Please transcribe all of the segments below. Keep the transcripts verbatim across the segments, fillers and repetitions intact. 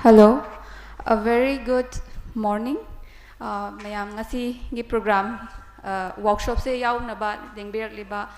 Hello, a very good morning. Uh, ꯃꯌꯥꯝ, ꯉꯁꯤꯒꯤ program, uh, workshopꯁꯦ ꯌꯥꯎꯅꯕ ꯂꯦꯡꯕꯤꯔꯛꯂꯤꯕ,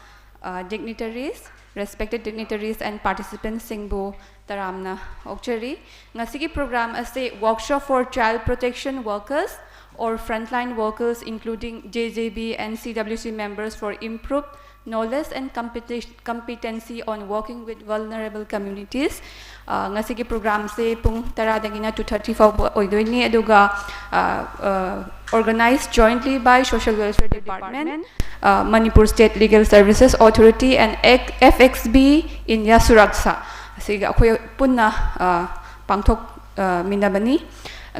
uh, dignitaries, respected dignitaries and participants ꯁꯤꯡꯕꯨ ꯇꯔꯥꯝꯅ ꯑꯣꯛꯆꯔꯤ꯫ ꯉꯁꯤꯒꯤ program ꯑꯁꯤ Workshop for Child Protection Workers or Frontline Workers, including J J B and C W C members, for improved knowledge and competi- competency on working with vulnerable communities. Uh, ꯉꯁꯤꯒꯤ programꯁꯦ ꯄꯨꯡ ꯇꯔꯥꯗꯒꯤꯅ two thirty ꯐꯥꯎꯕ ꯑꯣꯏꯗꯣꯏꯅꯤ, ꯑꯗꯨꯒ, uh, uh, organized jointly by Social Welfare Department, uh, Manipur State Legal Services Authority and F X B India Suraksha, ꯑꯁꯤꯒ ꯑꯩꯈꯣꯏ ꯄꯨꯟꯅ, uh, ꯄꯥꯡꯊꯣꯛꯃꯤꯟꯅꯕꯅꯤ꯫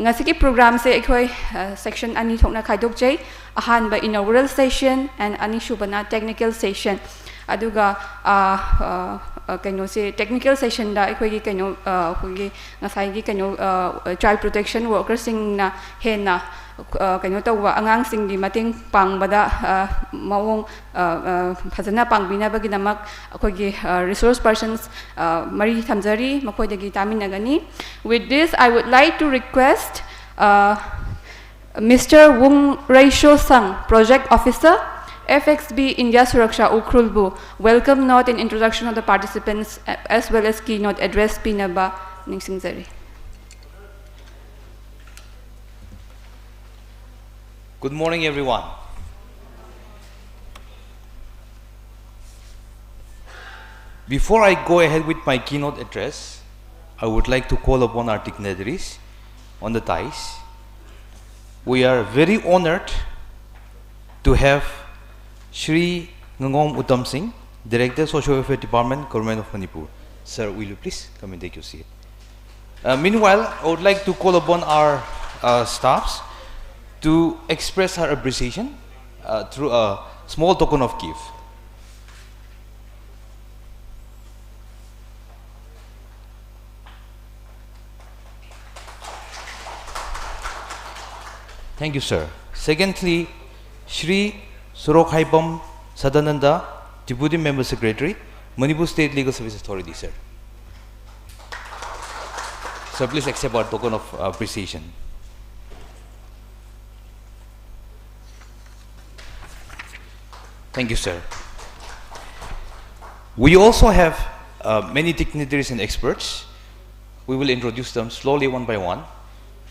ꯉꯁꯤꯒꯤ programꯁꯦ ꯑꯩꯈꯣꯏ, uh, section ꯑꯅꯤ ꯊꯣꯛꯅ ꯈꯥꯏꯗꯣꯛꯆꯩ꯫ ꯑꯍꯥꯟꯕ inaugural session and ꯑꯅꯤꯁꯨꯕꯅ technical session꯫ ꯑꯗꯨꯒ, uh, uh, uh, ꯀꯩꯅꯣꯁꯦ, technical sessionꯗ ꯑꯩꯈꯣꯏꯒꯤ ꯀꯩꯅꯣ, uh, ꯑꯩꯈꯣꯏꯒꯤ ꯉꯁꯥꯏꯒꯤ ꯀꯩꯅꯣ, uh, child protection workerꯁꯤꯡꯅ ꯍꯦꯟꯅ, uh, ꯀꯩꯅꯣ ꯇꯧꯕ, ꯑꯉꯥꯡꯁꯤꯡꯒꯤ ꯃꯇꯦꯡ ꯄꯥꯡꯕꯗ, uh, ꯃꯑꯣꯡ, uh, uh, ꯐꯖꯅ ꯄꯥꯡꯕꯤꯅꯕꯒꯤꯗꯃꯛ ꯑꯩꯈꯣꯏꯒꯤ, uh, resource persons, uh, ꯃꯔꯤ ꯊꯝꯖꯔꯤ, ꯃꯈꯣꯏꯗꯒꯤ ꯇꯥꯃꯤꯟꯅꯒꯅꯤ꯫ With this, I would like to request, uh, Mister Wung Reisho Sang, Project Officer, F X B India Suraksha, Ukhrulꯕꯨ welcome note and introduction of the participants, uh, as well as keynote address ꯄꯤꯅꯕ ꯅꯤꯡꯁꯤꯡꯖꯔꯤ꯫ Good morning, everyone. Before I go ahead with my keynote address, I would like to call upon our dignitaries on the dais. We are very honored to have Shri Ngangom Uttam Singh, Director, Social Welfare Department, Government of Manipur. Sir, will you please come and take your seat? Uh, meanwhile, I would like to call upon our, uh, staffs to express our appreciation, uh, through a small token of gift. Thank you, sir. Secondly, Shri Sorokhaibam Sadananda, Deputy Member Secretary, Manipur State Legal Service Authority, sir. So please accept our token of appreciation. Thank you, sir. We also have uh, many dignitaries and experts. We will introduce them slowly, one by one.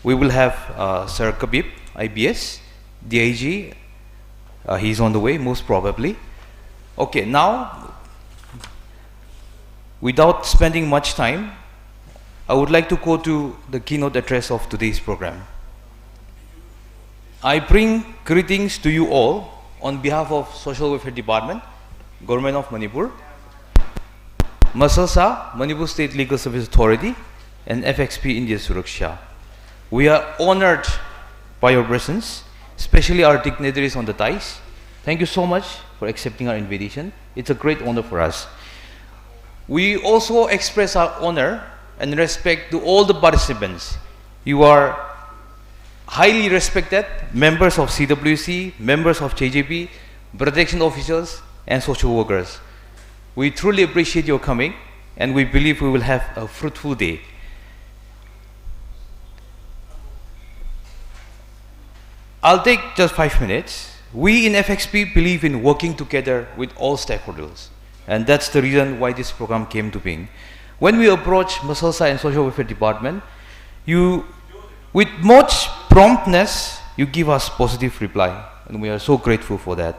We will have uh, Sir Kabib, I B S, D I G. Uh, he's on the way, most probably. Okay, now, without spending much time, I would like to go to the keynote address of today's program. I bring greetings to you all on behalf of Social Welfare Department, Government of Manipur, MASALSA, Manipur State Legal Service Authority, and F X P India Suraksha. We are honored by your presence, especially our dignitaries on the dais. Thank you so much for accepting our invitation. It's a great honor for us. We also express our honor and respect to all the participants. You are highly respected members of C W C, members of J J B, protection officials, and social workers. We truly appreciate your coming, and we believe we will have a fruitful day. I'll take just five minutes. We in F X P believe in working together with all stakeholders, and that's the reason why this program came to being. When we approach MASALSA and Social Welfare Department, you, with much promptness, you give us positive reply, and we are so grateful for that.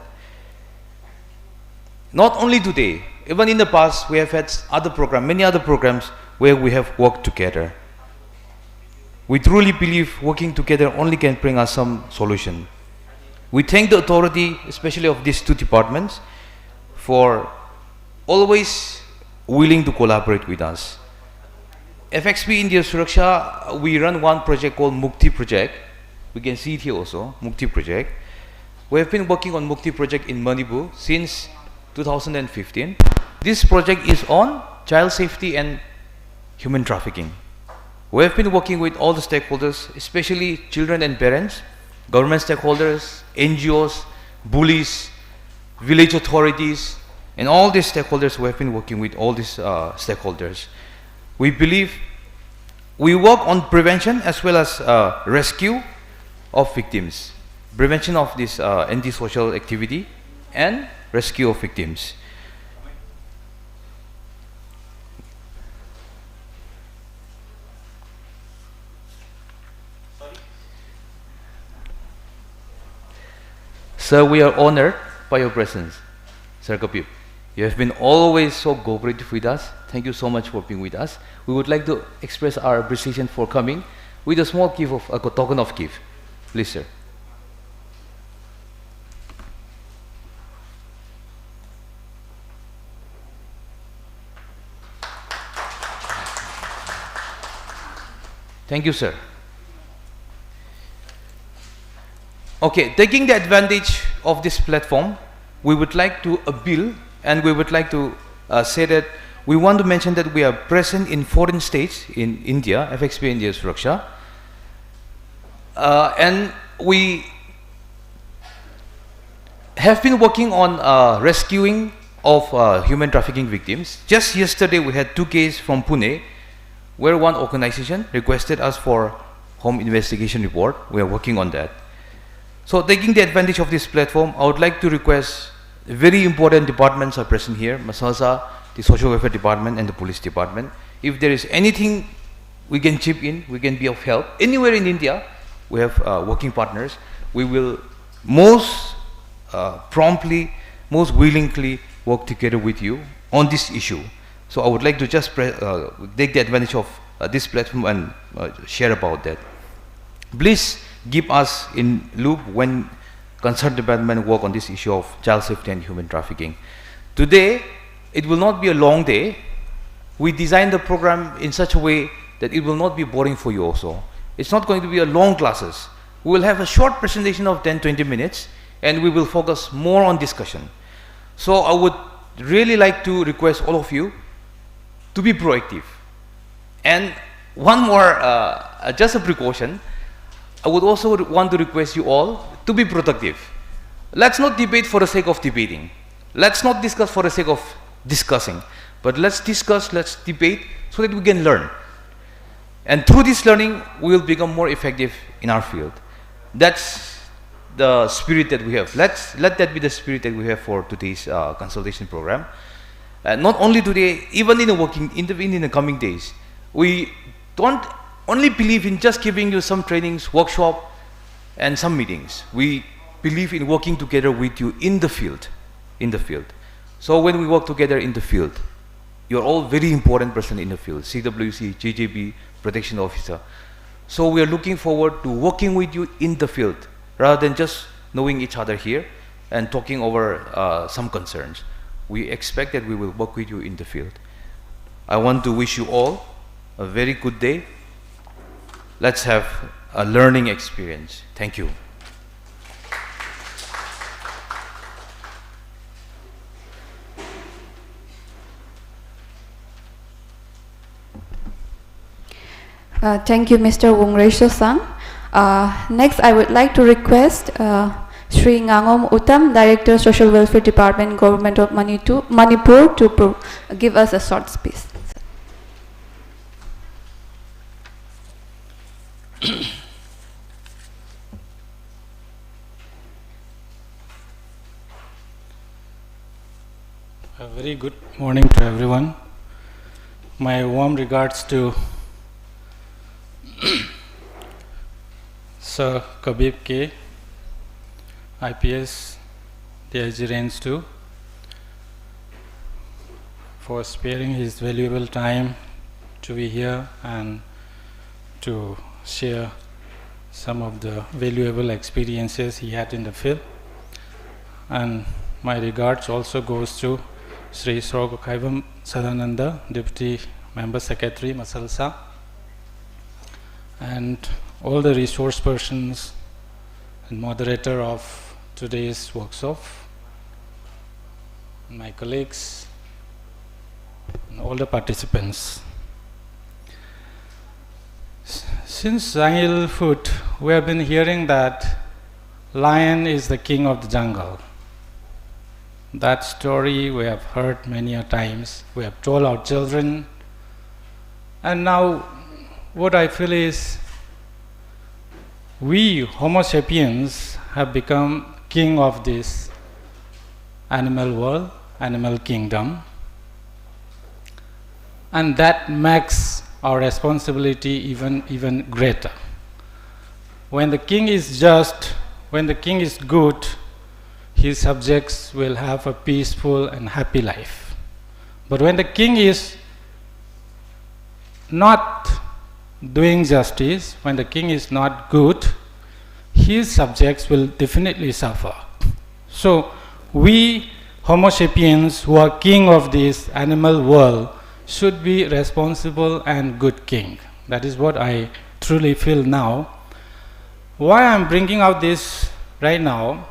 Not only today, even in the past, we have had other programs, many other programs where we have worked together. We truly believe working together only can bring us some solution. We thank the authority, especially of these two departments, for always willing to collaborate with us. F X P India Suraksha, we run one project called Mukti Project. We can see it here also, Mukti Project. We have been working on Mukti Project in Manipur since two thousand fifteen. This project is on child safety and human trafficking. We have been working with all the stakeholders, especially children and parents, government stakeholders, N G Os, police, village authorities, and all these stakeholders. We have been working with all these uh, stakeholders. We believe We work on prevention as well as uh, rescue of victims, prevention of this uh, antisocial activity and rescue of victims. Sir, we are honored by your presence. Sir Kapil, you have been always so cooperative with us. Thank you so much for being with us. We would like to express our appreciation for coming with a small gift of a token of gift. Please, sir. Thank you, sir. Okay, taking the advantage of this platform, we would like to appeal and we would like to uh, say that we want to mention that we are present in foreign states in India, F X P India Suraksha, uh, and we have been working on uh, rescuing of uh, human trafficking victims. Just yesterday, we had two cases from Pune, where one organization requested us for home investigation report. We are working on that. So, taking the advantage of this platform, I would like to request very important departments are present here, Masalsa, the Social Welfare Department, and the Police Department. If there is anything we can chip in, we can be of help. Anywhere in India, we have uh, working partners. We will most uh, promptly, most willingly work together with you on this issue. So I would like to just pre- uh, take the advantage of uh, this platform and uh, share about that. Please keep us in loop when concerned department work on this issue of child safety and human trafficking. Today, it will not be a long day. We designed the program in such a way that it will not be boring for you also. It's not going to be a long classes. We will have a short presentation of ten, twenty minutes, and we will focus more on discussion. So I would really like to request all of you to be proactive. And one more, uh, uh, just a precaution, I would also re- want to request you all to be productive. Let's not debate for the sake of debating. Let's not discuss for the sake of discussing. But let's discuss, let's debate so that we can learn. And through this learning, we will become more effective in our field. That's the spirit that we have. Let's let that be the spirit that we have for today's uh, consultation program. Uh, not only today, even in the working, in the, in the coming days, we don't only believe in just giving you some trainings, workshop, and some meetings. We believe in working together with you in the field, in the field. So when we work together in the field, you're all very important person in the field, C W C, J J B, protection officer. So we are looking forward to working with you in the field rather than just knowing each other here and talking over uh, some concerns. We expect that we will work with you in the field. I want to wish you all a very good day. Let's have a learning experience. Thank you. Uh, thank you, Mister Wungreisho Sang. Uh, next, I would like to request uh, Shri Ngangom Uttam, Director, Social Welfare Department, Government of Manitu- Manipur, to pro- give us a short speech. A very good morning to everyone. My warm regards to Sir Kabib K, I P S, D I G Range two, for sparing his valuable time to be here and to share some of the valuable experiences he had in the field. And my regards also goes to Sri Srogo Khaibam Sadananda, Deputy Member Secretary, Masalsa, and all the resource persons and moderator of today's workshop, my colleagues, and all the participants. S- Since Zangil Foot, we have been hearing that lion is the king of the jungle. That story we have heard many a times. We have told our children. And now What I feel is we Homo sapiens have become king of this animal world, animal kingdom, and that makes our responsibility even, even greater. When the king is just, when the king is good, his subjects will have a peaceful and happy life. But when the king is not doing justice, when the king is not good, his subjects will definitely suffer. So we Homo sapiens, who are king of this animal world, should be responsible and good king. That is what I truly feel now. Why I'm bringing out this right now?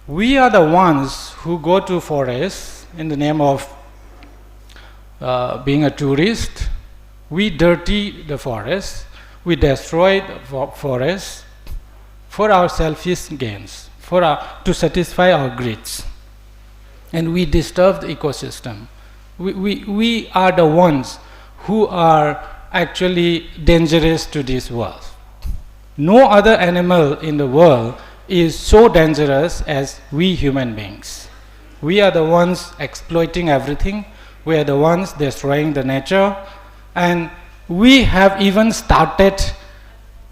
We are the ones who go to forests in the name of uh, being a tourist. We dirty the forest. We destroy the fo- forest for our selfish gains, for our, to satisfy our greeds. And we disturb the ecosystem. We, we, we are the ones who are actually dangerous to this world. No other animal in the world is so dangerous as we human beings. We are the ones exploiting everything. We are the ones destroying the nature. And we have even started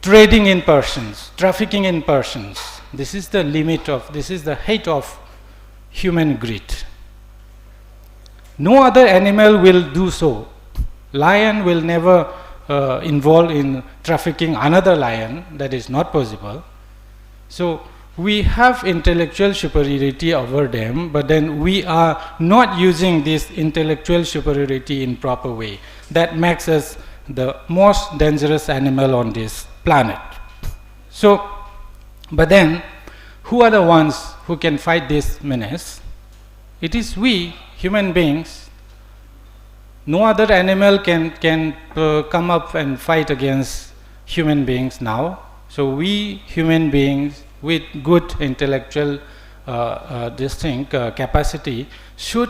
trading in persons, trafficking in persons. This is the limit of, this is the height of human greed. No other animal will do so. Lion will never uh, involve in trafficking another lion. That is not possible. So we have intellectual superiority over them, but then we are not using this intellectual superiority in proper way. That makes us the most dangerous animal on this planet. So, but then, who are the ones who can fight this menace? It is we human beings. No other animal can, can uh, come up and fight against human beings now. So we human beings with good intellectual uh, uh, this thing, uh, capacity should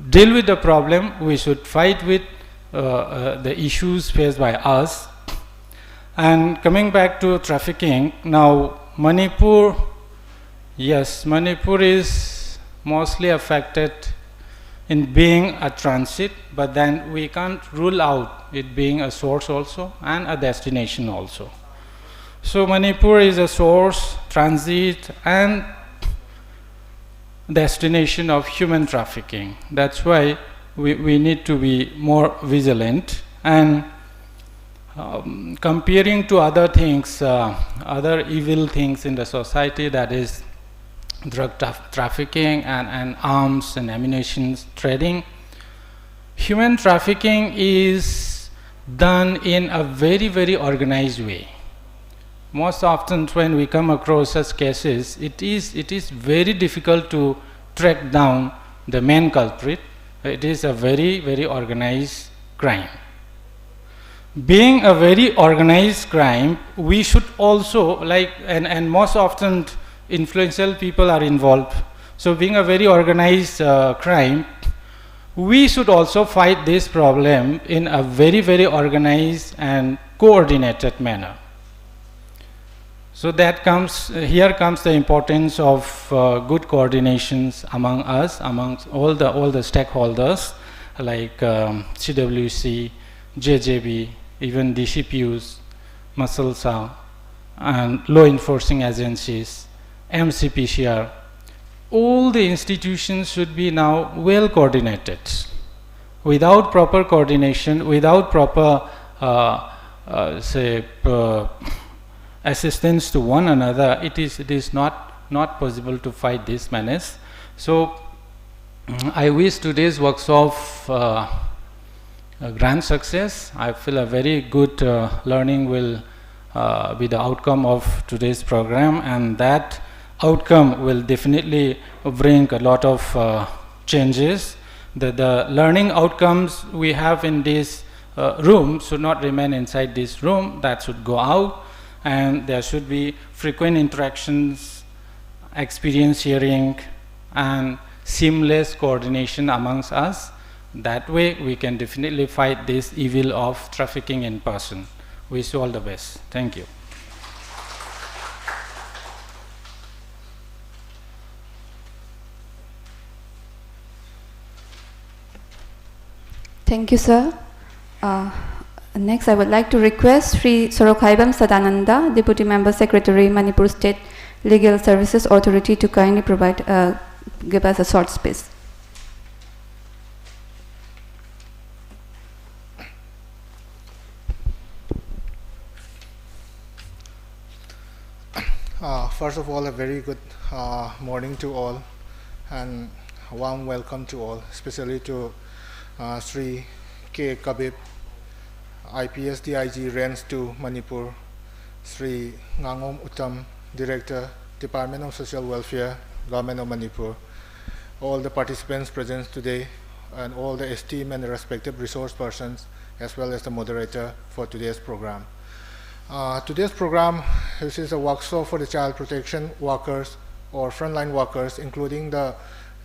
deal with the problem. We should fight with uh, uh, the issues faced by us. And coming back to trafficking, now Manipur, yes, Manipur is mostly affected in being a transit, but then we can't rule out it being a source also and a destination also. So Manipur is a source, transit, and destination of human trafficking. That's why we, we need to be more vigilant and um, comparing to other things, uh, other evil things in the society, that is drug traf- trafficking and, and arms and ammunition trading, human trafficking is done in a very, very organized way. Most often when we come across such cases, it is, it is very difficult to track down the main culprit. It is a very, very organized crime. Being a very organized crime, we should also, like, and, and most often influential people are involved. So being a very organized uh, crime, we should also fight this problem in a very, very organized and coordinated manner. So that comes, here comes the importance of uh, good coordinations among us, amongst all the, all the stakeholders, like um, C W C, J J B, even D C P Us, MASLSA, and law enforcing agencies, M C P C R. All the institutions should be now well coordinated. Without proper coordination, without proper, uh, uh, say, uh, assistance to one another, it is, it is not, not possible to fight this menace. So, mm, I wish today's workshop uh, a grand success. I feel a very good uh, learning will uh, be the outcome of today's program, and that outcome will definitely bring a lot of uh, changes. The, the learning outcomes we have in this uh, room should not remain inside this room, that should go out, and there should be frequent interactions, experience sharing, and seamless coordination amongst us. That way, we can definitely fight this evil of trafficking in person. Wish you all the best. Thank you. Thank you, sir. Uh, next, I would like to request Shri Sorokhaibam Sadananda, Deputy Member Secretary, Manipur State Legal Services Authority, to kindly provide, uh, give us a short space. Uh, first of all, a very good uh, morning to all, and a warm welcome to all, especially to uh, Sri K Kabib, I P S D I G Range two Manipur, Sri Ngangom Uttam, Director, Department of Social Welfare, Government of Manipur, all the participants present today, and all the esteemed and respected resource persons, as well as the moderator for today's program. Uh, today's program, this is a workshop for the child protection workers or frontline workers, including the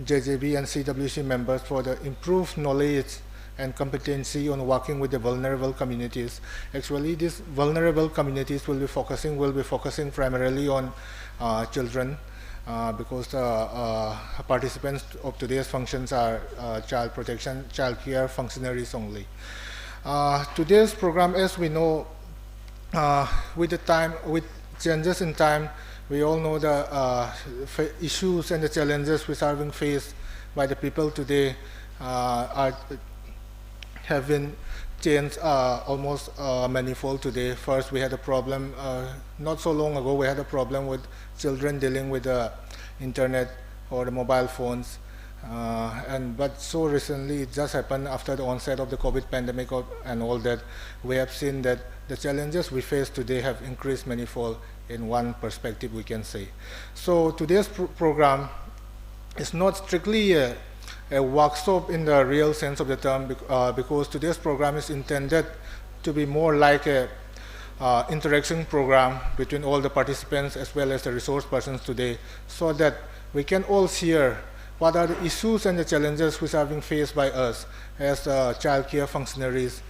J J B and C W C members, for the improved knowledge and competency on working with the vulnerable communities. Actually, these vulnerable communities will be focusing, will be focusing primarily on uh, children, uh, because the uh, participants of today's functions are uh, child protection, child care functionaries only. Uh, today's program, as we know, uh, with the time, with changes in time, we all know the uh, fa- issues and the challenges which are being faced by the people today uh, are have been changed uh, almost uh, manifold today. First, we had a problem uh, not so long ago. We had a problem with children dealing with the internet or the mobile phones. Uh, and but so recently, it just happened after the onset of the COVID pandemic of, and all that. We have seen that the challenges we face today have increased manifold in one perspective, we can say. So today's pr- program is not strictly a, a workshop in the real sense of the term, bec- uh, because today's program is intended to be more like a uh, interaction program between all the participants as well as the resource persons today, so that we can all share what are the issues and the challenges which are being faced by us as uh, child care functionaries,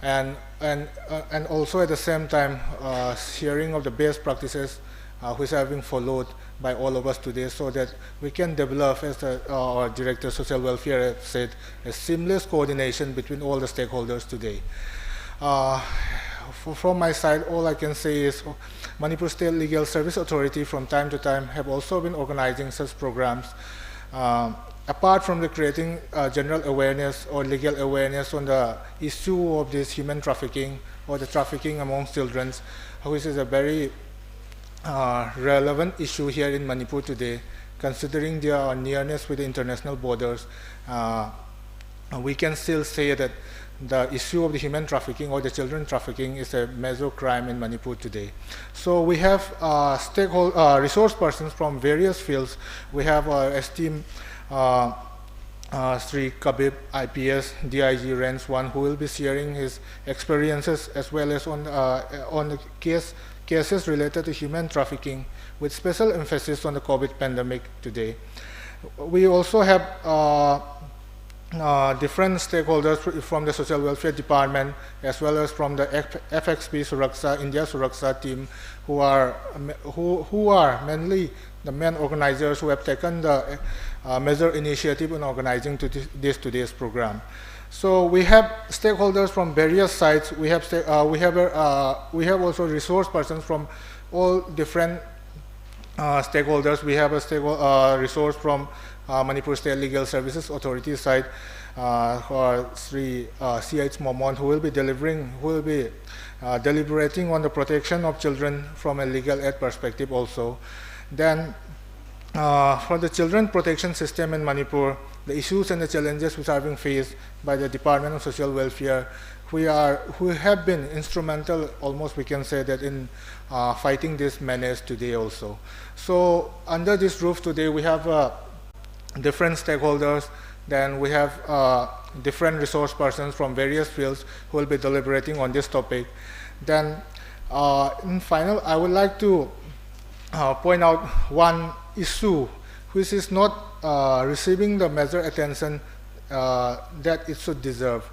and and uh, and also at the same time uh, sharing of the best practices uh, which are being followed by all of us today, so that we can develop, as the, uh, our director social welfare said, a seamless coordination between all the stakeholders today. Uh, f- from my side, all I can say is Manipur State Legal Service Authority from time to time have also been organizing such programs. Um, apart from the creating uh, general awareness or legal awareness on the issue of this human trafficking or the trafficking amongst children, which is a very uh, relevant issue here in Manipur today, considering their nearness with the international borders. Uh, we can still say that the issue of the human trafficking or the children trafficking is a major crime in Manipur today. So we have uh, stakeholder uh, resource persons from various fields. We have our esteemed uh, uh, Sri Kabib, I P S, D I G Range one, who will be sharing his experiences as well as on uh, on the case cases related to human trafficking, with special emphasis on the COVID pandemic today. We also have uh, uh, different stakeholders fr- from the social welfare department as well as from the F- F X P Suraksha, India Suraksha team, who are who who are mainly the main organizers who have taken the uh, major initiative in organizing to this, this today's program. So we have stakeholders from various sides. We have sta- uh, we have a, uh, we have also resource persons from all different uh, stakeholders. We have a stakeho- uh, resource from uh, Manipur State Legal Services Authority side, uh, or Sri uh, C H Momon, who will be delivering, who will be uh, deliberating on the protection of children from a legal aid perspective also. Then uh, for the children protection system in Manipur, the issues and the challenges which are being faced by the Department of Social Welfare, who are who have been instrumental, almost we can say that, in uh, fighting this menace today also. So under this roof today, we have uh, different stakeholders. Then we have uh, different resource persons from various fields who will be deliberating on this topic. Then uh, in final, I would like to uh, point out one issue which is not uh, receiving the major attention uh, that it should deserve.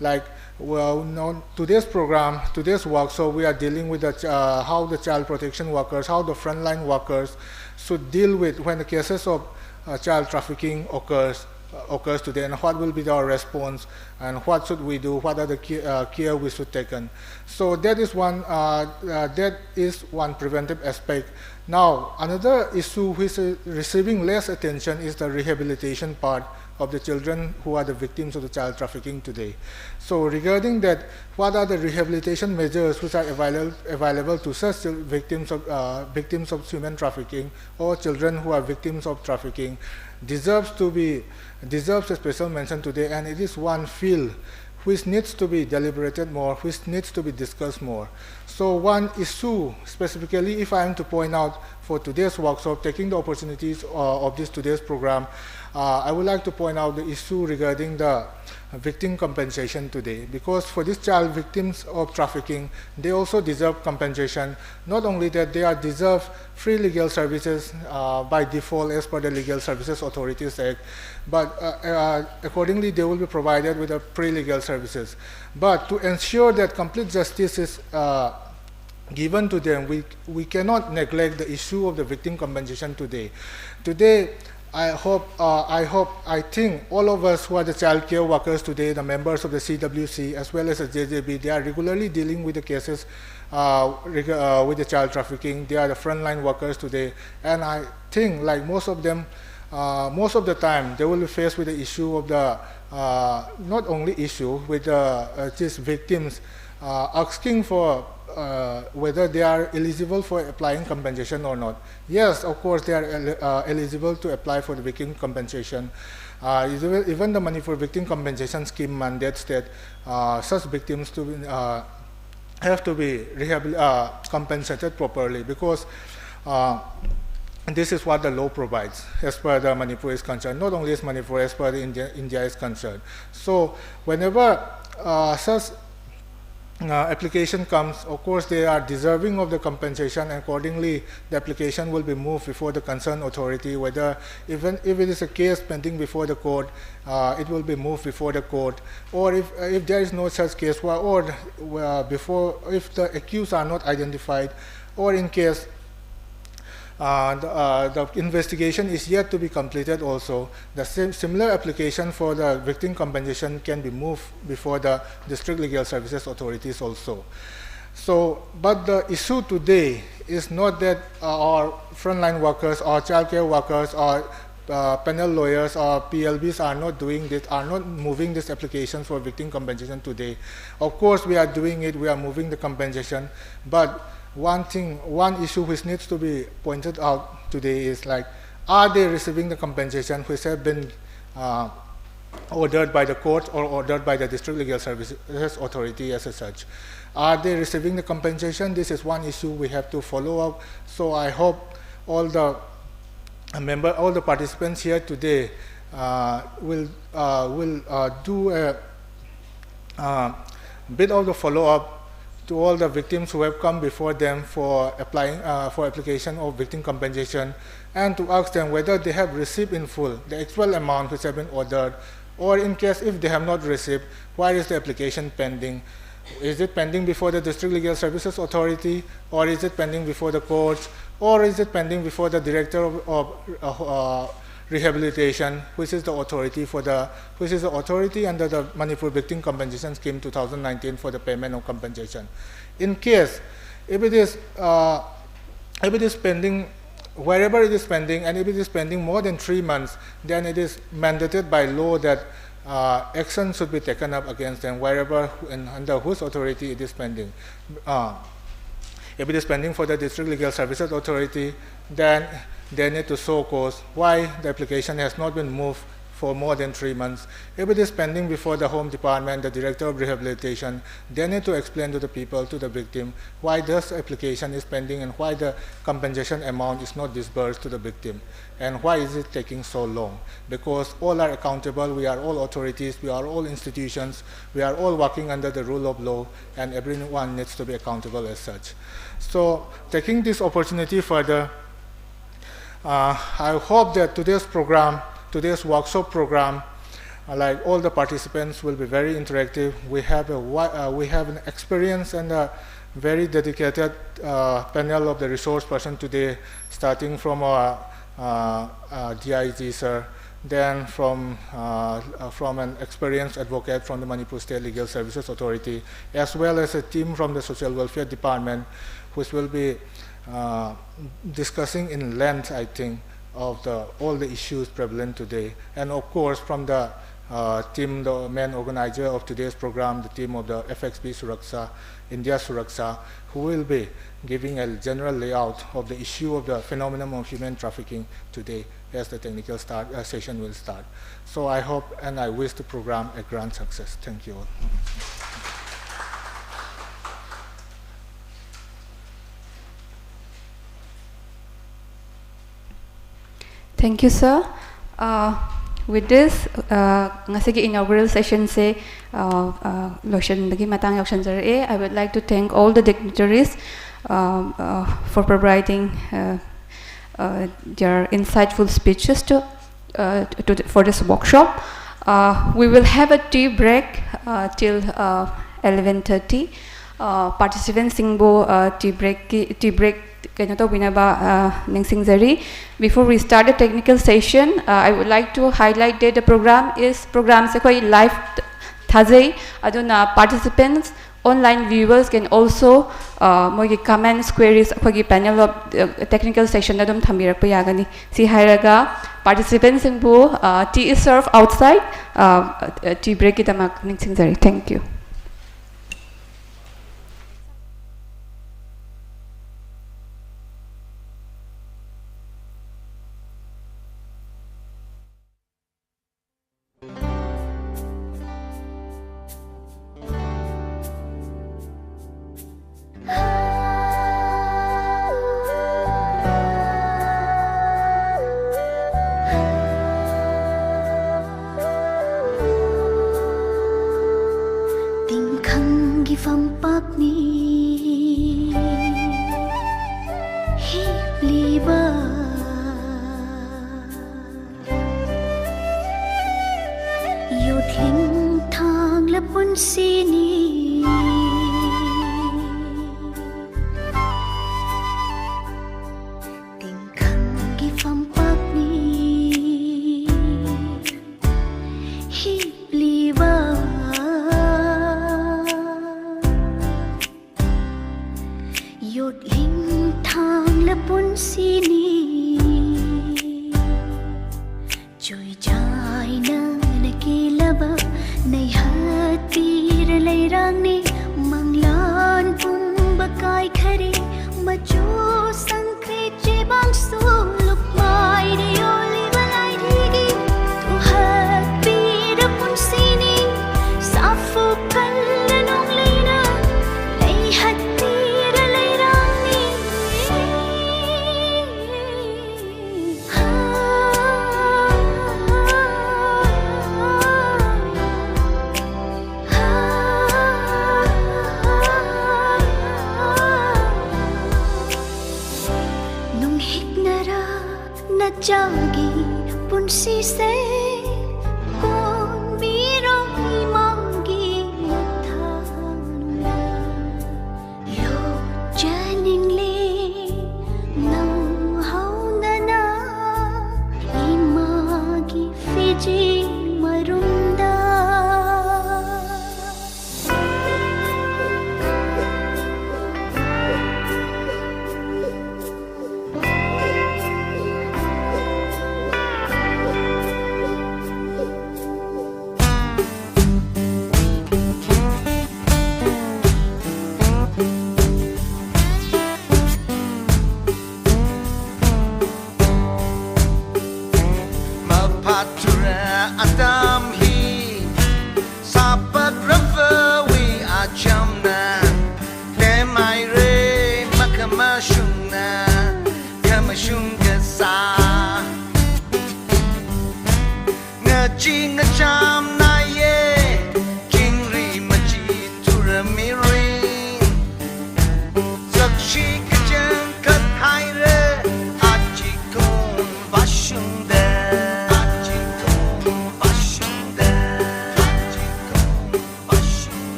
Like, well, now, today's program, today's workshop, we are dealing with the, uh, how the child protection workers, how the frontline workers should deal with when the cases of uh, child trafficking occurs, uh, occurs today, and what will be our response, and what should we do, what are the care, uh, care we should take on. So that is one, uh, uh, that is one preventive aspect. Now, another issue which is receiving less attention is the rehabilitation part of the children who are the victims of the child trafficking today. So regarding that, what are the rehabilitation measures which are available, available to such victims of, uh, victims of human trafficking or children who are victims of trafficking deserves to be, deserves a special mention today, and it is one field which needs to be deliberated more, which needs to be discussed more. So one issue specifically, if I am to point out for today's workshop, taking the opportunities uh, of this today's program, uh, I would like to point out the issue regarding the victim compensation today, because for these child victims of trafficking, they also deserve compensation. Not only that, they are deserve free legal services uh, by default as per the Legal Services Authorities Act, but uh, uh, accordingly they will be provided with a free legal services. But to ensure that complete justice is uh, given to them, we, we cannot neglect the issue of the victim compensation today. Today, I hope, uh, I hope, I think all of us who are the child care workers today, the members of the C W C as well as the J J B, they are regularly dealing with the cases uh, reg- uh, with the child trafficking. They are the frontline workers today, and I think, like, most of them, uh, most of the time they will be faced with the issue of the uh, not only issue with the uh, these victims uh, asking for uh, whether they are eligible for applying compensation or not. Yes, of course, they are el- uh, eligible to apply for the victim compensation. Uh, even even the Manipur Victim Compensation Scheme mandates that uh, such victims to be, uh, have to be rehabil- uh, compensated properly, because uh, this is what the law provides as per the Manipur is concerned. Not only is Manipur, as per the India, India is concerned. So whenever uh, such uh, application comes, of course, they are deserving of the compensation. Accordingly, the application will be moved before the concerned authority, whether even if it is a case pending before the court, uh, it will be moved before the court. Or if, if there is no such case, or, or uh, before, if the accused are not identified, or in case uh, the, uh, the investigation is yet to be completed also, the sim- similar application for the victim compensation can be moved before the district legal services authorities also. So, but the issue today is not that uh, our frontline workers, our childcare workers, our uh, panel lawyers, or P L Bs are not doing this, are not moving this application for victim compensation today. Of course, we are doing it, we are moving the compensation, but one thing, one issue which needs to be pointed out today is, like, are they receiving the compensation which have been uh, ordered by the court or ordered by the district legal services authority as such? Are they receiving the compensation? This is one issue we have to follow up. So I hope all the uh, member, all the participants here today uh, will uh, will uh, do a uh, bit of the follow-up to all the victims who have come before them for applying uh, for application of victim compensation, and to ask them whether they have received in full the actual amount which have been ordered, or in case if they have not received, why is the application pending? Is it pending before the District Legal Services Authority, or is it pending before the courts, or is it pending before the director of, of uh, uh, rehabilitation, which is the authority for the which is the authority under the Manipur Victim Compensation Scheme two thousand nineteen for the payment of compensation? In case if it is uh, if it is pending, wherever it is pending, and if it is pending more than three months, then it is mandated by law that uh, action should be taken up against them wherever and under whose authority it is pending. Uh, if it is pending for the District Legal Services Authority, then they need to show cause why the application has not been moved for more than three months. If it is pending before the Home Department, the Director of Rehabilitation, they need to explain to the people, to the victim, why this application is pending and why the compensation amount is not disbursed to the victim, and why is it taking so long? Because all are accountable, we are all authorities, we are all institutions, we are all working under the rule of law, and everyone needs to be accountable as such. So, taking this opportunity further, uh, I hope that today's program, today's workshop program, uh, like, all the participants will be very interactive. We have a wi- uh, we have an experience and a very dedicated uh, panel of the resource person today, starting from our uh, uh, D I G sir, then from uh, uh, from an experienced advocate from the Manipur State Legal Services Authority, as well as a team from the Social Welfare Department, which will be uh, discussing in length, I think, of the all the issues prevalent today, and of course from the uh, team, the main organizer of today's program, the team of the F X B Suraksha, India Suraksha, who will be giving a general layout of the issue of the phenomenon of human trafficking today as the technical start, uh, session will start. So I hope and I wish the program a grand success. Thank you all. Thank you, sir. Uh, with this, uh, ꯉꯁꯤꯒꯤ inaugural session ꯁꯦ uh, uh, ꯂꯣꯏꯁꯤꯟꯕꯒꯤ ꯃꯇꯥꯡ ꯌꯧꯁꯤꯟꯖꯔꯛꯑꯦ. I would like to thank all the dignitaries um, uh, for providing uh, uh, their insightful speeches to, uh, to the, for this workshop. Uh, we will have a tea break uh, till uh, eleven thirty. Uh, participants ꯁꯤꯡꯕꯨ uh, tea break ꯀꯤ tea break ꯀꯩꯅꯣ ꯇꯧꯕꯤꯅꯕ uh, ꯅꯤꯡꯁꯤꯡꯖꯔꯤ. Before we start the technical session, uh, I would like to highlight that the program is program ꯁꯦ ꯑꯩꯈꯣꯏ live ꯊꯥꯖꯩ. ꯑꯗꯨꯅ participants, online viewers can also uh, ꯃꯣꯏꯒꯤ comments, queries ꯑꯩꯈꯣꯏꯒꯤ panel of uh, technical session ꯗ ꯑꯗꯨꯝ ꯊꯝꯕꯤꯔꯛꯄ ꯌꯥꯒꯅꯤ. ꯁꯤ ꯍꯥꯏꯔꯒ participants ꯁꯤꯡꯕꯨ uh, tea is served outside uh, uh, tea break ꯀꯤꯗꯃꯛ ꯅꯤꯡꯁꯤꯡꯖꯔꯤ. Thank you. ꯐꯝꯄꯥꯛꯅꯤ ꯍꯤꯞꯂꯤꯕ꯫ ꯌꯣꯠꯂꯤꯡ ꯊꯥꯡꯂ ꯄꯨꯟꯁꯤꯅꯤ꯫ ꯇꯤꯡꯈꯪꯒꯤ ꯐꯝꯄꯥꯛꯅꯤ ꯍꯤꯞꯂꯤꯕ꯫ ꯌꯣꯠꯂꯤꯡ ꯊꯥꯡꯂ ꯄꯨꯟꯁꯤꯅꯤ꯫ ꯆꯣꯏꯖꯥꯏꯅꯅ ꯀꯦꯜꯂꯕ ꯅꯩꯍꯠꯄꯤꯔ ꯂꯩꯔꯥꯡꯅꯤ꯫ ꯃꯪꯂꯥꯟ ꯄꯨꯝꯕ ꯀꯥꯏꯈꯔꯦ, ꯃꯆꯨ ꯁꯪꯈ꯭ꯔꯦ ꯆꯦꯕꯥꯡꯁꯨ꯫ ꯂꯨꯞꯃꯥꯏꯗ ꯌꯣꯜꯂꯤꯕ ꯂꯥꯏꯙꯤꯒꯤ ꯇꯨꯍꯠꯄꯤꯔ ꯄꯨꯟꯁꯤꯅꯤ꯫ ꯁꯥꯐꯨ ꯀꯜꯂ ꯅꯣꯡꯂꯩꯅ ꯂꯩꯍꯠꯄꯤꯔ ꯂꯩꯔꯥꯡꯅꯤ꯫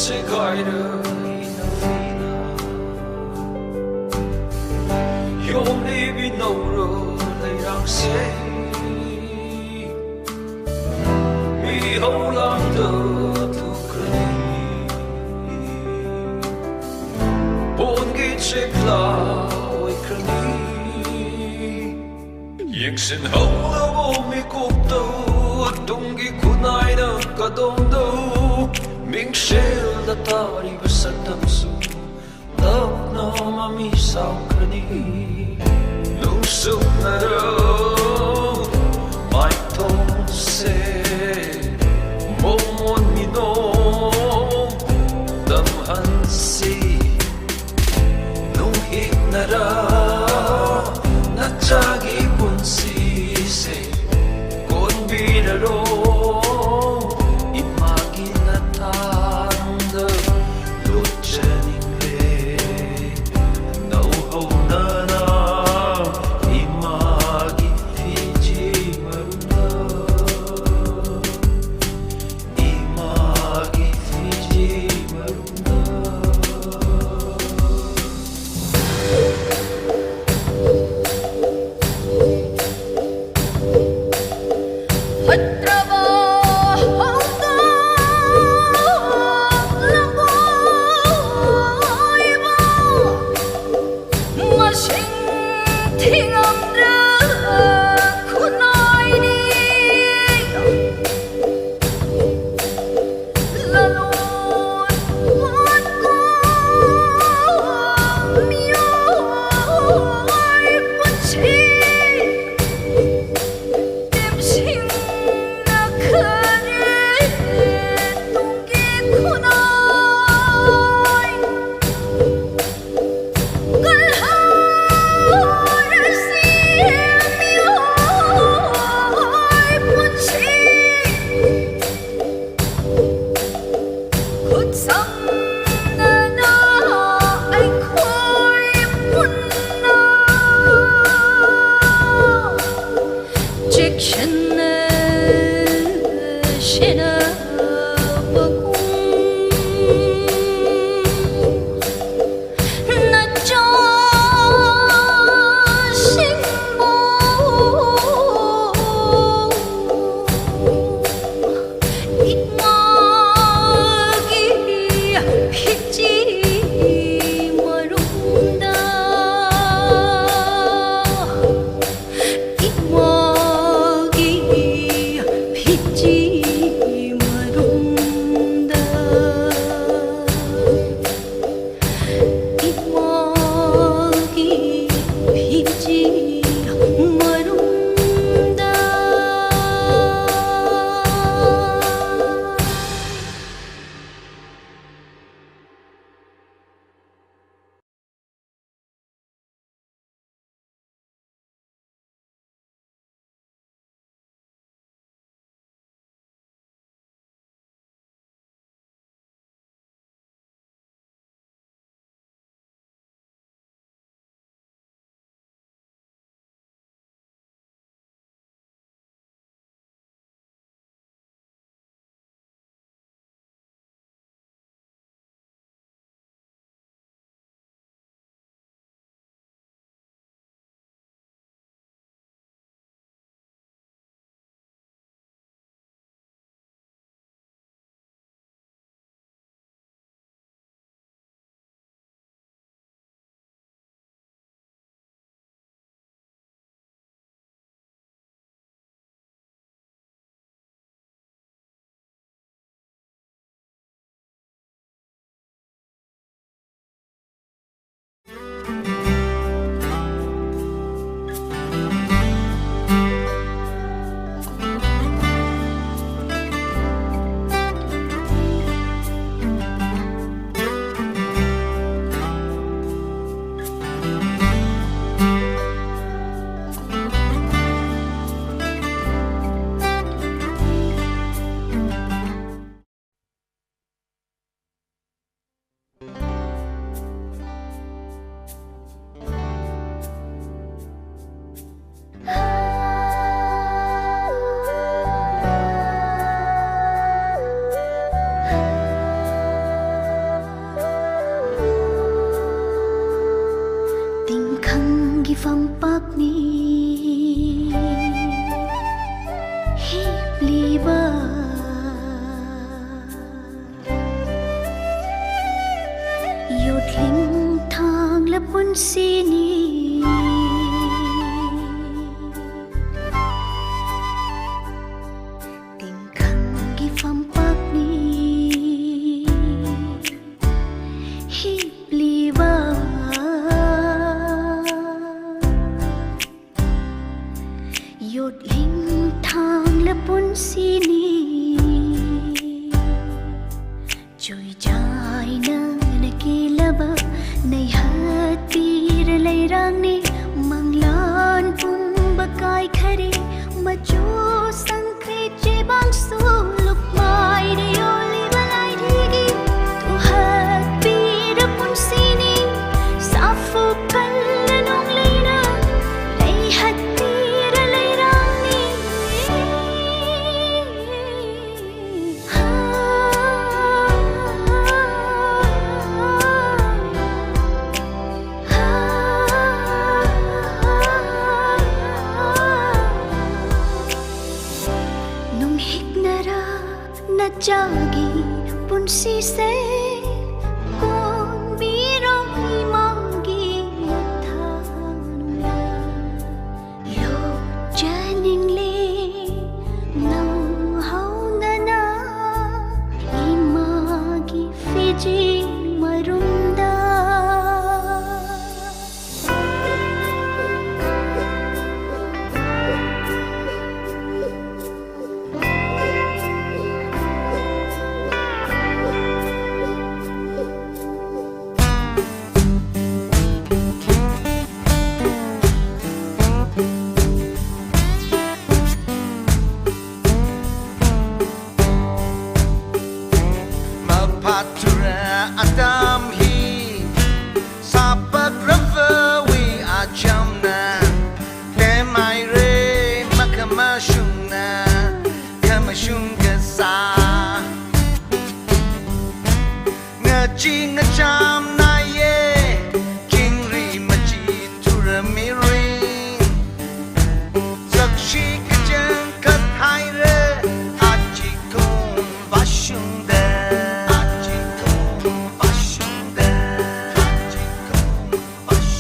ꯁꯦꯒꯥꯏꯔꯛꯏ ꯅꯨꯄꯤꯅ ꯌꯣꯝꯂꯤꯕꯤ ꯅꯧꯔ ꯂꯩꯔꯥꯡꯁꯦ꯫ ꯃꯤꯍꯧ ꯂꯥꯡꯗ ꯇꯨꯈ꯭ꯔꯅꯤ꯫ ꯄꯣꯟꯒꯤ ꯆꯦꯛꯂꯥ ꯑꯣꯏꯈ꯭ꯔꯅꯤ꯫ ꯌꯦꯡꯁꯤꯟꯍꯧꯗꯕ ꯃꯤꯀꯨꯞꯇꯧ, ꯇꯨꯡꯒꯤ ꯈꯨꯟꯅꯥꯏꯅ ꯀꯗꯣꯝꯗꯧ ꯃꯤꯡꯁꯦꯜꯗ ꯇꯥꯔꯤꯕ ꯁꯛꯇꯝꯁꯨ ꯇꯞꯅ ꯃꯃꯤ ꯁꯥꯎꯈ꯭ꯔꯅꯤ꯫ ꯅꯨꯡꯁꯨꯛꯅꯔꯧ ꯃꯥꯏꯊꯣꯡꯁꯦ ꯃꯣꯃꯣꯟ ꯃꯤꯅꯣ ꯇꯝꯍꯟꯁꯤ꯫ ꯅꯨꯡꯍꯤꯛꯅꯔ ꯅꯆꯥꯒꯤ ꯄꯨꯟꯁꯤꯁꯦ ꯀꯣꯟꯕꯤꯔꯔꯣ ꯏꯃꯥꯒꯤ ꯅꯊꯥꯡꯗ ꯂꯨꯠꯆꯅꯤꯡꯂꯦ꯫ ꯅꯧꯍꯧꯅꯅ ꯏꯃꯥꯒꯤ ꯁꯤꯅꯤ꯫ ꯇꯤꯡꯈꯪꯒꯤ ꯐꯝꯄꯥꯛꯅꯤ ꯍꯤꯞꯂꯤꯕ꯫ ꯌꯣꯠꯂꯤꯡ ꯊꯥꯡꯂ ꯄꯨꯟꯁꯤꯅꯤ꯫ ꯆꯨꯏꯖꯥꯏꯅ ꯅꯀꯤꯂꯕ ꯅꯩꯍꯠꯄꯤꯔ ꯂꯩꯔꯥꯡꯅꯤ꯫ ꯃꯪꯂꯥꯟ ꯄꯨꯝꯕ ꯀꯥꯏꯈꯔꯦ, ꯃꯆꯨ ꯁꯪꯈ꯭ꯔꯦ ꯆꯦꯕꯥꯡꯁꯨ꯫ ꯂꯨꯞꯃꯥꯏꯗ ꯌꯣꯜꯂꯤꯕ ꯂꯥꯏꯙꯤꯒꯤ ꯇꯨꯍꯠꯄꯤꯔ ꯄꯨꯟꯁꯤꯅꯤ꯫ ꯁꯥꯐꯨ ꯀꯜꯂ ꯅꯣꯡꯂꯩꯅ ꯂꯩꯍꯠꯄꯤꯔ ꯂꯩꯔꯥꯡꯅꯤ꯫ ꯅꯨꯡꯍꯤꯛꯅꯔ ꯅꯆꯥꯒꯤ ꯄꯨꯟꯁꯤꯁꯦ ꯀꯣꯟꯕꯤꯔꯣ ꯏꯃꯥꯒꯤ ꯃꯊꯥꯅꯨꯡꯗ꯫ ꯌꯣꯠꯆꯅꯤꯡꯂꯦ ꯅꯧꯍꯧꯅꯅ ꯏꯃꯥꯒꯤ ꯐꯤꯖꯤ ꯃꯔꯨꯝꯗ꯫ ꯃꯐꯥꯠꯇꯨꯔ ꯑꯇꯝ ꯍꯤ ꯁꯥꯄꯛꯔꯕ ꯋꯤ ꯑꯆꯝꯅ ꯇꯦꯃꯥꯏꯔꯦ ꯃꯈꯃꯁꯨꯡꯅ ꯈꯃꯁꯨꯡ ꯀꯁꯥ꯫ ꯉꯥꯆꯤ ꯉꯥꯆꯥꯝ ꯅꯥꯏꯌꯦ ꯆꯤꯡꯔꯤ ꯃꯆꯤ ꯊꯨꯔꯝꯃꯤꯔꯨꯏ꯫ ꯆꯛꯁꯤ ꯀꯆꯪ ꯀꯠ ꯍꯥꯏꯔꯦ ꯑꯆꯤꯀꯣꯝ ꯕꯥꯁꯨꯡꯗ꯫ ꯑꯆꯤꯀꯣꯝ ꯕꯥꯁꯨꯡꯗ꯫ ꯑꯆꯤꯀꯣꯝ ꯕꯥꯁꯨꯡꯗ꯫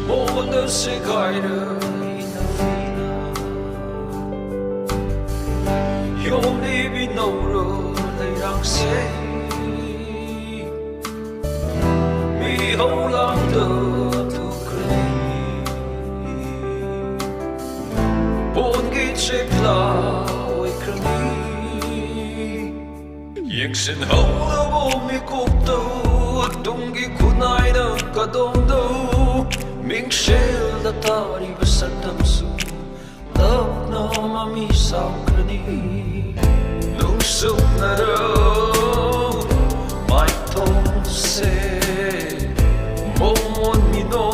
Mawhna se kaira ina ina, yawm li bi nawra leirang se, mi hawlangda tukrani, pawngin chekla oikrani. Yengsen hawla bo mi kukto, tunggi kunaina kadongdo, mingshel da tari ba sandam su, tapna mami saukrani. Lungsukna rau, mai tong se, momon mi no,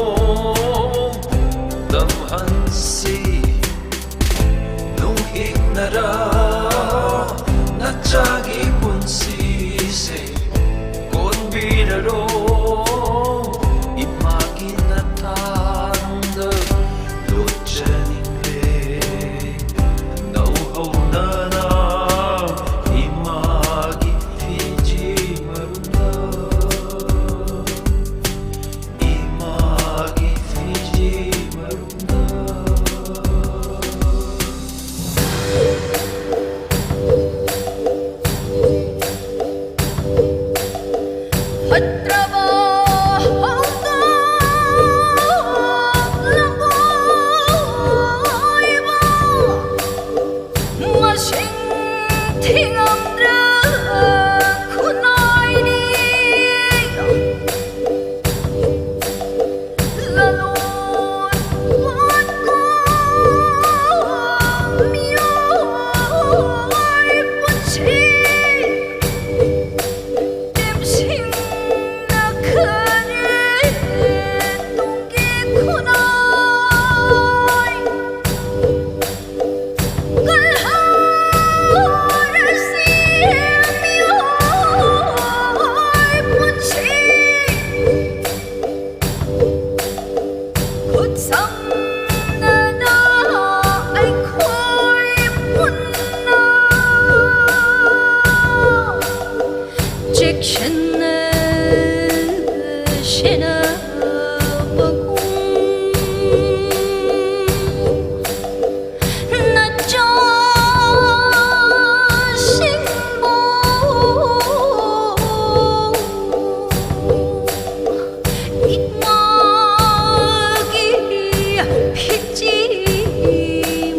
ꯁꯝꯅꯅ ꯑꯩꯈꯣꯏ ꯄꯨꯟꯅ ꯆꯦꯛꯁꯤꯟꯅ ꯁꯦꯟꯅꯕꯒꯨꯝ, ꯅꯆꯥꯁꯤꯡꯕꯨ ꯏꯃꯥꯒꯤ ꯐꯤꯖꯤ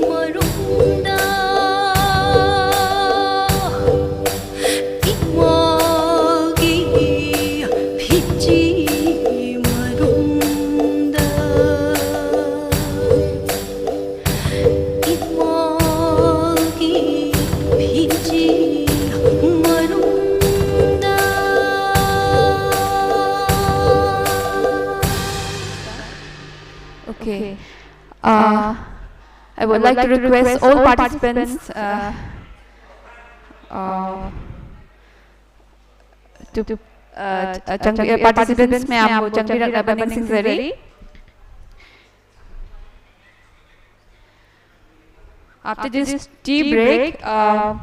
ꯃꯔꯨꯝꯗ, ꯏꯃꯥꯒꯤ ꯐꯤꯖꯤ ꯃꯔꯨꯝꯗ, ꯏꯃꯥꯒꯤ ꯐꯤꯖꯤ ꯃꯔꯨꯝꯗ. Okay. Uh, I would like to request all participants uh, uh, to uh, uh, ꯆꯪꯕꯤ- uh, participants ꯃꯌꯥꯝꯕꯨ ꯆꯪꯕꯤꯔꯛꯅꯕ ꯅꯤꯡꯁꯤꯡꯖꯔꯤ. After this tea break, uh,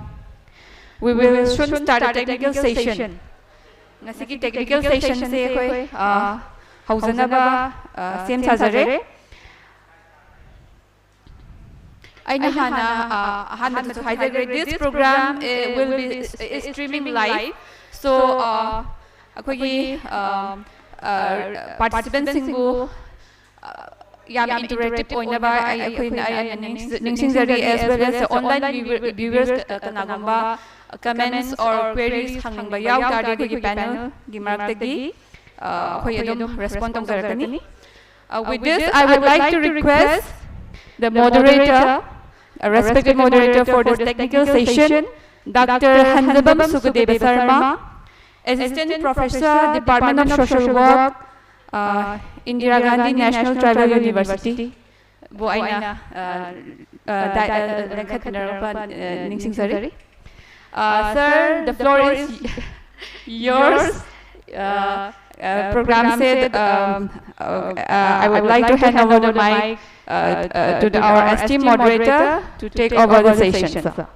we will soon start a technical session. ꯉꯁꯤꯒꯤ technical session ꯁꯦ ꯑꯩꯈꯣꯏ uh, ꯍꯧꯖꯅꯕ uh, ꯁꯦꯝ ꯁꯥꯖꯔꯦ. ꯑꯩꯅ ꯍꯥꯟꯅ uh, ꯑꯍꯥꯟꯕꯗꯁꯨ ꯍꯥꯏꯖꯈ꯭ꯔꯦ, this program uh, will be is streaming live. So uh, ꯑꯩꯈꯣꯏꯒꯤ uh, uh, participant ꯁꯤꯡꯕꯨ uh, ꯌꯥꯝ interactive ꯑꯣꯏꯅꯕ ꯑꯩ ꯑꯩꯈꯣꯏꯅ ꯑꯩꯅ ꯅꯤꯡꯁꯤꯡ- ꯅꯤꯡꯁꯤꯡꯖꯔꯤ, as well as online viewer- viewers uh, ꯀꯅꯥꯒꯨꯝꯕ comments or queries ꯍꯪꯅꯤꯡꯕ ꯌꯥꯎ ꯇꯥꯔꯗꯤ ꯑꯩꯈꯣꯏꯒꯤ panel ꯒꯤ ꯃꯔꯛꯇꯒꯤ uh, ꯑꯩꯈꯣꯏ ꯑꯗꯨꯝ respond ꯇꯧꯖꯔꯛꯀꯅꯤ. Uh, with this, I would like to request the moderator, a respected moderator for this technical session, Doctor Hanjabam Sukadeva Sharma, Assistant Professor, Department of Social Work, uh, Indira Gandhi National Tribal University. ꯕꯨ ꯑꯩꯅ uh, uh, ꯂꯦꯡꯈꯠꯄꯤꯅꯔꯛꯄ uh, ꯅꯤꯡꯁꯤꯡꯖꯔꯤ. Uh, sir, the floor is yours. Uh, Uh, program said, um, uh, uh, I would like to hand over the mic uh, uh, to the, our esteemed moderator to take over the session, sir.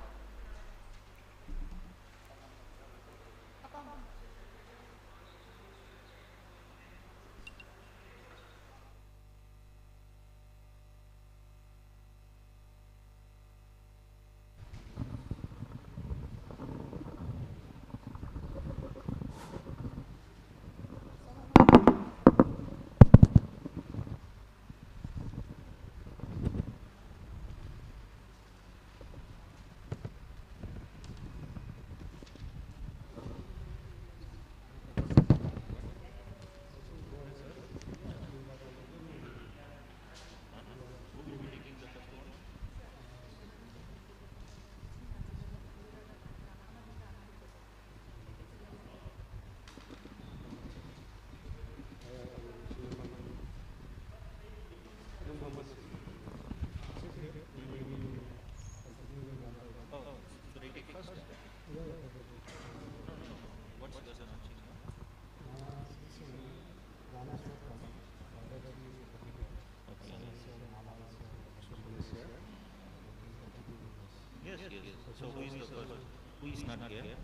Yes, yes. So who is the person? Who is not here? Okay,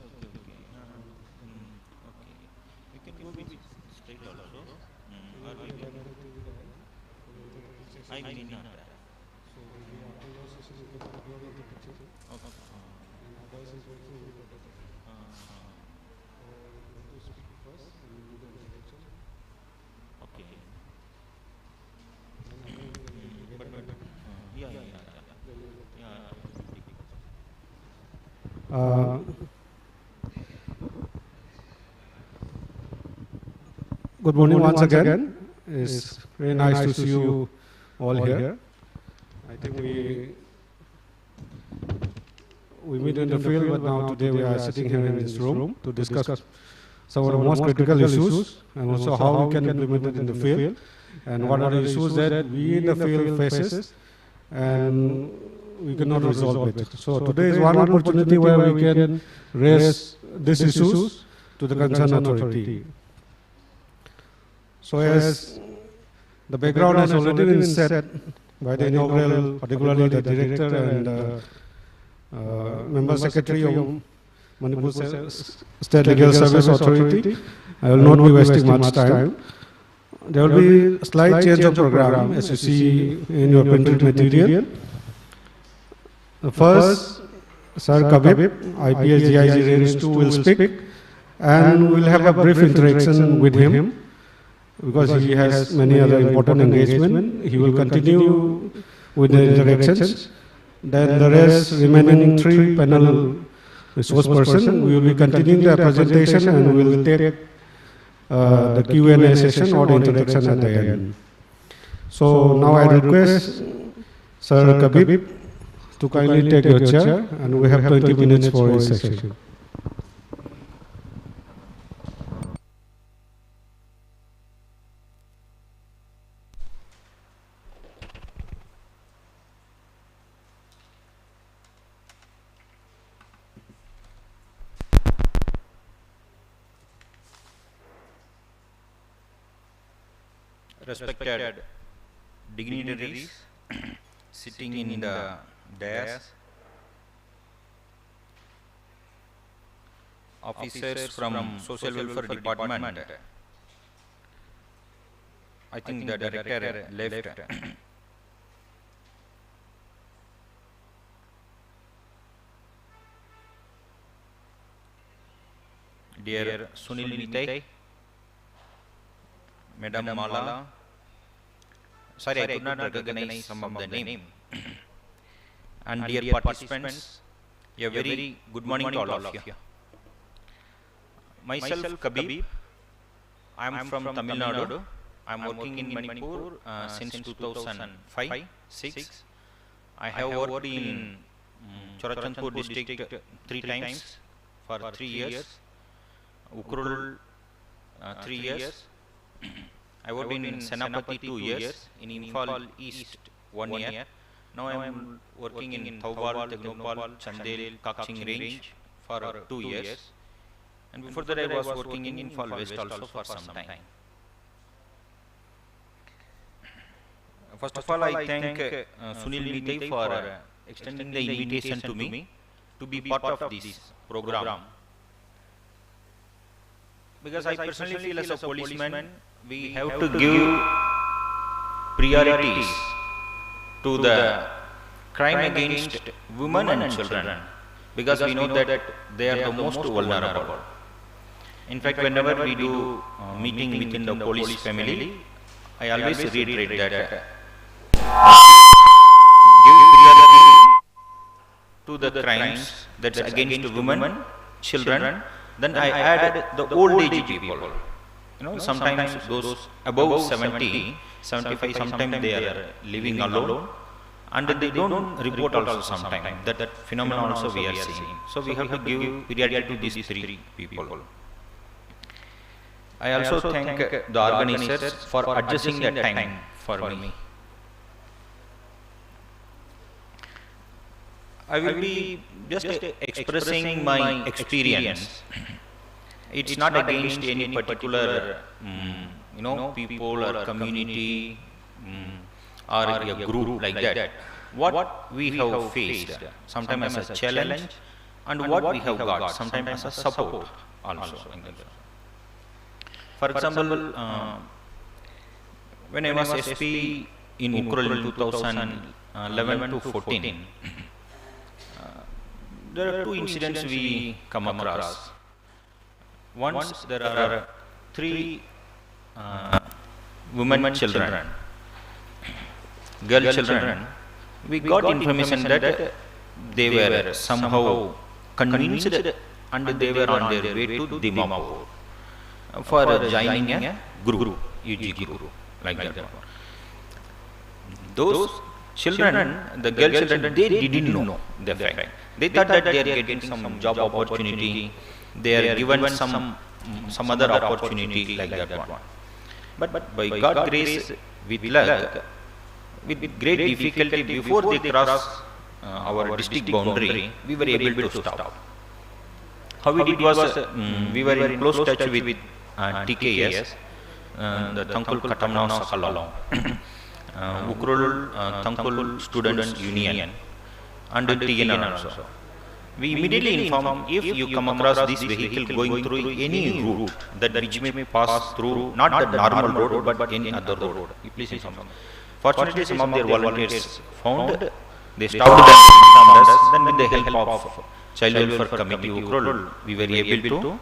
okay, okay. Uh, hmm, okay. You can go with straight also. Hmm, or we can. I may not. Okay. Uh, uh, okay. But, but, uh, yeah, yeah, yeah, yeah. Yeah. Uh, good morning once again. It's very nice to see you all here. I think we we meet in the field, but now today we are sitting here in this room to discuss some of the most critical issues and also how we can implement it in the field and what are the issues that we in the field faces and we cannot resolve it. So today is one opportunity where we can raise these issues to the concerned authority. So as the background has already been set by the inaugural, particularly the director and uh, uh, member secretary of Manipur Se- State Legal Service Authority, I will not be wasting much time. There will be a slight change of program as you see in your printed material. The first, Sir Kabib, I P S D I G Range two, will speak, and we'll have a brief interaction with him because he has many other important engagements. He will continue with the interactions. Then the rest remaining three panel resource person, we will be continuing the presentation and we will take uh, the Q and A session or the interaction at the end. So now I request Sir Kabib to kindly take your chair, and we have twenty minutes for his session. Respected dignitaries sitting in the dais, officers from Social Welfare Department. I think the director left. Dear Sunil Nitai, Madam Mala, sorry, I could not recognize some of the name. And dear participants, a very good morning to all of you. Myself, Kabib. I am from Tamil Nadu. I am working in Manipur uh, since two thousand five six. I have worked in mm, Churachandpur district three times for three years, Ukhrul uh, three years. I worked in Senapati two years, in Imphal East one year. Now I am working in Thoubal, Tengnoupal, Chandel, Kakching range for two years. And before that, I was working in Imphal West also for some time. First of all, I thank uh, Sunil Meitei for uh, extending the invitation to me to be part of this program. Because I personally feel, as a policeman, we have to give priorities to the crime against women and children, because we know that they are the most vulnerable. In fact, whenever we do uh, meeting within the police family, I always reiterate that uh, give priority to the crimes that's against women, children, then I add the old age people. You know, sometimes those above seventy, seventy-five, sometimes they are living alone, and they don't report also sometimes. That phenomenon also we are seeing. So we have to give priority to these three people. I also thank uh, the organizers for adjusting the time for me. I will be just uh, expressing my experience. It's not against any particular, mm, you know, people or community, mm, or a group like that. What we have faced, sometimes as a challenge, and what we have got, sometimes as a support also. For example, uh, when I was S P in Ukhrul in two thousand eleven to fourteen, uh, there are two incidents we come across. Once there are three uh, women children, girl children, we got information that they were somehow convinced and they were on their way to Dimapur for joining a group, U G group, like that one. Those children, the girl children, they didn't know the fact. They thought that they are getting some job opportunity, they are given some some other opportunity like that one. But by God grace, with luck, with great difficulty, before they cross uh, our district boundary, we were able to stop. How we did was, uh, mm, we were in close touch with uh, T K S, uh, the Tangkhul Katamnao Sakalong, uh, Ukhrul uh, Tangkhul Students Union, and T N R also. We immediately informed, if you come across this vehicle going through any route that which may pass through not the normal road but any other road, you please inform. Fortunately, some of their volunteers found, they stopped them, informed us. Then, with the help of Child Welfare Committee Ukhrul, we were able to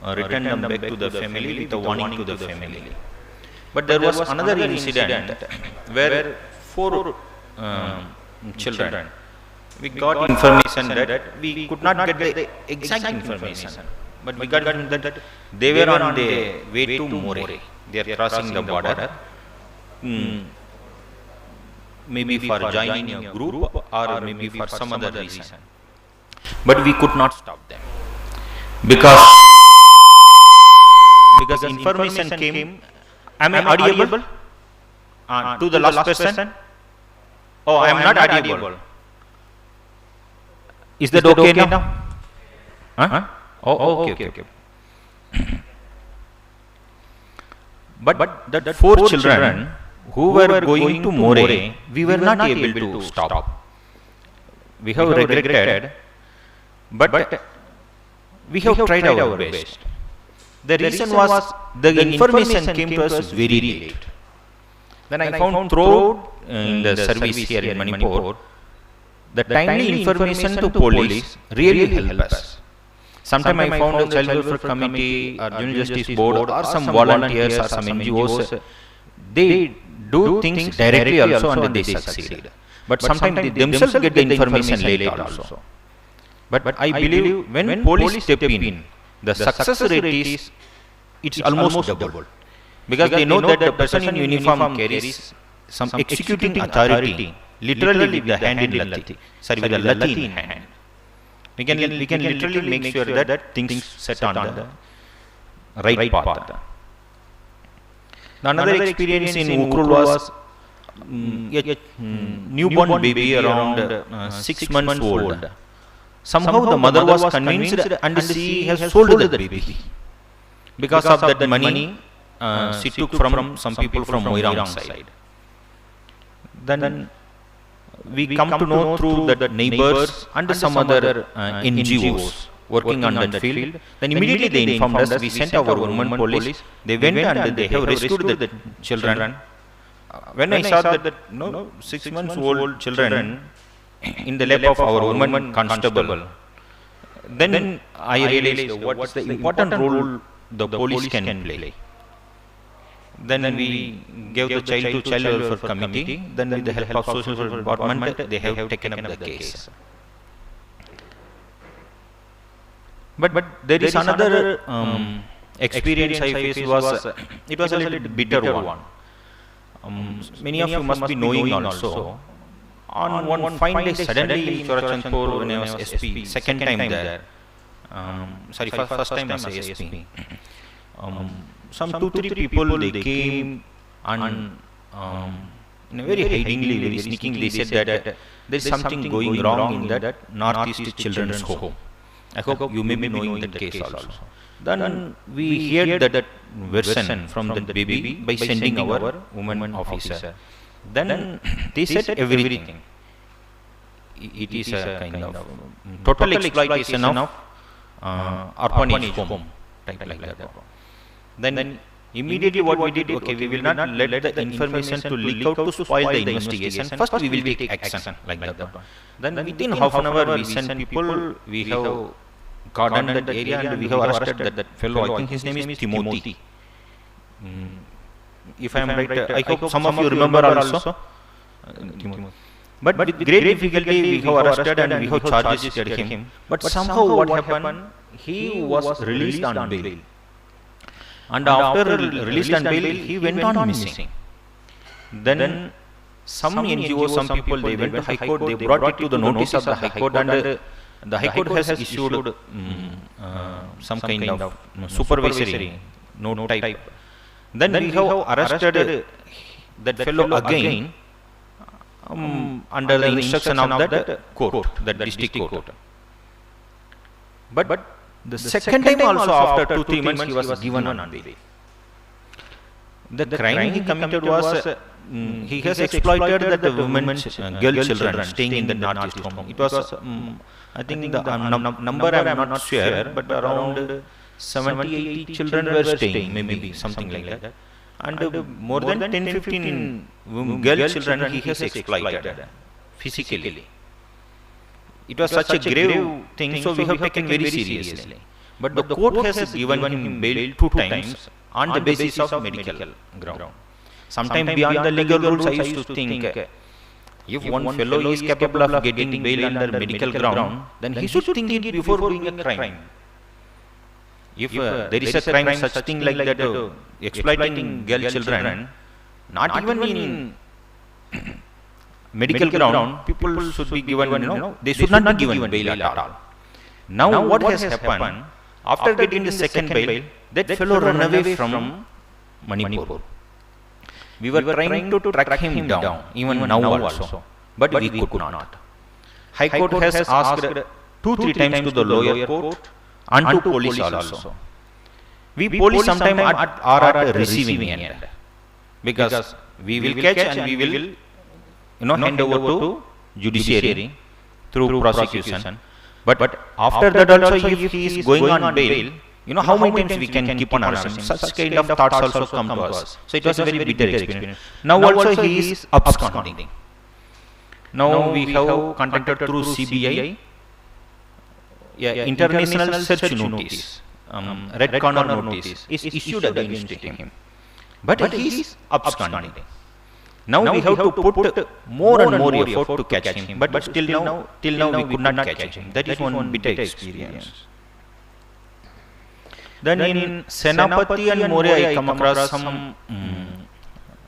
uh, return them back to the family with a warning to the family. But there was another incident where four um, children, we got information that we could not get the exact information, but we got that they were on the way to Moreh. They are crossing the border, mm, maybe for joining a group or maybe for some other reason. But we could not stop them because because information came. Am I audible? Uh, to the last person. Oh, I am not audible. Is that okay now? Huh? Oh, okay, okay, okay. But that four children who were going to Moreh, we were not able to stop. We have regretted, but we have tried our best. The reason was the information came to us very late. Then I found throughout in the service here in Manipur, the timely information to police really help us. Sometime I found a Child Welfare Committee or Juvenile Justice Board or some volunteers or some N G Os, they do things directly also and they succeed. But sometimes they themselves get the information late also. But I believe when police step in, the success rate is, it's almost double. Because they know that the person in uniform carries some executing authority, literally with the hand in lathi, sorry, with the lathi in hand. We can, we can literally make sure that things set on the right path. Another experience in Ukhrul was, mm, a, mm, newborn baby around uh, six months old. Somehow the mother was convinced and she has sold that baby. Because of that money, uh, she took from some people from Moirang side. Then we come to know through the neighbors and some other uh, N G Os working on that field. Then immediately they informed us. We sent our women police. They went and they have rescued the children. Uh, when I saw that, no, six months old children in the lap of our woman constable, then I realized what is the important role the police can play. Then we gave the child to child welfare committee. Then with the help of social welfare department, they have taken up the case. But, but there is another um, experience I faced was, uh, it was a little bitter one. Um, many of you must be knowing also. On one fine day, suddenly in Churachandpur, when I was S P, second time there, um, sorry, first, first time as a S P, um, some two, three people, they came and um, in a very hidingly, very sneaking, they said that there is something going wrong in that Northeast children's home. I hope you may be knowing that case also. Then we heard that version from that baby by sending our woman officer. Then they said everything. I- It is a kind of total exploitation of uh, orphanage home, type like that. Then immediately what we did, okay, we will not let the information to leak out to spoil the investigation. First, we will take action, like that. Then within half an hour, we sent people, we have cordoned that area and we have arrested that fellow. I think his name is Timothy. Mm. If I am right, I hope some of you remember also. Uh, Timothy. But with great difficulty, we have arrested and we have charges at him. But somehow what happened? He was released on bail. And after re- released on bail, he went on missing. Then some N G Os, some people, they went to High Court, they brought it to the notice of the High Court, and uh, the High Court has issued mm, uh, some kind of mm, supervisory note type. Then we have arrested that fellow again um, under the instruction of that court, that district court. But, but the second time also, after two, three months, he was given on bail. The crime he committed was, uh, mm, he has exploited that women, uh, girl children staying in the Northeast home. It was, um, I think the, um, num- number I'm not sure, but around seventy, eighty children were staying, maybe something like that. And, uh, more than ten, fifteen wom- girl children he has exploited physically. It was such a grave thing, so we have taken very seriously. But the court has given him bail two times on the basis of medical ground. Sometimes beyond the legal rules, I used to think, uh, if one fellow is capable of getting bail under medical ground, then he should think it before doing a crime. If, uh, there is a crime, such thing like that, uh, exploiting girl children, not even in medical ground, people should be given, you know, they should not be given bail at all. Now, what has happened, after getting the second bail, that fellow ran away from Manipur. We were trying to track him down, even now also, but we could not. High Court has asked two, three times to the lower court and to police also. We police sometimes at, are at the receiving end, because we will catch and we will, you know, hand over to judiciary through prosecution. But, but after that also, if he is going on bail, you know, how many times we can keep on arresting? Such kind of thoughts also come to us. So it was a very bitter experience. Now also he is absconding. Now we have contacted through C B I. Yeah, international search notice, um, red corner notice is issued against him. But he is absconding. Now we have to put more and more effort to catch him, but still now, till now we could not catch him. That is one bitter experience. Then in Senapati and Moreh, I come across some, mm,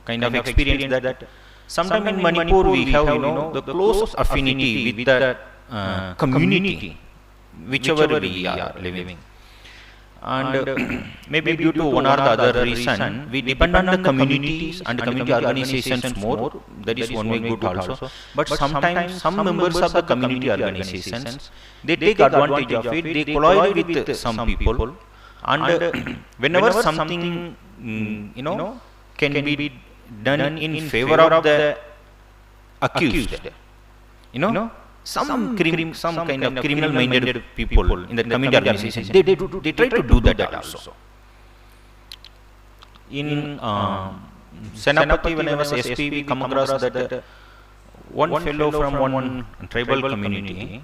kind of experience that sometime in Manipur we have, you know, the close affinity with the, uh, community, whichever we are living. And uh, maybe due to one or the other reason, we depend on the communities and community organizations more. That is one way good also. But sometimes some members of the community organizations, they take advantage of it. They collide with some people, and uh, whenever something, mm, you know, can be done in favor of the accused, you know, some crim, some kind of criminal-minded people in the community organization, they do, they try to do that also. In um, Senapati, when I was S P, we come across that uh, one fellow from one tribal community,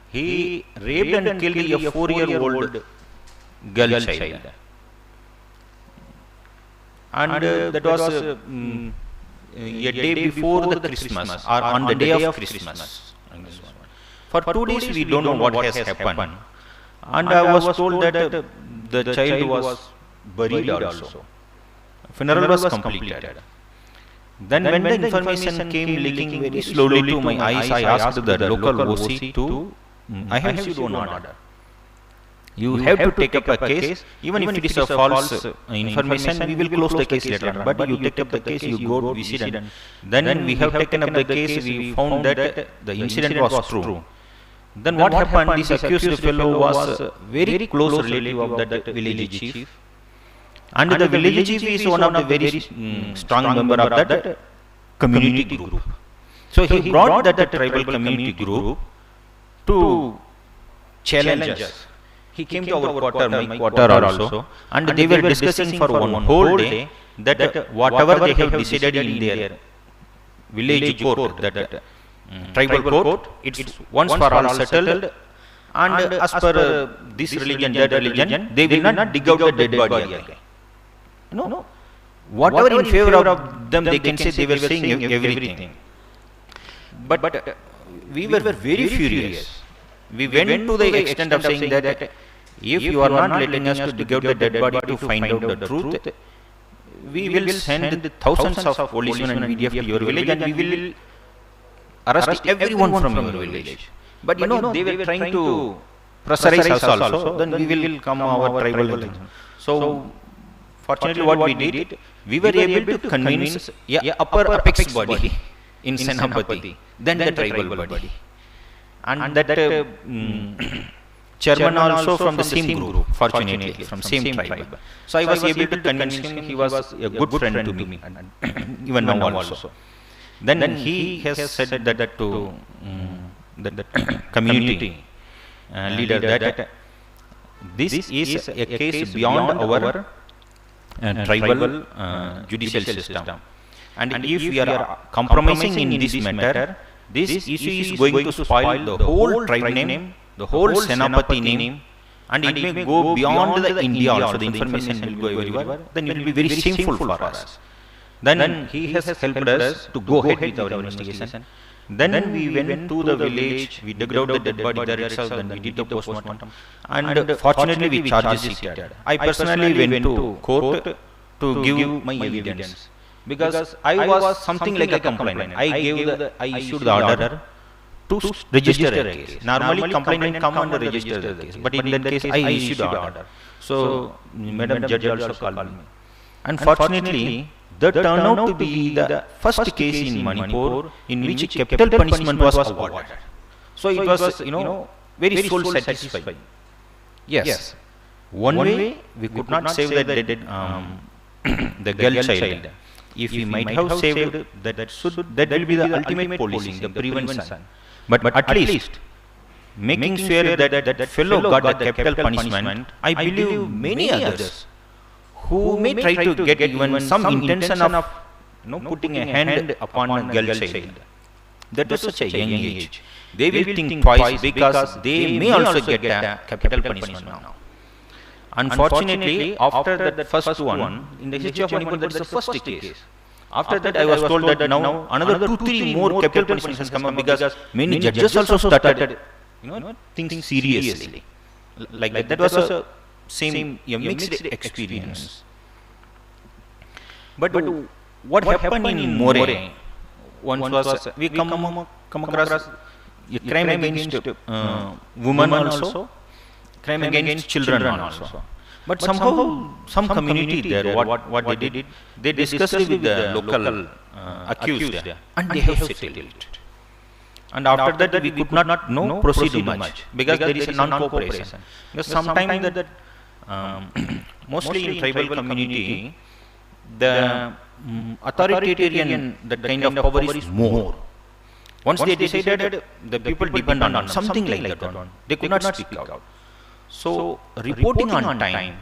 he raped and killed a four-year-old girl child. And uh, that was uh, mm, a day before the Christmas or on the day of Christmas. For two days, we don't know what has happened. And I was told that uh, the child was buried also. Funeral was completed. Then when the information came leaking very slowly to my eyes, I asked the local O C to, "I have issued one order. You have to take up a case, even if it is a false uh, information, we will close the case later on. But you take up the case, you go visit." And then we have taken up the case, we found that the incident was true. Then what happened? This accused fellow was a very close relative of that village chief, and the village chief is one of the very mm, strong member of that community group. So he brought that tribal community group to challenge us. He came to our quarter, my quarter also, and they were discussing for one whole day that uh, whatever they have decided in their village court, that uh, tribal court, it's once for all settled. And uh, as per uh, this religion, that religion, they will not dig out the dead body again. No, whatever in favor of them, they can say, they were saying ev- everything. But uh, we were very furious. We went to the extent of saying that if you are not letting us to dig out the dead body to find out the truth, we will send thousands of policemen and V D F to your village, and we will arrest everyone from your village. But you know, they were trying to pressurize us also, then we will come our tribal thing. So, fortunately, what we did, we were able to convince a upper apex body in Senapati, then the tribal body. And that uh, mm, chairman also from the same group, fortunately, from same tribe. So I was able to convince him, he was a good friend to me, and even now also. Then he has said that to mm, that community uh, leader that this is a case beyond our uh, tribal uh, judicial system. And if we are compromising in this matter, this issue is going to spoil the whole tribe name, the whole Senapati name, and it may go beyond the India also. The information will go everywhere. Then it will be very shameful for us. Then he has helped us to go ahead with our investigation. Then we went to the village, we dug out the dead body there itself, then we did the postmortem. And fortunately, we charge sheeted. I personally went to court to give my evidence because I was something like a complainant. I gave the, I issued the order to register a case. Normally, complainant come and register the case, but in that case, I issued the order. So, Madam Judge also called me. Unfortunately, that turned out to be the first case in Manipur in which capital punishment was awarded. So it was, you know, very soul satisfying. Yes, one way we could not save the dead, um, the girl child. If we might have saved that, should that will be the ultimate policing, the prevention. But at least making sure that that fellow got the capital punishment, I believe many others who may try to get even some intention of, you know, putting a hand upon a girl child. That was such a young age. They will think twice because they may also get a capital punishment now. Unfortunately, after that first one, in the history of Manipur, that's the first case. After that, I was told that now another two, three more capital punishments has come up because many judges also started, you know, think seriously. Like that, that was a same a mixed experience. But what happened in Moreh once was we come come across a crime against uh, women also, crime against children also. But somehow, some community there, what, what they did, they discussed with the local uh, accused, and they have settled it. And after that, we could not, no, proceed much because there is a non-cooperation. Because sometimes that, um, mostly in tribal community, the mm, authoritarian, that kind of power is more. Once they decided, the people depend on something like that one. They could not speak out. So reporting on time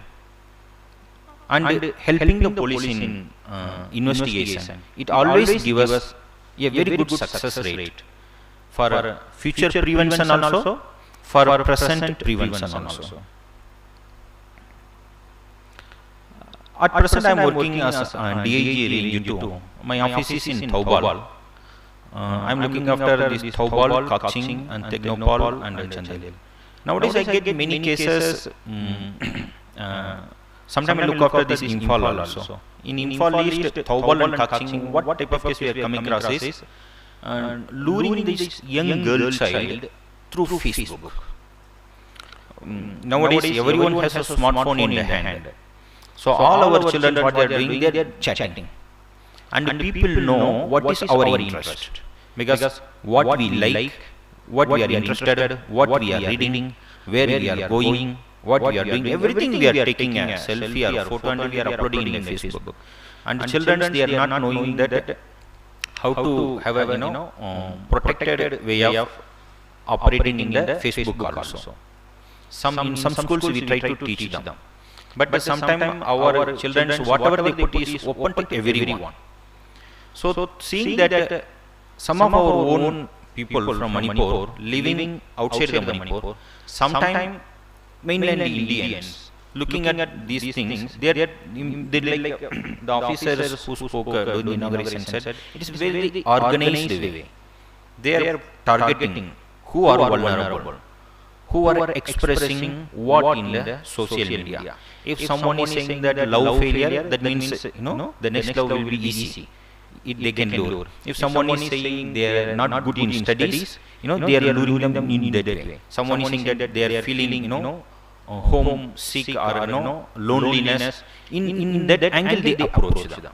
and helping the police in uh, investigation, it always gives us a very good success rate for future prevention also, for present prevention also. At present, I am working as uh, D I G Range two. My office is in Thoubal. Uh, I am looking after this Thoubal, Kakching, and Tengnoupal, and uh, Chandel. Nowadays, I get many cases. Mm, uh, sometimes I look after this Imphal also. In Imphal East, Thoubal, and Kakching, what type of case we are coming across is uh, luring this young girl child through Facebook. Mm, nowadays, everyone has a smartphone in their hand. So all our children, what they are doing, they are chatting. And people know what is our interest. Because what we like, what we are interested, what we are reading, where we are going, what we are doing, everything we are taking a selfie or a photo and we are uploading in the Facebook. And children, they are not knowing that how to have a, you know, um, protected way of operating in the Facebook also. Some, in some schools we try to teach them, but sometimes our children, whatever they put is open to everyone. So seeing that uh, some of our own people from Manipur living outside the Manipur, sometimes mainland Indians, looking at these things, they are, they like uh, the officers who spoke uh, during the inauguration said, it is very organized way. They are targeting who are vulnerable, who are expressing what in the social media. If someone is saying that love failure, that means, you know, the next love will be easy. it, they can lure. If someone is saying they are not good in studies, you know, they are luring them in that way. Someone is saying that they are feeling, you know, uh, homesick or, you know, loneliness. In, in that angle, they approach them.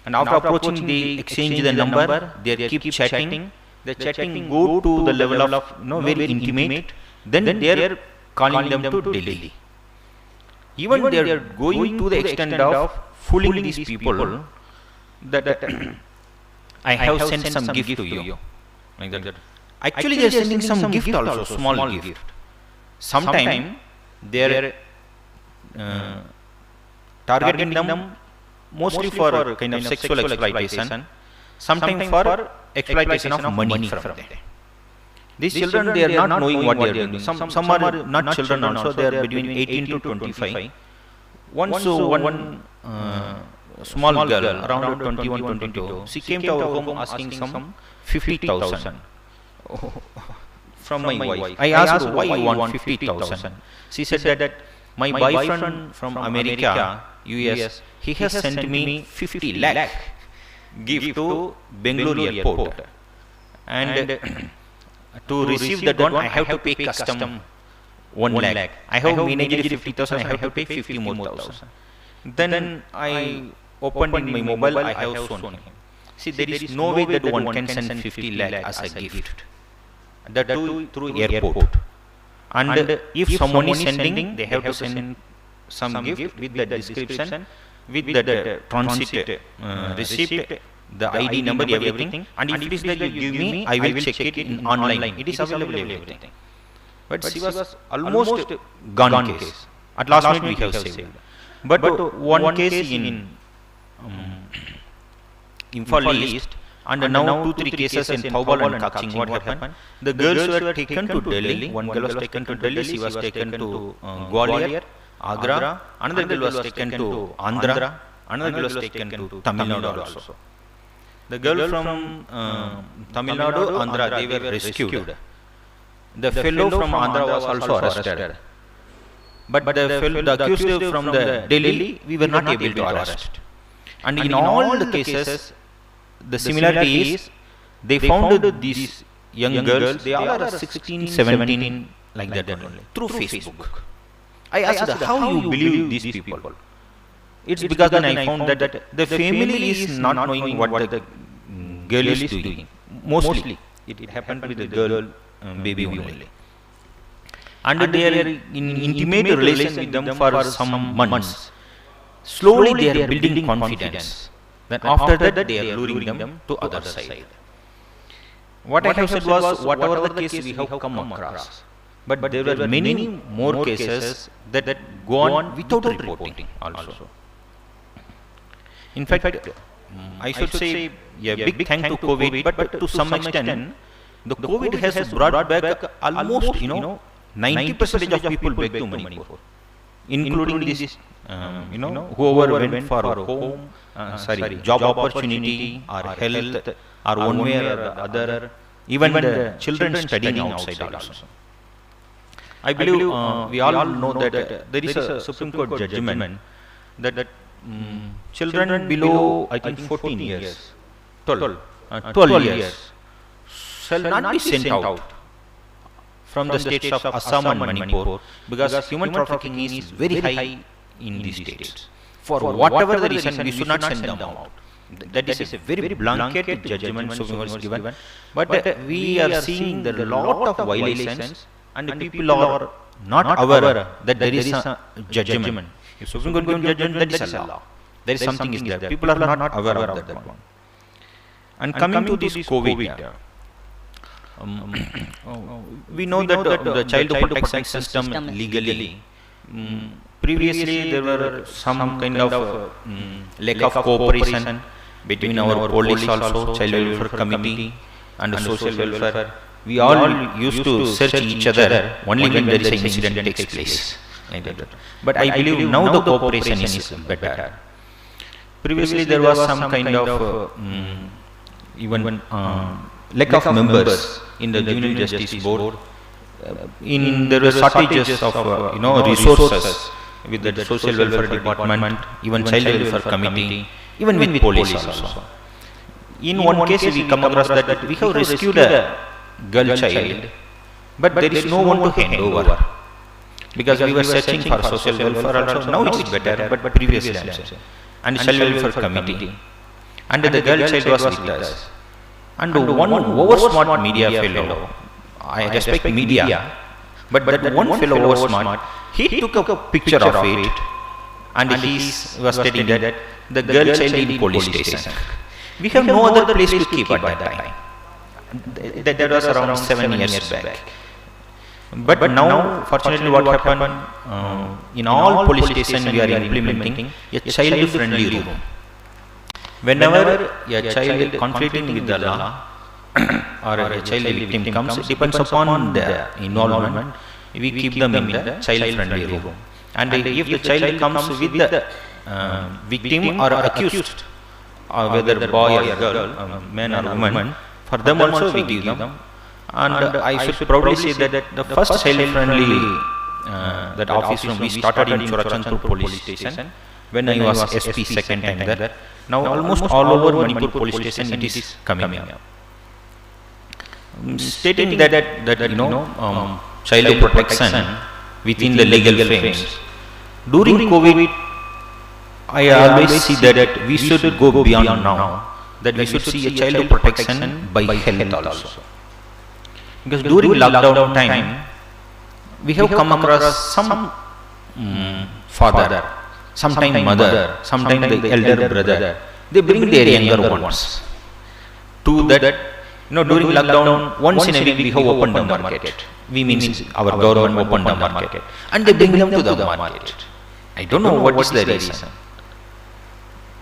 And after approaching, they exchange the number, they keep chatting. The chatting go to the level of, you know, very intimate. Then they are calling them to Delhi. Even they are going to the extent of fooling these people that I have sent some gift to you. Like that. Actually, they are sending some gift also, small gift. Sometime they are uh, targeting them mostly for kind of sexual exploitation, sometimes for exploitation of money from them. These children, they are not knowing what they are doing. Some, some are not children also, they are between eighteen to twenty-five. Once, uh, one uh, small girl, around twenty-one, twenty-two, she came to our home asking some fifty thousand from my wife. I asked her, "Why you want fifty thousand?" She said that, "My boyfriend from America, U S, he has sent me fifty lakh gift to Bangalore airport. And to receive that one, I have to pay custom one lakh. I have managed fifty thousand, I have to pay fifty more thousand." Then I opened in my mobile, I have shown him. See, there is no way that one can send fifty lakh as a gift. That too through airport. And if someone is sending, they have to send some gift with the description, with the transit uh, receipt, the I D number, everything. And if it is that you give me, I will check it in online. It is available, everything. But she was almost gone case. At last minute we have saved. But one case in um, Imphal East, and now two, three cases in Thoubal and Kakching. What happened? The girls were taken to Delhi. One girl was taken to Delhi. She was taken to uh, Gwalior, Agra. Another girl was taken to Andhra. Another girl was taken to Tamil Nadu also. The girl from uh, Tamil Nadu, Andhra, they were rescued. The fellow from Andhra was also arrested. But the, fellow, the accused from the Delhi, we were not able to arrest. And in all the cases, The similarity is they found these young girls, they all are sixteen, seventeen, like that only, through Facebook. I asked, "How you believe these people?" It's because then I found that the family is not knowing what the girl is doing. Mostly, it happened with the girl, um, baby only. And they are in intimate relation with them for some months. Slowly, they are building confidence. Then after that, they are luring them to other side. What I have said was, whatever the case we have come across, but there were many more cases that go on without reporting also. In fact, I should say a big thank to COVID, but to some extent, the COVID has brought back almost, you know, ninety percent of people back to Manipur, including this, um, you know, whoever went for a home, uh, sorry, job opportunity or health or one way or other, even the children studying outside also. I believe, uh, we all know that, uh, there is a Supreme Court judgment that, that, mm, children below, I think, fourteen years, twelve, uh, twelve years shall not be sent out from the states of Assam and Manipur because human trafficking is very high in these states. For whatever the reason, we should not send them out. That is a very blanket judgment Supreme Court has given. But, uh, we are seeing there are a lot of violations, and people are not aware that there is a judgment. If Supreme Court given judgment, that is a law. There is something is there. People are not aware of that one. And coming to this COVID, um, we know that, uh, the child protection system legally, mm, previously there were some kind of, uh, mm, lack of cooperation between our police also, child welfare committee and social welfare. We all used to search each other only when there is an incident takes place. Like that. But I believe now the cooperation is better. Previously, there was some kind of, uh, mm, even, uh, lack of members in the Juvenile Justice Board. Uh, in there were shortages of, uh, you know, resources with the social welfare department, even child welfare committee, even with police also. In one case, we come across that we have rescued a girl child, but there is no one to hand over. Because we were searching for social welfare also. Now it is better, but previously also. And child welfare committee. And the girl child was with us. And one over smart media fellow, I respect media, but that one fellow over smart, he took a picture of it and he was stating that the girl child in police station. We have no other place to keep at that time. That, that was around seven years back. But now, fortunately, what happened, uh, in all police station we are implementing a child-friendly room. Whenever a child conflicting with the law or a child victim comes, it depends upon the involvement. We keep them in the child-friendly room. And if the child comes with the uh, victim or accused, or whether boy or girl, um, man or woman, for them also we give them. And I should proudly say that the first child-friendly uh, that office room we started in Churachandpur police station when I was S P second time there. Now almost all over Manipur police station it is coming up. Um, stating that, that, you know, um, child protection within the legal frames. During COVID, I always see that we should go beyond now, that we should see a child protection by health also. Because during lockdown time, we have come across some, mm, father, sometime mother, sometime the elder brother, they bring their younger ones to that. You know, during lockdown, once in a week we have opened the market. We means our government opened the market, and they bring them to the market. I don't know what is the reason.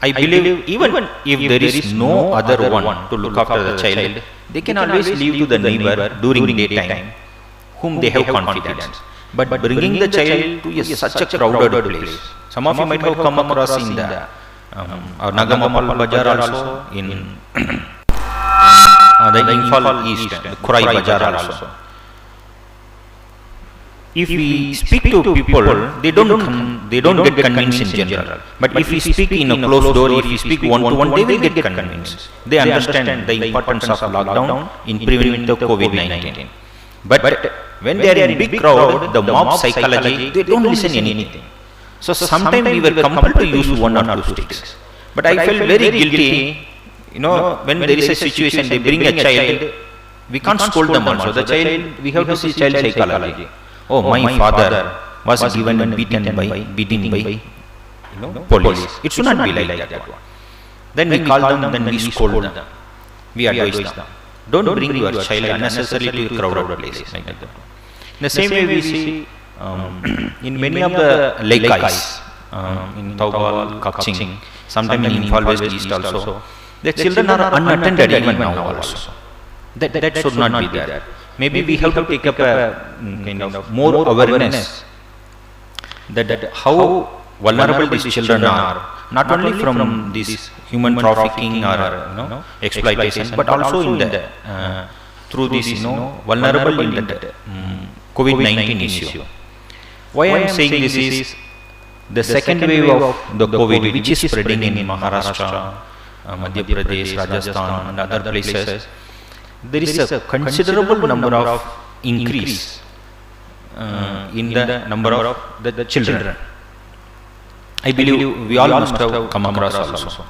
I believe even if there is no other one to look after the child, they can always leave to the neighbor during daytime, whom they have confidence. But bringing the child to a, such a crowded place, some of you might have come across in the um, our Nagamappal Bazaar also, in uh, the Imphal East, the Khurai Bazaar also. If we speak to people, they don't con- they don't get convinced in general. But if we speak in a closed door, if we speak one to one, they will get convinced. They understand the importance of lockdown in preventing the COVID nineteen. But when they are in big crowd, the mob psychology, they don't listen anything. So sometimes we were compelled to use one or two sticks. But I felt very guilty, you know, when there is a situation, they bring a child, we can't scold them also. The child, we have to see child psychology. Oh, my father was given a beaten by, beating by, you know, police. It should not be like that one. Then we call them, then we scold them. We advise them. Don't bring your child unnecessarily to a crowded place like that. In the same way, we see um, in many of the Leikais, um, in Thoubal, Kakching, sometimes in Imphal West East also, the children are unattended even now also. That, that should not be there. Maybe we have to take up a mm, kind of more awareness that, that how vulnerable these children are, not only from this human trafficking or you know, exploitation, but also in the uh, through this you know vulnerable in the um, COVID nineteen issue. Why I am saying this is the second wave of the COVID, which is spreading in Maharashtra, uh, Madhya Pradesh, Rajasthan, and other places. There is a considerable number of increase uh, in the number of the, the children. I believe we all must have come across also.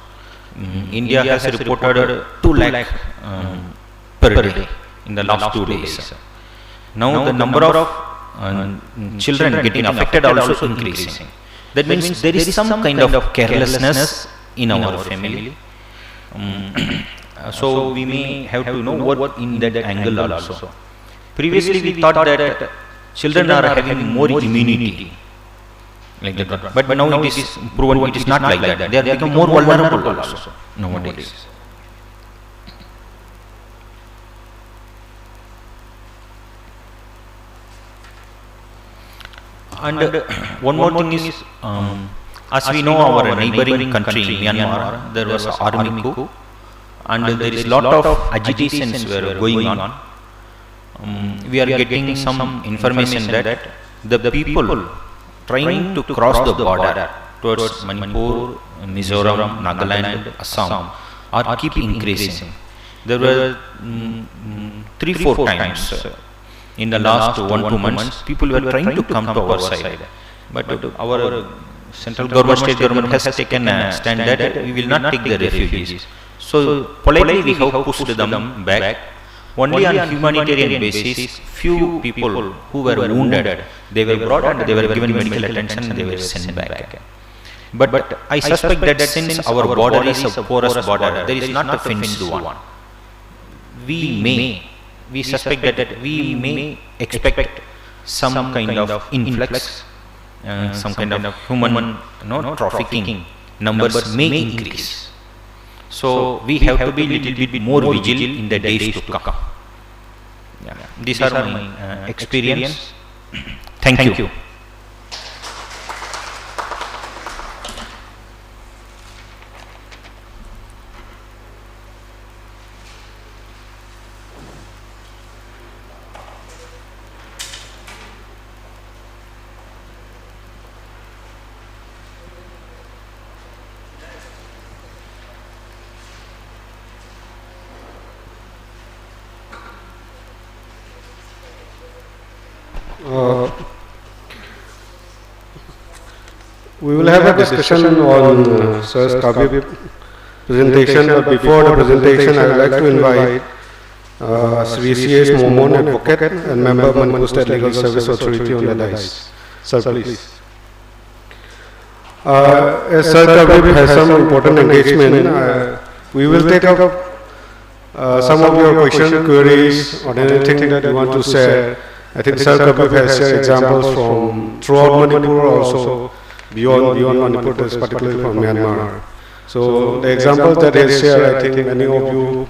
Mm, India has reported two lakh um, per day in the last two days. Now the number of uh, children getting affected also increasing. That means there is some kind of carelessness in our family. Um, so we may have to know what in that angle also. Previously, we thought that children are having more immunity, like that. But now it is proven it is not like that. They are become more vulnerable also nowadays. And one more thing is, um, as we know, our neighboring country, Myanmar, there was army coup, and there is lot of agitations were going on. um, we are getting some information that the people trying to cross the border towards Manipur, Mizoram, Nagaland, Assam are keep increasing. There were mm, mm, three, four times uh, in the last one, two months, people were trying to come to our side. But our central government, state government has taken a stand that we will not take the refugees. So politely we have pushed them back. Only on humanitarian basis, few people who were wounded, they were brought and they were given medical attention and they were sent back. But I suspect that since our border is a porous border, there is not a fenced one. We may, we suspect that we may expect some kind of influx, uh, some kind of human, you know, trafficking. Numbers may increase. So we have to be little bit more vigilant in the days to come. Yeah. These are my uh, experience. Thank you. Uh, we will have a discussion on uh, Sir Skabib presentation, but before the presentation, I would like to invite uh, Sri C S Momon, advocate and member of Manipur State Legal Service Authority on the dais. Sir, please. Uh, as Sir Kabir has some important engagement, uh, we will take up uh, some of your questions, queries, or anything that you want to share. I think Sir Kabir has shared examples from throughout Manipur, also beyond beyond Manipur, particularly from Myanmar. So the examples that he shared, I think many of you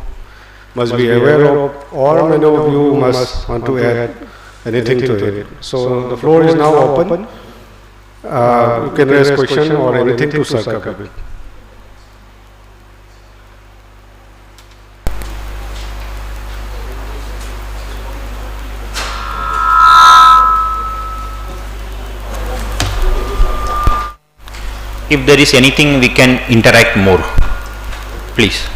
must be aware of, or many of you must want to add anything to it. So the floor is now open. Uh, you can raise question or anything to Sir Kabir. If there is anything, we can interact more. Please.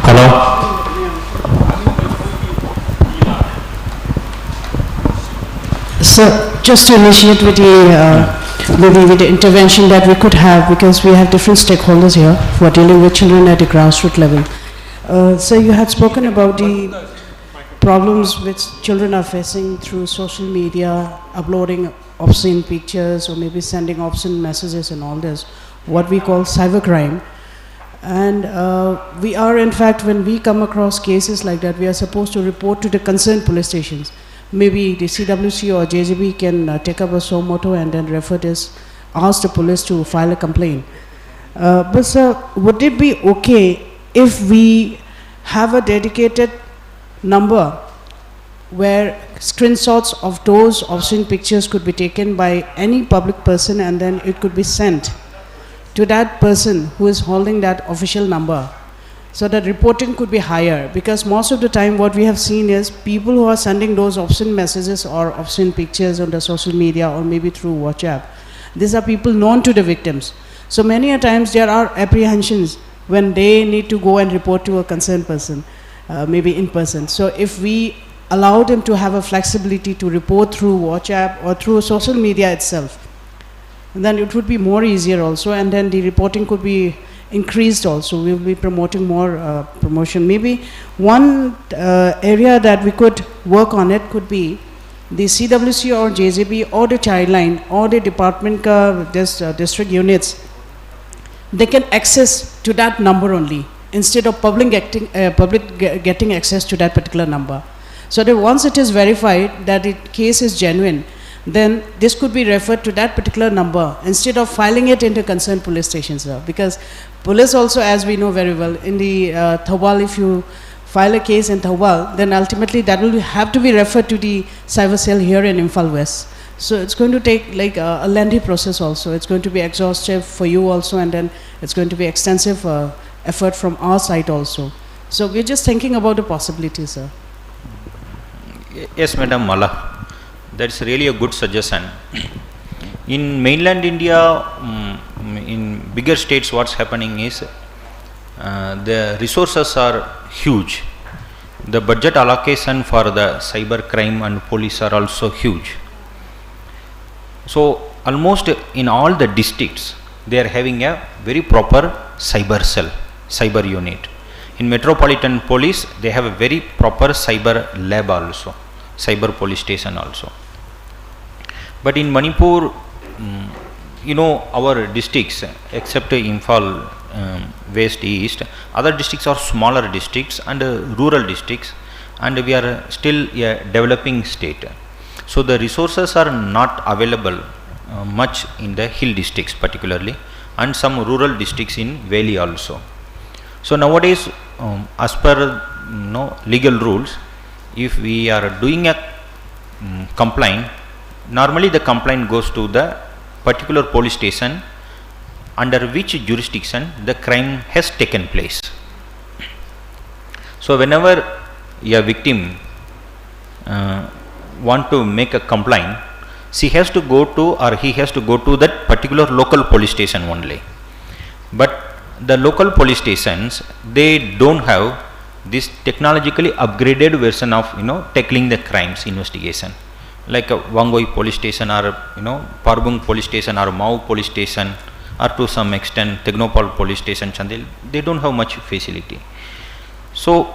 Hello? So, just to initiate with the, uh, maybe with the intervention that we could have, because we have different stakeholders here who are dealing with children at the grassroots level. Uh, so, you had spoken about the problems which children are facing through social media, uploading obscene pictures or maybe sending obscene messages and all this, what we call cybercrime. And uh, we are, in fact, when we come across cases like that, we are supposed to report to the concerned police stations. Maybe the C W C or J J B can uh, take up a suo motu and then refer this, ask the police to file a complaint. Uh, but, sir, would it be okay if we have a dedicated number where screenshots of those obscene pictures could be taken by any public person and then it could be sent to that person who is holding that official number, so that reporting could be higher? Because most of the time what we have seen is people who are sending those obscene messages or obscene pictures on the social media or maybe through WhatsApp, these are people known to the victims. So many a times there are apprehensions when they need to go and report to a concerned person, uh, maybe in person. So if we allow them to have a flexibility to report through WhatsApp or through social media itself, then it would be more easier also, and then the reporting could be increased also. We will be promoting more uh, promotion. Maybe one uh, area that we could work on it could be the C W C or J J B or the Childline or the department ka, this, uh, district units, they can access to that number only instead of public getting, uh, public ge- getting access to that particular number. So that once it is verified that the case is genuine, then this could be referred to that particular number instead of filing it into concerned police station, sir. Because police also, as we know very well, in the uh, Thoubal, if you file a case in Thoubal, then ultimately that will have to be referred to the cyber cell here in Imphal West. So it's going to take like a, a lengthy process also. It's going to be exhaustive for you also, and then it's going to be extensive uh, effort from our side also. So we're just thinking about the possibility, sir. Yes, Madam Mala, that's really a good suggestion. In mainland India, mm, in bigger states, what's happening is uh, the resources are huge. The budget allocation for the cyber crime and police are also huge. So almost in all the districts, they are having a very proper cyber cell, cyber unit. In metropolitan police, they have a very proper cyber lab also, cyber police station also. But in Manipur, mm, you know, our districts, except Imphal, um, West, East, other districts are smaller districts and uh, rural districts, and we are still a developing state. So the resources are not available uh, much in the hill districts particularly, and some rural districts in valley also. So nowadays, um, as per, you know, legal rules, if we are doing a, um, complaint, normally the complaint goes to the particular police station under which jurisdiction the crime has taken place. So whenever a victim uh, want to make a complaint, she has to go to, or he has to go to that particular local police station only. But the local police stations, they don't have this technologically upgraded version of, you know, tackling the crimes investigation. Like uh, Wangoi police station, or, you know, Parbung police station, or Mao police station, or to some extent Tengnoupal police station, Chandel, they don't have much facility. So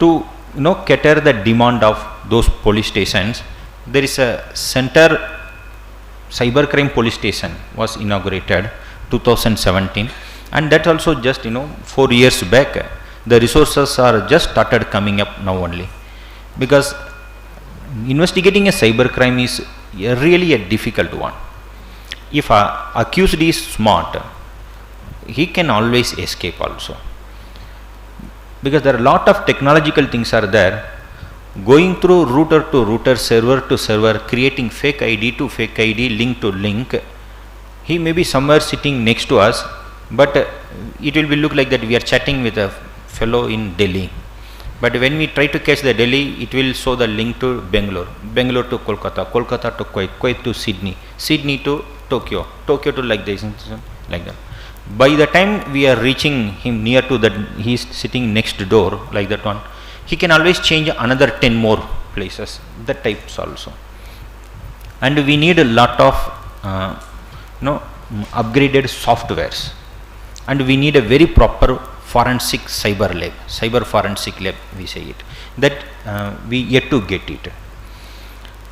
to, you know, cater the demand of those police stations, there is a center, cybercrime police station was inaugurated two thousand seventeen, and that also just, you know, four years back. The resources are just started coming up now only, because investigating a cybercrime is a really a difficult one. If a accused is smart, he can always escape also, because there are a lot of technological things are there, going through router to router, server to server, creating fake I D to fake I D, link to link. He may be somewhere sitting next to us, but uh, it will be look like that we are chatting with a fellow in Delhi. But when we try to catch the Delhi, it will show the link to Bangalore, Bangalore to Kolkata, Kolkata to Kuwait, Kuwait to Sydney, Sydney to Tokyo, Tokyo to like this, like that. By the time we are reaching him near to that, he is sitting next door, like that one, he can always change another ten more places, that types also. And we need a lot of uh, you know, upgraded softwares, and we need a very proper forensic cyber lab, cyber forensic lab we say it, that uh, we yet to get it.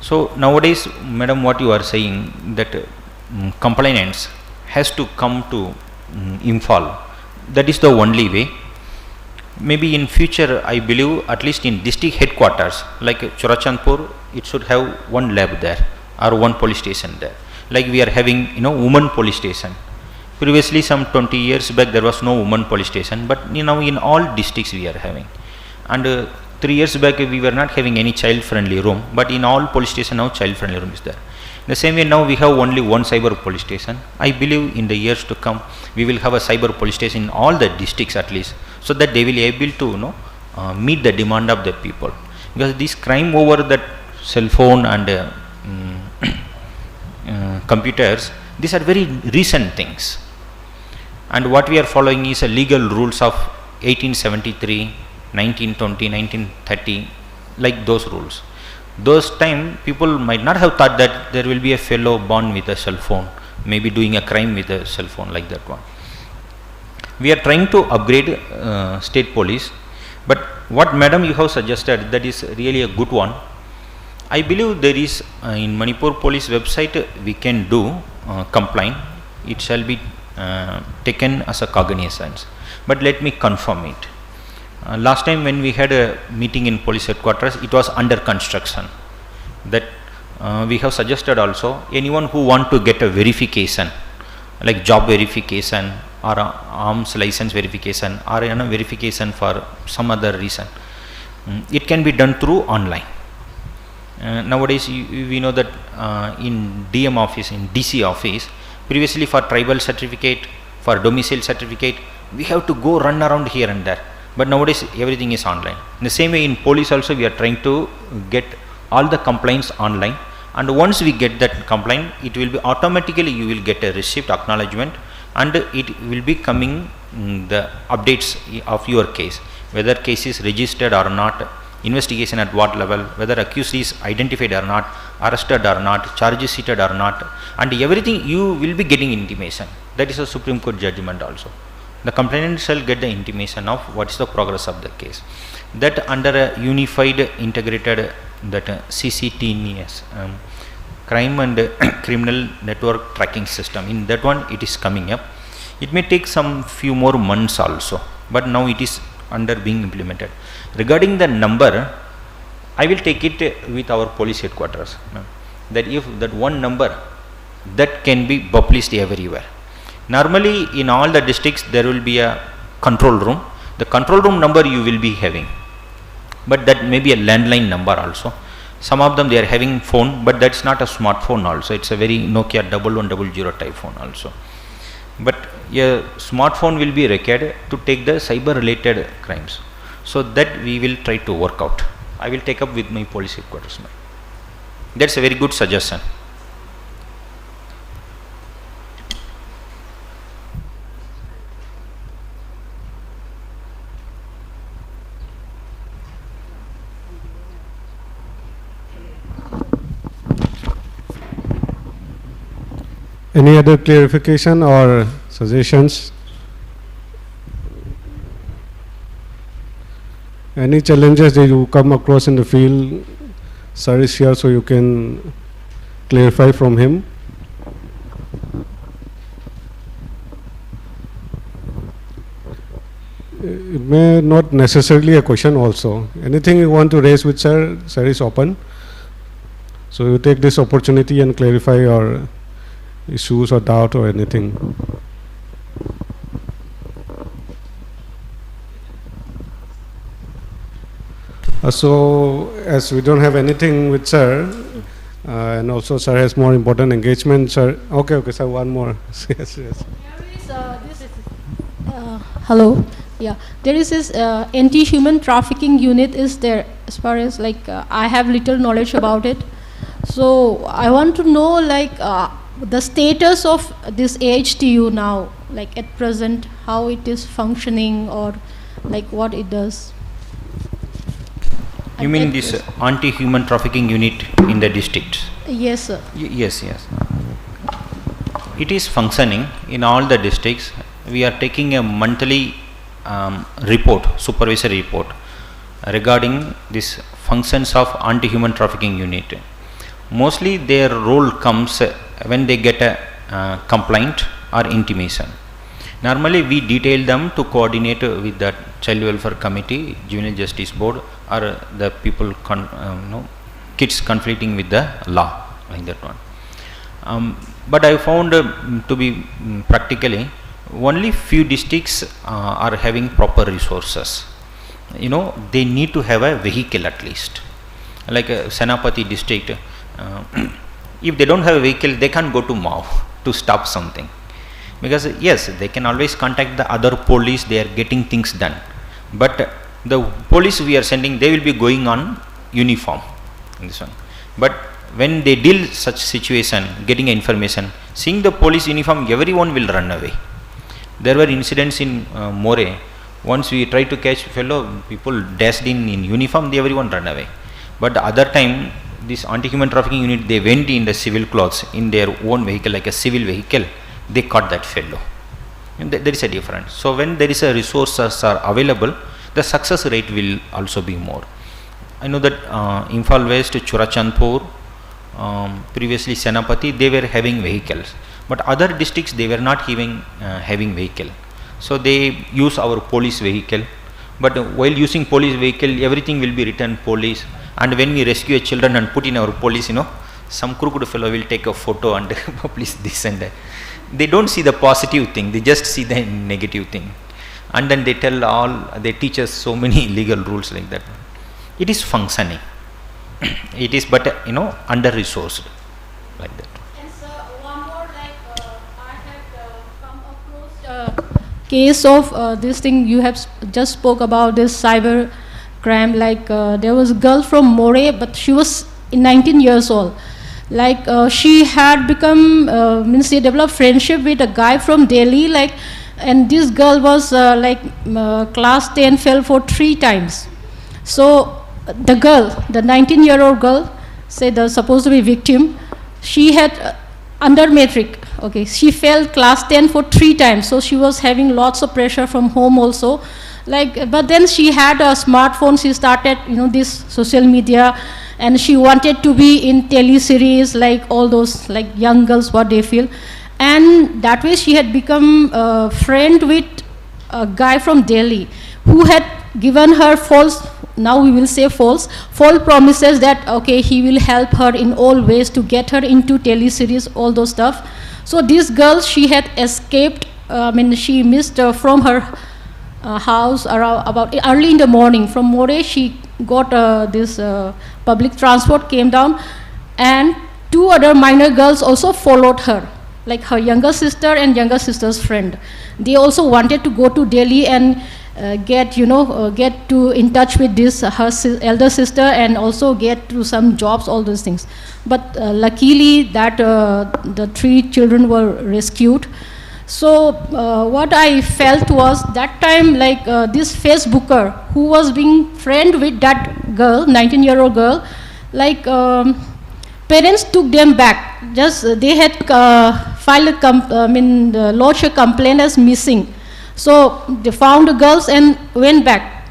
So nowadays, madam, what you are saying, that um, complainants has to come to um, Imphal, that is the only way. Maybe in future, I believe, at least in district headquarters like Churachandpur, it should have one lab there or one police station there. Like we are having, you know, woman police station. Previously, some twenty years back, there was no woman police station, but you know, in all districts we are having. And uh, three years back, we were not having any child-friendly room, but in all police station now, child-friendly room is there. The same way, now we have only one cyber police station. I believe in the years to come, we will have a cyber police station in all the districts at least, so that they will able to, you know, uh, meet the demand of the people, because this crime over that cell phone and uh, mm, uh, computers, these are very recent things. And what we are following is a legal rules of eighteen seventy-three, nineteen twenty, nineteen thirty, like those rules. Those time, people might not have thought that there will be a fellow born with a cell phone, maybe doing a crime with a cell phone, like that one. We are trying to upgrade uh, state police, but what, madam, you have suggested, that is really a good one. I believe there is, uh, in Manipur police website, we can do uh, complaint. It shall be uh, taken as a cognizance. But let me confirm it. Uh, last time when we had a meeting in police headquarters, it was under construction. That Uh, we have suggested also, anyone who want to get a verification, like job verification or a arms license verification or any verification for some other reason, mm, it can be done through online. Uh, nowadays, you, you- we know that uh, in D M office, in D C office, previously for tribal certificate, for domicile certificate, we have to go run around here and there. But nowadays, everything is online. In the same way, in police also, we are trying to get all the complaints online. And once we get that complaint, it will be automatically, you will get a receipt acknowledgement, and it will be coming, mm, the updates of your case, whether case is registered or not, investigation at what level, whether accused is identified or not, arrested or not, charges sheeted or not, and everything you will be getting intimation. That is a Supreme Court judgment also. The complainant shall get the intimation of what is the progress of the case. That under a unified, integrated, that uh, C C T N S, um, crime and criminal network tracking system. In that one, it is coming up. It may take some few more months also, but now it is under being implemented. Regarding the number, I will take it with our police headquarters, no? That if that one number that can be published everywhere. Normally, in all the districts, there will be a control room. The control room number you will be having, but that may be a landline number also. Some of them, they are having phone, but that's not a smartphone also. It's a very Nokia double one double zero type phone also. But a smartphone will be required to take the cyber related crimes. So that we will try to work out. I will take up with my police headquarters, ma'am. That's a very good suggestion. Any other clarification or suggestions? Any challenges that you come across in the field, sir is here, so you can clarify from him. It may not necessarily a question also. Anything you want to raise with sir, sir is open. So you take this opportunity and clarify your issues or doubt or anything. Uh, so, as we don't have anything with sir, uh, and also sir has more important engagement, sir. Okay, okay, sir, one more. Yes, yes. There is, uh, this, uh, hello. Yeah, there is this uh, anti-human trafficking unit is there. As far as, like, uh, I have little knowledge about it, so I want to know, like, uh, the status of this A H T U now, like, at present, how it is functioning, or, like, what it does. You mean this anti-human trafficking unit in the district? Yes, sir. Y- yes, yes. It is functioning in all the districts. We are taking a monthly um, report, supervisory report, regarding this functions of anti-human trafficking unit. Mostly their role comes uh, when they get a uh, complaint or intimation. Normally, we detail them to coordinate with the child welfare committee, juvenile justice board, or the people, con- um, no, kids conflicting with the law, like that one. Um, but I found uh, to be mm, practically only few districts uh, are having proper resources. You know, they need to have a vehicle at least. Like uh, Senapati district, uh, if they don't have a vehicle, they can't go to Mhow to stop something. Because yes, they can always contact the other police, they are getting things done. But the police we are sending, they will be going on uniform in this one. But when they deal such situation, getting information, seeing the police uniform, everyone will run away. There were incidents in uh, Moreh. Once we tried to catch fellow, people dashed in in uniform, they everyone run away. But the other time, this anti-human trafficking unit, they went in the civil clothes, in their own vehicle, like a civil vehicle, they caught that fellow. And th- there is a difference. So when there is a resources are available, the success rate will also be more. I know that uh, Imphal West, Churachandpur, um, previously Senapati, they were having vehicles, but other districts, they were not even uh, having vehicle. So they use our police vehicle. But while using police vehicle, everything will be written police. And when we rescue a children and put in our police, you know, some crooked fellow will take a photo and publish this and that. They don't see the positive thing, they just see the negative thing. And then they tell all, they teach us so many legal rules like that. It is functioning. It is but, uh, you know, under-resourced like that. And sir, one more, like, uh, I had uh, come across uh, case of uh, this thing you have s- just spoke about, this cyber crime. Like, uh, there was a girl from Moreh, but she was nineteen years old. Like, uh, she had become, uh, means, she developed friendship with a guy from Delhi. Like, and this girl was uh, like, uh, class ten fail for three times. So the girl, the nineteen year old girl, say the supposed to be victim, she had uh, under matric, okay, she failed class ten for three times, so she was having lots of pressure from home also. Like, but then she had a smartphone, she started, you know, this social media, and she wanted to be in teleseries, like all those, like, young girls, what they feel. And that way she had become a friend with a guy from Delhi who had given her false, now we will say false, false promises that, okay, he will help her in all ways to get her into teleseries, all those stuff. So this girl, she had escaped, uh, I mean, she missed uh, from her uh, house around about early in the morning. From Moreh, she got uh, this uh, public transport, came down, and two other minor girls also followed her, like her younger sister and younger sister's friend. They also wanted to go to Delhi and uh, get, you know, uh, get to in touch with this uh, her si- elder sister, and also get to some jobs, all those things. But uh, luckily that uh, the three children were rescued. So uh, what I felt was that time, like, uh, this Facebooker who was being friend with that girl, nineteen year old girl, like, um, parents took them back. Just uh, they had uh, filed a com- I mean, uh, lodged a complaint as missing. So they found the girls and went back.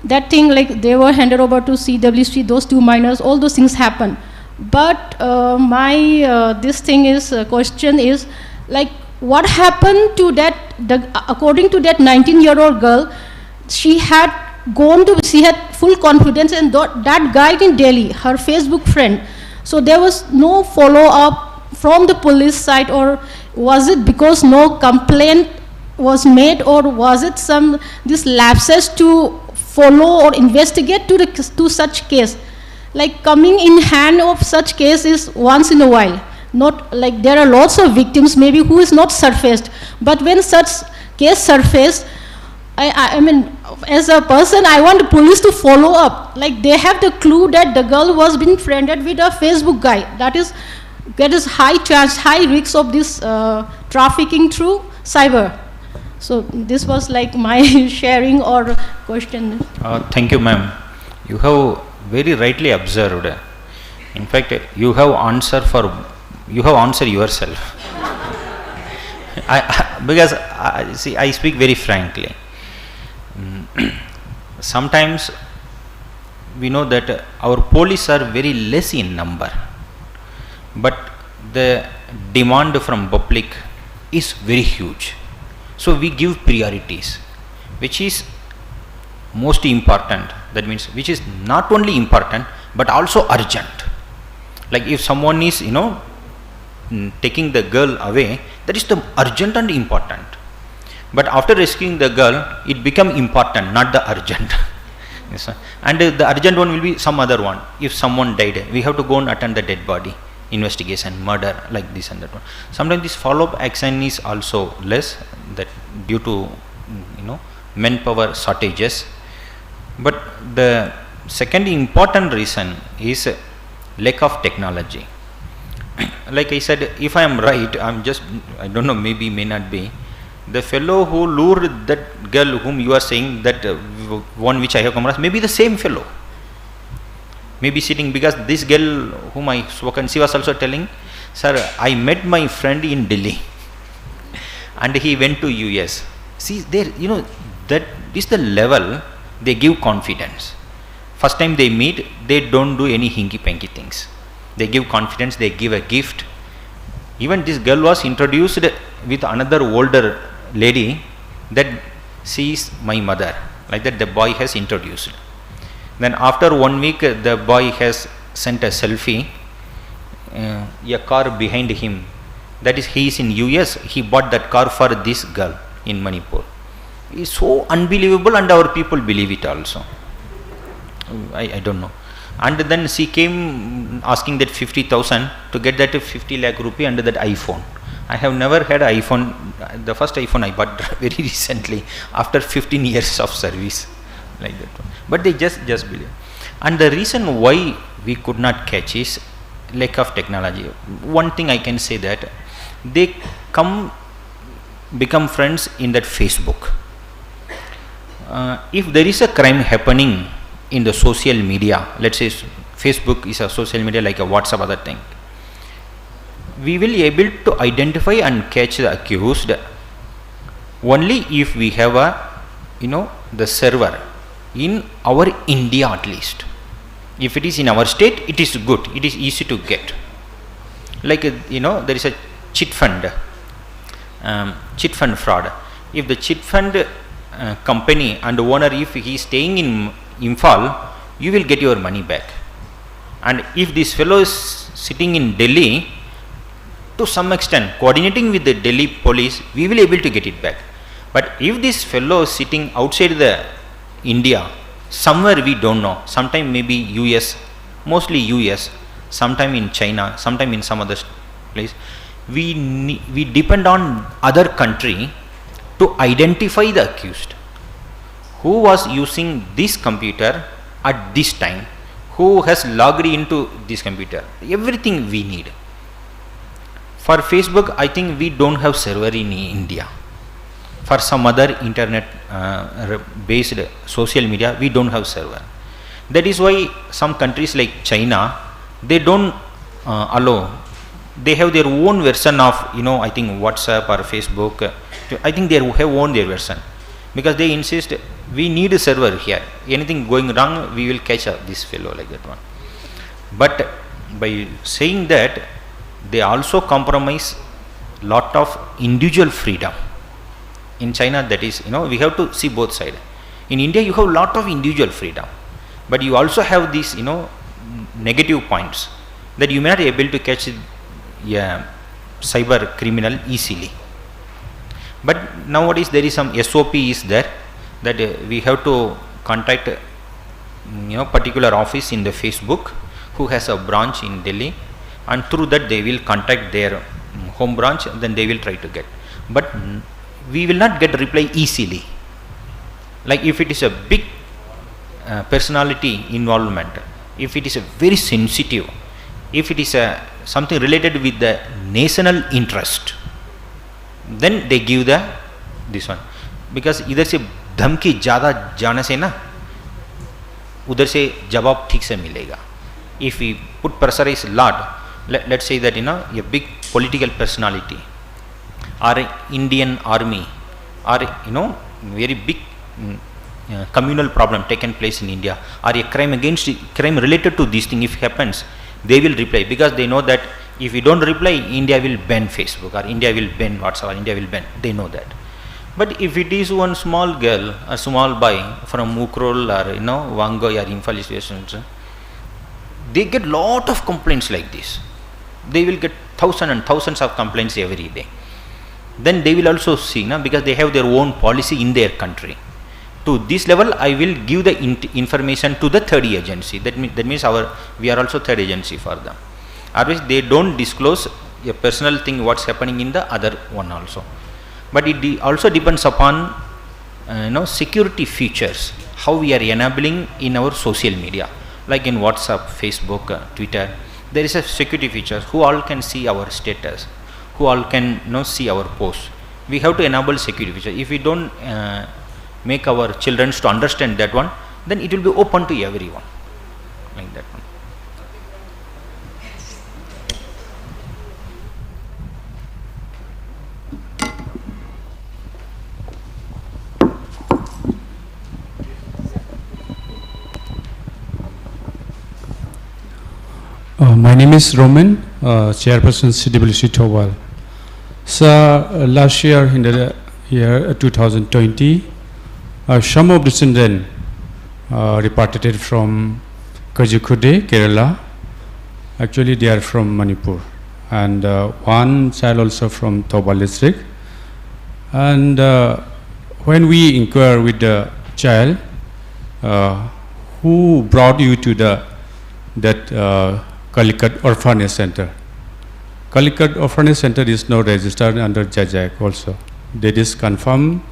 That thing, like, they were handed over to C W C, those two minors, all those things happened. But uh, my uh, this thing is uh, question is, like, what happened to that, the, according to that nineteen year old girl, she had gone to she had full confidence in that, that guy in Delhi, her Facebook friend. So there was no follow up from the police side, or was it because no complaint was made, or was it some this lapses to follow or investigate to the to such case? Like, coming in hand of such case is once in a while. Not like, there are lots of victims maybe who is not surfaced, but when such case surface, I, I, I mean, as a person, I want the police to follow up. Like, they have the clue that the girl was being friended with a Facebook guy. That is, that is high chance, high risks of this uh, trafficking through cyber. So this was like my sharing or question. Uh, thank you, ma'am. You have very rightly observed. In fact, you have answer for you have answer yourself. I, I- because I see, I speak very frankly. Mm, sometimes we know that our police are very less in number, but the demand from public is very huge. So we give priorities, which is most important. That means which is not only important but also urgent. Like if someone is, you know, mm, taking the girl away, that is the urgent and important. But after rescuing the girl, it become important, not the urgent. Yes, sir. And uh, the urgent one will be some other one. If someone died, we have to go and attend the dead body, investigation, murder, like this and that one. Sometimes this follow-up action is also less, that due to, mm, you know, manpower shortages. But the second important reason is lack of technology. Like I said, if I am right, I'm just, I don't know, maybe, may not be. The fellow who lured that girl whom you are saying that, uh, w- one which I have come across, maybe the same fellow. Maybe sitting, because this girl whom I spoken, she was also telling, "Sir, I met my friend in Delhi and he went to U S." See, there, you know, that is the level they give confidence. First time they meet, they don't do any hinky panky things. They give confidence, they give a gift. Even this girl was introduced with another older lady that she is my mother. Like that, the boy has introduced. Then after one week, uh, the boy has sent a selfie, uh, a car behind him. That is, he is in U S. He bought that car for this girl in Manipur. It's so unbelievable, and our people believe it also. I, I don't know. And then she came asking that fifty thousand to get that fifty lakh rupee and that iPhone. I have never had iPhone. The first iPhone I bought very recently after fifteen years of service, like that. But they just, just believe. And the reason why we could not catch is lack of technology. One thing I can say that they come, become friends in that Facebook. Uh, if there is a crime happening in the social media, let's say s-, Facebook is a social media like a WhatsApp, other thing, we will able to identify and catch the accused only if we have a, you know, the server in our India at least. If it is in our state, it is good, it is easy to get. Like, uh, you know, there is a chit fund, um, chit fund fraud. If the chit fund, uh, company and owner, if he is staying in Imphal, you will get your money back. And if this fellow is sitting in Delhi, to some extent, coordinating with the Delhi police, we will able to get it back. But if this fellow is sitting outside the India, somewhere we don't know, sometime maybe U S, mostly U S, sometime in China, sometime in some other s-, place, we ne-, we depend on other country to identify the accused. Who was using this computer at this time? Who has logged into this computer? Everything we need. For Facebook, I think we don't have server in India. For some other internet, uh, re-, based social media, we don't have server. That is why some countries like China, they don't, uh, allow. They have their own version of, you know, I think WhatsApp or Facebook. Uh, I think they have own their version because they insist we need a server here. Anything going wrong, we will catch up this fellow, like that one. But by saying that, they also compromise lot of individual freedom. In China, that is, you know, we have to see both side. In India, you have lot of individual freedom. But you also have these, you know, negative points, that you may not able to catch a cyber criminal easily. But nowadays there is some S O P is there, that uh, we have to contact, mm, you know, particular office in the Facebook who has a branch in Delhi, and through that they will contact their, mm, home branch, then they will try to get. But, mm, we will not get reply easily. Like, if it is a big uh, personality involvement, if it is a very sensitive, if it is a something related with the national interest, then they give the this one. Because इधर से धमकी ज़्यादा जाने से ना, उधर से जवाब ठीक से मिलेगा. If we put pressurize lot, let, let's say that, you know, a big political personality or Indian army or, you know, very big, mm, uh, communal problem taken place in India, or a crime against, crime related to this thing, if happens, they will reply, because they know that if we don't reply, India will ban Facebook, or India will ban WhatsApp, or India will ban. They know that. But if it is one small girl, a small boy from Ukhrul or, you know, Wangoi or Imphal, they get lot of complaints like this. They will get thousands and thousands of complaints every day. Then they will also see, na, because they have their own policy in their country. To this level, I will give the in- information to the third agency. That, mean, that means our, we are also third agency for them. Otherwise, they don't disclose a personal thing, what's happening in the other one also. But it de- also depends upon, uh, you know, security features, how we are enabling in our social media, like in WhatsApp, Facebook, uh, Twitter. There is a security features, who all can see our status, who all can, you know, see our posts. We have to enable security feature. If we don't, uh, make our children to understand that one, then it will be open to everyone, like that one. Uh, my name is Roman, uh, Chairperson, C W C Thoubal. So, uh, last year, in the year two thousand twenty, uh, some of the children uh, repatriated from Kojhikode, Kerala. Actually, they are from Manipur. And uh, one child also from Thoubal district. And uh, when we inquire with the child, uh, who brought you to the that uh, Calicut Orphanage Center? Calicut Orphanage Center is now registered under JAJAC also. That is confirmed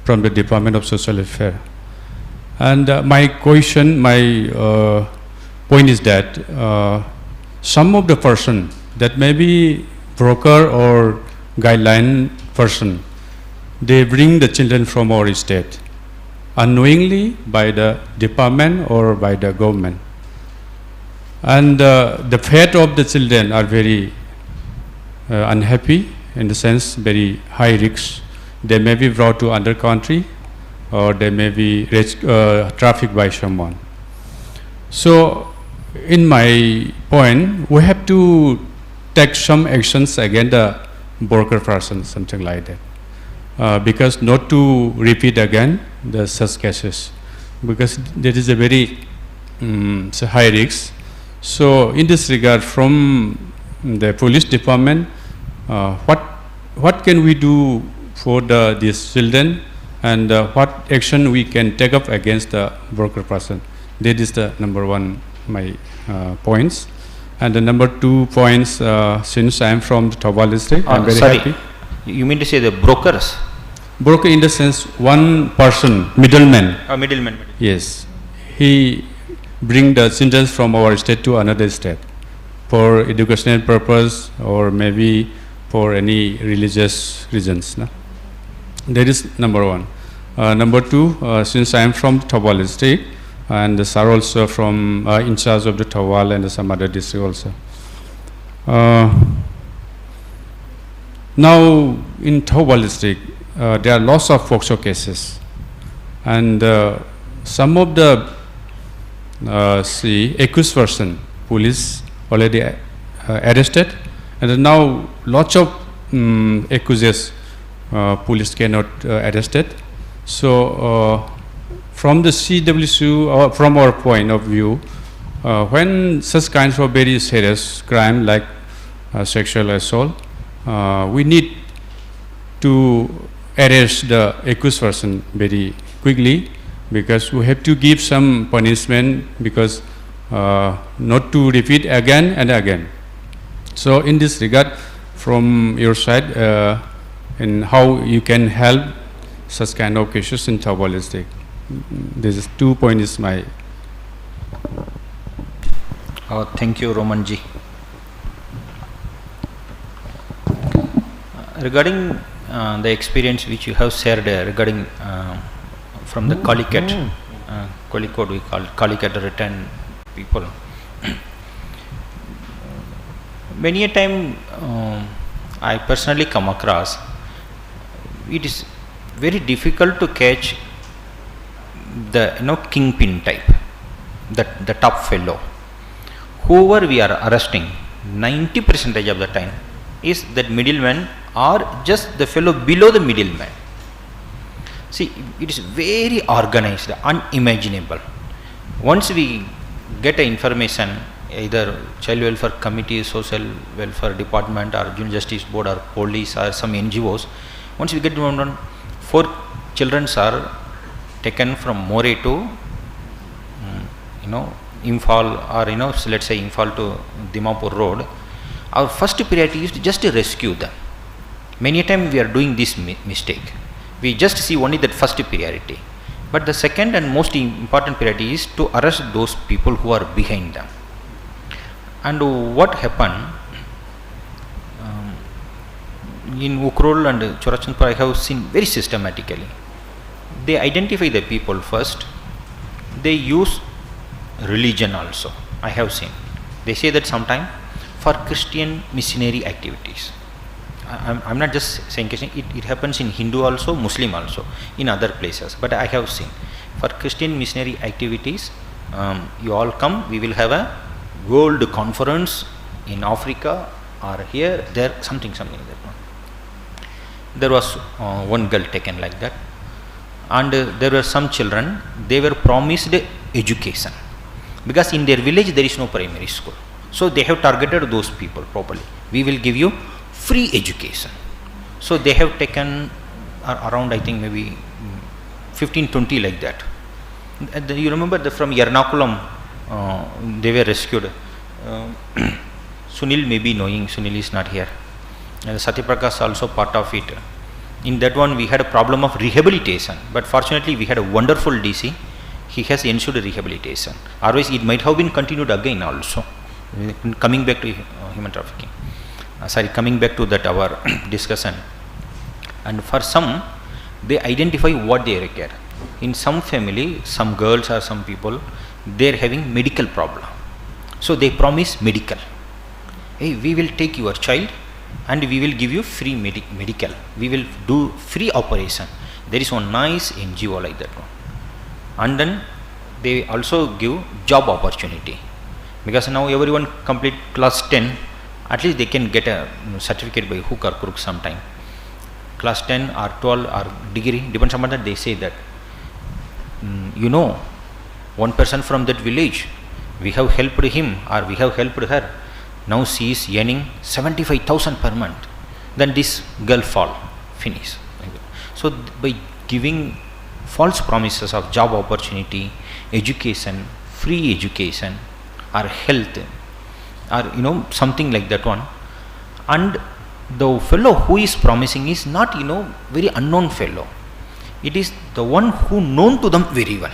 from the Department of Social Affairs. And uh, my question, my uh, point is that uh, some of the person that may be broker or guideline person, they bring the children from our state unknowingly by the department or by the government. And uh, the fate of the children are very uh, unhappy, in the sense very high risks. They may be brought to under country, or they may be res- uh, trafficked by someone. So, in my point, we have to take some actions against the broker person, something like that, uh, because not to repeat again the such cases, because there is a very um, so high risk. So, in this regard, from the police department, uh, what what can we do for the these children, and uh, what action we can take up against the broker person? That is the number one my uh, points. And the number two points, uh, since I am from the Thoubal district, I'm Uh, very sorry, happy. You mean to say the brokers? Broker in the sense, one person, middleman. Uh, middleman. Yes, he bring the children from our state to another state for educational purpose or maybe for any religious reasons. No? That is number one. Uh, number two, uh, since I am from Thoubal district, and the sir also from uh, in charge of the Thoubal and some other district also. Uh, now in Thoubal district, uh, there are lots of POCSO cases, and uh, some of the uh, see accused person police already uh, arrested, and now lots of um, accused uh, police cannot uh, arrested. So uh, From the C W C U, uh, from our point of view, uh, when such kinds of very serious crime like uh, sexual assault, uh, we need to arrest the accused person very quickly, because we have to give some punishment, because uh, not to repeat again and again. So in this regard, from your side, uh, and how you can help such kind of cases in Thoubal District? This is two point is my Uh, thank you, Roman ji. Uh, regarding uh, the experience which you have shared uh, regarding uh, from the Calicut, uh, Kozhikode we call Calicut return people. Many a time um, I personally come across, it is very difficult to catch the, you know, kingpin type, that the top fellow. Whoever we are arresting, ninety percentage of the time is that middleman or just the fellow below the middleman. See, it is very organized, unimaginable. Once we get a information, either child welfare committee, social welfare department, or juvenile justice board, or police, or some N G Os, once we get to know, four children are taken from Moreh to, mm, you know, Imphal, or, you know, let's say Imphal to Dimapur road, our first priority is to just to rescue them. Many a time we are doing this mi- mistake. We just see only that first priority. But the second and most important priority is to arrest those people who are behind them. And what happened, um, in Ukhrul and Churachandpur, I have seen very systematically. They identify the people first. They use religion also. I have seen. They say that sometime for Christian missionary activities. I- I'm, I'm not just saying Christian. It, it happens in Hindu also, Muslim also, in other places. But I have seen for Christian missionary activities, um, you all come. We will have a world conference in Africa or here, there, something, something like that. There was uh, one girl taken like that. And uh, there were some children, they were promised education, because in their village there is no primary school. So they have targeted those people properly. We will give you free education. So they have taken ar- around, I think, maybe mm, fifteen, twenty like that. And then you remember the, from Ernakulam, uh, they were rescued. Uh, Sunil may be knowing, Sunil is not here. And Satyaprakash also part of it. In that one, we had a problem of rehabilitation, but fortunately, we had a wonderful D C. He has ensured rehabilitation. Otherwise, it might have been continued again also. Coming back to uh, human trafficking, uh, sorry, coming back to that our discussion. And for some, they identify what they require. In some family, some girls or some people, they are having medical problem. So they promise medical. Hey, we will take your child and we will give you free medi- medical. We will do free operation. There is one nice N G O like that one. And then they also give job opportunity, because now everyone complete class ten, at least they can get a mm, certificate by hook or crook sometime. Class ten or twelve or degree, depends upon that, they say that, "Mm, you know, one person from that village, we have helped him or we have helped her. Now she is earning seventy-five thousand per month." Then this girl fall, finish. So th- by giving false promises of job opportunity, education, free education, or health, or you know something like that one, and the fellow who is promising is not you know very unknown fellow. It is the one who known to them very well,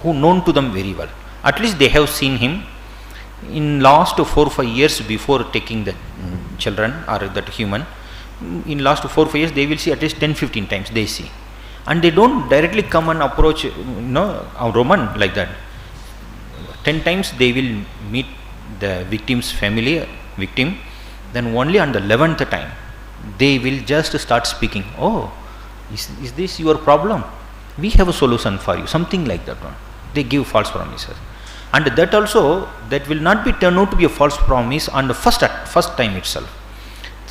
who known to them very well. At least they have seen him in last four five years before taking the mm, children or that human. In last four five years, they will see at least ten fifteen times they see, and they don't directly come and approach you know a Roman like that. Ten times they will meet the victim's family, victim. Then only on the eleventh time, they will just start speaking. "Oh, is, is this your problem? We have a solution for you," something like that one. They give false promises, and that also, that will not be turned out to be a false promise on the first at- first time itself.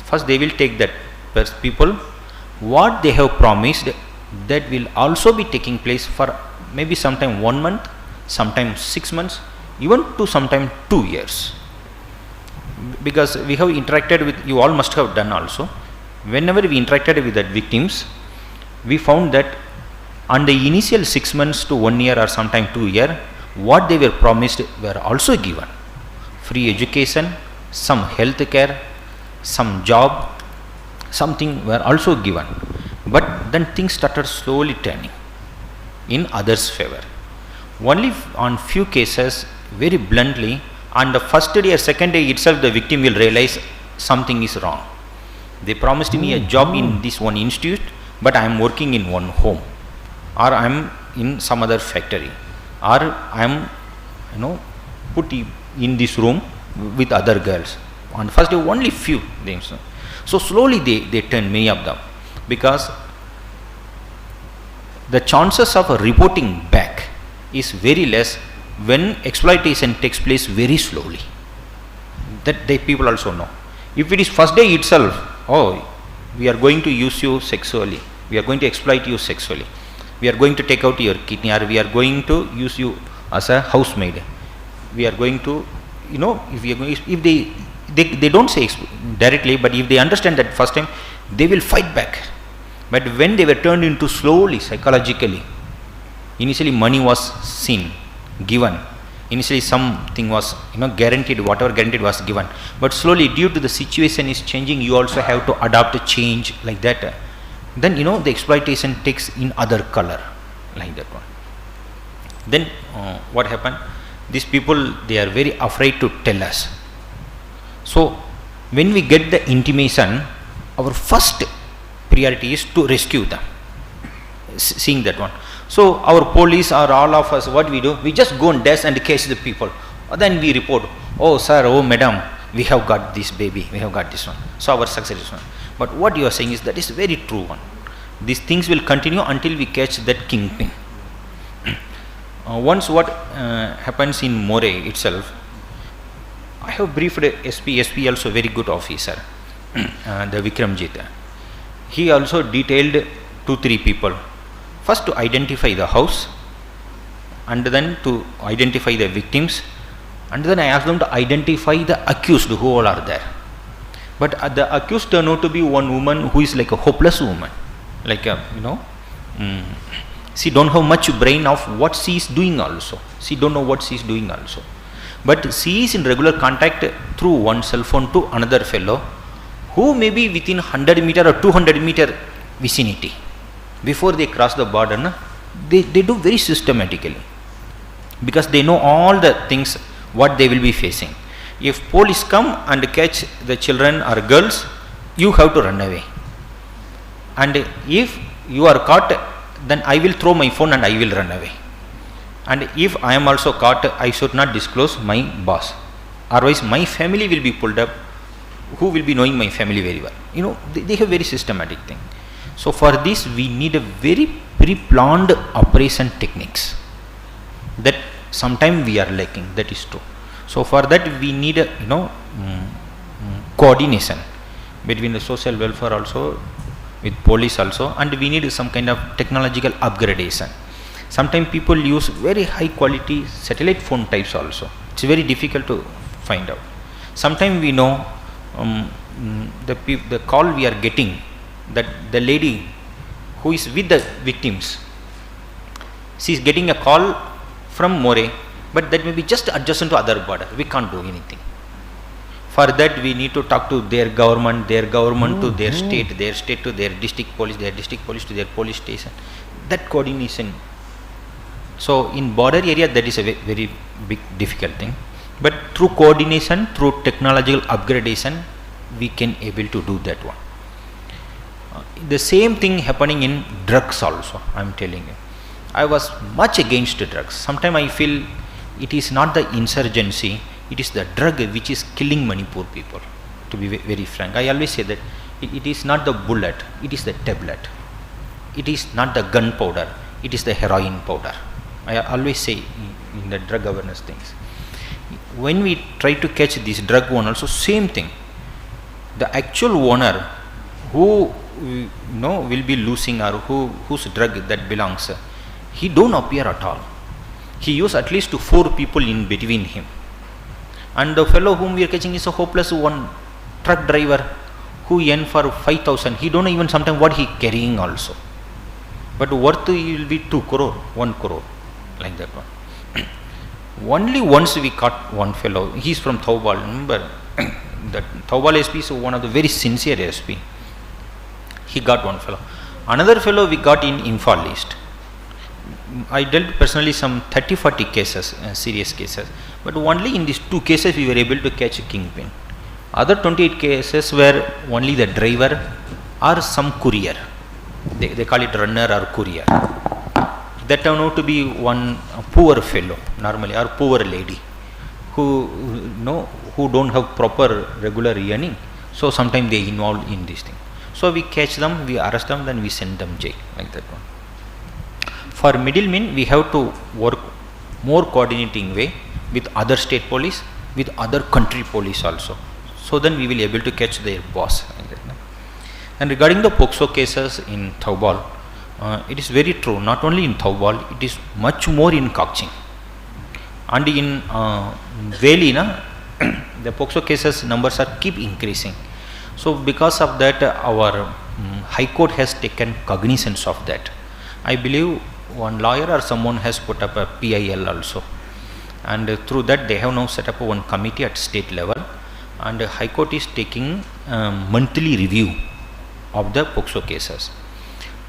First they will take that pers- people, what they have promised, That will also be taking place for maybe sometime one month, sometime six months, even to sometime two years. Because we have interacted with, you all must have done also, whenever we interacted with that victims, we found that on the initial six months to one year or sometime two year, what they were promised were also given. Free education, some health care, some job, something were also given. But then things started slowly turning in others' favor. Only on few cases, very bluntly, on the first day or second day itself, the victim will realize something is wrong. They promised me a job in this one institute, but I am working in one home, or I am in some other factory, or I am, you know, put in this room with other girls. On the first day, only few things. So slowly they, they turn, many of them, because the chances of reporting back is very less when exploitation takes place very slowly. That they people also know. If it is first day itself, "Oh, we are going to use you sexually, we are going to exploit you sexually, we are going to take out your kidney, or we are going to use you as a housemaid, we are going to," you know, if, you are going, if they, they, they don't say directly, but if they understand that first time, they will fight back. But when they were turned into slowly, psychologically, initially money was seen, given. Initially something was, you know, guaranteed, whatever guaranteed was given. But slowly, due to the situation is changing, you also have to adapt a change like that. Then, you know, the exploitation takes in other color, like that one. Then uh, what happened? These people, they are very afraid to tell us. So when we get the intimation, our first priority is to rescue them. Seeing that one. So our police or all of us, what we do, we just go and dash and catch the people. Then we report, "Oh sir, oh madam, we have got this baby, we have got this one." So our success is one. But what you are saying is, that is very true one. These things will continue until we catch that kingpin. Uh, once what uh, happens in Moreh itself, I have briefed S P, S P also very good officer, uh, the Vikramjit. He also detailed two, three people. First to identify the house, and then to identify the victims, and then I ask them to identify the accused who all are there. But uh, the accused turn out to be one woman who is like a hopeless woman, like a, you know, mm, she don't have much brain of what she is doing also. She don't know what she is doing also. But she is in regular contact through one cell phone to another fellow who may be within hundred meter or two hundred meter vicinity. Before they cross the border, na, they, they do very systematically, because they know all the things what they will be facing. If police come and catch the children or girls, you have to run away. And if you are caught, then I will throw my phone and I will run away. And if I am also caught, I should not disclose my boss. Otherwise, my family will be pulled up, who will be knowing my family very well. You know, they, they have very systematic thing. So for this, we need a very pre-planned operation techniques that sometime we are lacking. That is true. So for that, we need a, you know, mm, mm, coordination between the social welfare also, with police also, and we need some kind of technological upgradation. Sometimes people use very high quality satellite phone types also. It's very difficult to find out. Sometimes we know, um, mm, the peop- the call we are getting, that the lady who is with the victims, she is getting a call from Moreh, but that may be just adjacent to other border. We can't do anything. For that, we need to talk to their government, their government to their state, their state to their district police, their district police to their police station. That coordination. So in border area, that is a ve- very big difficult thing. But through coordination, through technological upgradation, we can able to do that one. Uh, the same thing happening in drugs also, I am telling you. I was much against drugs. Sometimes I feel it is not the insurgency, it is the drug which is killing Manipur people. To be ve- very frank, I always say that it, it is not the bullet, it is the tablet. It is not the gunpowder, it is the heroin powder. I always say in, in the drug awareness things. When we try to catch this drug one also, same thing. The actual owner who you know, will be losing or who, whose drug that belongs, he don't appear at all. He use at least four people in between him. And the fellow whom we are catching is a hopeless one truck driver who earn for five thousand. He don't know even sometimes what he carrying also. But worth he will be two crore, one crore, like that one. Only once we caught one fellow. He's from Thoubal. Remember, that Thoubal S P is one of the very sincere S P. He got one fellow. Another fellow we got in Imphal East. I dealt personally some thirty, forty cases, uh, serious cases. But only in these two cases we were able to catch a kingpin. Other twenty-eight cases were only the driver or some courier. They, they call it runner or courier. That turned out to be one poor fellow, normally, or poor lady, who, you know, who don't have proper regular earning. So sometimes they involved in this thing. So we catch them, we arrest them, then we send them jail, like that one. For middlemen, we have to work more coordinating way with other state police, with other country police also. So then we will able to catch their boss, like that, no? And regarding the POCSO cases in Thoubal, uh, it is very true. Not only in Thoubal, it is much more in Kakching. And in, uh, Veli, na, the POCSO cases numbers are keep increasing. So because of that, uh, our, mm, High Court has taken cognizance of that. I believe one lawyer or someone has put up a P I L also. And, uh, through that, they have now set up one committee at state level. And, uh, High Court is taking, uh, monthly review of the POCSO cases.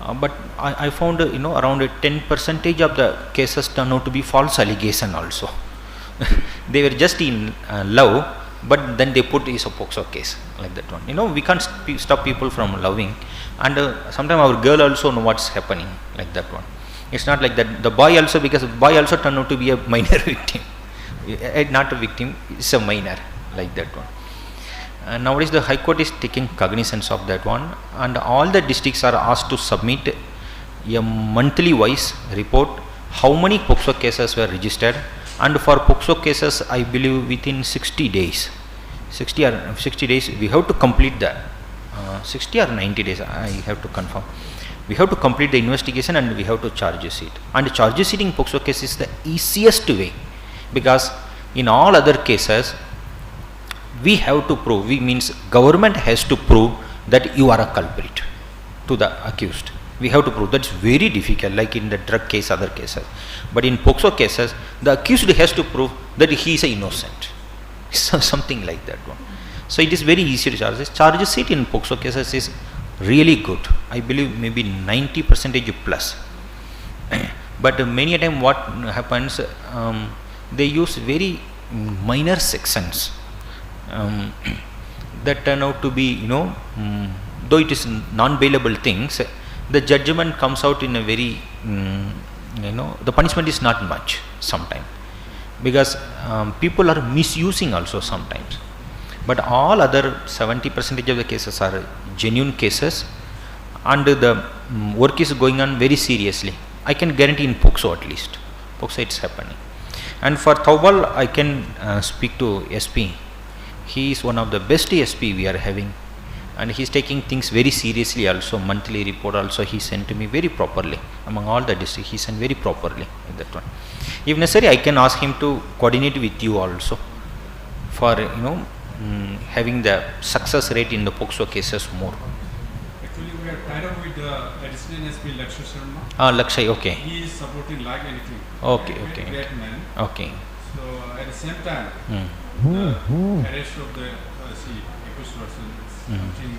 Uh, but I, I found, uh, you know, around a ten percentage of the cases turn out to be false allegation also. They were just in, uh, love, but then they put is a POCSO case, like that one. You know, we can't sp- stop people from loving, and, uh, sometimes our girl also know what's happening, like that one. It's not like that. The boy also, because boy also turned out to be a minor victim, eh, not a victim, it's a minor, like that one. And nowadays the High Court is taking cognizance of that one, and all the districts are asked to submit a monthly wise report, how many POCSO cases were registered, and for POCSO cases, I believe within sixty days, sixty or sixty days, we have to complete the, uh, sixty or ninety days, I have to confirm. We have to complete the investigation and we have to charge sheet. And charge sheet in POCSO case is the easiest way, because in all other cases, we have to prove, we means government has to prove that you are a culprit to the accused. We have to prove. That's very difficult, like in the drug case, other cases. But in POCSO cases, the accused has to prove that he is innocent. So something like that one. So it is very easy to charge. Charge sheet in POCSO cases is really good. I believe maybe ninety percentage plus. But many a time what happens, um, they use very minor sections, um, that turn out to be, you know, mm, though it is non-bailable things, the judgment comes out in a very, mm, you know, the punishment is not much sometimes, because, um, people are misusing also sometimes. But all other seventy percentage of the cases are genuine cases, and the, mm, work is going on very seriously. I can guarantee in POCSO at least. POCSO, it's happening. And for Thoubal, I can, uh, speak to S P. He is one of the best S P we are having, and he is taking things very seriously also. Monthly report also he sent to me very properly. Among all the district, he sent very properly in that one. If necessary, I can ask him to coordinate with you also for, you know, mm, having the success rate in the POCSO cases more. Actually, we are tied up with the additional S P Lakshay Sharma. Ah, Lakshay, okay. He is supporting like anything. Okay, Very okay. Great man. Okay. So at the same time, Mm. the arrest of the uh, see, accused person is Mm. something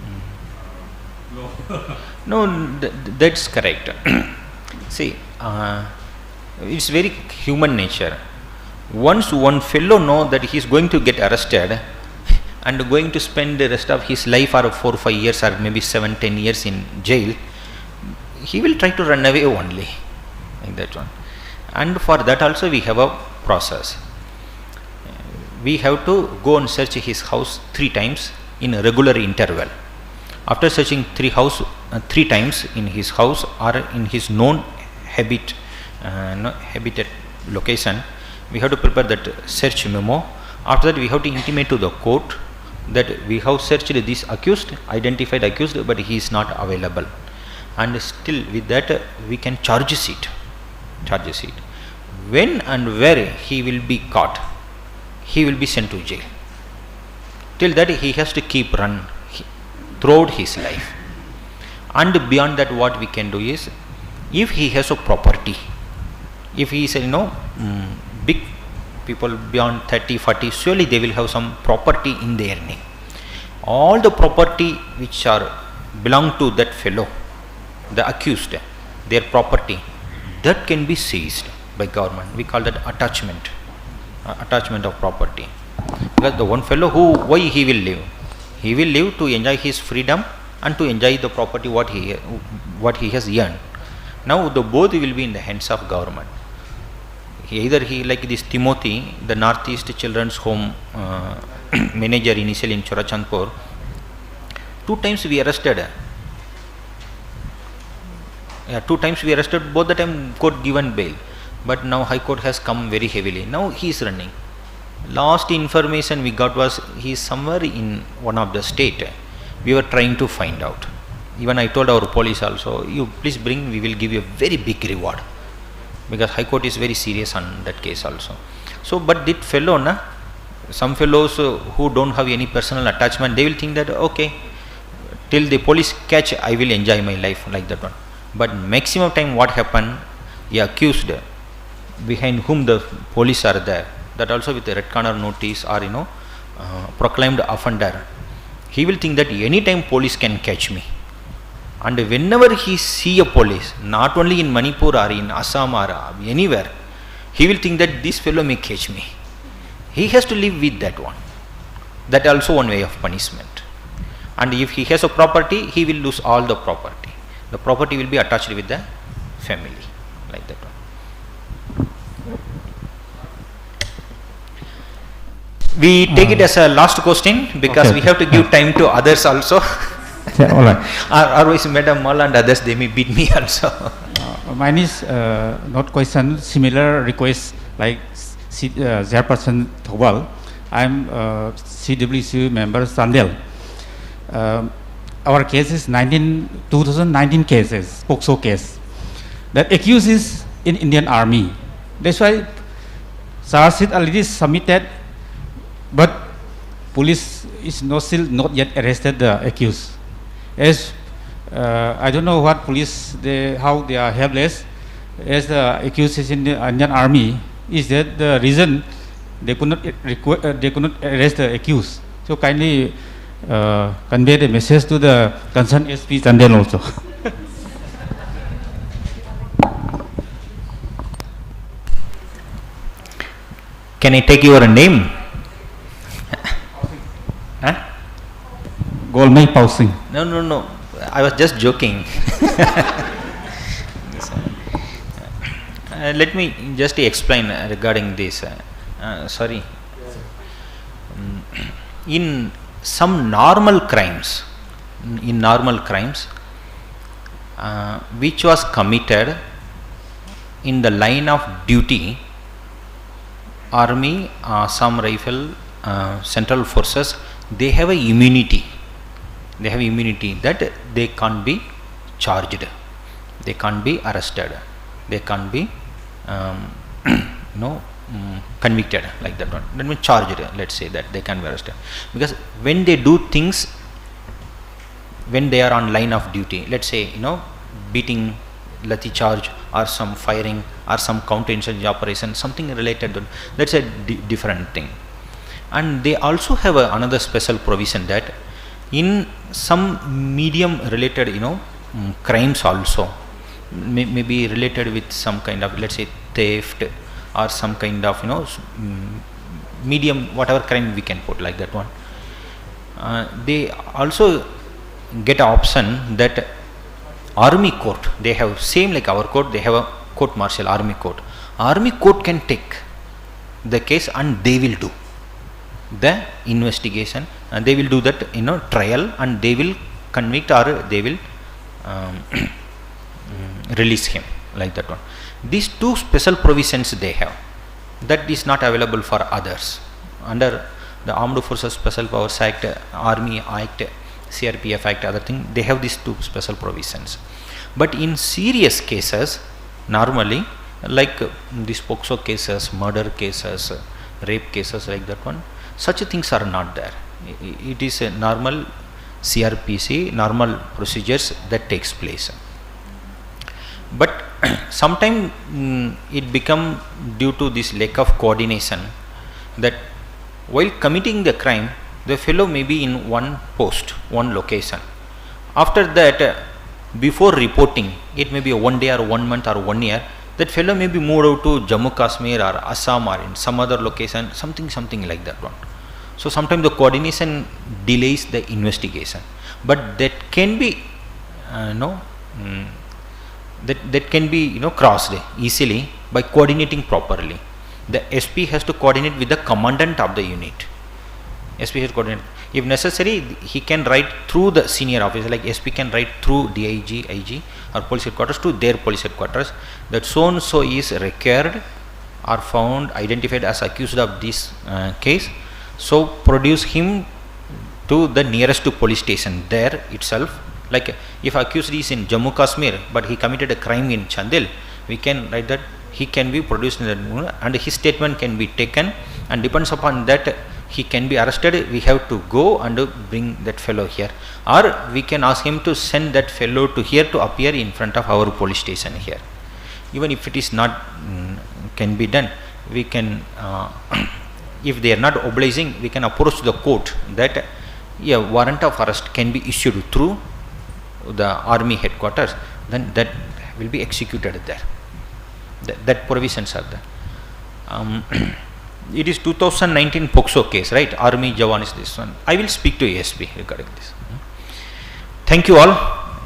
uh, low. No, th- th- that's correct. See, uh, it's very human nature. Once one fellow know that he is going to get arrested and going to spend the rest of his life, or four, five years, or maybe seven, ten years in jail, he will try to run away only, like that one. And for that also we have a process. We have to go and search his house three times in a regular interval. After searching three house, uh, three times in his house or in his known habit, uh, no, habitat location, we have to prepare that search memo. After that, we have to intimate to the court that we have searched this accused, identified accused, but he is not available, and still with that, uh, we can charge sheet, charge sheet. When and where he will be caught, he will be sent to jail. Till that, he has to keep run throughout his life. And beyond that, what we can do is, if he has a property, if he is, you know, mm, big people beyond thirty, forty, surely they will have some property in their name. All the property which are belong to that fellow, the accused, their property, that can be seized by government. We call that attachment, uh, attachment of property. Because the one fellow who, why he will leave? He will leave to enjoy his freedom and to enjoy the property what he, what he has earned. Now the both will be in the hands of government. He, either he, like this Timothy, the Northeast Children's Home, uh, manager initially in Churachandpur, two times we arrested. Yeah, two times we arrested, both the time court given bail. But now High Court has come very heavily. Now he is running. Last information we got was he is somewhere in one of the state. We were trying to find out. Even I told our police also, "You please bring, we will give you a very big reward." Because High Court is very serious on that case also. So, but that fellow, na, some fellows, uh, who don't have any personal attachment, they will think that, "Okay, till the police catch, I will enjoy my life," like that one. But maximum time what happen, the accused behind whom the police are there, that also with the red corner notice or, you know, uh, proclaimed offender, he will think that any time police can catch me. And whenever he see a police, not only in Manipur or in Assam or, uh, anywhere, he will think that this fellow may catch me. He has to live with that one. That also one way of punishment. And if he has a property, he will lose all the property. The property will be attached with the family, like that one. We take it as a last question because we have to give time to others also. Yeah, all right. Or, otherwise, Madam Mala and others, they may beat me also. Uh, mine is uh, not question, similar request like si- uh, Chairperson Thoubal. I'm uh, C W C member Chandel. Um, our case is nineteen, two thousand nineteen cases, POCSO case. That accused is in Indian Army. That's why charge sheet already submitted, but police is not still not yet arrested the accused. As uh, I don't know what police they how they are helpless. As the accused is in the Indian Army, is that the reason they could not requ- uh, they could not arrest the accused. So kindly uh, convey the message to the concerned S P Chandel also. Can I take your name? Huh? Golmei Pausing. No, no, no. I was just joking. Uh, let me just explain regarding this. Uh, uh, sorry. Mm, in some normal crimes, in normal crimes, uh, which was committed in the line of duty, army, uh, Assam Rifle, uh, central forces, they have a immunity. They have immunity that they can't be charged, they can't be arrested, they can't be um, you know mm, convicted like that one. That means charged. Let's say that they can be arrested because when they do things when they are on line of duty, let's say you know beating, lathi charge, or some firing, or some counter-insurgency operation, something related to, that's a di- different thing. And they also have a, another special provision that in some medium related you know mm, crimes also, may, may be related with some kind of, let's say, theft or some kind of you know s- mm, medium, whatever crime we can put like that one. Uh, they also get an option that army court, they have same like our court, they have a court martial, army court. Army court can take the case and they will do the investigation, and they will do that you know trial, and they will convict or they will um, release him like that one. These two special provisions they have, that is not available for others. under the Armed Forces Special Powers Act, Army Act, C R P F Act, other thing, they have these two special provisions. But in serious cases, normally, like, uh, these POCSO cases, murder cases, uh, rape cases like that one, such things are not there. I- i- It is a normal C R P C, normal procedures that takes place. But sometimes, mm, it become due to this lack of coordination that while committing the crime, the fellow may be in one post, one location. After that, uh, before reporting, it may be a one day or one month or one year, that fellow may be moved out to Jammu Kashmir or Assam or in some other location, something, something like that one. So sometimes the coordination delays the investigation, but that can be, uh, you know, mm, that, that can be, you know, crossed easily by coordinating properly. The S P has to coordinate with the commandant of the unit. S P has to coordinate. If necessary, he can write through the senior officer, like S P can write through D I G, I G, or police headquarters to their police headquarters that so and so is required or found, identified as accused of this, uh, case. So produce him to the nearest police station there itself. Like, if accused is in Jammu Kashmir but he committed a crime in Chandel, we can write that he can be produced in that, and his statement can be taken, and depends upon that he can be arrested. We have to go and bring that fellow here, or we can ask him to send that fellow to here to appear in front of our police station here. Even if it is not, mm, can be done, we can, uh, if they are not obliging, we can approach the court that a warrant of arrest can be issued through the army headquarters, then that will be executed there. That, that provisions are there. Um, it is two thousand nineteen POCSO case, right? Army Jawan is this one. I will speak to A S P regarding this. Thank you all.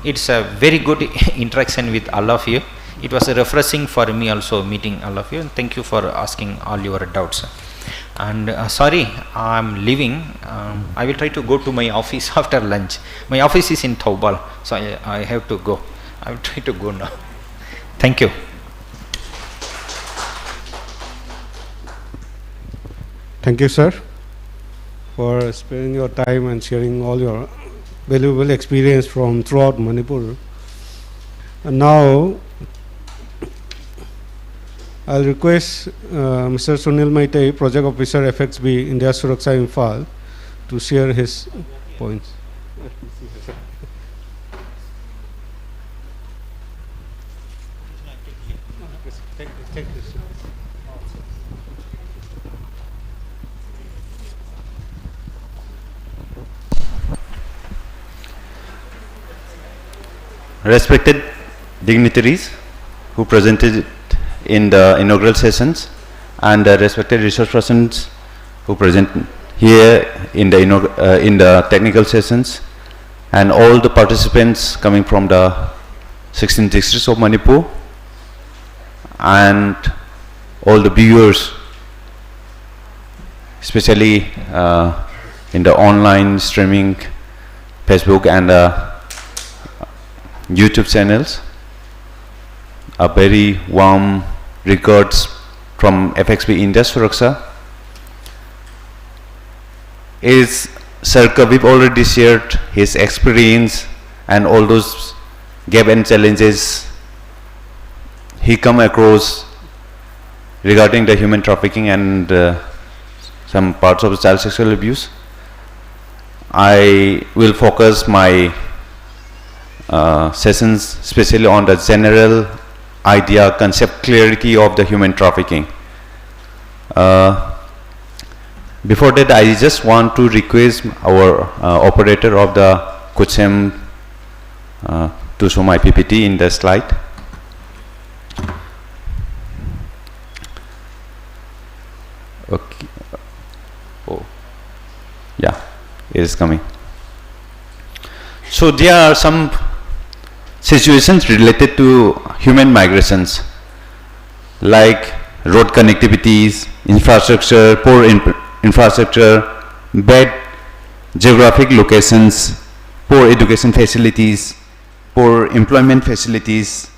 It's a very good interaction with all of you. It was refreshing for me also meeting all of you. And thank you for asking all your doubts. And, uh, sorry, I'm leaving. Um, I will try to go to my office after lunch. My office is in Thoubal, so I, I have to go. I will try to go now. Thank you. Thank you, sir, for sparing your time and sharing all your valuable experience from throughout Manipur. And now, I'll request uh, Mister Sunil Maitei, Project Officer, F X B, India Suraksha Imphal, to share his points. Respected dignitaries who presented in the inaugural sessions and the respected resource persons who present here in the, inaug- uh, in the technical sessions, and all the participants coming from the sixteen districts of Manipur, and all the viewers, especially uh, in the online streaming, Facebook and uh, YouTube channels. A very warm regards from F X B India Suraksha. Is Sir Kavip already shared his experience and all those gap and challenges he come across regarding the human trafficking and uh, some parts of child sexual abuse. I will focus my uh, sessions specially on the general idea, concept clarity of the human trafficking. Uh, before that, I just want to request our uh, operator of the Kuchem uh, to show my P P T in the slide. Okay. Oh, yeah, it is coming. So there are some situations related to human migrations, like road connectivities, infrastructure, poor in- infrastructure, bad geographic locations, poor education facilities, poor employment facilities,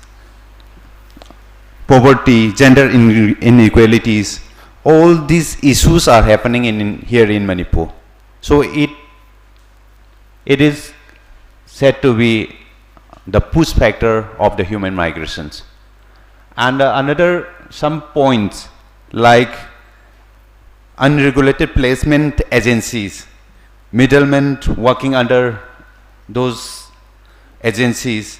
poverty, gender in- inequalities, All these issues are happening in, in here in Manipur. So it it is said to be the push factor of the human migrations. And uh, another some points like unregulated placement agencies, middlemen working under those agencies,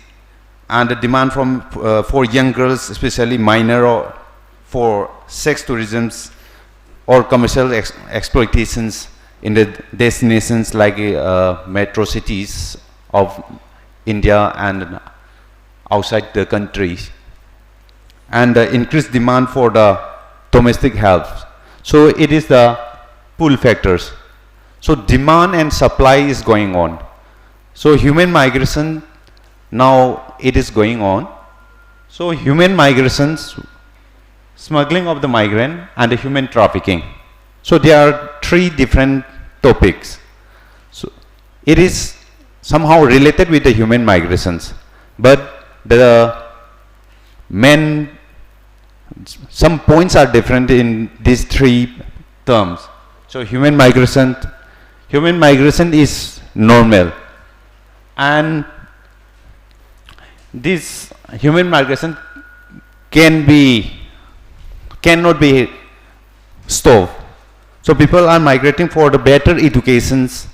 and the demand from uh, for young girls, especially minor, or for sex tourisms or commercial ex- exploitations in the destinations like uh, metro cities of India and outside the country, and the increased demand for the domestic help. So it is the pull factors. So demand and supply is going on. So human migration now it is going on. So human migrations, smuggling of the migrant, and the human trafficking. So there are three different topics. So it is somehow related with the human migrations, but the main some points are different in these three terms. So human migration, human migration is normal, and this human migration can be cannot be stopped. So people are migrating for the better educations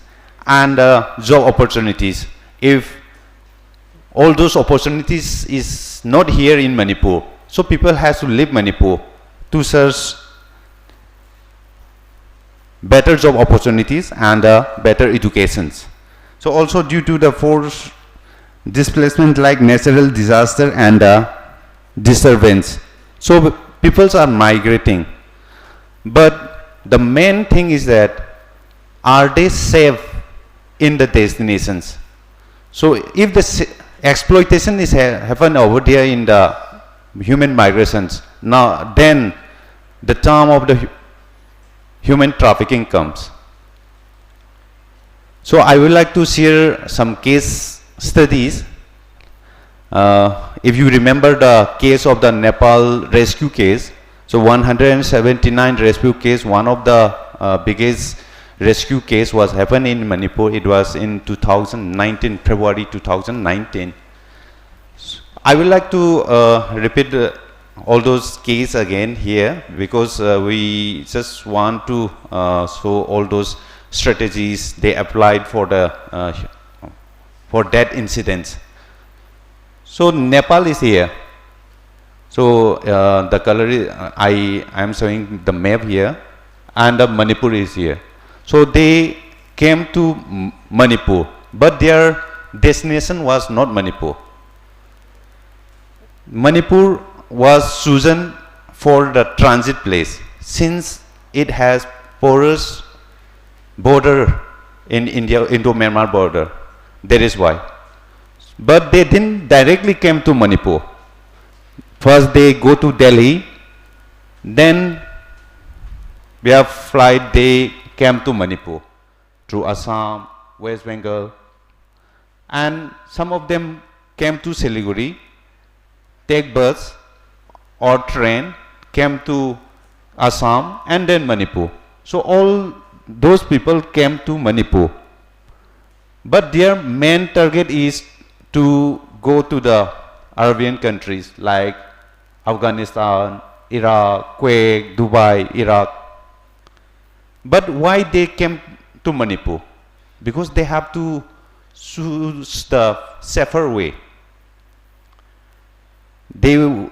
and uh, job opportunities. If all those opportunities is not here in Manipur, so people has to leave Manipur to search better job opportunities and uh, better educations. So also due to the force displacement like natural disaster and uh, disturbance, so peoples are migrating. But the main thing is that are they safe in the destinations? So if the exploitation is ha- happen over there in the human migrations, now then the term of the human trafficking comes. So I would like to share some case studies. Uh, if you remember the case of the Nepal rescue case, So one hundred seventy-nine rescue case, one of the uh, biggest rescue case was happened in Manipur. It was in two thousand nineteen, February two thousand nineteen. I would like to uh, repeat uh, all those cases again here because uh, we just want to uh, show all those strategies they applied for the uh, for that incidents. So Nepal is here. So uh, the color is, I I am showing the map here, and the Manipur is here. So they came to M- Manipur, but their destination was not Manipur. Manipur was chosen for the transit place since it has porous border in India, Indo-Myanmar border. That is why. But they didn't directly came to Manipur. First they go to Delhi, then via flight they came to Manipur through Assam, West Bengal, and some of them came to Siliguri, take bus or train, came to Assam and then Manipur. So all those people came to Manipur. But their main target is to go to the Arabian countries like Afghanistan, Iraq, Kuwait, Dubai, Iraq. But why they came to Manipur? Because they have to choose the safer way. They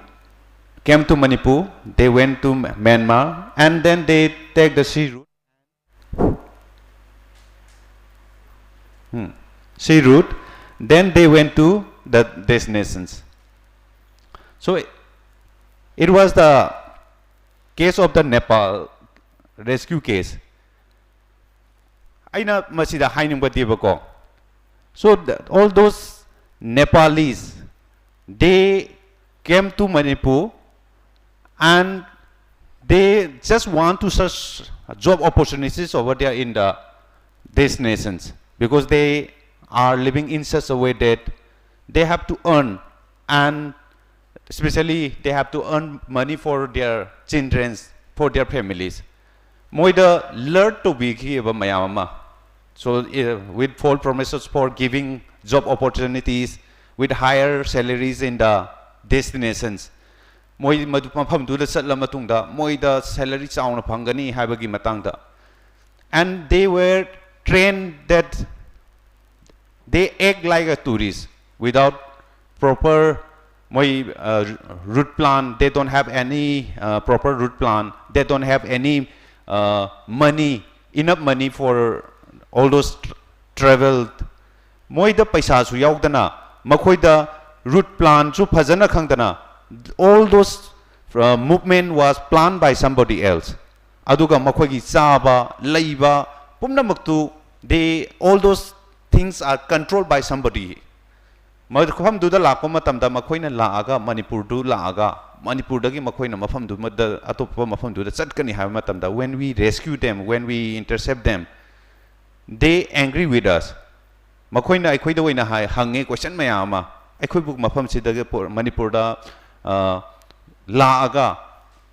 came to Manipur, they went to Myanmar, and then they take the sea route. Hmm. Sea route. Then they went to the destinations. So it was the case of the Nepal rescue case. ꯑꯩꯅ ꯃꯁꯤꯗ ꯍꯥꯏꯅꯤꯡꯕꯗꯤꯕꯀꯣ, so the, all those Nepalis, they came to Manipur and they just want to search job opportunities over there in the destinations because they are living in such a way that they have to earn and especially they have to earn money for their children's, for their families. ꯃꯣꯏꯗ ꯂꯔꯠ ꯇꯧꯕꯤꯈꯤꯕ ꯃꯌꯥꯝ ꯑꯃ, so uh, with false promises for giving job opportunities with higher salaries in the destinations. ꯃꯣꯏ ꯃꯗꯨ ꯃꯐꯝꯗꯨꯗ ꯆꯠꯂ ꯃꯇꯨꯡꯗ ꯃꯣꯏꯗ salary ꯆꯥꯎꯅ ꯐꯪꯒꯅꯤ ꯍꯥꯏꯕꯒꯤ ꯃꯇꯥꯡꯗ, and they were trained that they act like a tourist without proper, ꯃꯣꯏ uh, route plan, they don't have any uh, proper route plan, they don't have any uh, money, enough money for all those tr- travel. ꯃꯣꯏꯗ ꯄꯩꯁꯥꯁꯨ ꯌꯥꯎꯗꯅ, ꯃꯈꯣꯏꯗ root ꯄ꯭ꯂꯥꯟꯁꯨ ꯐꯖꯅ ꯈꯪꯗꯅ, all those uh, movement was planned by somebody else. ꯑꯗꯨꯒ ꯃꯈꯣꯏꯒꯤ ꯆꯥꯕ ꯂꯩꯕ ꯄꯨꯝꯅꯃꯛꯇꯨ, they, all those things are controlled by somebody. ꯃꯐꯝꯗꯨꯗ ꯂꯥꯛꯄ ꯃꯇꯝꯗ ꯃꯈꯣꯏꯅ ꯂꯥꯛꯑꯒ, ꯃꯅꯤꯄꯨꯔꯗꯨ ꯂꯥꯛꯑꯒ, ꯃꯅꯤꯄꯨꯔꯗꯒꯤ ꯃꯈꯣꯏꯅ ꯃꯐꯝꯗꯨꯃꯗ, ꯑꯇꯣꯞꯄ ꯃꯐꯝꯗꯨꯗ ꯆꯠꯀꯅꯤ ꯍꯥꯏꯕ ꯃꯇꯝꯗ, when we rescue them, when we intercept them, they angry with us. ꯃꯈꯣꯏꯅ ꯑꯩꯈꯣꯏꯗ ꯑꯣꯏꯅ ꯍꯥꯏ, ꯍꯪꯉꯦ ꯀꯣꯏꯁꯟ ꯃꯌꯥꯝ ꯑꯃ, ꯑꯩꯈꯣꯏꯕꯨ ꯃꯐꯝꯁꯤꯗꯒꯤ ꯄꯨ- ꯃꯅꯤꯄꯨꯔꯗ ꯑ, ꯂꯥꯛꯑꯒ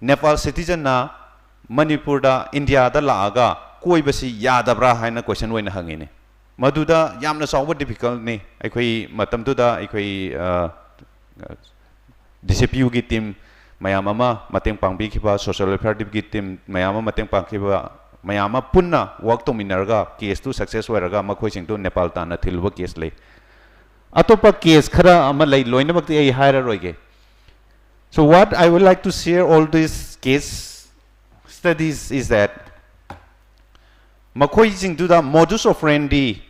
ꯅꯦꯄꯥꯜ ꯁꯤꯇꯤꯖꯟꯅ ꯃꯅꯤꯄꯨꯔꯗ, ꯏꯟꯗꯤꯌꯥꯗ ꯂꯥꯛꯑꯒ ꯀꯣꯏꯕꯁꯤ ꯌꯥꯗꯕ꯭ꯔꯥ ꯍꯥꯏꯅ ꯀꯣꯏꯁꯟ ꯑꯣꯏꯅ ꯍꯪꯉꯤꯅꯦ꯫ ꯃꯗꯨꯗ ꯌꯥꯝꯅ ꯆꯥꯎꯕ ꯗꯤꯐꯤꯀꯜꯠꯅꯤ꯫ ꯑꯩꯈꯣꯏ ꯃꯇꯝꯗꯨꯗ ꯑꯩꯈꯣꯏ ꯑ, ꯗꯤ ꯁꯤ ꯄꯤ ꯌꯨꯒꯤ ꯇꯤꯝ ꯃꯌꯥꯝ ꯑꯃ ꯃꯇꯦꯡ ꯄꯥꯡꯕꯤꯈꯤꯕ, ꯁꯣꯁꯤꯌꯦꯜ ꯋꯦꯜꯐꯤꯌꯥꯔ ꯗꯤꯞꯀꯤ ꯇꯤꯝ ꯃꯌꯥꯝ ꯑꯃ ꯃꯇꯦꯡ ꯄꯥꯡꯈꯤꯕ, ꯃꯌꯥꯝ ꯑꯃ ꯄꯨꯟꯅ ꯋꯥꯛ ꯇꯧꯃꯤꯟꯅꯔꯒ ꯀꯦꯁꯇꯨ ꯁꯛꯁꯦꯁ ꯑꯣꯏꯔꯒ ꯃꯈꯣꯏꯁꯤꯡꯗꯨ ꯅꯦꯄꯥꯜ ꯇꯥꯟꯅ ꯊꯤꯜꯂꯨꯕ ꯀꯦꯁ ꯂꯩ꯫ ꯑꯇꯣꯞꯄ ꯀꯦꯁ ꯈꯔ ꯑꯃ ꯂꯩ, ꯂꯣꯏꯅꯃꯛꯇꯤ ꯑꯩ ꯍꯥꯏꯔꯔꯣꯏꯒꯦ꯫ So what I would like to share all these case studies is that ꯃꯈꯣꯏꯁꯤꯡꯗꯨꯗ modus operandi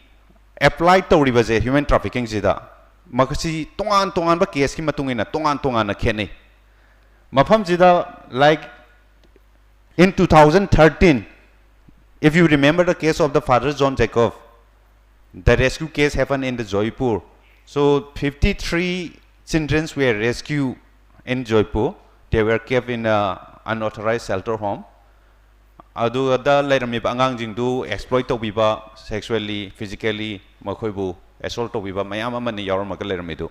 apply ꯇꯧꯔꯤꯕꯁꯦ ꯍ꯭ꯌꯨꯃꯦꯟ ꯇ꯭ꯔꯥꯐꯤꯀꯤꯡꯁꯤꯗ, ꯃꯁꯤ ꯇꯣꯉꯥꯟ ꯇꯣꯉꯥꯟꯕ ꯀꯦꯁꯀꯤ ꯃꯇꯨꯡ ꯏꯟꯅ ꯇꯣꯉꯥꯟ ꯇꯣꯉꯥꯟꯅ ꯈꯦꯠꯅꯩ꯫ ꯃꯐꯝꯁꯤꯗ, like, in two thousand thirteen, if you remember the case of the Father John Jacob, the rescue case happened in the Joypur. So fifty-three children were rescued in Joypur. They were kept in an unauthorized shelter home. ꯑꯗꯨꯗ ꯂꯩꯔꯝꯃꯤꯕ ꯑꯉꯥꯡꯁꯤꯡꯗꯨ ꯑꯦꯛꯁꯄ꯭ꯂꯣꯏꯠ ꯇꯧꯕꯤꯕ, ꯁꯦꯛꯁꯨꯋꯦꯜꯂꯤ, physically ꯃꯈꯣꯏꯕꯨ ꯑꯦꯁꯣꯜꯠ ꯇꯧꯕꯤꯕ ꯃꯌꯥꯝ ꯑꯃꯅ ꯌꯥꯎꯔꯝꯃꯒ ꯂꯩꯔꯝꯃꯤꯗꯨ꯫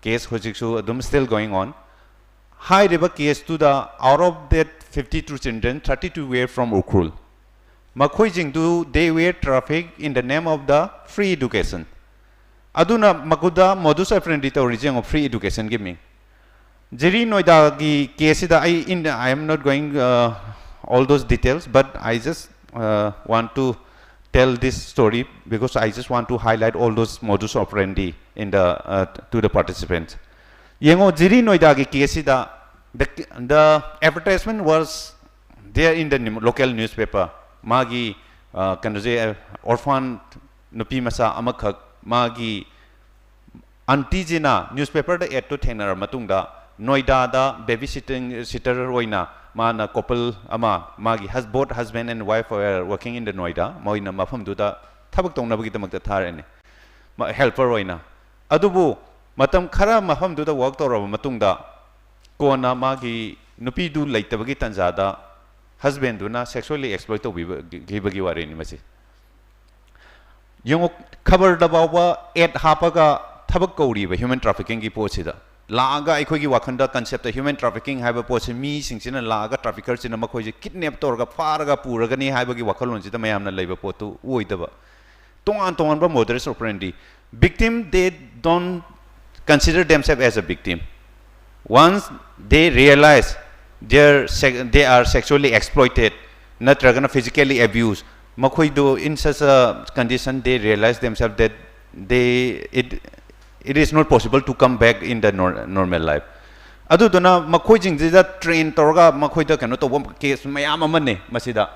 Case ꯍꯧꯖꯤꯛꯁꯨ ꯑꯗꯨꯝ still going on. ꯍꯥꯏꯔꯤꯕ case ꯇꯨꯗ, out of that fifty two children, thirty two were from Ukhrul. ꯃꯈꯣꯏꯁꯤꯡꯗꯨ, they were trafficked in the name of the free education. ꯑꯗꯨꯅ ꯃꯈꯣꯏꯗ modus operandi ꯇꯧꯔꯤꯁꯦ ꯌꯦꯡꯉꯣ, free education ꯒꯤ ꯃꯤꯡ꯫ ꯖꯤꯔꯤ ꯅꯣꯏꯗꯥꯒꯤ case ꯁꯤꯗ ꯑꯩ, in, I am not going, uh, all those details, but I just, uh, want to tell this story because I just want to highlight all those modus operandi in the, uh, to the participants. ꯌꯦꯡꯉꯣ, ꯖꯤꯔꯤ ꯅꯣꯏꯗꯥꯒꯤ case ꯁꯤꯗ, the, the advertisement was there in the nim- local newspaper. ꯃꯥꯒꯤ, uh, ꯀꯩꯅꯣꯁꯦ, orphan ꯅꯨꯄꯤ ꯃꯆꯥ ꯑꯃꯈꯛ, ꯃꯥꯒꯤ aunty ꯁꯤꯅ newspaper ꯗ ad two ꯊꯦꯡꯅꯔ ꯃꯇꯨꯡꯗ, ꯅꯣꯏꯗꯥꯗ baby sitting, sitter ꯑꯣꯏꯅ ꯃꯥꯅ couple ꯑꯃ, ꯃꯥꯒꯤ hus- both husband and wife were working in the Noida, ꯃꯣꯏꯅ ꯃꯐꯝꯗꯨꯗ ꯊꯕꯛ ꯇꯧꯅꯕꯒꯤꯗꯃꯛꯇ ꯊꯥꯔꯛꯑꯅꯤ, ꯃ- helper ꯑꯣꯏꯅ꯫ ꯑꯗꯨꯕꯨ ꯃꯇꯝ ꯈꯔ ꯃꯐꯝꯗꯨꯗ work ꯇꯧꯔꯕ ꯃꯇꯨꯡꯗ, ꯀꯣꯟꯅ ꯃꯥꯒꯤ ꯅꯨꯄꯤꯗꯨ ꯂꯩꯇꯕꯒꯤ ꯇꯥꯟꯖꯥꯗ husband ꯗꯨꯅ sexually exploit ꯇꯧꯕꯤꯕꯒꯤ ꯋꯥꯔꯤꯅꯤ ꯃꯁꯤ꯫ ꯌꯦꯡꯉꯣ, ꯈꯕꯔꯗ ꯐꯥꯎꯕ ad ꯍꯥꯞꯄꯒ ꯊꯕꯛ ꯀꯧꯔꯤꯕ human trafficking ꯒꯤ ꯄꯣꯠꯁꯤꯗ꯫ ꯂꯥꯛꯑꯒ ꯑꯩꯈꯣꯏꯒꯤ ꯋꯥꯈꯜꯗ concept ꯇ human trafficking ꯍꯥꯏꯕ ꯄꯣꯠꯁꯤ ꯃꯤꯁꯤꯡꯁꯤꯅ ꯂꯥꯛꯑꯒ trafficker ꯁꯤꯅ ꯃꯈꯣꯏꯁꯦ kidnap ꯇꯧꯔꯒ ꯐꯥꯔꯒ ꯄꯨꯔꯒꯅꯤ ꯍꯥꯏꯕꯒꯤ ꯋꯥꯈꯜꯂꯣꯟꯁꯤꯗ ꯃꯌꯥꯝꯅ ꯂꯩꯕ ꯄꯣꯠꯇꯨ ꯑꯣꯏꯗꯕ꯫ ꯇꯣꯉꯥꯟ ꯇꯣꯉꯥꯟꯕ modus operandi꯫ Victim, they don't consider themselves as a victim. Once they realize they're sec- they are sexually exploited, ꯅꯠꯇ꯭ꯔꯒꯅ physically abused, ꯃꯈꯣꯏꯗꯨ, in such a condition, they realize themselves that they it it is not possible to come back in the nor- normal life. ꯑꯗꯨꯗꯨꯅ ꯃꯈꯣꯏꯁꯤꯡꯁꯤꯗ train ꯇꯧꯔꯒ ꯃꯈꯣꯏꯗ ꯀꯩꯅꯣ ꯇꯧꯕ case ꯃꯌꯥꯝ ꯑꯃꯅꯦ ꯃꯁꯤꯗ꯫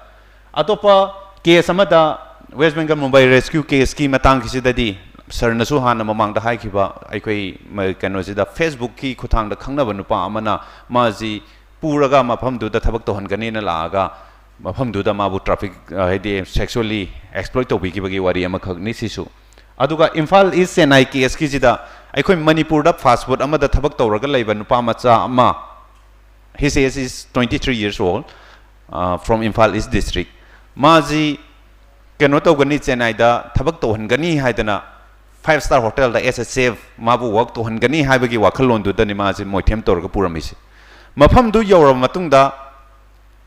ꯑꯇꯣꯞꯄ case ꯑꯃꯗ, West Bengal Mumbai rescue case ꯀꯤ ꯃꯇꯥꯡꯒꯤꯁꯤꯗꯗꯤ, sir ꯅꯁꯨ ꯍꯥꯟꯅ ꯃꯃꯥꯡꯗ ꯍꯥꯏꯈꯤꯕ, ꯑꯩꯈꯣꯏ ꯃ- ꯀꯩꯅꯣꯁꯤꯗ, Facebook ꯀꯤ ꯈꯨꯠꯊꯥꯡꯗ ꯈꯪꯅꯕ ꯅꯨꯄꯥ ꯑꯃꯅ ꯃꯥꯁꯤ ꯄꯨꯔꯒ ꯃꯐꯝꯗꯨꯗ ꯊꯕꯛ ꯇꯧꯍꯟꯒꯅꯤꯅ ꯂꯥꯛꯑꯒ, ꯃꯐꯝꯗꯨꯗ ꯃꯥꯕꯨ traffic, ꯑ, ꯍꯥꯏꯗꯤ sexually exploit ꯇꯧꯕꯤꯈꯤꯕꯒꯤ ꯋꯥꯔꯤ ꯑꯃꯈꯛꯅꯤ ꯁꯤꯁꯨ꯫ ꯑꯗꯨꯒ ꯏꯝꯐꯥꯜ East ꯆꯦꯟꯅꯥꯏ case ꯀꯤꯁꯤꯗ, ꯑꯩꯈꯣꯏ ꯃꯅꯤꯄꯨꯔꯗ fast food ꯑꯃꯗ ꯊꯕꯛ ꯇꯧꯔꯒ ꯂꯩꯕ ꯅꯨꯄꯥ ꯃꯆꯥ ꯑꯃ, his age is twenty three years old, uh, from Imphal East District, ꯃꯥꯁꯤ ꯀꯩꯅꯣ ꯇꯧꯒꯅꯤ, ꯆꯦꯟꯅꯥꯏꯗ ꯊꯕꯛ ꯇꯧꯍꯟꯒꯅꯤ ꯍꯥꯏꯗꯅ five star hotel the as a chef ꯃꯥꯕꯨ work ꯇꯧꯍꯟꯒꯅꯤ ꯍꯥꯏꯕꯒꯤ ꯋꯥꯈꯜꯂꯣꯟꯗꯨꯗꯅꯤ ꯃꯥꯁꯦ ꯃꯣꯏꯊꯦꯝ ꯇꯧꯔꯒ ꯄꯨꯔꯝꯃꯤꯁꯦ꯫ ꯃꯐꯝꯗꯨ ꯌꯧꯔꯕ ꯃꯇꯨꯡꯗ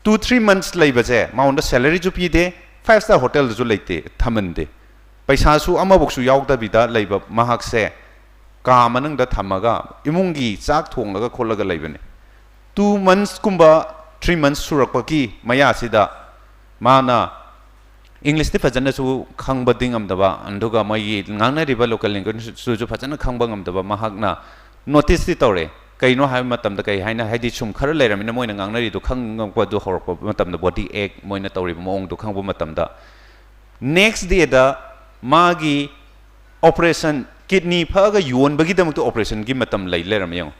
two three months ꯂꯩꯕꯁꯦ ꯃꯉꯣꯟꯗ salary ꯁꯨ ꯄꯤꯗꯦ, five star hotel ꯗꯁꯨ ꯂꯩꯇꯦ, ꯊꯝꯍꯟꯗꯦ, ꯄꯩꯁꯥꯁꯨ ꯑꯃꯐꯧꯁꯨ ꯌꯥꯎꯗꯕꯤꯗ ꯂꯩꯕ ꯃꯍꯥꯛꯁꯦ ꯀꯥ ꯃꯅꯨꯡꯗ ꯊꯝꯃꯒ ꯏꯃꯨꯡꯒꯤ ꯆꯥꯛ ꯊꯣꯡꯂꯒ ꯈꯣꯠꯂꯒ ꯂꯩꯕꯅꯤ꯫ Two months ꯀꯨꯝꯕ three months ꯁꯨꯔꯛꯄꯒꯤ ꯃꯌꯥꯁꯤꯗ ꯃꯥꯅ English ꯇꯤ ꯐꯖꯅꯁꯨ ꯈꯪꯕꯗꯤ ꯉꯝꯗꯕ, ꯑꯗꯨꯒ ꯃꯣꯏꯒꯤ ꯉꯥꯡꯅꯔꯤꯕ local language ꯇꯨꯁꯨ ꯐꯖꯅ ꯈꯪꯕ ꯉꯝꯗꯕ ꯃꯍꯥꯛꯅ notice ꯇꯤ ꯇꯧꯔꯦ꯫ ꯀꯩꯅꯣ ꯍꯥꯏꯕ ꯃꯇꯝꯗ ꯀꯩ ꯍꯥꯏꯅ, ꯍꯥꯏꯗꯤ ꯁꯨꯝ ꯈꯔ ꯂꯩꯔꯝꯃꯤꯅ ꯃꯣꯏꯅ ꯉꯥꯡꯅꯔꯤꯗꯣ ꯈꯪꯉꯛꯄꯗꯨ ꯍꯧꯔꯛꯄ ꯃꯇꯝꯗ body act ꯃꯣꯏꯅ ꯇꯧꯔꯤꯕ ꯃꯑꯣꯡꯗꯣ ꯈꯪꯕ ꯃꯇꯝꯗ next day ꯗ ꯃꯥꯒꯤ operation, kidney ꯐꯛꯑꯒ ꯌꯣꯟꯕꯒꯤꯗꯃꯛꯇ operation ꯒꯤ ꯃꯇꯝ ꯂꯩ ꯂꯩꯔꯝꯃꯦ ꯌꯦꯡꯉꯣ꯫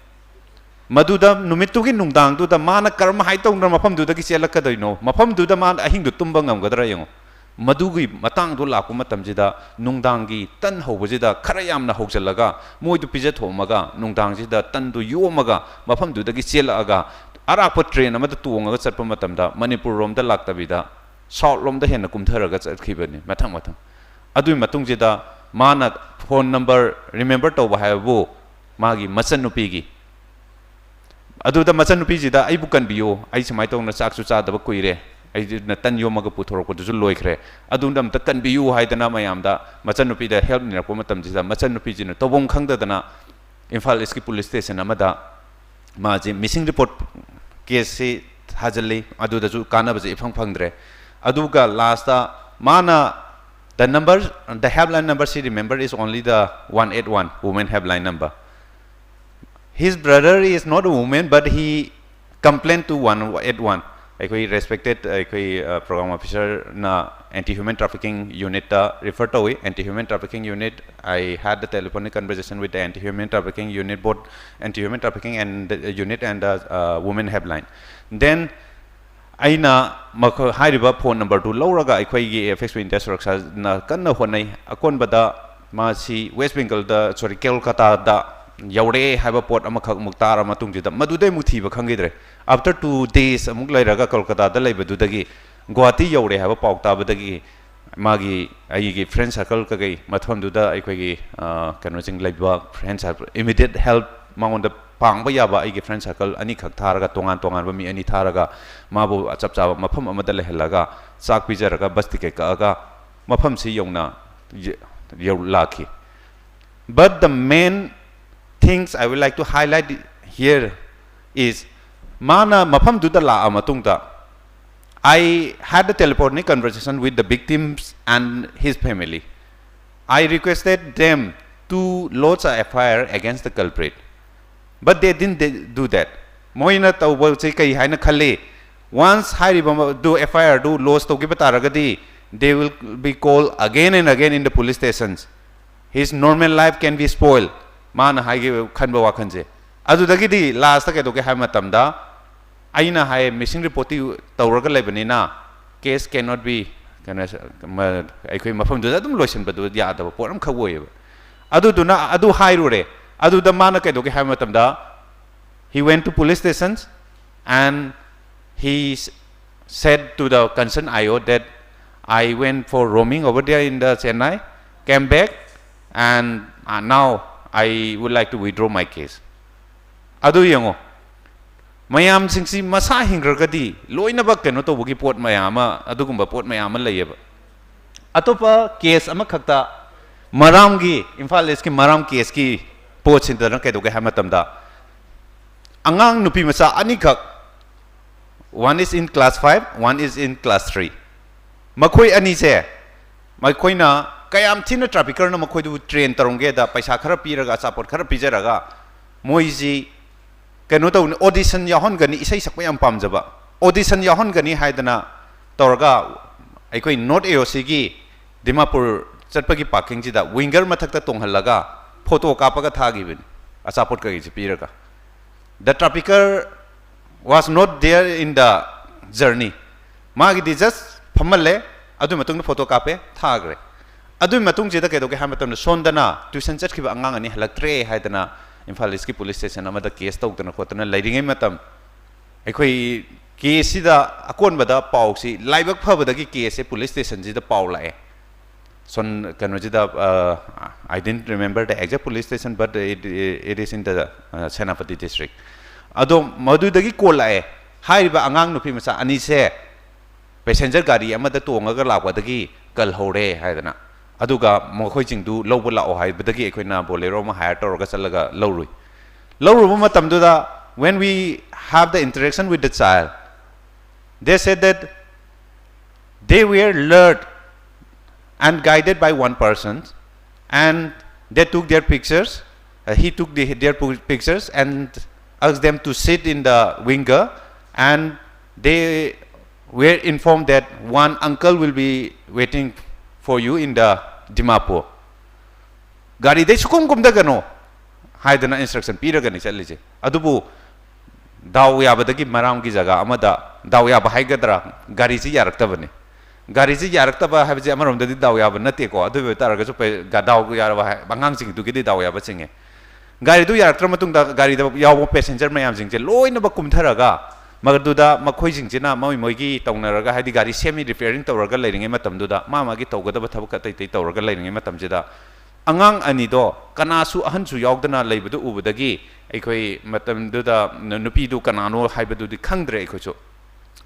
ꯃꯗꯨꯗ ꯅꯨꯃꯤꯠꯇꯨꯒꯤ ꯅꯨꯡꯗꯥꯡꯗꯨꯗ ꯃꯥꯅ ꯀꯔꯝ ꯍꯥꯏ ꯇꯧꯗꯅ ꯃꯐꯝꯗꯨꯗꯒꯤ ꯆꯦꯜꯂꯛꯀꯗꯣꯏꯅꯣ? ꯃꯐꯝꯗꯨꯗ ꯃꯥꯅ ꯑꯍꯤꯡꯗꯨ ꯇꯨꯝꯕ ꯉꯝꯒꯗ꯭ꯔꯥ ꯌꯦꯡꯉꯣ꯫ ꯃꯗꯨꯒꯤ ꯃꯇꯥꯡꯗꯣ ꯂꯥꯛꯄ ꯃꯇꯝꯁꯤꯗ ꯅꯨꯡꯗꯥꯡꯒꯤ ꯇꯟ ꯍꯧꯕꯁꯤꯗ ꯈꯔ ꯌꯥꯝꯅ ꯍꯧꯖꯤꯜꯂꯒ ꯃꯣꯏꯗꯨ ꯄꯤꯖꯊꯣꯛꯑꯝꯃꯒ ꯅꯨꯡꯗꯥꯡꯁꯤꯗ ꯇꯟꯗꯨ ꯌꯣꯝꯃꯒ ꯃꯐꯝꯗꯨꯗꯒꯤ ꯆꯦꯜꯂꯛꯑꯒ ꯑꯔꯥꯞꯄ train ꯑꯃꯗ ꯇꯣꯡꯉꯒ ꯆꯠꯄ ꯃꯇꯝꯗ ꯃꯅꯤꯄꯨꯔ ꯔꯣꯝꯗ ꯂꯥꯛꯇꯕꯤꯗ south ꯂꯣꯝꯗ ꯍꯦꯟꯅ ꯀꯨꯝꯊꯔꯒ ꯆꯠꯈꯤꯕꯅꯤ ꯃꯊꯪ ꯃꯊꯪ꯫ ꯑꯗꯨꯒꯤ ꯃꯇꯨꯡꯁꯤꯗ ꯃꯥꯅ phone number remember ꯇꯧꯕ ꯍꯥꯏꯕꯕꯨ ꯃꯥꯒꯤ ꯃꯆꯟꯅꯨꯄꯤꯒꯤ, ꯑꯗꯨꯗ ꯃꯆꯟꯅꯨꯄꯤꯁꯤꯗ "ꯑꯩꯕꯨ ꯀꯟꯕꯤꯌꯨ, ꯑꯩ ꯁꯨꯃꯥꯏꯅ ꯇꯧꯅ ꯆꯥꯛꯁꯨ ꯆꯥꯗꯕ ꯀꯨꯏꯔꯦ, ꯑꯩꯅ ꯇꯟ ꯌꯣꯝꯃꯒ ꯄꯨꯊꯣꯔꯛꯄꯗꯨꯁꯨ ꯂꯣꯏꯈ꯭ꯔꯦ, ꯑꯗꯨꯝꯗ ꯑꯝꯇ ꯀꯟꯕꯤꯌꯨ" ꯍꯥꯏꯗꯅ ꯃꯌꯥꯝꯗ ꯃꯆꯟꯅꯨꯄꯤꯗ help ꯅꯤꯔꯛꯄ ꯃꯇꯝꯁꯤꯗ ꯃꯆꯟꯅꯨꯄꯤꯁꯤꯅ ꯇꯧꯐꯝ ꯈꯪꯗꯗꯅ ꯏꯝꯐꯥꯜ ꯏꯁꯀꯤ police station ꯑꯃꯗ ꯃꯥꯁꯤ missing report case ꯁꯤ ꯊꯥꯖꯤꯜꯂꯤ꯫ ꯑꯗꯨꯗꯁꯨ ꯀꯥꯟꯅꯕꯁꯦ ꯏꯐꯪ ꯐꯪꯗ꯭ꯔꯦ꯫ ꯑꯗꯨꯒ last ꯇ ꯃꯥꯅ the number, the helpline number she remember is only the one eight one women helpline number. His brother is not a woman, but he complained to one eight one. ꯑꯩꯈꯣꯏ respected ꯑꯩꯈꯣꯏ program officer ꯅ anti human trafficking unit ꯇ refer ꯇꯧꯏ꯫ Anti human trafficking unit, I had the telephonic conversation with the anti human trafficking unit, both anti human trafficking and the unit and the uh, women helpline. Then ꯑꯩꯅ ꯃꯈꯣꯏ ꯍꯥꯏꯔꯤꯕ phone number ꯗꯨ ꯂꯧꯔꯒ ꯑꯩꯈꯣꯏꯒꯤ F X B India ꯁꯨꯔꯛꯁꯥꯅ ꯀꯟꯅ ꯍꯣꯠꯅꯩ꯫ ꯑꯀꯣꯟꯕꯗ ꯃꯥꯁꯤ West Bengal ꯗ, sorry, ꯀꯣꯜꯀꯇꯥꯗ ꯌꯧꯔꯛꯑꯦ ꯍꯥꯏꯕ ꯄꯣꯠ ꯑꯃꯈꯛ ꯑꯃꯨꯛ ꯇꯥꯔ ꯃꯇꯨꯡꯁꯤꯗ ꯃꯗꯨꯗꯩ ꯑꯃꯨꯛ ꯊꯤꯕ ꯈꯪꯈꯤꯗ꯭ꯔꯦ꯫ After two days ꯑꯃꯨꯛ ꯂꯩꯔꯒ ꯀꯣꯜꯀꯇꯥꯗ ꯂꯩꯕꯗꯨꯗꯒꯤ ꯒꯨꯋꯥꯍꯥꯇꯤ ꯌꯧꯔꯦ ꯍꯥꯏꯕ ꯄꯥꯎ ꯇꯥꯕꯗꯒꯤ ꯃꯥꯒꯤ, ꯑꯩꯒꯤ friend circle ꯀꯩꯀꯩ ꯃꯐꯝꯗꯨꯗ ꯑꯩꯈꯣꯏꯒꯤ, ꯑ, ꯀꯩꯅꯣꯁꯤꯡ ꯂꯩꯕ friend circle, immediate help, ꯃꯉꯣꯟꯗ ꯄꯥꯡꯕ ꯌꯥꯕ ꯑꯩꯒꯤ friend circle ꯑꯅꯤꯈꯛ ꯊꯥꯔꯒ, ꯇꯣꯉꯥꯟ ꯇꯣꯉꯥꯟꯕ ꯃꯤ ꯑꯅꯤ ꯊꯥꯔꯒ, ꯃꯥꯕꯨ ꯆꯞ ꯆꯥꯕ ꯃꯐꯝ ꯑꯃꯗ ꯂꯩꯍꯜꯂꯒ, ꯆꯥꯛ ꯄꯤꯖꯔꯒ, bus ticket ꯀꯛꯑꯒ ꯃꯐꯝꯁꯤ ꯌꯧꯅ ꯌ-, ꯌꯧ-, ꯂꯥꯛꯈꯤ꯫ But the main things I would like to highlight here is, ꯃꯥꯅ ꯃꯐꯝꯗꯨꯗ ꯂꯥꯛꯑ ꯃꯇꯨꯡꯗ, I had a telephonic conversation with the victims and his family. I requested them to lodge a F I R against the culprit, but they didn't de-, do that. ꯃꯣꯏꯅ ꯇꯧꯕꯁꯦ ꯀꯩ ꯍꯥꯏꯅ ꯈꯜꯂꯤ? Once ꯍꯥꯏꯔꯤꯕ ꯃ-, ꯗꯨ F I R do lodge ꯇꯧꯈꯤꯕ ꯇꯥꯔꯒꯗꯤ, they will be called again and again in the police stations. His normal life can be spoiled. ꯃꯥꯅ ꯍꯥꯏꯈꯤꯕ, ꯈꯟꯕ ꯋꯥꯈꯜꯁꯦ꯫ ꯑꯗꯨꯗꯒꯤꯗꯤ last ꯀꯩꯗꯧꯒꯦ ꯍꯥꯏꯕ ꯃꯇꯝꯗ, ꯑꯩꯅ ꯍꯥꯏ, missing report ꯇꯤ ꯇꯧꯔꯒ ꯂꯩꯕꯅꯤꯅ, case cannot be, ꯀꯩꯅꯣ, ꯃ-, ꯑꯩꯈꯣꯏ ꯃꯐꯝꯗꯨꯗ ꯑꯗꯨꯝ ꯂꯣꯏꯁꯤꯟꯕꯗꯨ ꯌꯥꯗꯕ ꯄꯣꯠ ꯑꯃꯈꯛ ꯑꯣꯏꯌꯦꯕ꯫ ꯑꯗꯨꯗꯨꯅ ꯑꯗꯨ ꯍꯥꯏꯔꯨꯔꯦ꯫ ꯑꯗꯨꯗ ꯃꯥꯅ ꯀꯩꯗꯧꯒꯦ ꯍꯥꯏꯕ ꯃꯇꯝꯗ, he went to police stations and he s-, said to the concerned I O that, "I went for roaming over there in the Chennai, came back, and, uh, now I would like to withdraw my case." ꯑꯗꯨ ꯌꯦꯡꯉꯣ, ꯃꯌꯥꯝꯁꯤꯡꯁꯤ ꯃꯁꯥ ꯍꯤꯡꯈ꯭ꯔꯒꯗꯤ ꯂꯣꯏꯅꯃꯛ ꯀꯩꯅꯣ ꯇꯧꯕꯒꯤ ꯄꯣꯠ ꯃꯌꯥꯝ ꯑꯃ, ꯑꯗꯨꯒꯨꯝꯕ ꯄꯣꯠ ꯃꯌꯥꯝ ꯑꯃ ꯂꯩꯌꯦꯕ꯫ ꯑꯇꯣꯞꯄ case ꯑꯃꯈꯛꯇ, ꯃꯔꯥꯝꯒꯤ, ꯏꯝꯐꯥꯜ ꯏꯁꯀꯤ ꯃꯔꯥꯝ case ꯀꯤ ꯄꯣꯠꯁꯤꯗꯅ ꯀꯩꯗꯧꯒꯦ ꯍꯥꯏꯕ ꯃꯇꯝꯗ, ꯑꯉꯥꯡ ꯅꯨꯄꯤ ꯃꯆꯥ ꯑꯅꯤꯈꯛ, one is in class five, one is in class three, ꯃꯈꯣꯏ ꯑꯅꯤꯁꯦ, ꯃꯈꯣꯏꯅ ꯀꯌꯥꯝ ꯊꯤꯅ trafficker ꯅ ꯃꯈꯣꯏꯗꯨꯕꯨ train ꯇꯧꯔꯝꯒꯦꯗ, ꯄꯩꯁꯥ ꯈꯔ ꯄꯤꯔꯒ, ꯑꯆꯥꯄꯣꯠ ꯈꯔ ꯄꯤꯖꯔꯒ, ꯃꯣꯏꯁꯤ ꯀꯩꯅꯣ ꯇꯧꯅꯤ, audition ꯌꯥꯎꯍꯟꯒꯅꯤ, ꯏꯁꯩ ꯁꯛꯄ ꯌꯥꯝ ꯄꯥꯝꯖꯕ, audition ꯌꯥꯎꯍꯟꯒꯅꯤ ꯍꯥꯏꯗꯅ ꯇꯧꯔꯒ, ꯑꯩꯈꯣꯏ North A O C ꯒꯤ ꯗꯤꯃꯥꯄꯨꯔ ꯆꯠꯄꯒꯤ parking ꯁꯤꯗ winger ꯃꯊꯛꯇ ꯇꯣꯡꯍꯜꯂꯒ photo ꯀꯥꯞꯄꯒ ꯊꯥꯈꯤꯕꯅꯤ, ꯑꯆꯥꯄꯣꯠ ꯀꯩꯀꯩꯁꯦ ꯄꯤꯔꯒ꯫ The trafficker was not there in the journey. ꯃꯥꯒꯤꯗꯤ just ꯐꯝꯍꯜꯂꯦ, ꯑꯗꯨꯒꯤ ꯃꯇꯨꯡꯗ photo ꯀꯥꯞꯄꯦ, ꯊꯥꯈ꯭ꯔꯦ꯫ ꯑꯗꯨꯒꯤ ꯃꯇꯨꯡꯁꯤꯗ ꯀꯩꯗꯧꯒꯦ ꯍꯥꯏꯕ ꯃꯇꯝꯗ, ꯁꯣꯝꯗꯅ tuition ꯆꯠꯈꯤꯕ ꯑꯉꯥꯡ ꯑꯅꯤ ꯍꯜꯂꯛꯇ꯭ꯔꯦ ꯍꯥꯏꯗꯅ ꯏꯝꯐꯥꯜ ꯏꯁꯀꯤ police station ꯑꯃꯗ case ꯇꯧꯗꯅ ꯈꯣꯠꯇꯅ ꯂꯩꯔꯤꯉꯩ ꯃꯇꯝ, ꯑꯩꯈꯣꯏ ꯀꯦꯁꯁꯤꯗ ꯑꯀꯣꯟꯕꯗ ꯄꯥꯎꯁꯤ ꯂꯥꯏꯕꯛ ꯐꯕꯗꯒꯤ ꯀꯦꯁꯁꯦ ꯄꯨꯂꯤꯁ ꯁ꯭ꯇꯦꯁꯟꯁꯤꯗ ꯄꯥꯎ ꯂꯥꯛꯑꯦ꯫ ꯁꯣꯟ ꯀꯩꯅꯣꯁꯤꯗ, I didn't remember the exact police station, but it, it is in the, uh, Senapati district. ꯑꯗꯣ ꯃꯗꯨꯗꯒꯤ ꯀꯣꯜ ꯂꯥꯛꯑꯦ, ꯍꯥꯏꯔꯤꯕ ꯑꯉꯥꯡ ꯅꯨꯄꯤ ꯃꯆꯥ ꯑꯅꯤꯁꯦ ꯄꯦꯁꯦꯟꯖꯔ ꯒꯥꯔꯤ ꯑꯃꯗ ꯇꯣꯡꯉꯒ ꯂꯥꯛꯄꯗꯒꯤ ꯀꯜꯍꯧꯔꯦ ꯍꯥꯏꯗꯅ꯫ ꯑꯗꯨꯒ ꯃꯈꯣꯏꯁꯤꯡꯗꯨ ꯂꯧꯕ ꯂꯥꯛꯑꯣ ꯍꯥꯏꯕꯗꯒꯤ ꯑꯩꯈꯣꯏꯅ ꯕꯣꯂꯦꯔꯣ ꯑꯃ ꯍꯥꯏꯌꯔ ꯇꯧꯔꯒ ꯆꯠꯂꯒ ꯂꯧꯔꯨꯏ꯫ ꯂꯧꯔꯨꯕ ꯃꯇꯝꯗꯨꯗ, when we have the interaction with the child, they said that they were lured and guided by one person, and they took their pictures. Uh, he took the, their pu- pictures and asked them to sit in the winger, and they were informed that one uncle will be waiting for you in the Dimapur. ꯒꯥꯔꯤꯗꯩ ꯁꯨꯀꯨꯝ ꯀꯨꯝꯊꯒꯅꯣ ꯍꯥꯏꯗꯅ instruction ꯄꯤꯔꯒꯅꯤ ꯆꯠꯂꯤꯁꯦ꯫ ꯑꯗꯨꯕꯨ ꯗꯥꯎ ꯌꯥꯕꯗꯒꯤ ꯃꯔꯥꯝꯒꯤ ꯖꯒꯥ ꯑꯃꯗ, ꯗꯥꯎ ꯌꯥꯕ ꯍꯥꯏꯒꯗ꯭ꯔꯥ, ꯒꯥꯔꯤꯁꯤ ꯌꯥꯔꯛꯇꯕꯅꯤ꯫ ꯒꯥꯔꯤꯁꯤ ꯌꯥꯔꯛꯇꯕ ꯍꯥꯏꯕꯁꯤ ꯑꯃꯔꯣꯝꯗꯗꯤ ꯗꯥꯎ ꯌꯥꯕ ꯅꯠꯇꯦꯀꯣ, ꯑꯗꯨ ꯑꯣꯏꯕ ꯇꯥꯔꯒꯁꯨ ꯄꯦ- ꯒ- ꯗꯥꯎ ꯌꯥꯔꯕ ꯍꯥꯏ- ꯑꯉꯥꯡꯁꯤꯡꯗꯨꯒꯤꯗꯤ ꯗꯥꯎ ꯌꯥꯕ ꯆꯤꯡꯉꯦ꯫ ꯒꯥꯔꯤꯗꯨ ꯌꯥꯔꯛꯇ꯭ꯔ ꯃꯇꯨꯡꯗ ꯒꯥꯔꯤꯗ ꯌꯥꯎꯕ ꯄꯦꯁꯦꯟꯖꯔ ꯃꯌꯥꯝꯁꯤꯡꯁꯦ ꯂꯣꯏꯅꯃꯛ ꯀꯨꯝꯊꯔꯒ, ꯃꯗꯨꯗ ꯃꯈꯣꯏꯁꯤꯡꯁꯤꯅ ꯃꯣꯏ ꯃꯣꯏꯒꯤ ꯇꯧꯅꯔꯒ, ꯍꯥꯏꯗꯤ ꯒꯥꯔꯤ ꯁꯦꯝꯃꯤ ꯔꯤꯄꯤꯌꯥꯔꯤꯡ ꯇꯧꯔꯒ ꯂꯩꯔꯤꯉꯩ ꯃꯇꯝꯗꯨꯗ, ꯃꯥ ꯃꯥꯒꯤ ꯇꯧꯒꯗꯕ ꯊꯕꯛ ꯑꯇꯩ ꯑꯇꯩ ꯇꯧꯔꯒ ꯂꯩꯔꯤꯉꯩ ꯃꯇꯝꯁꯤꯗ, ꯑꯉꯥꯡ ꯑꯅꯤꯗꯣ ꯀꯅꯥꯁꯨ ꯑꯍꯟꯁꯨ ꯌꯥꯎꯗꯅ ꯂꯩꯕꯗꯨ ꯎꯕꯗꯒꯤ, ꯑꯩꯈꯣꯏ ꯃꯇꯝꯗꯨꯗ ꯅꯨꯄꯤꯗꯨ ꯀꯅꯥꯅꯣ ꯍꯥꯏꯕꯗꯨꯗꯤ ꯈꯪꯗ꯭ꯔꯦ ꯑꯩꯈꯣꯏꯁꯨ꯫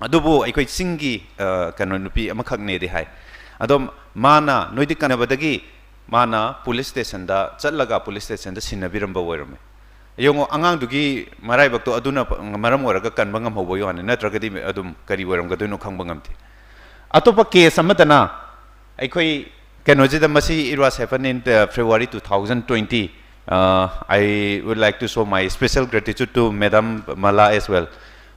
ꯑꯗꯨꯕꯨ ꯑꯩꯈꯣꯏ ꯆꯤꯡꯒꯤ, ꯑ, ꯀꯩꯅꯣ, ꯅꯨꯄꯤ ꯑꯃꯈꯛꯅꯦꯗꯤ ꯍꯥꯏ꯫ ꯑꯗꯣ ꯃꯥꯅ, ꯅꯣꯏꯗꯤ ꯀꯟꯅꯕꯗꯒꯤ ꯃꯥꯅ ꯄꯨꯂꯤꯁ ꯁ꯭ꯇꯦꯁꯟꯗ ꯆꯠꯂꯒ ꯄꯨꯂꯤꯁ ꯁ꯭ꯇꯦꯁꯟꯗ ꯁꯤꯟꯅꯕꯤꯔꯝꯕ ꯑꯣꯏꯔꯝꯃꯦ꯫ ꯌꯦꯡꯉꯣ, ꯑꯉꯥꯡꯗꯨꯒꯤ ꯃꯔꯥꯏꯕꯛꯇꯣ ꯑꯗꯨꯅ ꯃꯔꯝ ꯑꯣꯏꯔꯒ ꯀꯟꯕ ꯉꯝꯍꯧꯕꯒꯤ ꯋꯥꯅꯤ, ꯅꯠꯇ꯭ꯔꯒꯗꯤ ꯑꯗꯨꯝ ꯀꯔꯤ ꯑꯣꯏꯔꯝꯒꯗꯣꯏꯅꯣ ꯈꯪꯕ ꯉꯝꯗꯦ꯫ ꯑꯇꯣꯞꯄ ꯀꯦꯁ ꯑꯃꯗꯅ, ꯑꯩꯈꯣꯏ ꯀꯩꯅꯣꯁꯤꯗ, ꯃꯁꯤ, it was happened in, uh, February two thousand twenty. Uh, I would like to show my special gratitude to Madam Mala as well.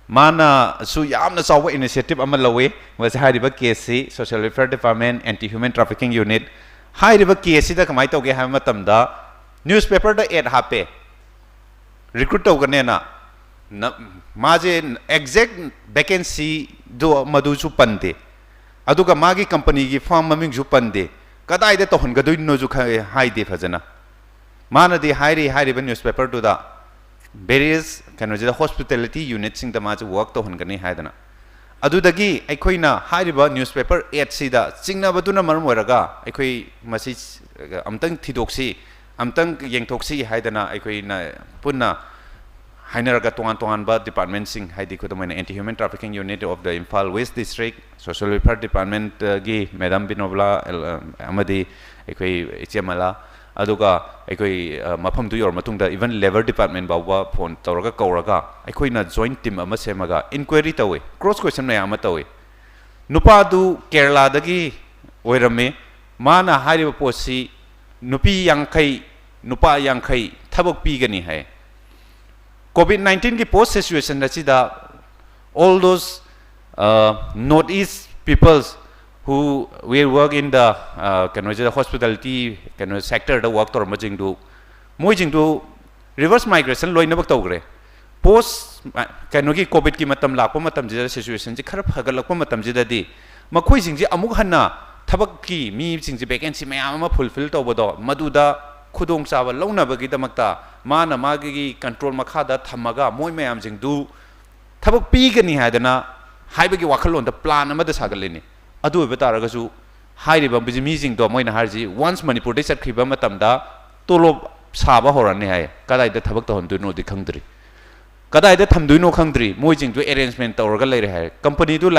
ꯃꯥꯅꯁꯨ ꯌꯥꯝꯅ ꯆꯥꯎꯕ ꯏꯅꯤꯁꯤꯌꯦꯇꯤꯚ ꯑꯃ ꯂꯧꯋꯤ꯫ ꯃꯁꯤ ꯍꯥꯏꯔꯤꯕ ꯀꯦꯁꯁꯤ Social Welfare Department, Anti Human Trafficking Unit꯫ ꯍꯥꯏꯔꯤꯕ ꯀꯦꯁꯁꯤꯗ ꯀꯃꯥꯏꯅ ꯇꯧꯒꯦ ꯍꯥꯏꯕ ꯃꯇꯝꯗ, ꯅ꯭ꯌꯨꯁꯄꯦꯄꯔꯗ ꯑꯦꯗ ꯍꯥꯞꯄꯦ, ꯔꯤꯀ꯭ꯔꯨꯠ ꯇꯧꯒꯅꯦꯅ꯫ ꯅ- ꯃꯥꯁꯦ ꯑꯦꯛꯖꯦꯛ ꯚꯦꯀꯦꯟꯁꯤꯗꯣ ꯃꯗꯨꯁꯨ ꯄꯟꯗꯦ, ꯑꯗꯨꯒ ꯃꯥꯒꯤ ꯀꯝꯄꯅꯤꯒꯤ ꯐꯥꯔꯝ ꯃꯃꯤꯡꯁꯨ ꯄꯟꯗꯦ꯫ ꯀꯗꯥꯏꯗ ꯇꯧꯍꯟꯒꯗꯣꯏꯅꯣꯁꯨ ꯈ- ꯍꯥꯏꯗꯦ ꯐꯖꯅ꯫ ꯃꯥꯅꯗꯤ ꯍꯥꯏꯔꯤ, ꯍꯥꯏꯔꯤꯕ ꯅ꯭ꯌꯨꯁꯄꯦꯄꯔꯗꯨꯗ, ꯚꯦꯔꯤꯌꯁ ꯀꯩꯅꯣꯁꯤꯗ ꯍꯣꯁꯄꯤꯇꯦꯂꯤꯇꯤ ꯌꯨꯅꯤꯠꯁꯤꯡꯗ ꯃꯥꯁꯦ ꯋꯔꯛ ꯇꯧꯍꯟꯒꯅꯤ ꯍꯥꯏꯗꯅ꯫ ꯑꯗꯨꯗꯒꯤ ꯑꯩꯈꯣꯏꯅ ꯍꯥꯏꯔꯤꯕ ꯅ꯭ꯌꯨꯁꯄꯦꯄꯔ ꯑꯦꯗꯁꯤꯗ ꯆꯤꯡꯅꯕꯗꯨꯅ ꯃꯔꯝ ꯑꯣꯏꯔꯒ ꯑꯩꯈꯣꯏ ꯃꯁꯤ ꯑꯝꯇꯪ ꯊꯤꯗꯣꯛꯁꯤ, ꯑꯝꯇꯪ ꯌꯦꯡꯊꯣꯛꯁꯤ ꯍꯥꯏꯗꯅ ꯑꯩꯈꯣꯏꯅ ꯄꯨꯟꯅ ꯍꯥꯏꯅꯔꯒ ꯇꯣꯉꯥꯟ ꯇꯣꯉꯥꯟꯕ ꯗꯤꯄꯥꯔꯠꯃꯦꯟꯁꯤꯡ, ꯍꯥꯏꯗꯤ ꯈꯨꯗꯝ ꯑꯣꯏꯅ Anti Human Trafficking Unit of the Imphal West District, Social Welfare Departmentꯒꯤ ꯃꯦꯗꯥꯝ ꯕꯤꯅꯣꯕꯂꯥ ꯑꯃꯗꯤ ꯑꯩꯈꯣꯏ ꯏꯆꯦ ꯃꯂꯥ, ꯑꯗꯨꯒ ꯑꯩꯈꯣꯏ ꯃꯐꯝꯗꯨ ꯌꯧꯔ ꯃꯇꯨꯡꯗ even Labour Department ꯐꯥꯎꯕ ꯐꯣꯟ ꯇꯧꯔꯒ ꯀꯧꯔꯒ ꯑꯩꯈꯣꯏꯅ ꯖꯣꯏꯟ ꯇꯤꯝ ꯑꯃ ꯁꯦꯝꯃꯒ ꯏꯟꯀ꯭ꯋꯥꯏꯔꯤ ꯇꯧꯋꯤ, ꯀ꯭ꯔꯣꯁ ꯀ꯭ꯋꯦꯁꯟ ꯃꯌꯥꯝ ꯑꯃ ꯇꯧꯋꯤ꯫ ꯅꯨꯄꯥꯗꯨ ꯀꯦꯔꯂꯥꯗꯒꯤ ꯑꯣꯏꯔꯝꯃꯤ꯫ ꯃꯥꯅ ꯍꯥꯏꯔꯤꯕ ꯄꯣꯠꯁꯤ ꯅꯨꯄꯤ ꯌꯥꯡꯈꯩ, ꯅꯨꯄꯥ ꯌꯥꯡꯈꯩ ꯊꯕꯛ ꯄꯤꯒꯅꯤ ꯍꯥꯏ꯫ ꯀꯣꯚꯤꯗ ꯅꯥꯏꯟꯇꯤꯟꯒꯤ ꯄꯣꯁ ꯁꯤꯆꯨꯋꯦꯁꯟ ꯑꯁꯤꯗ, all those North East peoples who will work in the ꯀꯩꯅꯣꯁꯤꯗ, ꯍꯣꯁꯄꯤꯇꯥꯂꯤꯇꯤ ꯀꯩꯅꯣ ꯁꯦꯛꯇꯔꯗ ꯋꯔꯛ ꯇꯧꯔꯝꯕꯁꯤꯡꯗꯨ, ꯃꯣꯏꯁꯤꯡꯗꯨ ꯔꯤꯚꯔꯁ ꯃꯥꯏꯒ꯭ꯔꯦꯁꯟ ꯂꯣꯏꯅꯃꯛ ꯇꯧꯈ꯭ꯔꯦ꯫ ꯄꯣꯁ ꯀꯩꯅꯣꯒꯤ ꯀꯣꯚꯤꯗꯀꯤ ꯃꯇꯝ ꯂꯥꯛꯄ ꯃꯇꯝꯁꯤꯗ, ꯁꯤꯆꯨꯋꯦꯁꯟꯁꯤ ꯈꯔ ꯐꯒꯠꯂꯛꯄ ꯃꯇꯝꯁꯤꯗꯗꯤ ꯃꯈꯣꯏꯁꯤꯡꯁꯤ ꯑꯃꯨꯛ ꯍꯟꯅ ꯊꯕꯛꯀꯤ ꯃꯤꯁꯤꯡꯁꯤ ꯚꯦꯀꯦꯟꯁꯤ ꯃꯌꯥꯝ ꯑꯃ ꯐꯨꯜꯐꯤꯜ ꯇꯧꯕꯗꯣ, ꯃꯗꯨꯗ ꯈꯨꯗꯣꯡꯆꯥꯕ ꯂꯧꯅꯕꯒꯤꯗꯃꯛꯇ ꯃꯥꯅ ꯃꯥꯒꯤ ꯀꯟꯇ꯭ꯔꯣꯜ ꯃꯈꯥꯗ ꯊꯝꯃꯒ ꯃꯣꯏ ꯃꯌꯥꯝꯁꯤꯡꯗꯨ ꯊꯕꯛ ꯄꯤꯒꯅꯤ ꯍꯥꯏꯗꯅ ꯍꯥꯏꯕꯒꯤ ꯋꯥꯈꯜꯂꯣꯟꯗ ꯄ꯭ꯂꯥꯟ ꯑꯃꯗ ꯁꯥꯒꯠꯂꯤꯅꯤ꯫ ꯑꯗꯨ ꯑꯣꯏꯕ ꯇꯥꯔꯒꯁꯨ ꯍꯥꯏꯔꯤꯕ ꯃꯤꯁꯤꯡꯗꯣ, ꯃꯣꯏꯅ ꯍꯥꯏꯔꯤꯁꯤ ꯋꯥꯟꯁ ꯃꯅꯤꯄꯨꯔꯗꯒꯤ ꯆꯠꯈꯤꯕ ꯃꯇꯝꯗ ꯇꯣꯂꯣꯞ ꯁꯥꯕ ꯍꯧꯔꯅꯤ ꯍꯥꯏ꯫ ꯀꯗꯥꯏꯗ ꯊꯕꯛ ꯇꯧꯍꯟꯗꯣꯏꯅꯣꯗꯤ ꯈꯪꯗ꯭ꯔꯤ, ꯀꯗꯥꯏꯗ ꯊꯝꯗꯣꯏꯅꯣ ꯈꯪꯗ꯭ꯔꯤ꯫ ꯃꯣꯏꯁꯤꯡꯗꯨ ꯑꯦꯔꯦꯟꯖꯃꯦꯟ ꯇꯧꯔꯒ ꯂꯩꯔꯦ ꯍꯥꯏ꯫ ꯀꯝꯄꯅꯤꯗꯨ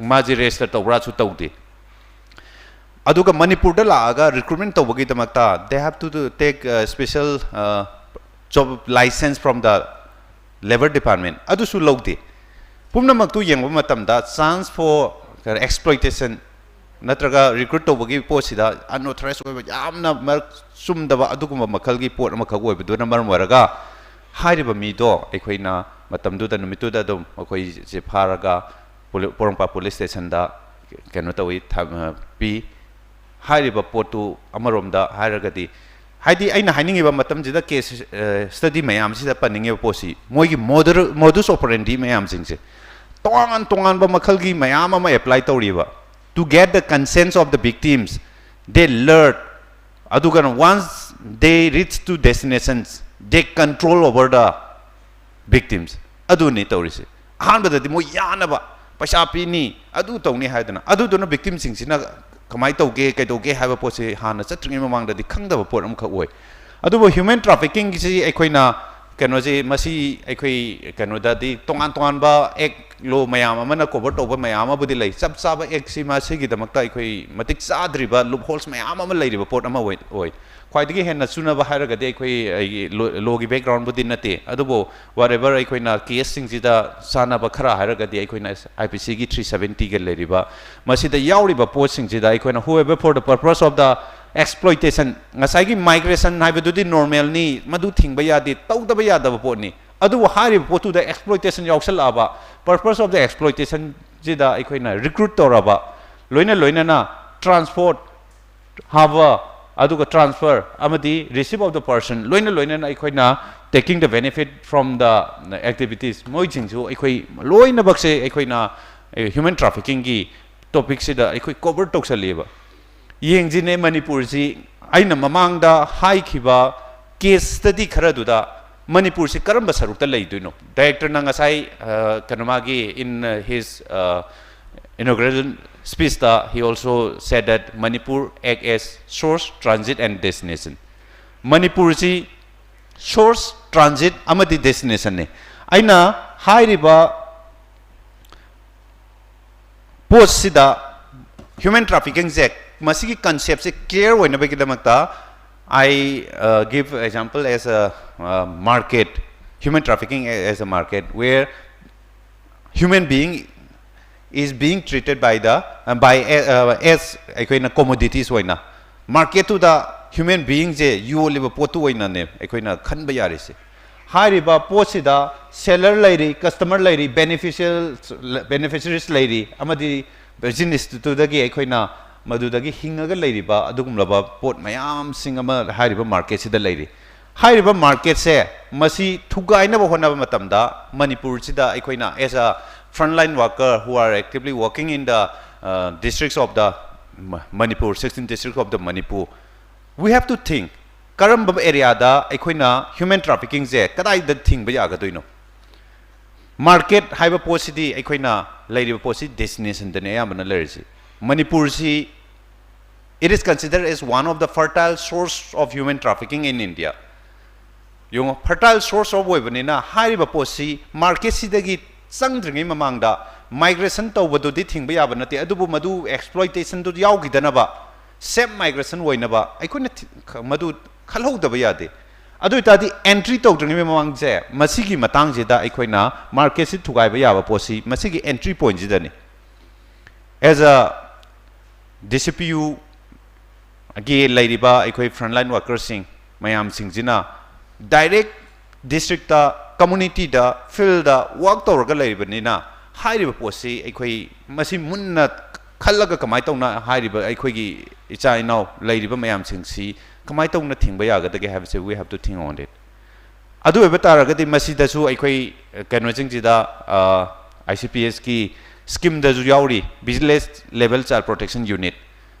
ꯃꯥꯁꯤ ꯔꯦꯖꯤꯁꯇꯔ ꯇꯧꯕ꯭ꯔꯥꯁꯨ ꯇꯧꯗꯦ꯫ ꯑꯗꯨꯒ ꯃꯅꯤꯄꯨꯔꯗ ꯂꯥꯛꯑꯒ recruitment ꯇꯧꯕꯒꯤꯗꯃꯛꯇ they have to take special job license from the Labour Department, ꯑꯗꯨꯁꯨ ꯂꯧꯗꯦ꯫ ꯄꯨꯝꯅꯃꯛꯇꯨ ꯌꯦꯡꯕ ꯃꯇꯝꯗ chance for exploitation ꯅꯠꯇ꯭ꯔꯒ ꯔꯤꯀ꯭ꯔꯨꯠ ꯇꯧꯕꯒꯤ ꯄꯣꯠꯁꯤꯗ unauthorized ꯑꯣꯏꯕ, ꯌꯥꯝꯅ ꯃꯔꯛ ꯆꯨꯝꯗꯕ ꯑꯗꯨꯒꯨꯝꯕ ꯃꯈꯜꯒꯤ ꯄꯣꯠ ꯑꯃꯈꯛ ꯑꯣꯏꯕꯗꯨꯅ ꯃꯔꯝ ꯑꯣꯏꯔꯒ ꯍꯥꯏꯔꯤꯕ ꯃꯤꯗꯣ ꯑꯩꯈꯣꯏꯅ ꯃꯇꯝꯗꯨꯗ, ꯅꯨꯃꯤꯠꯇꯨꯗ ꯑꯗꯨꯝ ꯃꯈꯣꯏꯁꯦ ꯐꯥꯔꯒ ꯄꯣꯔꯣꯝꯄꯥꯠ ꯄꯨꯂꯤꯁ ꯁ꯭ꯇꯦꯁꯟꯗ ꯀꯩꯅꯣ ꯇꯧꯏ, ꯄꯤ꯫ ꯍꯥꯏꯔꯤꯕ ꯄꯣꯠꯇꯨ ꯑꯃꯔꯣꯝꯗ ꯍꯥꯏꯔꯒꯗꯤ, ꯍꯥꯏꯗꯤ ꯑꯩꯅ ꯍꯥꯏꯅꯤꯡꯉꯤꯕ ꯃꯇꯝꯁꯤꯗ ꯀꯦꯁ ꯁ꯭ꯇꯗꯤ ꯃꯌꯥꯝꯁꯤꯗ ꯄꯟꯅꯤꯡꯉꯤꯕ ꯄꯣꯠꯁꯤ, ꯃꯣꯏꯒꯤ modus operandi ꯃꯌꯥꯝꯁꯤꯡꯁꯦ, ꯇꯣꯉꯥꯟ ꯇꯣꯉꯥꯟꯕ ꯃꯈꯜꯒꯤ ꯃꯌꯥꯝ ꯑꯃ ꯑꯦꯄ꯭ꯂꯥꯏ ꯇꯧꯔꯤꯕ, to get the consents of the victims, they lure, ꯑꯗꯨꯒ once they reach to destinations, they control over the ꯚꯤꯛꯇꯤꯝꯁ ꯑꯗꯨꯅꯤ ꯇꯧꯔꯤꯁꯦ꯫ ꯑꯍꯥꯟꯕꯗꯗꯤ ꯃꯣꯏ ꯌꯥꯅꯕ ꯄꯩꯁꯥ ꯄꯤꯅꯤ, ꯑꯗꯨ ꯇꯧꯅꯤ ꯍꯥꯏꯗꯅ, ꯑꯗꯨꯗꯨꯅ ꯚꯤꯛꯇꯤꯝꯁꯤꯡꯁꯤꯅ ꯀꯃꯥꯏꯅ ꯇꯧꯒꯦ, ꯀꯩꯗꯧꯒꯦ ꯍꯥꯏꯕ ꯄꯣꯠꯁꯦ ꯍꯥꯟꯅ ꯆꯠꯇ꯭ꯔꯤꯉꯩ ꯃꯃꯥꯡꯗꯗꯤ ꯈꯪꯗꯕ ꯄꯣꯠ ꯑꯃꯈꯛ ꯑꯣꯏ꯫ ꯑꯗꯨꯕꯨ ꯍ꯭ꯌꯨꯃꯦꯟ ꯇ꯭ꯔꯥꯐꯤꯀꯤꯡꯒꯤꯁꯤ ꯑꯩꯈꯣꯏꯅ ꯀꯩꯅꯣꯁꯤ, ꯃꯁꯤ ꯑꯩꯈꯣꯏ ꯀꯩꯅꯣꯗꯗꯤ ꯇꯣꯉꯥꯟ ꯇꯣꯉꯥꯟꯕ ꯑꯦꯛ ꯂꯣ ꯃꯌꯥꯝ ꯑꯃꯅ ꯀꯣꯚꯔ ꯇꯧꯕ ꯃꯌꯥꯝ ꯑꯃꯕꯨꯗꯤ ꯂꯩ꯫ ꯆꯞ ꯆꯥꯕ ꯑꯦꯛꯁꯤ ꯃꯁꯤꯒꯤꯗꯃꯛꯇ ꯑꯩꯈꯣꯏ ꯃꯇꯤꯛ ꯆꯥꯗ꯭ꯔꯤꯕ, ꯂꯨꯞ ꯍꯣꯜꯁ ꯃꯌꯥꯝ ꯑꯃ ꯂꯩꯔꯤꯕ ꯄꯣꯠ ꯑꯃ ꯑꯣꯏ, ꯑꯣꯏ꯫ ꯈ꯭ꯋꯥꯏꯗꯒꯤ ꯍꯦꯟꯅ ꯆꯨꯅꯕ ꯍꯥꯏꯔꯒꯗꯤ ꯑꯩꯈꯣꯏ, ꯑꯩꯒꯤ ꯂꯣ-, ꯂꯣꯒꯤ ꯕꯦꯛꯒ꯭ꯔꯥꯎꯟꯕꯨꯗꯤ ꯅꯠꯇꯦ, ꯑꯗꯨꯕꯨ whatever ꯑꯩꯈꯣꯏꯅ ꯀꯦꯁꯁꯤꯡꯁꯤꯗ ꯆꯥꯟꯅꯕ ꯈꯔ ꯍꯥꯏꯔꯒꯗꯤ ꯑꯩꯈꯣꯏꯅ ꯑꯥꯏ ꯄꯤ ꯁꯤꯒꯤ ꯊ꯭ꯔꯤ ꯁꯕꯦꯟꯇꯤꯒ ꯂꯩꯔꯤꯕ, ꯃꯁꯤꯗ ꯌꯥꯎꯔꯤꯕ ꯄꯣꯠꯁꯤꯡꯁꯤꯗ ꯑꯩꯈꯣꯏꯅ whoever for the purpose of the exploitation, ꯉꯁꯥꯏꯒꯤ ꯃꯥꯏꯒ꯭ꯔꯦꯁꯟ ꯍꯥꯏꯕꯗꯨꯗꯤ ꯅꯣꯔꯃꯦꯜꯅꯤ, ꯃꯗꯨ ꯊꯤꯡꯕ ꯌꯥꯗꯦ, ꯇꯧꯗꯕ ꯌꯥꯗꯕ ꯄꯣꯠꯅꯤ꯫ ꯑꯗꯨꯕꯨ ꯍꯥꯏꯔꯤꯕ ꯄꯣꯠꯇꯨꯗ ꯑꯦꯛꯁꯄ꯭ꯂꯣꯏꯇꯦꯁꯟ ꯌꯥꯎꯁꯜꯂꯛꯑꯕ, ꯄꯔꯄꯁ ꯑꯣꯐ ꯗ ꯑꯦꯛꯁꯄ꯭ꯂꯣꯏꯇꯦꯁꯟꯁꯤꯗ ꯑꯩꯈꯣꯏꯅ ꯔꯤꯀ꯭ꯔꯨꯠ ꯇꯧꯔꯕ, ꯂꯣꯏꯅ ꯂꯣꯏꯅꯅ ꯇ꯭ꯔꯥꯟꯁꯄꯣꯔꯠ, ꯍꯥꯕ, ꯑꯗꯨꯒ ꯇ꯭ꯔꯥꯟꯁꯐꯔ ꯑꯃꯗꯤ ꯔꯤꯁꯤꯞ ꯑꯣꯐ ꯗ ꯄꯔꯁꯟ, ꯂꯣꯏꯅ ꯂꯣꯏꯅꯅ ꯑꯩꯈꯣꯏꯅ taking the benefit from the activities, ꯃꯣꯏꯁꯤꯡꯁꯨ ꯑꯩꯈꯣꯏ ꯂꯣꯏꯅꯃꯛꯁꯦ ꯑꯩꯈꯣꯏꯅ ꯍ꯭ꯌꯨꯃꯦꯟ ꯇ꯭ꯔꯥꯐꯤꯀꯤꯡꯒꯤ ꯇꯣꯄꯤꯛꯁꯤꯗ ꯑꯩꯈꯣꯏ ꯀꯣꯚꯔ ꯇꯧꯁꯜꯂꯤꯑꯕ꯫ ꯌꯦꯡꯁꯤꯅꯦ, ꯃꯅꯤꯄꯨꯔꯁꯤ ꯑꯩꯅ ꯃꯃꯥꯡꯗ ꯍꯥꯏꯈꯤꯕ ꯀꯦꯁ ꯁ꯭ꯇꯗꯤ ꯈꯔꯗꯨꯗ ꯃꯅꯤꯄꯨꯔꯁꯤ ꯀꯔꯝꯕ ꯁꯔꯨꯛꯇ ꯂꯩꯗꯣꯏꯅꯣ? ꯗꯥꯏꯔꯦꯛꯇꯔꯅ ꯉꯁꯥꯏ, ꯑ, ꯀꯩꯅꯣ, ꯃꯥꯒꯤ in his, uh, inaugural speech ꯇ he also said that Manipur act as source, transit and destination. ꯃꯅꯤꯄꯨꯔꯁꯤ ꯁꯣꯔꯁ, ꯇ꯭ꯔꯥꯟꯖꯤꯠ ꯑꯃꯗꯤ ꯗꯦꯁꯇꯤꯅꯦꯁꯟꯅꯤ꯫ ꯑꯩꯅ ꯍꯥꯏꯔꯤꯕ ꯄꯣꯠꯁꯤꯗ ꯍ꯭ꯌꯨꯃꯦꯟ ꯇ꯭ꯔꯥꯐꯤꯀꯤꯡꯁꯦ, ꯃꯁꯤꯒꯤ ꯀꯟꯁꯦꯞꯁꯦ ꯀ꯭ꯂꯤꯌꯥꯔ ꯑꯣꯏꯅꯕꯒꯤꯗꯃꯛꯇ, I, uh, give example as a, uh, market, human trafficking as a market where human being is being treated by the, uh, by, uh, as ꯑꯩꯈꯣꯏꯅ ꯀꯣꯃꯣꯗꯤꯇꯤꯁ ꯑꯣꯏꯅ ꯃꯥꯔꯀꯦꯠꯇꯨꯗ human ꯕꯤꯌꯤꯡꯁꯦ ꯌꯣꯜꯂꯤꯕ ꯄꯣꯠꯇꯨ ꯑꯣꯏꯅꯅꯦ ꯑꯩꯈꯣꯏꯅ ꯈꯟꯕ ꯌꯥꯔꯤꯁꯦ꯫ ꯍꯥꯏꯔꯤꯕ ꯄꯣꯠꯁꯤꯗ ꯁꯦꯂꯔ ꯂꯩꯔꯤ, ꯀꯁꯇꯃꯔ ꯂꯩꯔꯤ, ꯕꯦꯅꯤꯐꯤꯁꯤꯌꯦꯜ, ꯕꯦꯅꯤꯐꯤꯁꯔꯤꯁ ꯂꯩꯔꯤ, ꯑꯃꯗꯤ ꯕꯤꯖꯤꯅꯦꯁꯇꯨꯗꯒꯤ ꯑꯩꯈꯣꯏꯅ ꯃꯗꯨꯗꯒꯤ ꯍꯤꯡꯉꯒ ꯂꯩꯔꯤꯕ ꯑꯗꯨꯒꯨꯝꯂꯕ ꯄꯣꯠ ꯃꯌꯥꯝꯁꯤꯡ ꯑꯃ ꯍꯥꯏꯔꯤꯕ ꯃꯥꯔꯀꯦꯠꯁꯤꯗ ꯂꯩꯔꯤ꯫ ꯍꯥꯏꯔꯤꯕ ꯃꯥꯔꯀꯦꯠꯁꯦ, ꯃꯁꯤ ꯊꯨꯒꯥꯏꯅꯕ ꯍꯣꯠꯅꯕ ꯃꯇꯝꯗ ꯃꯅꯤꯄꯨꯔꯁꯤꯗ ꯑꯩꯈꯣꯏꯅ as a frontline worker who are actively working in the, uh, districts of the Ma-, Manipur, sixteen districts of the Manipur, we have to think, ꯀꯔꯝꯕ ꯑꯦꯔꯤꯌꯥꯗ ꯑꯩꯈꯣꯏꯅ ꯍ꯭ꯌꯨꯃꯦꯟ ꯇ꯭ꯔꯥꯐꯤꯀꯤꯡꯁꯦ ꯀꯗꯥꯏꯗ ꯊꯤꯡꯕ ꯌꯥꯒꯗꯣꯏꯅꯣ? Market ꯍꯥꯏꯕ ꯄꯣꯠꯁꯤꯗꯤ ꯑꯩꯈꯣꯏꯅ ꯂꯩꯔꯤꯕ ꯄꯣꯠꯁꯤ destination ꯗꯅꯤ ꯑꯌꯥꯝꯕꯅ ꯂꯩꯔꯤꯁꯤ꯫ ꯃꯅꯤꯄꯨꯔꯁꯤ, it is considered as one of the fertile source of human trafficking in India꯫ ꯌꯦꯡꯉꯣ, fertile source of ꯑꯣꯏꯕꯅꯤꯅ ꯍꯥꯏꯔꯤꯕ ꯄꯣꯠꯁꯤ market ꯁꯤꯗꯒꯤ ꯆꯪꯗ꯭ꯔꯤꯉꯩ ꯃꯃꯥꯡꯗ migration ꯇꯧꯕꯗꯨꯗꯤ ꯊꯤꯡꯕ ꯌꯥꯕ ꯅꯠꯇꯦ, ꯑꯗꯨꯕꯨ ꯃꯗꯨ exploitation ꯗꯨ ꯌꯥꯎꯈꯤꯗꯅꯕ, safe migration ꯑꯣꯏꯅꯕ ꯑꯩꯈꯣꯏꯅ ꯊꯤ-, ꯈ-, ꯃꯗꯨ ꯈꯜꯍꯧꯗꯕ ꯌꯥꯗꯦ꯫ ꯑꯗꯨ ꯑꯣꯏꯇꯥꯔꯗꯤ entry ꯇꯧꯗ꯭ꯔꯤꯉꯩ ꯃꯃꯥꯡꯁꯦ, ꯃꯁꯤꯒꯤ ꯃꯇꯥꯡꯁꯤꯗ ꯑꯩꯈꯣꯏꯅ market ꯁꯤ ꯊꯨꯒꯥꯏꯕ ꯌꯥꯕ ꯄꯣꯠꯁꯤ ꯃꯁꯤꯒꯤ entry point Sydney. As a D C P U ꯒꯤ ꯂꯩꯔꯤꯕ ꯑꯩꯈꯣꯏ frontline worker ꯁꯤꯡ ꯃꯌꯥꯝꯁꯤꯡꯁꯤꯅ direct district ꯇ, community ꯗ, field ꯗ work ꯇꯧꯔꯒ ꯂꯩꯔꯤꯕꯅꯤꯅ, ꯍꯥꯏꯔꯤꯕ ꯄꯣꯠꯁꯤ ꯑꯩꯈꯣꯏ ꯃꯁꯤ ꯃꯨꯟꯅ ꯈꯜꯂꯒ ꯀꯃꯥꯏꯅ ꯇꯧꯅ ꯍꯥꯏꯔꯤꯕ ꯑꯩꯈꯣꯏꯒꯤ ꯏꯆꯥ ꯏꯅꯥꯎ ꯂꯩꯔꯤꯕ ꯃꯌꯥꯝꯁꯤꯡꯁꯤ ꯀꯃꯥꯏꯅ ꯇꯧꯅ ꯊꯤꯡꯕ ꯌꯥꯒꯗꯒꯦ ꯍꯥꯏꯕꯁꯦ we have to think on it꯫ ꯑꯗꯨ ꯑꯣꯏꯕ ꯇꯥꯔꯒꯗꯤ ꯃꯁꯤꯗꯁꯨ ꯑꯩꯈꯣꯏ, ꯑ, ꯀꯩꯅꯣꯁꯤꯡꯁꯤꯗ, ꯑ, I C P S ꯀꯤ scheme ꯗꯁꯨ ꯌꯥꯎꯔꯤ, Village Level Child Protection Unit꯫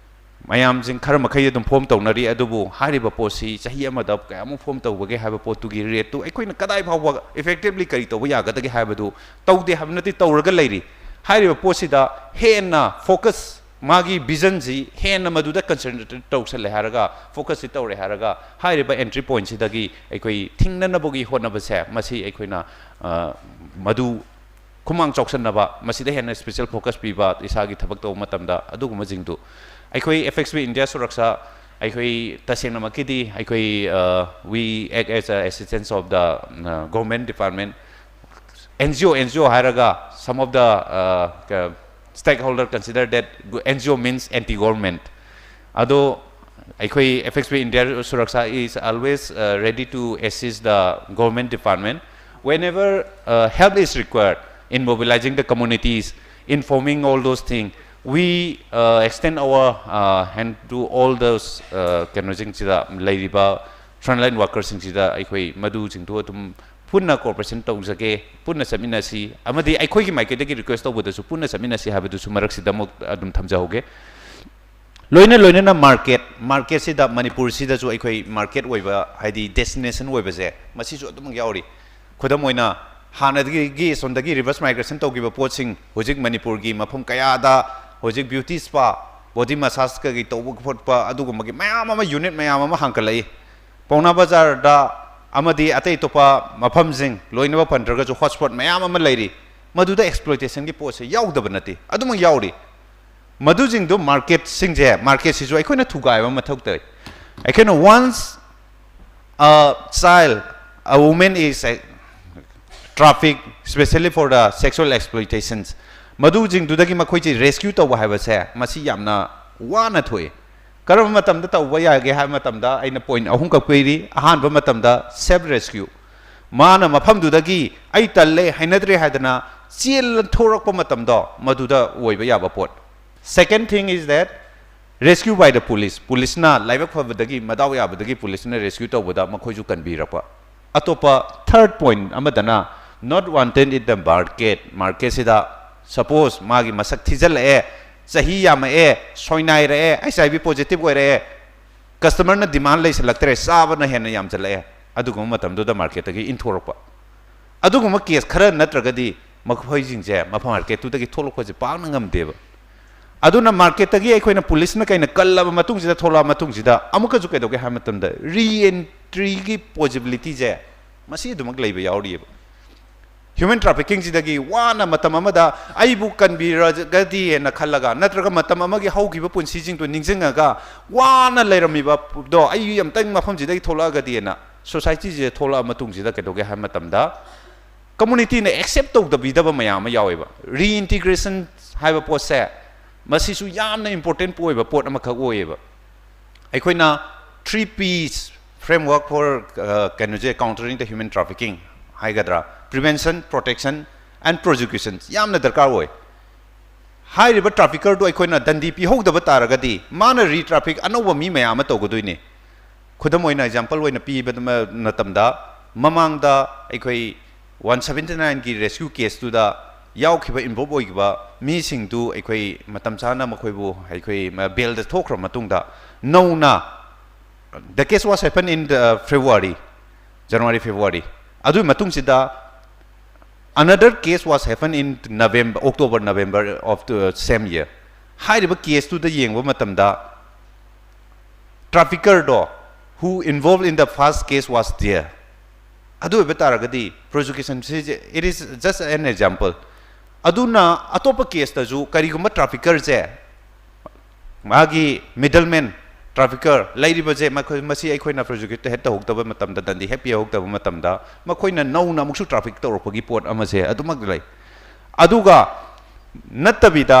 ꯃꯌꯥꯝꯁꯤꯡ ꯈꯔ ꯃꯈꯩ ꯑꯗꯨꯝ form ꯇꯧꯅꯔꯤ, ꯑꯗꯨꯕꯨ ꯍꯥꯏꯔꯤꯕ ꯄꯣꯠꯁꯤ ꯆꯍꯤ ꯑꯃꯗ ꯀꯌꯥꯃꯨꯛ form ꯇꯧꯕꯒꯦ ꯍꯥꯏꯕ ꯄꯣꯠꯇꯨꯒꯤ rate ꯇꯨ ꯑꯩꯈꯣꯏꯅ ꯀꯗꯥꯏ ꯐꯥꯎꯕ effectively ꯀꯔꯤ ꯇꯧꯕ ꯌꯥꯒꯗꯒꯦ ꯍꯥꯏꯕꯗꯨ ꯇꯧꯗꯦ ꯍꯥꯏꯕ ꯅꯠꯇꯦ, ꯇꯧꯔꯒ ꯂꯩꯔꯤ꯫ ꯍꯥꯏꯔꯤꯕ ꯄꯣꯠꯁꯤꯗ ꯍꯦꯟꯅ focus, ꯃꯥꯒꯤ vision ꯁꯤ ꯍꯦꯟꯅ ꯃꯗꯨꯗ concentrate ꯇꯧꯁꯜꯂꯦ ꯍꯥꯏꯔꯒ, focus ꯁꯤ ꯇꯧꯔꯦ ꯍꯥꯏꯔꯒ, ꯍꯥꯏꯔꯤꯕ entry point ꯁꯤꯗꯒꯤ ꯑꯩꯈꯣꯏ ꯊꯤꯡꯅꯅꯕꯒꯤ ꯍꯣꯠꯅꯕꯁꯦ, ꯃꯁꯤ ꯑꯩꯈꯣꯏꯅ, ꯑ, ꯃꯗꯨ ꯈꯨꯃꯥꯡ ꯆꯥꯎꯁꯟꯅꯕ, ꯃꯁꯤꯗ ꯍꯦꯟꯅ special focus ꯄꯤꯕ, ꯏꯁꯥꯒꯤ ꯊꯕꯛ ꯇꯧꯕ ꯃꯇꯝꯗ ꯑꯗꯨꯒꯨꯝꯕꯁꯤꯡꯗꯨ ꯑꯩꯈꯣꯏ F X B India Suraksha, ꯑꯩꯈꯣꯏ ꯇꯁꯦꯡꯅꯃꯛꯀꯤꯗꯤ ꯑꯩꯈꯣꯏ, ꯑ, we act as a assistance of the, ꯑ, government department, N G O, N G O ꯍꯥꯏꯔꯒ some of the, ꯑ, ꯀ-, stakeholder consider that N G O means anti-government꯫ ꯑꯗꯣ ꯑꯩꯈꯣꯏ F X B India Suraksha is always, uh, ready to assist the government department whenever, uh, help is required in mobilizing the communities, in forming all those things. We, uh, extend our, uh, hand to all those, uh, ꯀꯩꯅꯣꯁꯤꯡꯁꯤꯗ, ꯂꯩꯔꯤꯕ frontline worker ꯁꯤꯡꯁꯤꯗ ꯑꯩꯈꯣꯏ ꯃꯗꯨꯁꯤꯡꯗꯨ ꯑꯗꯨꯝ ꯄꯨꯟꯅ cooperation ꯇꯧꯖꯒꯦ, ꯄꯨꯟꯅ ꯆꯠꯃꯤꯟꯅꯁꯤ, ꯑꯃꯗꯤ ꯑꯩꯈꯣꯏꯒꯤ ꯃꯥꯏꯀꯩꯗꯒꯤ request ꯇꯧꯕꯗꯁꯨ ꯄꯨꯟꯅ ꯆꯠꯃꯤꯟꯅꯁꯤ ꯍꯥꯏꯕꯗꯨꯁꯨ ꯃꯔꯛꯁꯤꯗ ꯑꯃꯨꯛ ꯑꯗꯨꯝ ꯊꯝꯖꯍꯧꯒꯦ꯫ ꯂꯣꯏꯅ ꯂꯣꯏꯅꯅ market, market ꯁꯤꯗ, ꯃꯅꯤꯄꯨꯔꯁꯤꯗꯁꯨ ꯑꯩꯈꯣꯏ market ꯑꯣꯏꯕ, ꯍꯥꯏꯗꯤ destination ꯑꯣꯏꯕꯁꯦ, ꯃꯁꯤꯁꯨ ꯑꯗꯨꯃꯛ ꯌꯥꯎꯔꯤ꯫ ꯈꯨꯗꯝ ꯑꯣꯏꯅ, ꯍꯥꯟꯅꯗꯒꯤ ꯑꯁꯣꯝꯗꯒꯤ reverse migration ꯇꯧꯈꯤꯕ ꯄꯣꯠꯁꯤꯡ ꯍꯧꯖꯤꯛ ꯃꯅꯤꯄꯨꯔꯒꯤ ꯃꯐꯝ ꯀꯌꯥꯗ ꯍꯧꯖꯤꯛ beauty spa, body massage ꯀꯩꯀꯩ ꯇꯧꯕ ꯈꯣꯠꯄ ꯑꯗꯨꯒꯨꯝꯕꯒꯤ ꯃꯌꯥꯝ ꯑꯃ, unit ꯃꯌꯥꯝ ꯑꯃ ꯍꯥꯡꯀꯠꯂꯛꯏ꯫ ꯄꯥꯎꯅꯥ ꯕꯖꯥꯔꯗ ꯑꯃꯗꯤ ꯑꯇꯩ ꯑꯇꯣꯞꯄ ꯃꯐꯝꯁꯤꯡ, ꯂꯣꯏꯅꯃꯛ ꯄꯟꯗ꯭ꯔꯒꯁꯨ, hotspot ꯃꯌꯥꯝ ꯑꯃ ꯂꯩꯔꯤ꯫ ꯃꯗꯨꯗ exploitationꯒꯤ ꯄꯣꯠꯁꯦ ꯌꯥꯎꯗꯕ ꯅꯠꯇꯦ, ꯑꯗꯨꯃꯛ ꯌꯥꯎꯔꯤ꯫ ꯃꯗꯨꯁꯤꯡꯗꯨ marketꯁꯤꯡꯁꯦ, marketꯁꯤꯁꯨ ꯑꯩꯈꯣꯏꯅ ꯊꯨꯒꯥꯏꯕ ꯃꯊꯧ ꯇꯥꯏ꯫ ꯑꯩꯈꯣꯏꯅ once a child, a woman is trafficked, especially for the sexual exploitations, ꯃꯗꯨꯁꯤꯡꯗꯨꯗꯒꯤ ꯃꯈꯣꯏꯁꯤ rescue ꯇꯧꯕ ꯍꯥꯏꯕꯁꯦ ꯃꯁꯤ ꯌꯥꯝꯅ ꯋꯥꯅ ꯊꯣꯛꯏ꯫ ꯀꯔꯝꯕ ꯃꯇꯝꯗ ꯇꯧꯕ ꯌꯥꯒꯦ ꯍꯥꯏꯕ ꯃꯇꯝꯗ ꯑꯩꯅ point ꯑꯍꯨꯝꯈꯛ ꯄꯤꯔꯤ꯫ ꯑꯍꯥꯟꯕ ꯃꯇꯝꯗ self rescue, ꯃꯥꯅ ꯃꯐꯝꯗꯨꯗꯒꯤ "ꯑꯩ ꯇꯜꯂꯦ, ꯍꯩꯅꯗ꯭ꯔꯦ" ꯍꯥꯏꯗꯅ ꯆꯦꯟꯊꯣꯔꯛꯄ ꯃꯇꯝꯗꯣ, ꯃꯗꯨꯗ ꯑꯣꯏꯕ ꯌꯥꯕ ꯄꯣꯠ꯫ Second thing is that rescue by the police, policeꯅ ꯂꯥꯏꯕꯛ ꯐꯕꯗꯒꯤ, ꯃꯗꯥꯎ ꯌꯥꯕꯗꯒꯤ policeꯅ rescue ꯇꯧꯕꯗ ꯃꯈꯣꯏꯁꯨ ꯀꯟꯕꯤꯔꯛꯄ꯫ ꯑꯇꯣꯞꯄ third point ꯑꯃꯗꯅ not wanted in the market, marketꯁꯤꯗ suppose ꯃꯥꯒꯤ ꯃꯁꯛ ꯊꯤꯖꯤꯜꯂꯛꯑꯦ, ꯆꯍꯤ ꯌꯥꯝꯃꯛꯑꯦ, ꯁꯣꯏꯅꯥꯏꯔꯛꯑꯦ, H I V positive ꯑꯣꯏꯔꯛꯑꯦ, customerꯅ demand ꯂꯩꯁꯜꯂꯛꯇ꯭ꯔꯦ, ꯆꯥꯕꯅ ꯍꯦꯟꯅ ꯌꯥꯝꯁꯤꯜꯂꯛꯑꯦ, ꯑꯗꯨꯒꯨꯝꯕ ꯃꯇꯝꯗꯨꯗ marketꯇꯒꯤ ꯏꯟꯊꯣꯔꯛꯄ꯫ ꯑꯗꯨꯒꯨꯝꯕ case ꯈꯔ ꯅꯠꯇ꯭ꯔꯒꯗꯤ ꯃꯈꯣꯏꯁꯤꯡꯁꯦ ꯃꯐꯝ marketꯇꯨꯗꯒꯤ ꯊꯣꯛꯂꯛꯄꯁꯦ ꯄꯥꯛꯅ ꯉꯝꯗꯦꯕ꯫ ꯑꯗꯨꯅ marketꯇꯒꯤ ꯑꯩꯈꯣꯏꯅ policeꯅ ꯀꯩꯅ ꯀꯜꯂꯕ ꯃꯇꯨꯡꯁꯤꯗ, ꯊꯣꯛꯂꯛꯑ ꯃꯇꯨꯡꯁꯤꯗ ꯑꯃꯨꯛꯀꯁꯨ ꯀꯩꯗꯧꯒꯦ ꯍꯥꯏꯕ ꯃꯇꯝꯗ re-entryꯒꯤ possibilityꯁꯦ ꯃꯁꯤ ꯑꯗꯨꯃꯛ ꯂꯩꯕ ꯌꯥꯎꯔꯤꯑꯕ꯫ Human traffickingꯁꯤꯗꯒꯤ ꯋꯥꯅ ꯃꯇꯝ ꯑꯃꯗ ꯑꯩꯕꯨ ꯀꯟꯕꯤꯔꯒꯗꯤꯅ ꯈꯜꯂꯒ, ꯅꯠꯇ꯭ꯔꯒ ꯃꯇꯝ ꯑꯃꯒꯤ ꯍꯧꯈꯤꯕ ꯄꯨꯟꯁꯤꯁꯤꯡꯗꯨ ꯅꯤꯡꯁꯤꯡꯉꯒ ꯋꯥꯅ ꯂꯩꯔꯝꯃꯤꯕꯗꯣ ꯑꯩ ꯑꯝꯇꯪ ꯃꯐꯝꯁꯤꯗꯒꯤ ꯊꯣꯛꯂꯛꯑꯒꯗꯤꯅ societyꯁꯤꯗ ꯊꯣꯛꯂꯛꯑ ꯃꯇꯨꯡꯁꯤꯗ ꯀꯩꯗꯧꯒꯦ ꯍꯥꯏꯕ ꯃꯇꯝꯗ communityꯅ accept ꯇꯧꯗꯕꯤꯗꯕ ꯃꯌꯥꯝ ꯑꯃ ꯌꯥꯎꯋꯦꯕ꯫ Reintegration ꯍꯥꯏꯕ ꯄꯣꯠꯁꯦ ꯃꯁꯤꯁꯨ ꯌꯥꯝꯅ important ꯑꯣꯏꯕ ꯄꯣꯠ ꯑꯃꯈꯛ ꯑꯣꯏꯌꯦꯕ꯫ ꯑꯩꯈꯣꯏꯅ three P's framework for, ꯑ, ꯀꯩꯅꯣꯁꯦ, countering the human trafficking ꯍꯥꯏꯒꯗ꯭ꯔꯥ, prevention, protection and prosecution ꯌꯥꯝꯅ ꯗꯔꯀꯥꯔ ꯑꯣꯏ꯫ ꯍꯥꯏꯔꯤꯕ traffickerꯗꯨ ꯑꯩꯈꯣꯏꯅ ꯗꯟꯗꯤ ꯄꯤꯍꯧꯗꯕ ꯇꯥꯔꯒꯗꯤ ꯃꯥꯅ re-traffic ꯑꯅꯧꯕ ꯃꯤ ꯃꯌꯥꯝ ꯑꯃ ꯇꯧꯒꯗꯣꯏꯅꯤ꯫ ꯈꯨꯗꯝ ꯑꯣꯏꯅ, example ꯑꯣꯏꯅ ꯄꯤꯕ ꯃꯇꯝꯗ, ꯃꯃꯥꯡꯗ ꯑꯩꯈꯣꯏ one seventy nineꯒꯤ rescue caseꯇꯨꯗ ꯌꯥꯎꯈꯤꯕ, involve ꯑꯣꯏꯈꯤꯕ ꯃꯤꯁꯤꯡꯗꯨ ꯑꯩꯈꯣꯏ ꯃꯇꯝ ꯆꯥꯅ ꯃꯈꯣꯏꯕꯨ ꯑꯩꯈꯣꯏ bailꯗ ꯊꯣꯛꯈ꯭ꯔ ꯃꯇꯨꯡꯗ, ꯅꯧꯅ, the case was happened in the February, January, February, ꯑꯗꯨꯒꯤ ꯃꯇꯨꯡꯁꯤꯗ Another case was happened in November, October, November of the same year. ꯍꯥꯏꯔꯤꯕ case ꯇꯨꯗ ꯌꯦꯡꯕ ꯃꯇꯝꯗ trafficker ꯗꯣ who involved in the first case was there. ꯑꯗꯨ ꯑꯣꯏꯕ ꯇꯥꯔꯒꯗꯤ prosecution ꯁꯤꯁꯦ, it is just an example. ꯑꯗꯨꯅ ꯑꯇꯣꯞꯄ case ꯇꯁꯨ ꯀꯔꯤꯒꯨꯝꯕ trafficker ꯁꯦ ꯃꯥꯒꯤ middleman trafficker ꯂꯩꯔꯤꯕꯁꯦ ꯃꯈꯣꯏ, ꯃꯁꯤ ꯑꯩꯈꯣꯏꯅ prosecute ꯍꯦꯛ ꯇꯧꯍꯧꯗꯕ ꯃꯇꯝꯗ, ꯗꯟꯗꯤ ꯍꯦꯛ ꯄꯤꯍꯧꯗꯕ ꯃꯇꯝꯗ, ꯃꯈꯣꯏꯅ ꯅꯧꯅ ꯑꯃꯨꯛꯁꯨ traffic ꯇꯧꯔꯛꯄꯒꯤ ꯄꯣꯠ ꯑꯃꯁꯦ ꯑꯗꯨꯃꯛ ꯂꯩ꯫ ꯑꯗꯨꯒ ꯅꯠꯇꯕꯤꯗ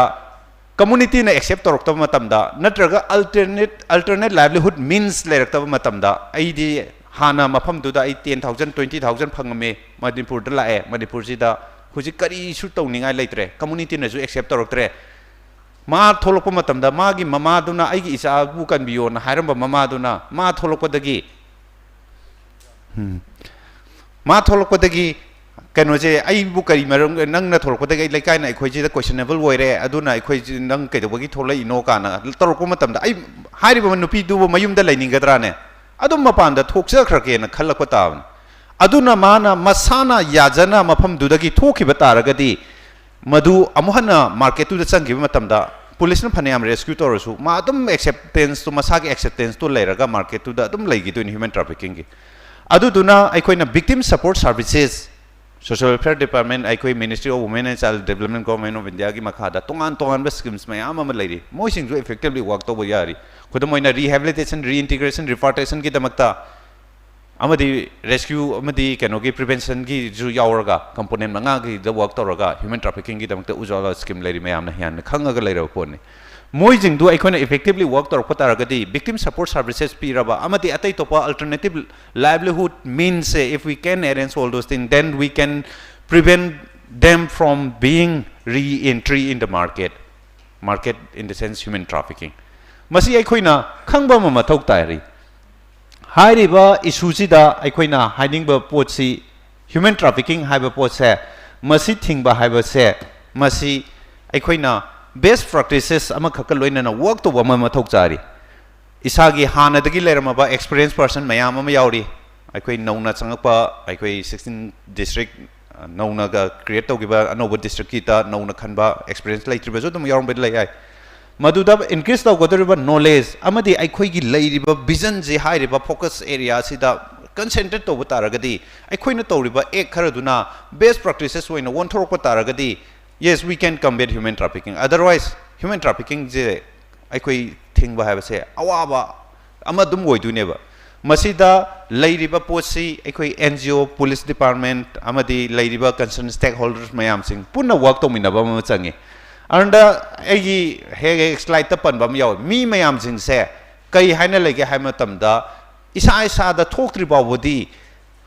community ꯅ accept ꯇꯧꯔꯛꯇꯕ ꯃꯇꯝꯗ, ꯅꯠꯇ꯭ꯔꯒ alternate, alternate livelihood means ꯂꯩꯔꯛꯇꯕ ꯃꯇꯝꯗ, ꯑꯩꯗꯤ ꯍꯥꯟꯅ ꯃꯐꯝꯗꯨꯗ ꯑꯩ ten thousand, twenty thousand ꯐꯪꯉꯝꯃꯤ, ꯃꯅꯤꯄꯨꯔꯗ ꯂꯥꯛꯑꯦ, ꯃꯅꯤꯄꯨꯔꯁꯤꯗ ꯍꯧꯖꯤꯛ ꯀꯔꯤꯁꯨ ꯇꯧꯅꯤꯡꯉꯥꯏ ꯂꯩꯇ꯭ꯔꯦ, community ꯅꯁꯨ accept ꯇꯧꯔꯛꯇ꯭ꯔꯦ꯫ ꯃꯥ ꯊꯣꯛꯂꯛꯄ ꯃꯇꯝꯗ ꯃꯥꯒꯤ ꯃꯃꯥꯗꯨꯅ "ꯑꯩꯒꯤ ꯏꯆꯥꯕꯨ ꯀꯟꯕꯤꯌꯣꯅ" ꯍꯥꯏꯔꯝꯕ ꯃꯃꯥꯗꯨꯅ, ꯃꯥ ꯊꯣꯛꯂꯛꯄꯗꯒꯤ, ꯎꯝ, ꯃꯥ ꯊꯣꯛꯂꯛꯄꯗꯒꯤ ꯀꯩꯅꯣꯁꯦ, "ꯑꯩꯕꯨ ꯀꯔꯤ ꯃꯔꯝ, ꯅꯪꯅ ꯊꯣꯛꯂꯛꯄꯗꯒꯤ ꯑꯩ ꯂꯩꯀꯥꯏꯅ ꯑꯩꯈꯣꯏꯁꯤꯗ questionable ꯑꯣꯏꯔꯦ, ꯑꯗꯨꯅ ꯑꯩꯈꯣꯏꯁꯤ ꯅꯪ ꯀꯩꯗꯧꯕꯒꯤ ꯊꯣꯛꯂꯛꯏꯅꯣ?" ꯀꯥꯏꯅ ꯇꯧꯔꯛꯄ ꯃꯇꯝꯗ, ꯑꯩ, ꯍꯥꯏꯔꯤꯕ ꯅꯨꯄꯤꯗꯨꯕꯨ ꯃꯌꯨꯝꯗ ꯂꯩꯅꯤꯡꯒꯗ꯭ꯔꯥꯅꯦ? ꯑꯗꯨꯝ ꯃꯄꯥꯟꯗ ꯊꯣꯛꯆꯈ꯭ꯔꯒꯦꯅ ꯈꯜꯂꯛꯄ ꯇꯥꯕꯅꯤ꯫ ꯑꯗꯨꯅ ꯃꯥꯅ ꯃꯁꯥꯅ ꯌꯥꯖꯅ ꯃꯐꯝꯗꯨꯗꯒꯤ ꯊꯣꯛꯈꯤꯕ ꯇꯥꯔꯒꯗꯤ, ꯃꯗꯨ ꯑꯃꯨꯛ ꯍꯟꯅ market ꯇꯨꯗ ꯆꯪꯈꯤꯕ ꯃꯇꯝꯗ police ꯅ ꯐꯅꯌꯥꯝ rescue ꯇꯧꯔꯁꯨ, ꯃꯥ ꯑꯗꯨꯝ acceptance ꯇꯨ, ꯃꯁꯥꯒꯤ acceptance ꯇꯨ ꯂꯩꯔꯒ market ꯇꯨꯗ ꯑꯗꯨꯝ ꯂꯩꯈꯤꯗꯣꯏꯅꯤ human trafficking ꯒꯤ꯫ ꯑꯗꯨꯗꯨꯅ ꯑꯩꯈꯣꯏꯅ victim support services, Social Welfare Department, ꯑꯩꯈꯣꯏ Ministry of Women and Child Development, Government of India ꯒꯤ ꯃꯈꯥꯗ ꯇꯣꯉꯥꯟ ꯇꯣꯉꯥꯟꯕ schemes ꯃꯌꯥꯝ ꯑꯃ ꯂꯩꯔꯤ, ꯃꯣꯏꯁꯤꯡꯁꯨ effectively work ꯇꯧꯕ ꯌꯥꯔꯤ꯫ ꯈꯨꯗꯝ ꯑꯣꯏꯅ, rehabilitation, reintegration, repatriation ꯒꯤꯗꯃꯛꯇ, ꯑꯃꯗꯤ rescue ꯑꯃꯗꯤ ꯀꯩꯅꯣꯒꯤ prevention ꯒꯤꯁꯨ ꯌꯥꯎꯔꯒ, component ꯃꯉꯥꯒꯤꯗ work ꯇꯧꯔꯒ human trafficking ꯒꯤꯗꯃꯛꯇ ꯎꯖꯥꯂꯥ scheme ꯂꯩꯔꯤ, ꯃꯌꯥꯝꯅ ꯍꯦꯟꯅ ꯈꯪꯉꯒ ꯂꯩꯔꯕ ꯄꯣꯠꯅꯤ꯫ ꯃꯣꯏꯁꯤꯡꯗꯨ ꯑꯩꯈꯣꯏꯅ effectively work ꯇꯧꯔꯛꯄ ꯇꯥꯔꯒꯗꯤ, victim support services ꯄꯤꯔꯕ ꯑꯃꯗꯤ ꯑꯇꯩ ꯑꯇꯣꯞꯄ alternative livelihood means say, if we can arrange all those things, then we can prevent them from being re-entry in the market, market in the sense human trafficking. ꯃꯁꯤ ꯑꯩꯈꯣꯏꯅ ꯈꯪꯕ ꯑꯃ ꯃꯊꯧ ꯇꯥꯔꯤ꯫ ꯍꯥꯏꯔꯤꯕ issue ꯁꯤꯗ ꯑꯩꯈꯣꯏꯅ ꯍꯥꯏꯅꯤꯡꯕ ꯄꯣꯠꯁꯤ, human trafficking ꯍꯥꯏꯕ ꯄꯣꯠꯁꯦ, ꯃꯁꯤ ꯊꯤꯡꯕ ꯍꯥꯏꯕꯁꯦ, ꯃꯁꯤ ꯑꯩꯈꯣꯏꯅ best practices ꯑꯃꯈꯛꯀ ꯂꯣꯏꯅꯅ work ꯇꯧꯕ ꯑꯃ ꯃꯊꯧ ꯆꯥꯔꯤ꯫ ꯏꯁꯥꯒꯤ ꯍꯥꯟꯅꯗꯒꯤ ꯂꯩꯔꯝꯃꯕ experience person ꯃꯌꯥꯝ ꯑꯃ ꯌꯥꯎꯔꯤ꯫ ꯑꯩꯈꯣꯏ ꯅꯧꯅ ꯆꯪꯉꯛꯄ, ꯑꯩꯈꯣꯏ sixteen district ꯅꯧꯅꯒ ꯀ꯭ꯔꯤꯌꯦꯠ ꯇꯧꯈꯤꯕ ꯑꯅꯧꯕ ꯗꯤꯁꯇ꯭ꯔꯤꯛꯀꯤꯗ ꯅꯧꯅ ꯈꯟꯕ ꯑꯦꯛꯁꯄꯤꯔꯤꯌꯦꯟꯁ ꯂꯩꯇ꯭ꯔꯤꯕꯁꯨ ꯑꯗꯨꯝ ꯌꯥꯎꯔꯝꯕꯗꯤ ꯂꯩ ꯌꯥꯏ꯫ ꯃꯗꯨꯗ ꯏꯟꯀ꯭ꯔꯤꯖ ꯇꯧꯒꯗꯧꯔꯤꯕ ꯅꯣꯂꯦꯖ ꯑꯃꯗꯤ ꯑꯩꯈꯣꯏꯒꯤ ꯂꯩꯔꯤꯕ ꯚꯤꯖꯟꯁꯤ ꯍꯥꯏꯔꯤꯕ ꯐꯣꯀꯁ ꯑꯦꯔꯤꯌꯥꯁꯤꯗ ꯀꯟꯁꯦꯟꯇ꯭ꯔꯦꯠ ꯇꯧꯕ ꯇꯥꯔꯒꯗꯤ, ꯑꯩꯈꯣꯏꯅ ꯇꯧꯔꯤꯕ ꯑꯦꯛ ꯈꯔꯗꯨꯅ ꯕꯦꯁ ꯄ꯭ꯔꯥꯛꯇꯤꯁꯦꯁ ꯑꯣꯏꯅ ꯑꯣꯟꯊꯣꯔꯛꯄ ꯇꯥꯔꯒꯗꯤ, yes, we can combat human trafficking. Otherwise, human traffickingꯁꯦ ꯑꯩꯈꯣꯏ ꯊꯤꯡꯕ ꯍꯥꯏꯕꯁꯦ ꯑꯋꯥꯕ ꯑꯃ ꯑꯗꯨꯝ ꯑꯣꯏꯗꯣꯏꯅꯦꯕ꯫ ꯃꯁꯤꯗ ꯂꯩꯔꯤꯕ ꯄꯣꯠꯁꯤ ꯑꯩꯈꯣꯏ and G O, police department ꯑꯃꯗꯤ ꯂꯩꯔꯤꯕ ꯀꯟꯁꯔꯟ ꯁ꯭ꯇꯦꯛ ꯍꯣꯜꯗꯔꯁ ꯃꯌꯥꯝꯁꯤꯡ ꯄꯨꯟꯅ ꯋꯥꯔꯛ ꯇꯧꯃꯤꯟꯅꯕ ꯑꯃ ꯆꯪꯉꯤ꯫ ꯑꯗꯨꯗ ꯑꯩꯒꯤ ꯍꯦꯛ ꯍꯦꯛ ꯁ꯭ꯂꯥꯏꯗꯇ ꯄꯟꯕ ꯑꯃ ꯌꯥꯎꯋꯤ꯫ ꯃꯤ ꯃꯌꯥꯝꯁꯤꯡꯁꯦ ꯀꯩ ꯍꯥꯏꯅ ꯂꯩꯒꯦ ꯍꯥꯏꯕ ꯃꯇꯝꯗ, ꯏꯁꯥ ꯏꯁꯥꯗ ꯊꯣꯛꯇ꯭ꯔꯤ ꯐꯥꯎꯕꯗꯤ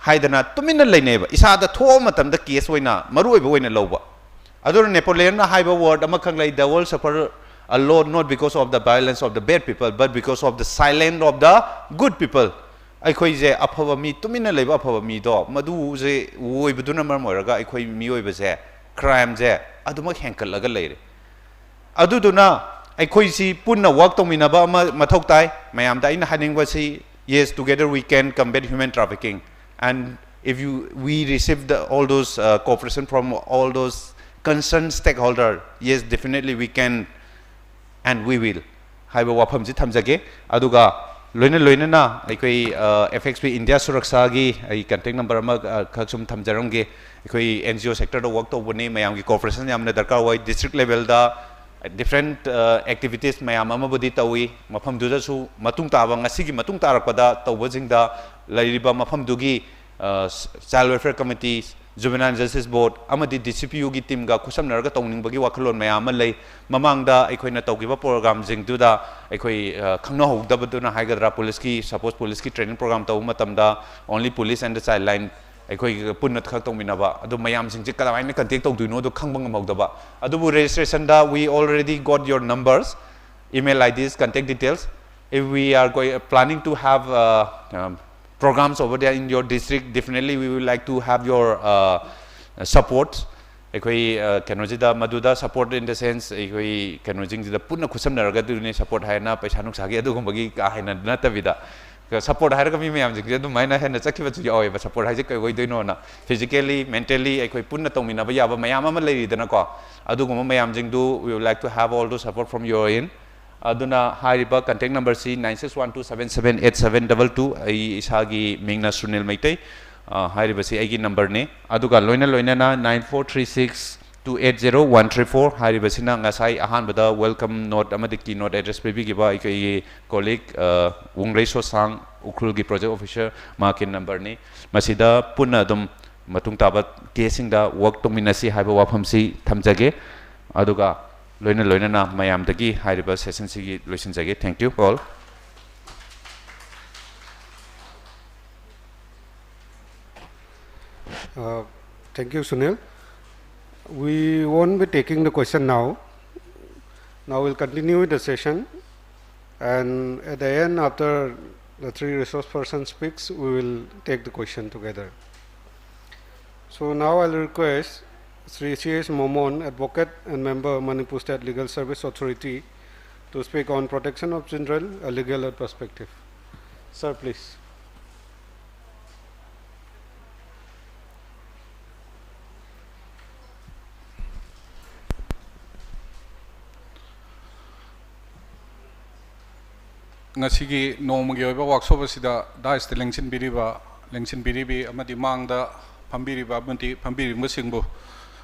ꯍꯥꯏꯗꯅ ꯇꯨꯃꯤꯟꯅ ꯂꯩꯅꯩꯕ꯫ ꯏꯁꯥꯗ ꯊꯣꯛꯑ ꯃꯇꯝꯗ ꯀꯦꯁ ꯑꯣꯏꯅ ꯃꯔꯨ ꯑꯣꯏꯕ ꯑꯣꯏꯅ ꯂꯧꯕ꯫ ꯑꯗꯨꯅ ꯅꯦꯄꯣꯂꯤꯌꯟꯅ ꯍꯥꯏꯕ ꯋꯥꯔꯗ ꯑꯃꯈꯛ ꯂꯩ, "The world suffer a lot not because of the violence of the bad people, but because of the silence of the good people." ꯑꯩꯈꯣꯏꯁꯦ ꯑꯐꯕ ꯃꯤ, ꯇꯨꯃꯤꯟꯅ ꯂꯩꯕ ꯑꯐꯕ ꯃꯤꯗꯣ, ꯃꯗꯨꯁꯦ ꯑꯣꯏꯕꯗꯨꯅ ꯃꯔꯝ ꯑꯣꯏꯔꯒ ꯑꯩꯈꯣꯏ ꯃꯤꯑꯣꯏꯕꯁꯦ, ꯀ꯭ꯔꯥꯏꯝꯁꯦ ꯑꯗꯨꯃꯛ ꯍꯦꯟꯀꯠꯂꯒ ꯂꯩꯔꯦ꯫ ꯑꯗꯨꯗꯨꯅ ꯑꯩꯈꯣꯏꯁꯤ ꯄꯨꯟꯅ ꯋꯥꯔꯛ ꯇꯧꯃꯤꯟꯅꯕ ꯑꯃ ꯃꯊꯧ ꯇꯥꯏ꯫ ꯃꯌꯥꯝꯗ ꯑꯩꯅ ꯍꯥꯏꯅꯤꯡꯕꯁꯤ, yes, together we can combat human trafficking, and if you, we receive the, all those, uh, cooperation from all those concerned stakeholder, yes, definitely we can and we will ꯍꯥꯏꯕ ꯋꯥꯐꯝꯁꯤ ꯊꯝꯖꯒꯦ꯫ ꯑꯗꯨꯒ ꯂꯣꯏꯅ ꯂꯣꯏꯅꯅ ꯑꯩꯈꯣꯏ, ꯑ, F X P India Surakshaꯒꯤ ꯑꯩ contact number ꯑꯃ, ꯑ, ꯈꯛ ꯁꯨꯝ ꯊꯝꯖꯔꯝꯒꯦ꯫ ꯑꯩꯈꯣꯏ N G O sectorꯗ ꯋꯥꯔꯛ ꯇꯧꯕꯅꯤ, ꯃꯌꯥꯝꯒꯤ ꯀꯣꯑꯣꯄꯔꯦꯁꯟ ꯌꯥꯝꯅ ꯗꯔꯀꯥꯔ ꯑꯣꯏ꯫ ꯗꯤꯁꯇ꯭ꯔꯤꯛ ꯂꯦꯚꯦꯜꯗ ꯗꯤꯐ꯭ꯔꯦꯟꯠ, ꯑ, ꯑꯦꯛꯇꯤꯚꯤꯇꯤꯁ ꯃꯌꯥꯝ ꯑꯃꯕꯨꯗꯤ ꯇꯧꯏ꯫ ꯃꯐꯝꯗꯨꯗꯁꯨ ꯃꯇꯨꯡ ꯇꯥꯕ, ꯉꯁꯤꯒꯤ ꯃꯇꯨꯡ ꯇꯥꯔꯛꯄꯗ ꯇꯧꯕꯁꯤꯡꯗ ꯂꯩꯔꯤꯕ ꯃꯐꯝꯗꯨꯒꯤ, ꯑ, Child Welfare Committee, Juvenile Justice Board ꯑꯃꯗꯤ D C P Uꯒꯤ ꯇꯤꯝꯒ ꯈꯨꯠꯁꯝꯅꯔꯒ ꯇꯧꯅꯤꯡꯕꯒꯤ ꯋꯥꯈꯜꯂꯣꯟ ꯃꯌꯥꯝ ꯑꯃ ꯂꯩ꯫ ꯃꯃꯥꯡꯗ ꯑꯩꯈꯣꯏꯅ ꯇꯧꯈꯤꯕ ꯄ꯭ꯔꯣꯒ꯭ꯔꯥꯝꯁꯤꯡꯗꯨꯗ ꯑꯩꯈꯣꯏ, ꯑ, ꯈꯪꯅꯍꯧꯗꯕꯗꯨꯅ ꯍꯥꯏꯒꯗ꯭ꯔꯥ, ꯄꯨꯂꯤꯁꯀꯤ, ꯁꯄꯣꯁ ꯄꯨꯂꯤꯁꯀꯤ ꯇ꯭ꯔꯦꯅꯤꯡ ꯄ꯭ꯔꯣꯒ꯭ꯔꯥꯝ ꯇꯧꯕ ꯃꯇꯝꯗ only police and the child line ꯑꯩꯈꯣꯏ ꯄꯨꯟꯅ ꯈꯛ ꯇꯧꯃꯤꯟꯅꯕ, ꯑꯗꯨ ꯃꯌꯥꯝꯁꯤꯡꯁꯦ ꯀꯃꯥꯏꯅ ꯀꯟꯇꯦꯛ ꯇꯧꯗꯣꯏꯅꯣꯗꯣ ꯈꯪꯕ ꯉꯝꯍꯧꯗꯕ꯫ ꯑꯗꯨꯕꯨ ꯔꯦꯖꯤꯁꯇ꯭ꯔꯦꯁꯟꯗ we already got your numbers, email I Ds, contact details. If we are going, planning to have, uh, um, programs over there in your district, definitely we would like to have your, uh, support. ꯑꯩꯈꯣꯏ, ꯑ, ꯀꯩꯅꯣꯁꯤꯗ, ꯃꯗꯨꯗ support in the sense, ꯑꯩꯈꯣꯏ ꯀꯩꯅꯣꯁꯤꯡꯁꯤꯗ ꯄꯨꯟꯅ ꯈꯨꯠꯁꯝꯅꯔꯒ ꯑꯗꯨꯅꯤ support ꯍꯥꯏꯅ ꯄꯩꯁꯥ ꯅꯨꯡꯁꯥꯒꯤ ꯑꯗꯨꯒꯨꯝꯕꯒꯤ ꯀꯥ ꯍꯦꯟꯅ ꯅꯠꯇꯕꯤꯗ, ꯁꯄꯣꯔꯠ ꯍꯥꯏꯔꯒ ꯃꯤ ꯃꯌꯥꯝꯁꯤꯡꯁꯦ ꯑꯗꯨꯃꯥꯏꯅ ꯍꯦꯟꯅ ꯆꯠꯈꯤꯕꯁꯨ ꯌꯥꯎꯋꯦꯕ꯫ ꯁꯄꯣꯔꯠ ꯍꯥꯏꯁꯦ ꯀꯩ ꯑꯣꯏꯗꯣꯏꯅꯣꯅ, ꯐꯤꯖꯤꯀꯦꯜꯂꯤ, ꯃꯦꯟꯇꯦꯜꯂꯤ ꯑꯩꯈꯣꯏ ꯄꯨꯟꯅ ꯇꯧꯃꯤꯟꯅꯕ ꯌꯥꯕ ꯃꯌꯥꯝ ꯑꯃ ꯂꯩꯔꯤꯗꯅꯀꯣ꯫ ꯑꯗꯨꯒꯨꯝꯕ ꯃꯌꯥꯝꯁꯤꯡꯗꯨ we would like to have all the support from your end. ꯑꯗꯨꯅ ꯍꯥꯏꯔꯤꯕ ꯀꯟꯇꯦꯛ ꯅꯝꯕꯔꯁꯤ nine six one two seven seven eight seven double two, ꯑꯩ ꯏꯁꯥꯒꯤ ꯃꯤꯡꯅ ꯁꯨꯅꯤꯜ ꯃꯩꯇꯩ꯫ ꯑ, ꯍꯥꯏꯔꯤꯕꯁꯤ ꯑꯩꯒꯤ ꯅꯝꯕꯔꯅꯤ꯫ ꯑꯗꯨꯒ ꯂꯣꯏꯅ ꯂꯣꯏꯅꯅ nine four three six two eight zero one three four ꯍꯥꯏꯔꯤꯕꯁꯤꯅ ꯉꯁꯥꯏ ꯑꯍꯥꯟꯕꯗ ꯋꯦꯜꯀꯝ ꯅꯣꯠ ꯑꯃꯗꯤ ꯀꯤ ꯅꯣꯠ ꯑꯦꯗ꯭ꯔꯦꯁ ꯄꯤꯕꯤꯈꯤꯕ ꯑꯩꯈꯣꯏꯒꯤ ꯀꯣꯂꯤꯛ, ꯑ, ꯋꯨꯡꯂꯩ ꯁꯣꯁꯥꯡ, ꯎꯈ꯭ꯔꯨꯜꯒꯤ ꯄ꯭ꯔꯣꯖꯦꯛ ꯑꯣꯐꯤꯁꯔ, ꯃꯍꯥꯛꯀꯤ ꯅꯝꯕꯔꯅꯤ꯫ ꯃꯁꯤꯗ ꯄꯨꯟꯅ ꯑꯗꯨꯝ ꯃꯇꯨꯡ ꯇꯥꯕ ꯀꯦꯁꯁꯤꯡꯗ ꯋꯥꯔꯛ ꯇꯧꯃꯤꯟꯅꯁꯤ ꯍꯥꯏꯕ ꯋꯥꯐꯝꯁꯤ ꯊꯝꯖꯒꯦ꯫ ꯑꯗꯨꯒ ꯂꯣꯏꯅ ꯂꯣꯏꯅꯅ ꯃꯌꯥꯝꯗꯒꯤ ꯍꯥꯏꯔꯤꯕ ꯁꯦꯁꯟꯁꯤꯒꯤ ꯂꯣꯏꯁꯤꯟꯖꯒꯦ꯫ Thank you all. Uh, thank you, Sunil. We won't be taking the question now. Now we'll continue with the session. And at the end, after the three resource person speaks, we will take the question together. So now I'll request Sri C S Momon, advocate and member, Manipur State Legal Service Authority, to speak on protection of children, a legal perspective. Sir, please. ꯉꯁꯤꯒꯤ ꯅꯣꯡꯃꯒꯤ ꯑꯣꯏꯕ workshop ꯑꯁꯤꯗ ꯗꯥꯏꯁꯇ ꯂꯦꯡꯁꯤꯟꯕꯤꯔꯤꯕ, ꯂꯦꯡꯁꯤꯟꯕꯤꯔꯤꯕꯤ ꯑꯃꯗꯤ ꯃꯥꯡꯗ ꯐꯝꯕꯤꯔꯤꯕ ꯑꯃꯗꯤ ꯐꯝꯕꯤꯔꯤꯕꯁꯤꯡꯕꯨ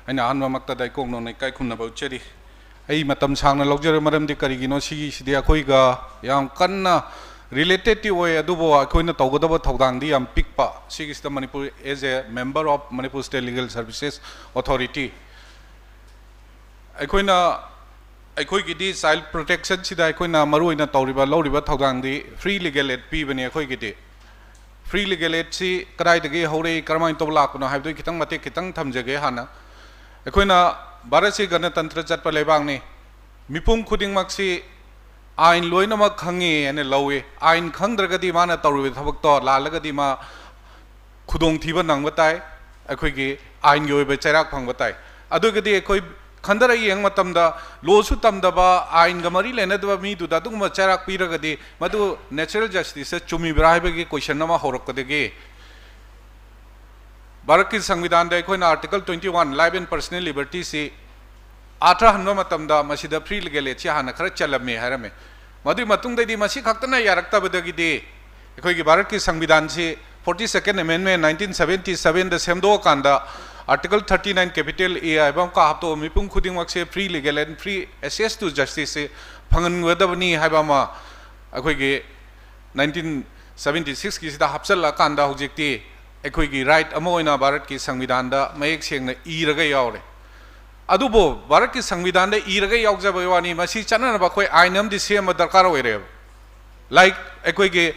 ꯑꯩꯅ ꯑꯍꯥꯟꯕꯃꯛꯇꯗ ꯏꯀꯣꯛ ꯅꯧꯅ ꯏꯀꯥꯏ ꯈꯨꯝꯅꯕ ꯎꯠꯆꯔꯤ꯫ ꯑꯩ ꯃꯇꯝ ꯁꯥꯡꯅ ꯂꯧꯖꯔꯣꯏ, ꯃꯔꯝꯗꯤ ꯀꯔꯤꯒꯤꯅꯣ, ꯁꯤꯒꯤꯁꯤꯗꯤ ꯑꯩꯈꯣꯏꯒ ꯌꯥꯝ ꯀꯟꯅ ꯔꯤꯂꯦꯇꯦꯠꯇꯤ ꯑꯣꯏ, ꯑꯗꯨꯕꯨ ꯑꯩꯈꯣꯏꯅ ꯇꯧꯒꯗꯕ ꯊꯧꯗꯥꯡꯗꯤ ꯌꯥꯝ ꯄꯤꯛꯄ꯫ ꯁꯤꯒꯤꯁꯤꯗ Manipur, as a member of Manipur State Legal Services Authority, ꯑꯩꯈꯣꯏꯅ, ꯑꯩꯈꯣꯏꯒꯤꯗꯤ ꯆꯥꯏꯜ ꯄ꯭ꯔꯣꯇꯦꯛꯁꯟꯁꯤꯗ ꯑꯩꯈꯣꯏꯅ ꯃꯔꯨꯑꯣꯏꯅ ꯇꯧꯔꯤꯕ, ꯂꯧꯔꯤꯕ ꯊꯧꯗꯥꯡꯗꯤ ꯐ꯭ꯔꯤ ꯂꯤꯒꯦꯜ ꯑꯦꯗ ꯄꯤꯕꯅꯤ ꯑꯩꯈꯣꯏꯒꯤꯗꯤ꯫ ꯐ꯭ꯔꯤ ꯂꯤꯒꯦꯜ ꯑꯦꯗꯁꯤ ꯀꯗꯥꯏꯗꯒꯤ ꯍꯧꯔꯛꯏ, ꯀꯔꯝꯍꯥꯏꯅ ꯇꯧꯕ ꯂꯥꯛꯄꯅꯣ ꯍꯥꯏꯕꯗꯨ ꯈꯤꯇꯪ ꯃꯇꯦꯛ ꯈꯤꯇꯪ ꯊꯝꯖꯒꯦ ꯍꯥꯟꯅ꯫ ꯑꯩꯈꯣꯏꯅ ꯚꯥꯔꯠꯁꯤ ꯒꯅꯇꯟꯇ꯭ꯔ ꯆꯠꯄ ꯂꯩꯕꯥꯛꯅꯤ꯫ ꯃꯤꯄꯨꯝ ꯈꯨꯗꯤꯡꯃꯛꯁꯤ ꯑꯥꯏꯟ ꯂꯣꯏꯅꯃꯛ ꯈꯪꯉꯤ ꯍꯥꯏꯅ ꯂꯧꯏ꯫ ꯑꯥꯏꯟ ꯈꯪꯗ꯭ꯔꯒꯗꯤ ꯃꯥꯅ ꯇꯧꯔꯤꯕ ꯊꯕꯛꯇꯣ ꯂꯥꯜꯂꯒꯗꯤ ꯃꯥ ꯈꯨꯗꯣꯡꯊꯤꯕ ꯅꯪꯕ ꯇꯥꯏ꯫ ꯑꯩꯈꯣꯏꯒꯤ ꯑꯥꯏꯟꯒꯤ ꯑꯣꯏꯕ ꯆꯩꯔꯥꯛ ꯐꯪꯕ ꯇꯥꯏ꯫ ꯑꯗꯨꯒꯗꯤ ꯑꯩꯈꯣꯏ ꯈꯟꯊꯔ ꯌꯦꯡꯕ ꯃꯇꯝꯗ ꯂꯣꯁꯨ ꯇꯝꯗꯕ, ꯑꯥꯏꯟꯒ ꯃꯔꯤ ꯂꯩꯅꯗꯕ ꯃꯤꯗꯨꯗ ꯑꯗꯨꯒꯨꯝꯕ ꯆꯩꯔꯥꯛ ꯄꯤꯔꯒꯗꯤ ꯃꯗꯨ natural justice ꯆꯨꯝꯃꯤꯕ꯭ꯔꯥ ꯍꯥꯏꯕꯒꯤ question ꯑꯃ ꯍꯧꯔꯛꯄꯗꯒꯤ ꯚꯥꯔꯠꯀꯤ ꯁꯪꯕꯤꯙꯥꯟꯗ ꯑꯩꯈꯣꯏꯅ article twenty one, life and personal liberty ꯁꯤ ꯑꯥꯔꯊ ꯍꯟꯕ ꯃꯇꯝꯗ ꯃꯁꯤꯗ free legal aid ꯁꯤ ꯍꯥꯟꯅ ꯈꯔ ꯆꯜꯂꯝꯃꯦ ꯍꯥꯏꯔꯝꯃꯦ꯫ ꯃꯗꯨꯒꯤ ꯃꯇꯨꯡꯗꯩꯗꯤ ꯃꯁꯤ ꯈꯛꯇꯅ ꯌꯥꯔꯛꯇꯕꯗꯒꯤꯗꯤ ꯑꯩꯈꯣꯏꯒꯤ ꯚꯥꯔꯠꯀꯤ ꯁꯪꯕꯤꯙꯥꯟꯁꯤ forty second amendment nineteen seventy seven the ꯁꯦꯝꯗꯣꯛꯑꯀꯥꯟꯗ article thirty nine capital A ꯍꯥꯏꯕ ꯑꯃ ꯍꯥꯞꯇꯣꯛꯑ ꯃꯤꯄꯨꯝ ꯈꯨꯗꯤꯡꯃꯛꯁꯦ free legal and free access to justice ꯁꯤ ꯐꯪꯍꯟꯒꯗꯕꯅꯤ ꯍꯥꯏꯕ ꯑꯃ ꯑꯩꯈꯣꯏꯒꯤ nineteen seventy six ꯀꯤꯁꯤꯗ ꯍꯥꯞꯆꯤꯜꯂꯀꯥꯟꯗ ꯍꯧꯖꯤꯛꯇꯤ ꯑꯩꯈꯣꯏꯒꯤ right ꯑꯃ ꯑꯣꯏꯅ ꯚꯥꯔꯠꯀꯤ ꯁꯪꯕꯤꯙꯥꯟꯗ ꯃꯌꯦꯛ ꯁꯦꯡꯅ ꯏꯔꯒ ꯌꯥꯎꯔꯦ꯫ ꯑꯗꯨꯕꯨ ꯚꯥꯔꯠꯀꯤ ꯁꯪꯕꯤꯙꯥꯟꯗ ꯏꯔꯒ ꯌꯥꯎꯖꯕꯒꯤ ꯋꯥꯅꯤ, ꯃꯁꯤ ꯆꯠꯅꯅꯕ ꯑꯩꯈꯣꯏ ꯑꯥꯏꯟ ꯑꯃꯗꯤ ꯁꯦꯝꯕ ꯗꯔꯀꯥꯔ ꯑꯣꯏꯔꯦꯕ꯫ Like ꯑꯩꯈꯣꯏꯒꯤ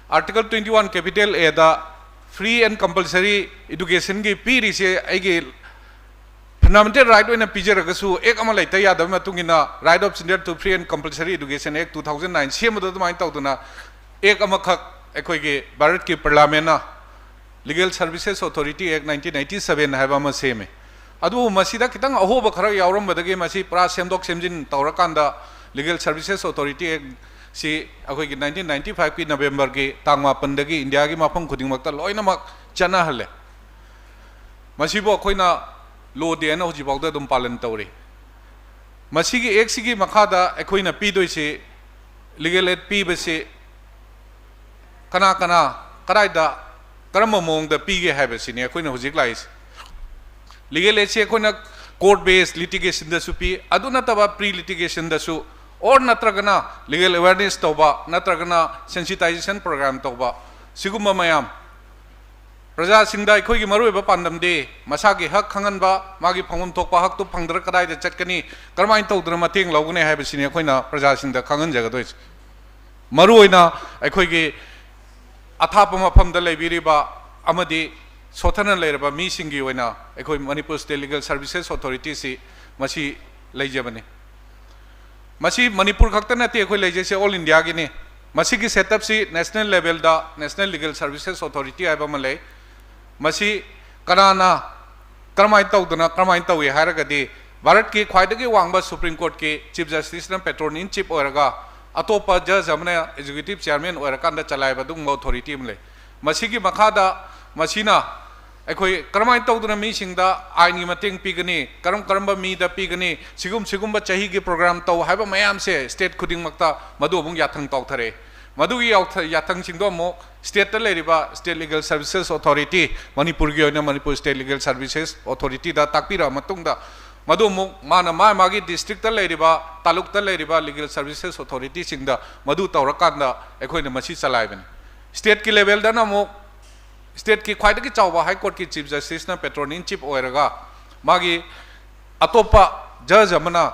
article twenty one capital A the free and compulsory education ꯒꯤ ꯄꯤꯔꯤꯁꯦ ꯑꯩꯒꯤ fundamental right ꯑꯣꯏꯅ ꯄꯤꯖꯔꯒꯁꯨ, act ꯑꯃ ꯂꯩꯇ ꯌꯥꯗꯕ ꯃꯇꯨꯡ ꯏꯟꯅ Right of Children to Free and Compulsory Education Act two thousand nine ꯁꯦꯝꯕꯗ ꯑꯗꯨꯃꯥꯏꯅ ꯇꯧꯗꯅ act ꯑꯃꯈꯛ ꯑꯩꯈꯣꯏꯒꯤ ꯚꯥꯔꯠꯀꯤ parliament ꯅ Legal Services Authority Act nineteen ninety seven ꯍꯥꯏꯕ ꯑꯃ ꯁꯦꯝꯃꯦ꯫ ꯑꯗꯨꯕꯨ ꯃꯁꯤꯗ ꯈꯤꯇꯪ ꯑꯍꯣꯕ ꯈꯔ ꯌꯥꯎꯔꯝꯕꯗꯒꯤ ꯃꯁꯤ ꯄꯨꯔꯥ ꯁꯦꯝꯗꯣꯛ ꯁꯦꯝꯖꯤꯟ ꯇꯧꯔꯀꯥꯟꯗ Legal Services Authority Act ꯁꯤ ꯑꯩꯈꯣꯏꯒꯤ nineteen ninety five ꯀꯤ November ꯒꯤ ꯇꯥꯡ ꯃꯥꯄꯟꯗꯒꯤ ꯏꯟꯗꯤꯌꯥꯒꯤ ꯃꯐꯝ ꯈꯨꯗꯤꯡꯃꯛꯇ ꯂꯣꯏꯅꯃꯛ ꯆꯠꯅꯍꯜꯂꯦ꯫ ꯃꯁꯤꯕꯨ ꯑꯩꯈꯣꯏꯅ law day ꯍꯥꯏꯅ ꯍꯧꯖꯤꯛꯐꯥꯎꯗ ꯑꯗꯨꯝ ꯄꯥꯂꯟ ꯇꯧꯔꯤ꯫ ꯃꯁꯤꯒꯤ act ꯁꯤꯒꯤ ꯃꯈꯥꯗ ꯑꯩꯈꯣꯏꯅ ꯄꯤꯗꯣꯏꯁꯤ, legal aid ꯄꯤꯕꯁꯤ ꯀꯅꯥ ꯀꯅꯥ, ꯀꯗꯥꯏꯗ, ꯀꯔꯝꯕ ꯃꯑꯣꯡꯗ ꯄꯤꯒꯦ ꯍꯥꯏꯕꯁꯤꯅꯤ ꯑꯩꯈꯣꯏꯅ ꯍꯧꯖꯤꯛ ꯂꯥꯛꯏꯁꯦ꯫ Legal aid ꯁꯤ ꯑꯩꯈꯣꯏꯅ court based litigation ꯗꯁꯨ ꯄꯤ, ꯑꯗꯨ ꯅꯠꯇꯕ pre litigation ꯗꯁꯨ, or ꯅꯠꯇ꯭ꯔꯒꯅ legal awareness ꯇꯧꯕ, ꯅꯠꯇ꯭ꯔꯒꯅ sensitization program ꯇꯧꯕ, ꯁꯤꯒꯨꯝꯕ ꯃꯌꯥꯝ꯫ ꯄ꯭ꯔꯖꯥꯁꯤꯡꯗ ꯑꯩꯈꯣꯏꯒꯤ ꯃꯔꯨꯑꯣꯏꯕ ꯄꯥꯟꯗꯝꯗꯤ ꯃꯁꯥꯒꯤ ꯍꯛ ꯈꯪꯍꯟꯕ, ꯃꯥꯒꯤ ꯐꯪꯐꯝ ꯊꯣꯛꯄ ꯍꯛꯇꯨ ꯐꯪꯗ꯭ꯔ ꯀꯗꯥꯏꯗ ꯆꯠꯀꯅꯤ, ꯀꯔꯝꯍꯥꯏꯅ ꯇꯧꯗꯅ ꯃꯇꯦꯡ ꯂꯧꯒꯅꯤ ꯍꯥꯏꯕꯁꯤꯅꯤ ꯑꯩꯈꯣꯏꯅ ꯄ꯭ꯔꯖꯥꯁꯤꯡꯗ ꯈꯪꯍꯟꯖꯒꯗꯣꯏꯁꯦ꯫ ꯃꯔꯨꯑꯣꯏꯅ ꯑꯩꯈꯣꯏꯒꯤ ꯑꯊꯥꯞꯄ ꯃꯐꯝꯗ ꯂꯩꯕꯤꯔꯤꯕ ꯑꯃꯗꯤ ꯁꯣꯠꯊꯅ ꯂꯩꯔꯕ ꯃꯤꯁꯤꯡꯒꯤ ꯑꯣꯏꯅ ꯑꯩꯈꯣꯏ Manipur State Legal Services Authority ꯁꯤ ꯃꯁꯤ ꯂꯩꯖꯕꯅꯤ꯫ ꯃꯁꯤ ꯃꯅꯤꯄꯨꯔ ꯈꯛꯇ ꯅꯠꯇꯦ ꯑꯩꯈꯣꯏ ꯂꯩꯖꯩꯁꯦ, all India ꯒꯤꯅꯤ꯫ ꯃꯁꯤꯒꯤ setup ꯁꯤ national level ꯗ National Legal Services Authority ꯍꯥꯏꯕ ꯑꯃ ꯂꯩ꯫ ꯃꯁꯤ ꯀꯅꯥꯅ ꯀꯔꯝꯍꯥꯏꯅ ꯇꯧꯗꯅ ꯀꯔꯝꯍꯥꯏꯅ ꯇꯧꯏ ꯍꯥꯏꯔꯒꯗꯤ, ꯚꯥꯔꯠꯀꯤ ꯈ꯭ꯋꯥꯏꯗꯒꯤ ꯋꯥꯡꯕ ꯁꯨꯄ꯭ꯔꯤꯝ ꯀꯣꯔꯠꯀꯤ ꯆꯤꯐ ꯖꯁꯇꯤꯁꯅ ꯄꯦꯇ꯭ꯔꯣꯟ ꯏꯟ ꯆꯤꯐ ꯑꯣꯏꯔꯒ ꯑꯇꯣꯞꯄ ꯖꯖ ꯑꯃꯅ ꯑꯦꯛꯖꯤꯀ꯭ꯌꯨꯇꯤꯚ ꯆꯤꯌꯥꯔꯃꯦꯟ ꯑꯣꯏꯔꯀꯥꯟꯗ ꯆꯂꯥꯏꯕ ꯑꯗꯨꯒꯨꯝꯕ ꯑꯣꯊꯣꯔꯤꯇꯤ ꯑꯃ ꯂꯩ꯫ ꯃꯁꯤꯒꯤ ꯃꯈꯥꯗ ꯃꯁꯤꯅ ꯑꯩꯈꯣꯏ ꯀꯔꯝꯍꯥꯏꯅ ꯇꯧꯗꯨꯅ ꯃꯤꯁꯤꯡꯗ ꯑꯥꯏꯟꯒꯤ ꯃꯇꯦꯡ ꯄꯤꯒꯅꯤ, ꯀꯔꯝ ꯀꯔꯝꯕ ꯃꯤꯗ ꯄꯤꯒꯅꯤ, ꯁꯤꯒꯨꯝ ꯁꯤꯒꯨꯝꯕ ꯆꯍꯤꯒꯤ ꯄ꯭ꯔꯣꯒ꯭ꯔꯥꯝ ꯇꯧ ꯍꯥꯏꯕ ꯃꯌꯥꯝꯁꯦ ꯁ꯭ꯇꯦꯠ ꯈꯨꯗꯤꯡꯃꯛꯇ ꯃꯗꯨ ꯑꯃꯨꯛ ꯌꯥꯊꯪ ꯇꯧꯊꯔꯛꯑꯦ꯫ ꯃꯗꯨꯒꯤ ꯌꯥꯎꯊ-, ꯌꯥꯊꯪꯁꯤꯡꯗꯣ ꯑꯃꯨꯛ ꯁ꯭ꯇꯦꯠꯇ ꯂꯩꯔꯤꯕ ꯁ꯭ꯇꯦꯠ ꯂꯤꯒꯦꯜ ꯁꯔꯚꯤꯁꯦꯁ ꯑꯣꯊꯣꯔꯤꯇꯤ, ꯃꯅꯤꯄꯨꯔꯒꯤ ꯑꯣꯏꯅ ꯃꯅꯤꯄꯨꯔ ꯁ꯭ꯇꯦꯠ ꯂꯤꯒꯦꯜ ꯁꯔꯚꯤꯁꯦꯁ ꯑꯣꯊꯣꯔꯤꯇꯤꯗ ꯇꯥꯛꯄꯤꯔꯛꯑ ꯃꯇꯨꯡꯗ, ꯃꯗꯨ ꯑꯃꯨꯛ ꯃꯥꯅ ꯃꯥ ꯃꯥꯒꯤ ꯗꯤꯁꯇ꯭ꯔꯤꯛꯇ ꯂꯩꯔꯤꯕ, ꯇꯥꯂꯨꯛꯇ ꯂꯩꯔꯤꯕ ꯂꯤꯒꯦꯜ ꯁꯔꯚꯤꯁꯦꯁ ꯑꯣꯊꯣꯔꯤꯇꯤꯁꯤꯡꯗ ꯃꯗꯨ ꯇꯧꯔꯀꯥꯟꯗ ꯑꯩꯈꯣꯏꯅ ꯃꯁꯤ ꯆꯂꯥꯏꯕꯅꯤ꯫ ꯁ꯭ꯇꯦꯠꯀꯤ ꯂꯦꯚꯦꯜꯗꯅ ꯑꯃꯨꯛ ꯁ꯭ꯇꯦꯠꯀꯤ ꯈ꯭ꯋꯥꯏꯗꯒꯤ ꯆꯥꯎꯕ ꯍꯥꯏ ꯀꯣꯔꯠꯀꯤ ꯆꯤꯐ ꯖꯁꯇꯤꯁꯅ ꯄꯦꯇ꯭ꯔꯣꯟ ꯏꯟ ꯆꯤꯐ ꯑꯣꯏꯔꯒ, ꯃꯥꯒꯤ ꯑꯇꯣꯞꯄ ꯖꯖ ꯑꯃꯅ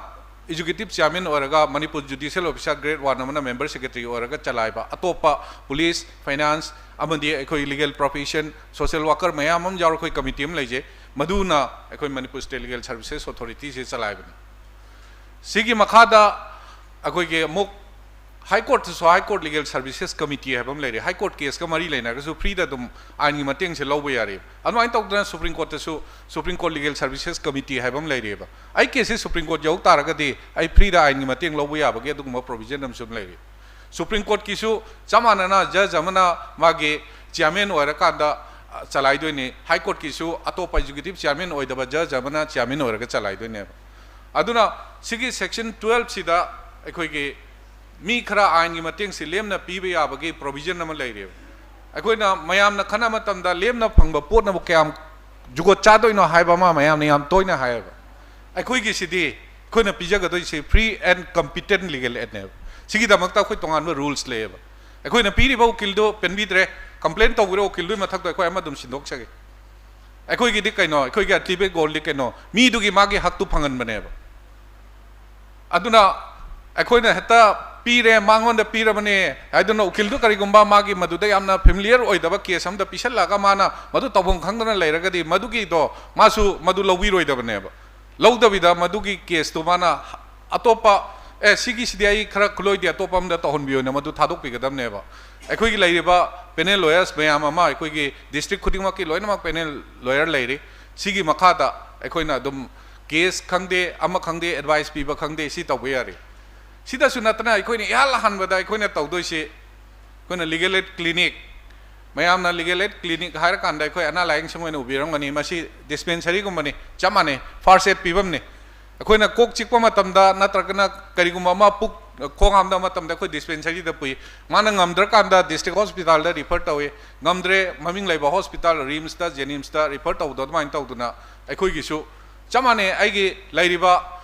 ꯑꯦꯛꯖꯤꯀ꯭ꯌꯨꯇꯤꯚ ꯆꯤꯌꯥꯔꯃꯦꯟ ꯑꯣꯏꯔꯒ, ꯃꯅꯤꯄꯨꯔ ꯖꯨꯗꯤꯁꯤꯌꯦꯜ ꯑꯣꯐꯤꯁꯥꯔ ꯒ꯭ꯔꯦꯗ ꯋꯥꯟ ꯑꯃꯅ ꯃꯦꯝꯕꯔ ꯁꯦꯀ꯭ꯔꯦꯇꯔꯤ ꯑꯣꯏꯔꯒ ꯆꯂꯥꯏꯕ, ꯑꯇꯣꯞꯄ ꯄꯨꯂꯤꯁ, ꯐꯥꯏꯅꯥꯟꯁ ꯑꯃꯗꯤ ꯑꯩꯈꯣꯏ ꯂꯤꯒꯦꯜ ꯄ꯭ꯔꯣꯐꯦꯁꯟ, ꯁꯣꯁꯤꯌꯦꯜ ꯋꯥꯀꯔ ꯃꯌꯥꯝ ꯑꯃ ꯌꯥꯎꯔ ꯑꯩꯈꯣꯏ ꯀꯃꯤꯇꯤ ꯑꯃ ꯂꯩꯖꯩ꯫ ꯃꯗꯨꯅ ꯑꯩꯈꯣꯏ ꯃꯅꯤꯄꯨꯔ ꯁ꯭ꯇꯦꯠ ꯂꯤꯒꯦꯜ ꯁꯔꯚꯤꯁꯦꯁ ꯑꯣꯊꯣꯔꯤꯇꯤꯁꯦ ꯆꯂꯥꯏꯕꯅꯤ꯫ ꯁꯤꯒꯤ ꯃꯈꯥꯗ ꯑꯩꯈꯣꯏꯒꯤ ꯑꯃꯨꯛ ꯍꯥꯏ ꯀꯣꯔꯠꯇꯁꯨ high court legal services committee ꯍꯥꯏꯕ ꯑꯃ ꯂꯩꯔꯦ꯫ ꯍꯥꯏ ꯀꯣꯔꯠ ꯀꯦꯁꯀ ꯃꯔꯤ ꯂꯩꯅꯔꯒꯁꯨ ꯐ꯭ꯔꯤꯗ ꯑꯗꯨꯝ ꯑꯥꯏꯟꯒꯤ ꯃꯇꯦꯡꯁꯦ ꯂꯧꯕ ꯌꯥꯔꯦ꯫ ꯑꯗꯨꯃꯥꯏꯅ ꯇꯧꯗꯅ ꯁꯨꯄ꯭ꯔꯤꯝ ꯀꯣꯔꯠꯇꯁꯨ supreme court legal services committee ꯍꯥꯏꯕ ꯑꯃ ꯂꯩꯔꯤꯑꯕ꯫ ꯑꯩ ꯀꯦꯁꯁꯤ ꯁꯨꯄ꯭ꯔꯤꯝ ꯀꯣꯔꯠ ꯌꯧ ꯇꯥꯔꯒꯗꯤ ꯑꯩ ꯐ꯭ꯔꯤꯗ ꯑꯥꯏꯟꯒꯤ ꯃꯇꯦꯡ ꯂꯧꯕ ꯌꯥꯕꯒꯤ ꯑꯗꯨꯒꯨꯝꯕ ꯄ꯭ꯔꯣꯚꯤꯖꯟ ꯑꯃꯁꯨ ꯑꯗꯨꯝ ꯂꯩꯔꯤ꯫ ꯁꯨꯄ꯭ꯔꯤꯝ ꯀꯣꯔꯠꯀꯤꯁꯨ ꯆꯞ ꯃꯥꯟꯅꯅ ꯖꯖ ꯑꯃꯅ ꯃꯥꯒꯤ ꯆꯤꯌꯥꯔꯃꯦꯟ ꯑꯣꯏꯔꯀꯥꯟꯗ, ꯑ, ꯆꯂꯥꯏꯗꯣꯏꯅꯤ꯫ ꯍꯥꯏ ꯀꯣꯔꯠꯀꯤꯁꯨ ꯑꯇꯣꯞꯄ ꯑꯦꯛꯖꯤꯀ꯭ꯌꯨꯇꯤꯚ ꯆꯤꯌꯥꯔꯃꯦꯟ ꯑꯣꯏꯗꯕ ꯖꯖ ꯑꯃꯅ ꯆꯤꯌꯥꯔꯃꯦꯟ ꯑꯣꯏꯔꯒ ꯆꯂꯥꯏꯗꯣꯏꯅꯦꯕ꯫ ꯑꯗꯨꯅ ꯁꯤꯒꯤ ꯁꯦꯛꯁꯟ ꯇꯨꯋꯦꯜꯐꯁꯤꯗ ꯑꯩꯈꯣꯏꯒꯤ ꯃꯤ ꯈꯔ ꯑꯥꯏꯟꯒꯤ ꯃꯇꯦꯡꯁꯤ ꯂꯦꯝꯅ ꯄꯤꯕ ꯌꯥꯕꯒꯤ ꯄ꯭ꯔꯣꯚꯤꯖꯟ ꯑꯃ ꯂꯩꯔꯦꯕ꯫ ꯑꯩꯈꯣꯏꯅ ꯃꯌꯥꯝꯅ ꯈꯟꯅ ꯃꯇꯝꯗ ꯂꯦꯝꯅ ꯐꯪꯕ ꯄꯣꯠꯅꯕꯨ ꯀꯌꯥꯝ ꯖꯨꯒꯣꯠ ꯆꯥꯗꯣꯏꯅꯣ ꯍꯥꯏꯕ ꯑꯃ ꯃꯌꯥꯝꯅ ꯌꯥꯝ ꯇꯣꯏꯅ ꯍꯥꯏꯌꯦꯕ꯫ ꯑꯩꯈꯣꯏꯒꯤꯁꯤꯗꯤ ꯑꯩꯈꯣꯏꯅ ꯄꯤꯖꯒꯗꯣꯏꯁꯤ free and competent legal aidꯅꯦꯕ꯫ ꯁꯤꯒꯤꯗꯃꯛꯇ ꯑꯩꯈꯣꯏ ꯇꯣꯉꯥꯟꯕ ꯔꯨꯜꯁ ꯂꯩꯌꯦꯕ꯫ ꯑꯩꯈꯣꯏꯅ ꯄꯤꯔꯤꯕ ꯎꯀꯤꯜꯗꯨ ꯄꯦꯟꯕꯤꯗ꯭ꯔꯦ, ꯀꯝꯄ꯭ꯂꯦꯟ ꯇꯧꯕꯤꯔꯣ, ꯎꯀꯤꯜꯗꯨꯒꯤ ꯃꯊꯛꯇ ꯑꯩꯈꯣꯏ ꯑꯃ ꯑꯗꯨꯝ ꯁꯤꯟꯗꯣꯛꯆꯒꯦ꯫ ꯑꯩꯈꯣꯏꯒꯤꯗꯤ ꯀꯩꯅꯣ, ꯑꯩꯈꯣꯏꯒꯤ ultimate goalꯗꯤ ꯀꯩꯅꯣ, ꯃꯤꯗꯨꯒꯤ ꯃꯥꯒꯤ ꯍꯛꯇꯨ ꯐꯪꯍꯟꯕꯅꯦꯕ꯫ ꯑꯗꯨꯅ ꯑꯩꯈꯣꯏꯅ ꯍꯦꯛꯇ ꯄꯤꯔꯦ, ꯃꯉꯣꯟꯗ ꯄꯤꯔꯕꯅꯦ ꯍꯥꯏꯗꯨꯅ ꯎꯀꯤꯜꯗꯨ ꯀꯔꯤꯒꯨꯝꯕ ꯃꯥꯒꯤ ꯃꯗꯨꯗ ꯌꯥꯝꯅ familiar ꯑꯣꯏꯗꯕ ꯀꯦꯁ ꯑꯃꯗ ꯄꯤꯁꯜꯂꯛꯑꯒ ꯃꯥꯅ ꯃꯗꯨ ꯇꯧꯐꯝ ꯈꯪꯗꯅ ꯂꯩꯔꯒꯗꯤ ꯃꯗꯨꯒꯤꯗꯣ ꯃꯥꯁꯨ ꯃꯗꯨ ꯂꯧꯕꯤꯔꯣꯏꯗꯕꯅꯦꯕ꯫ ꯂꯧꯗꯕꯤꯗ ꯃꯗꯨꯒꯤ ꯀꯦꯁꯇꯨ ꯃꯥꯅ ꯑꯇꯣꯞꯄ, "ꯑꯦ, ꯁꯤꯒꯤꯁꯤꯗꯤ ꯑꯩ ꯈꯔ ꯈꯨꯂꯣꯏꯗꯦ, ꯑꯇꯣꯞꯄ ꯑꯃꯗ ꯇꯧꯍꯟꯕꯤꯌꯨꯅ" ꯃꯗꯨ ꯊꯥꯗꯣꯛꯄꯤꯒꯗꯕꯅꯦꯕ꯫ ꯑꯩꯈꯣꯏꯒꯤ ꯂꯩꯔꯤꯕ ꯄꯦꯅꯦꯜ ꯂꯣꯌꯔꯁ ꯃꯌꯥꯝ ꯑꯃ, ꯑꯩꯈꯣꯏꯒꯤ ꯗꯤꯁꯇ꯭ꯔꯤꯛ ꯈꯨꯗꯤꯡꯃꯛꯀꯤ ꯂꯣꯏꯅꯃꯛ ꯄꯦꯅꯦꯜ ꯂꯣꯌꯔ ꯂꯩꯔꯤ꯫ ꯁꯤꯒꯤ ꯃꯈꯥꯗ ꯑꯩꯈꯣꯏꯅ ꯑꯗꯨꯝ ꯀꯦꯁ ꯈꯪꯗꯦ, ꯑꯃ ꯈꯪꯗꯦ, ꯑꯦꯗꯚꯥꯏꯁ ꯄꯤꯕ ꯈꯪꯗꯦ, ꯁꯤ ꯇꯧꯕ ꯌꯥꯔꯤ꯫ ꯁꯤꯗꯁꯨ ꯅꯠꯇꯅ ꯑꯩꯈꯣꯏꯅ ꯏꯍꯥꯟ ꯍꯥꯟꯕꯗ ꯑꯩꯈꯣꯏꯅ ꯇꯧꯗꯣꯏꯁꯤ, ꯑꯩꯈꯣꯏꯅ ꯂꯤꯒꯦꯜ ꯑꯦꯗ ꯀ꯭ꯂꯤꯅꯤꯛ, ꯃꯌꯥꯝꯅ ꯂꯤꯒꯦꯜ ꯑꯦꯗ ꯀ꯭ꯂꯤꯅꯤꯛ ꯍꯥꯏꯔꯀꯥꯟꯗ ꯑꯩꯈꯣꯏ ꯑꯅꯥ ꯂꯥꯏꯌꯦꯡ ꯁꯪ ꯑꯣꯏꯅ ꯎꯕꯤꯔꯝꯒꯅꯤ꯫ ꯃꯁꯤ ꯗꯤꯁꯄꯦꯟꯁꯔꯤꯒꯨꯝꯕꯅꯤ, ꯆꯞ ꯃꯥꯟꯅꯩ, ꯐꯥꯔꯁ ꯑꯦꯗ ꯄꯤꯐꯝꯅꯤ꯫ ꯑꯩꯈꯣꯏꯅ ꯀꯣꯛ ꯆꯤꯛꯄ ꯃꯇꯝꯗ ꯅꯠꯇ꯭ꯔꯒꯅ ꯀꯔꯤꯒꯨꯝꯕ ꯑꯃ ꯄꯨꯛ, ꯈꯣꯡ ꯍꯥꯝꯗꯕ ꯃꯇꯝꯗ ꯑꯩꯈꯣꯏ ꯗꯤꯁꯄꯦꯟꯁꯔꯤꯗ ꯄꯨꯏ꯫ ꯃꯥꯅ ꯉꯝꯗ꯭ꯔꯀꯥꯟꯗ ꯗꯤꯁꯇ꯭ꯔꯤꯛ ꯍꯣꯁꯄꯤꯇꯥꯜꯗ ꯔꯤꯐꯔ ꯇꯧꯏ, ꯉꯝꯗ꯭ꯔꯦ ꯃꯃꯤꯡ ꯂꯩꯕ ꯍꯣꯁꯄꯤꯇꯥꯜ, ꯔꯤꯝꯁꯇ, ꯖꯦꯅꯤꯝꯁꯇ ꯔꯤꯐꯔ ꯇꯧꯕꯗꯣ ꯑꯗꯨꯃꯥꯏꯅ ꯇꯧꯗꯅ ꯑꯩꯈꯣꯏꯒꯤꯁꯨ ꯆꯞ ꯃꯥꯟꯅꯩ꯫ ꯑꯩꯒꯤ ꯂꯩꯔꯤꯕ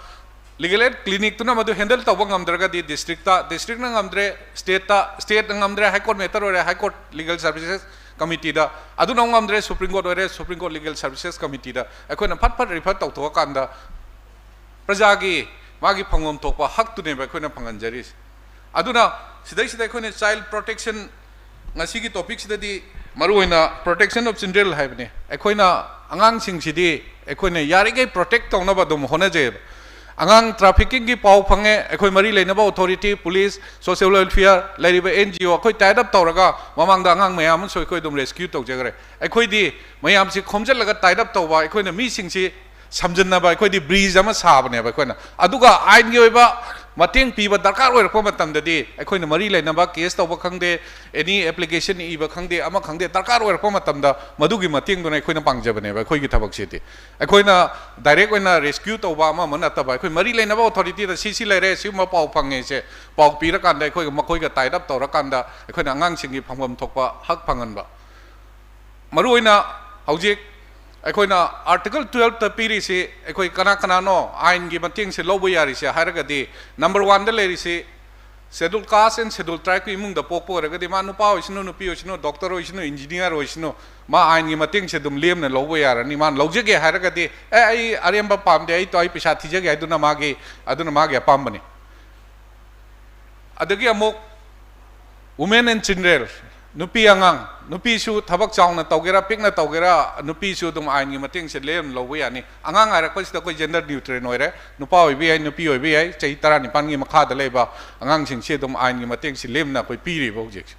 ꯂꯤꯒꯦꯜ ꯑꯦꯗ ꯀ꯭ꯂꯤꯅꯤꯛꯇꯨꯅ ꯃꯗꯨ ꯍꯦꯟꯗꯜ ꯇꯧꯕ ꯉꯝꯗ꯭ꯔꯒꯗꯤ ꯗꯤꯁꯇ꯭ꯔꯤꯛꯇ, ꯗꯤꯁꯇ꯭ꯔꯤꯛꯅ ꯉꯝꯗ꯭ꯔꯦ ꯁ꯭ꯇꯦꯠꯇ, ꯁ꯭ꯇꯦꯠꯅ ꯉꯝꯗ꯭ꯔꯦ ꯍꯥꯏ ꯀꯣꯔꯠ ꯃꯦꯇꯔ ꯑꯣꯏꯔꯦ ꯍꯥꯏ ꯀꯣꯔꯠ ꯂꯤꯒꯦꯜ ꯁꯥꯔꯚꯤꯁꯦꯁ ꯀꯃꯤꯇꯤꯗ, ꯑꯗꯨꯅ ꯑꯃꯨꯛ ꯉꯝꯗ꯭ꯔꯦ ꯁꯨꯄ꯭ꯔꯤꯝ ꯀꯣꯔꯠ ꯑꯣꯏꯔꯦ ꯁꯨꯄ꯭ꯔꯤꯝ ꯀꯣꯔꯠ ꯂꯤꯒꯦꯜ ꯁꯥꯔꯚꯤꯁꯦꯁ ꯀꯃꯤꯇꯤꯗ꯫ ꯑꯩꯈꯣꯏꯅ ꯐꯠ ꯐꯠ ꯔꯤꯐꯔ ꯇꯧꯊꯣꯛꯑꯀꯥꯟꯗ ꯄ꯭ꯔꯖꯥꯒꯤ ꯃꯥꯒꯤ ꯐꯪꯐꯝ ꯊꯣꯛꯄ ꯍꯛꯇꯨꯅꯦꯕ ꯑꯩꯈꯣꯏꯅ ꯐꯪꯍꯟꯖꯔꯤꯁꯦ꯫ ꯑꯗꯨꯅ ꯁꯤꯗꯩꯁꯤꯗ ꯑꯩꯈꯣꯏꯅ ꯆꯥꯏꯜ ꯄ꯭ꯔꯣꯇꯦꯛꯁꯟ, ꯉꯁꯤꯒꯤ ꯇꯣꯄꯤꯛꯁꯤꯗꯗꯤ ꯃꯔꯨꯑꯣꯏꯅ ꯄ꯭ꯔꯣꯇꯦꯛꯁꯟ ꯑꯣꯐ ꯆꯤꯜꯗ꯭ꯔꯦꯟ ꯍꯥꯏꯕꯅꯤ꯫ ꯑꯩꯈꯣꯏꯅ ꯑꯉꯥꯡꯁꯤꯡꯁꯤꯗꯤ ꯑꯩꯈꯣꯏꯅ ꯌꯥꯔꯤꯈꯩ ꯄ꯭ꯔꯣꯇꯦꯛ ꯇꯧꯅꯕ ꯑꯗꯨꯝ ꯍꯣꯠꯅꯖꯩꯑꯕ꯫ ꯑꯉꯥꯡ ꯇ꯭ꯔꯥꯐꯤꯀꯤꯡꯒꯤ ꯄꯥꯎ ꯐꯪꯉꯦ, ꯑꯩꯈꯣꯏ ꯃꯔꯤ ꯂꯩꯅꯕ ꯑꯣꯊꯣꯔꯤꯇꯤ, ꯄꯨꯂꯤꯁ, ꯁꯣꯁꯤꯌꯦꯜ ꯋꯦꯜꯐꯤꯌꯔ, ꯂꯩꯔꯤꯕ ꯑꯦꯟ ꯖꯤ ꯑꯣ, ꯑꯩꯈꯣꯏ ꯇꯥꯏꯠ ꯑꯞ ꯇꯧꯔꯒ ꯃꯃꯥꯡꯗ ꯑꯉꯥꯡ ꯃꯌꯥꯝ ꯑꯃꯁꯨ ꯑꯩꯈꯣꯏ ꯑꯗꯨꯝ ꯔꯦꯁꯀ꯭ꯌꯨ ꯇꯧꯖꯈ꯭ꯔꯦ꯫ ꯑꯩꯈꯣꯏꯗꯤ ꯃꯌꯥꯝꯁꯤ ꯈꯣꯝꯖꯤꯜꯂꯒ ꯇꯥꯏꯠ ꯑꯞ ꯇꯧꯕ, ꯑꯩꯈꯣꯏꯅ ꯃꯤꯁꯤꯡꯁꯤ ꯁꯝꯖꯤꯟꯅꯕ ꯑꯩꯈꯣꯏꯗꯤ ꯕ꯭ꯔꯤꯖ ꯑꯃ ꯁꯥꯕꯅꯦꯕ ꯑꯩꯈꯣꯏꯅ꯫ ꯑꯗꯨꯒ ꯑꯥꯏꯟꯒꯤ ꯑꯣꯏꯕ ꯃꯇꯦꯡ ꯄꯤꯕ ꯗꯔꯀꯥꯔ ꯑꯣꯏꯔꯛꯄ ꯃꯇꯝꯗꯗꯤ ꯑꯩꯈꯣꯏꯅ ꯃꯔꯤ ꯂꯩꯅꯕ ꯀꯦꯁ ꯇꯧꯕ ꯈꯪꯗꯦ, ꯑꯦꯅꯤ ꯑꯦꯄ꯭ꯂꯤꯀꯦꯁꯟ ꯏꯕ ꯈꯪꯗꯦ, ꯑꯃ ꯈꯪꯗꯦ, ꯗꯔꯀꯥꯔ ꯑꯣꯏꯔꯛꯄ ꯃꯇꯝꯗ ꯃꯗꯨꯒꯤ ꯃꯇꯦꯡꯗꯨꯅ ꯑꯩꯈꯣꯏꯅ ꯄꯥꯡꯖꯕꯅꯦꯕ ꯑꯩꯈꯣꯏꯒꯤ ꯊꯕꯛꯁꯤꯗꯤ꯫ ꯑꯩꯈꯣꯏꯅ ꯗꯥꯏꯔꯦꯛ ꯑꯣꯏꯅ ꯔꯦꯁꯀ꯭ꯌꯨ ꯇꯧꯕ ꯑꯃ ꯑꯃ ꯅꯠꯇꯕ, ꯑꯩꯈꯣꯏ ꯃꯔꯤ ꯂꯩꯅꯕ ꯑꯣꯊꯣꯔꯤꯇꯤꯗ ꯁꯤ ꯁꯤ ꯂꯩꯔꯦ, ꯁꯤꯒꯨꯝꯕ ꯄꯥꯎ ꯐꯪꯉꯦꯁꯦ ꯄꯥꯎ ꯄꯤꯔꯀꯥꯟꯗ ꯑꯩꯈꯣꯏꯒ ꯃꯈꯣꯏꯒ ꯇꯥꯏꯠ ꯑꯞ ꯇꯧꯔꯀꯥꯟꯗ ꯑꯩꯈꯣꯏꯅ ꯑꯉꯥꯡꯁꯤꯡꯒꯤ ꯐꯪꯐꯝ ꯊꯣꯛꯄ ꯍꯛ ꯐꯪꯍꯟꯕ꯫ ꯃꯔꯨꯑꯣꯏꯅ ꯍꯧꯖꯤꯛ ꯑꯩꯈꯣꯏꯅ ꯑꯥꯔꯇꯤꯀꯜ ꯇꯨꯌꯦꯜꯞꯇ ꯄꯤꯔꯤꯁꯤ, ꯑꯩꯈꯣꯏ ꯀꯅꯥ ꯀꯅꯥꯅꯣ ꯑꯥꯏꯟꯒꯤ ꯃꯇꯦꯡꯁꯦ ꯂꯧꯕ ꯌꯥꯔꯤꯁꯦ ꯍꯥꯏꯔꯒꯗꯤ, ꯅꯝꯕꯔ ꯋꯥꯟꯗ ꯂꯩꯔꯤꯁꯤ ꯁꯦꯗꯨꯜ ꯀꯥꯁ ꯑꯦꯟ ꯁꯦꯗꯨꯜ ꯇ꯭ꯔꯥꯏꯕꯀꯤ ꯏꯃꯨꯡꯗ ꯄꯣꯛꯄ ꯑꯣꯏꯔꯒꯗꯤ, ꯃꯥ ꯅꯨꯄꯥ ꯑꯣꯏꯁꯅꯨ, ꯅꯨꯄꯤ ꯑꯣꯏꯁꯅꯨ, ꯗꯣꯛꯇꯔ ꯑꯣꯏꯁꯅꯨ, ꯏꯟꯖꯤꯅꯤꯌꯥꯔ ꯑꯣꯏꯁꯅꯨ, ꯃꯥ ꯑꯥꯏꯟꯒꯤ ꯃꯇꯦꯡꯁꯦ ꯑꯗꯨꯝ ꯂꯦꯝꯅ ꯂꯧꯕ ꯌꯥꯔꯅꯤ꯫ ꯃꯥꯅ ꯂꯧꯖꯒꯦ ꯍꯥꯏꯔꯒꯗꯤ, "ꯑꯦ, ꯑꯩ ꯑꯔꯦꯝꯕ ꯄꯥꯝꯗꯦ, ꯑꯩ, ꯑꯩ ꯄꯩꯁꯥ ꯊꯤꯖꯒꯦ" ꯍꯥꯏꯗꯨꯅ ꯃꯥꯒꯤ, ꯑꯗꯨꯅ ꯃꯥꯒꯤ ꯑꯄꯥꯝꯕꯅꯤ꯫ ꯑꯗꯒꯤ ꯑꯃꯨꯛ women and children, ꯅꯨꯄꯤ ꯑꯉꯥꯡ, ꯅꯨꯄꯤꯁꯨ ꯊꯕꯛ ꯆꯥꯎꯅ ꯇꯧꯒꯦꯔꯥ, ꯄꯤꯛꯅ ꯇꯧꯒꯦꯔꯥ, ꯅꯨꯄꯤꯁꯨ ꯑꯗꯨꯝ ꯑꯥꯏꯟꯒꯤ ꯃꯇꯦꯡꯁꯦ ꯂꯦꯝꯅ ꯂꯧꯕ ꯌꯥꯅꯤ꯫ ꯑꯉꯥꯡ ꯍꯥꯏꯔꯛꯄꯁꯤꯗ ꯑꯩꯈꯣꯏ ꯖꯦꯟꯗꯔ ꯅ꯭ꯌꯨꯇ꯭ꯔꯦꯜ ꯑꯣꯏꯔꯦ, ꯅꯨꯄꯥ ꯑꯣꯏꯕ ꯌꯥꯏ, ꯅꯨꯄꯤ ꯑꯣꯏꯕ ꯌꯥꯏ, ꯆꯍꯤ ꯇꯔꯥꯅꯤꯄꯥꯟꯒꯤ ꯃꯈꯥꯗ ꯂꯩꯕ ꯑꯉꯥꯡꯁꯤꯡꯁꯤ ꯑꯗꯨꯝ ꯑꯥꯏꯟꯒꯤ ꯃꯇꯦꯡꯁꯤ ꯂꯦꯝꯅ ꯑꯩꯈꯣꯏ ꯄꯤꯔꯤꯕ ꯍꯧꯖꯤꯛꯁꯦ꯫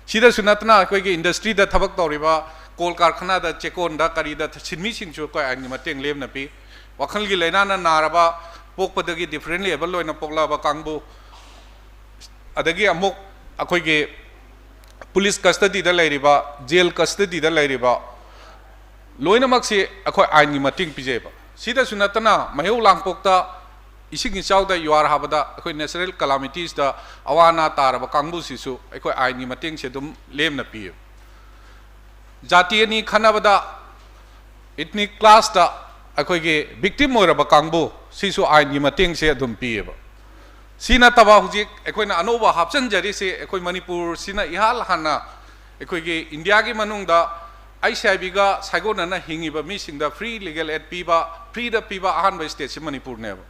ꯁꯤꯗꯁꯨ ꯅꯠꯇꯅ ꯑꯩꯈꯣꯏꯒꯤ ꯏꯟꯗꯁꯇ꯭ꯔꯤꯗ ꯊꯕꯛ ꯇꯧꯔꯤꯕ, ꯀꯣꯜ ꯀꯥꯔꯈꯅꯥꯗ, ꯆꯦꯛꯀꯣꯟꯗ, ꯀꯔꯤꯗ ꯁꯤꯟꯃꯤꯁꯤꯡꯁꯨ ꯑꯩꯈꯣꯏ ꯑꯥꯏꯟꯒꯤ ꯃꯇꯦꯡ ꯂꯦꯝꯅ ꯄꯤ꯫ ꯋꯥꯈꯜꯒꯤ ꯂꯥꯏꯅꯥꯅ ꯅꯥꯔꯕ, ꯄꯣꯛꯄꯗꯒꯤ differently able ꯑꯣꯏꯅ ꯄꯣꯛꯂꯛꯑꯕ ꯀꯥꯡꯕꯨ, ꯑꯗꯒꯤ ꯑꯃꯨꯛ ꯑꯩꯈꯣꯏꯒꯤ police custodyꯗ ꯂꯩꯔꯤꯕ, jail custodyꯗ ꯂꯩꯔꯤꯕ, ꯂꯣꯏꯅꯃꯛꯁꯤ ꯑꯩꯈꯣꯏ ꯑꯥꯏꯟꯒꯤ ꯃꯇꯦꯡ ꯄꯤꯖꯩꯕ꯫ ꯁꯤꯗꯁꯨ ꯅꯠꯇꯅ ꯃꯩꯍꯧ ꯂꯥꯡꯄꯣꯛꯇ, ꯏꯁꯤꯡ ꯏꯆꯥꯎꯗ, ꯌꯨꯍꯥꯔ ꯍꯥꯕꯗ, ꯑꯩꯈꯣꯏ natural calamitiesꯇ ꯑꯋꯥ ꯑꯅꯥ ꯇꯥꯔꯕ ꯀꯥꯡꯕꯨꯁꯤꯁꯨ ꯑꯩꯈꯣꯏ ꯑꯥꯏꯟꯒꯤ ꯃꯇꯦꯡꯁꯦ ꯑꯗꯨꯝ ꯂꯦꯝꯅ ꯄꯤꯌꯦꯕ꯫ ꯖꯥꯇꯤ ꯑꯅꯤ ꯈꯟꯅꯕꯗ, ethnic clashꯇ ꯑꯩꯈꯣꯏꯒꯤ victim ꯑꯣꯏꯔꯕ ꯀꯥꯡꯕꯨ, ꯁꯤꯁꯨ ꯑꯥꯏꯟꯒꯤ ꯃꯇꯦꯡꯁꯦ ꯑꯗꯨꯝ ꯄꯤꯌꯦꯕ꯫ ꯁꯤ ꯅꯠꯇꯕ ꯍꯧꯖꯤꯛ ꯑꯩꯈꯣꯏꯅ ꯑꯅꯧꯕ ꯍꯥꯞꯆꯤꯟꯖꯔꯤꯁꯤ, ꯑꯩꯈꯣꯏ ꯃꯅꯤꯄꯨꯔꯁꯤꯅ ꯏꯍꯥꯟ ꯍꯥꯟꯅ ꯑꯩꯈꯣꯏꯒꯤ ꯏꯟꯗꯤꯌꯥꯒꯤ ꯃꯅꯨꯡꯗ ꯑꯩꯆ ꯑꯥꯏ ꯚꯤꯒ ꯁꯥꯏꯒꯣꯟꯅꯅ ꯍꯤꯡꯉꯤꯕ ꯃꯤꯁꯤꯡꯗ free legal aid ꯄꯤꯕ, freeꯗ ꯄꯤꯕ ꯑꯍꯥꯟꯕ stateꯁꯤ ꯃꯅꯤꯄꯨꯔꯅꯦꯕ꯫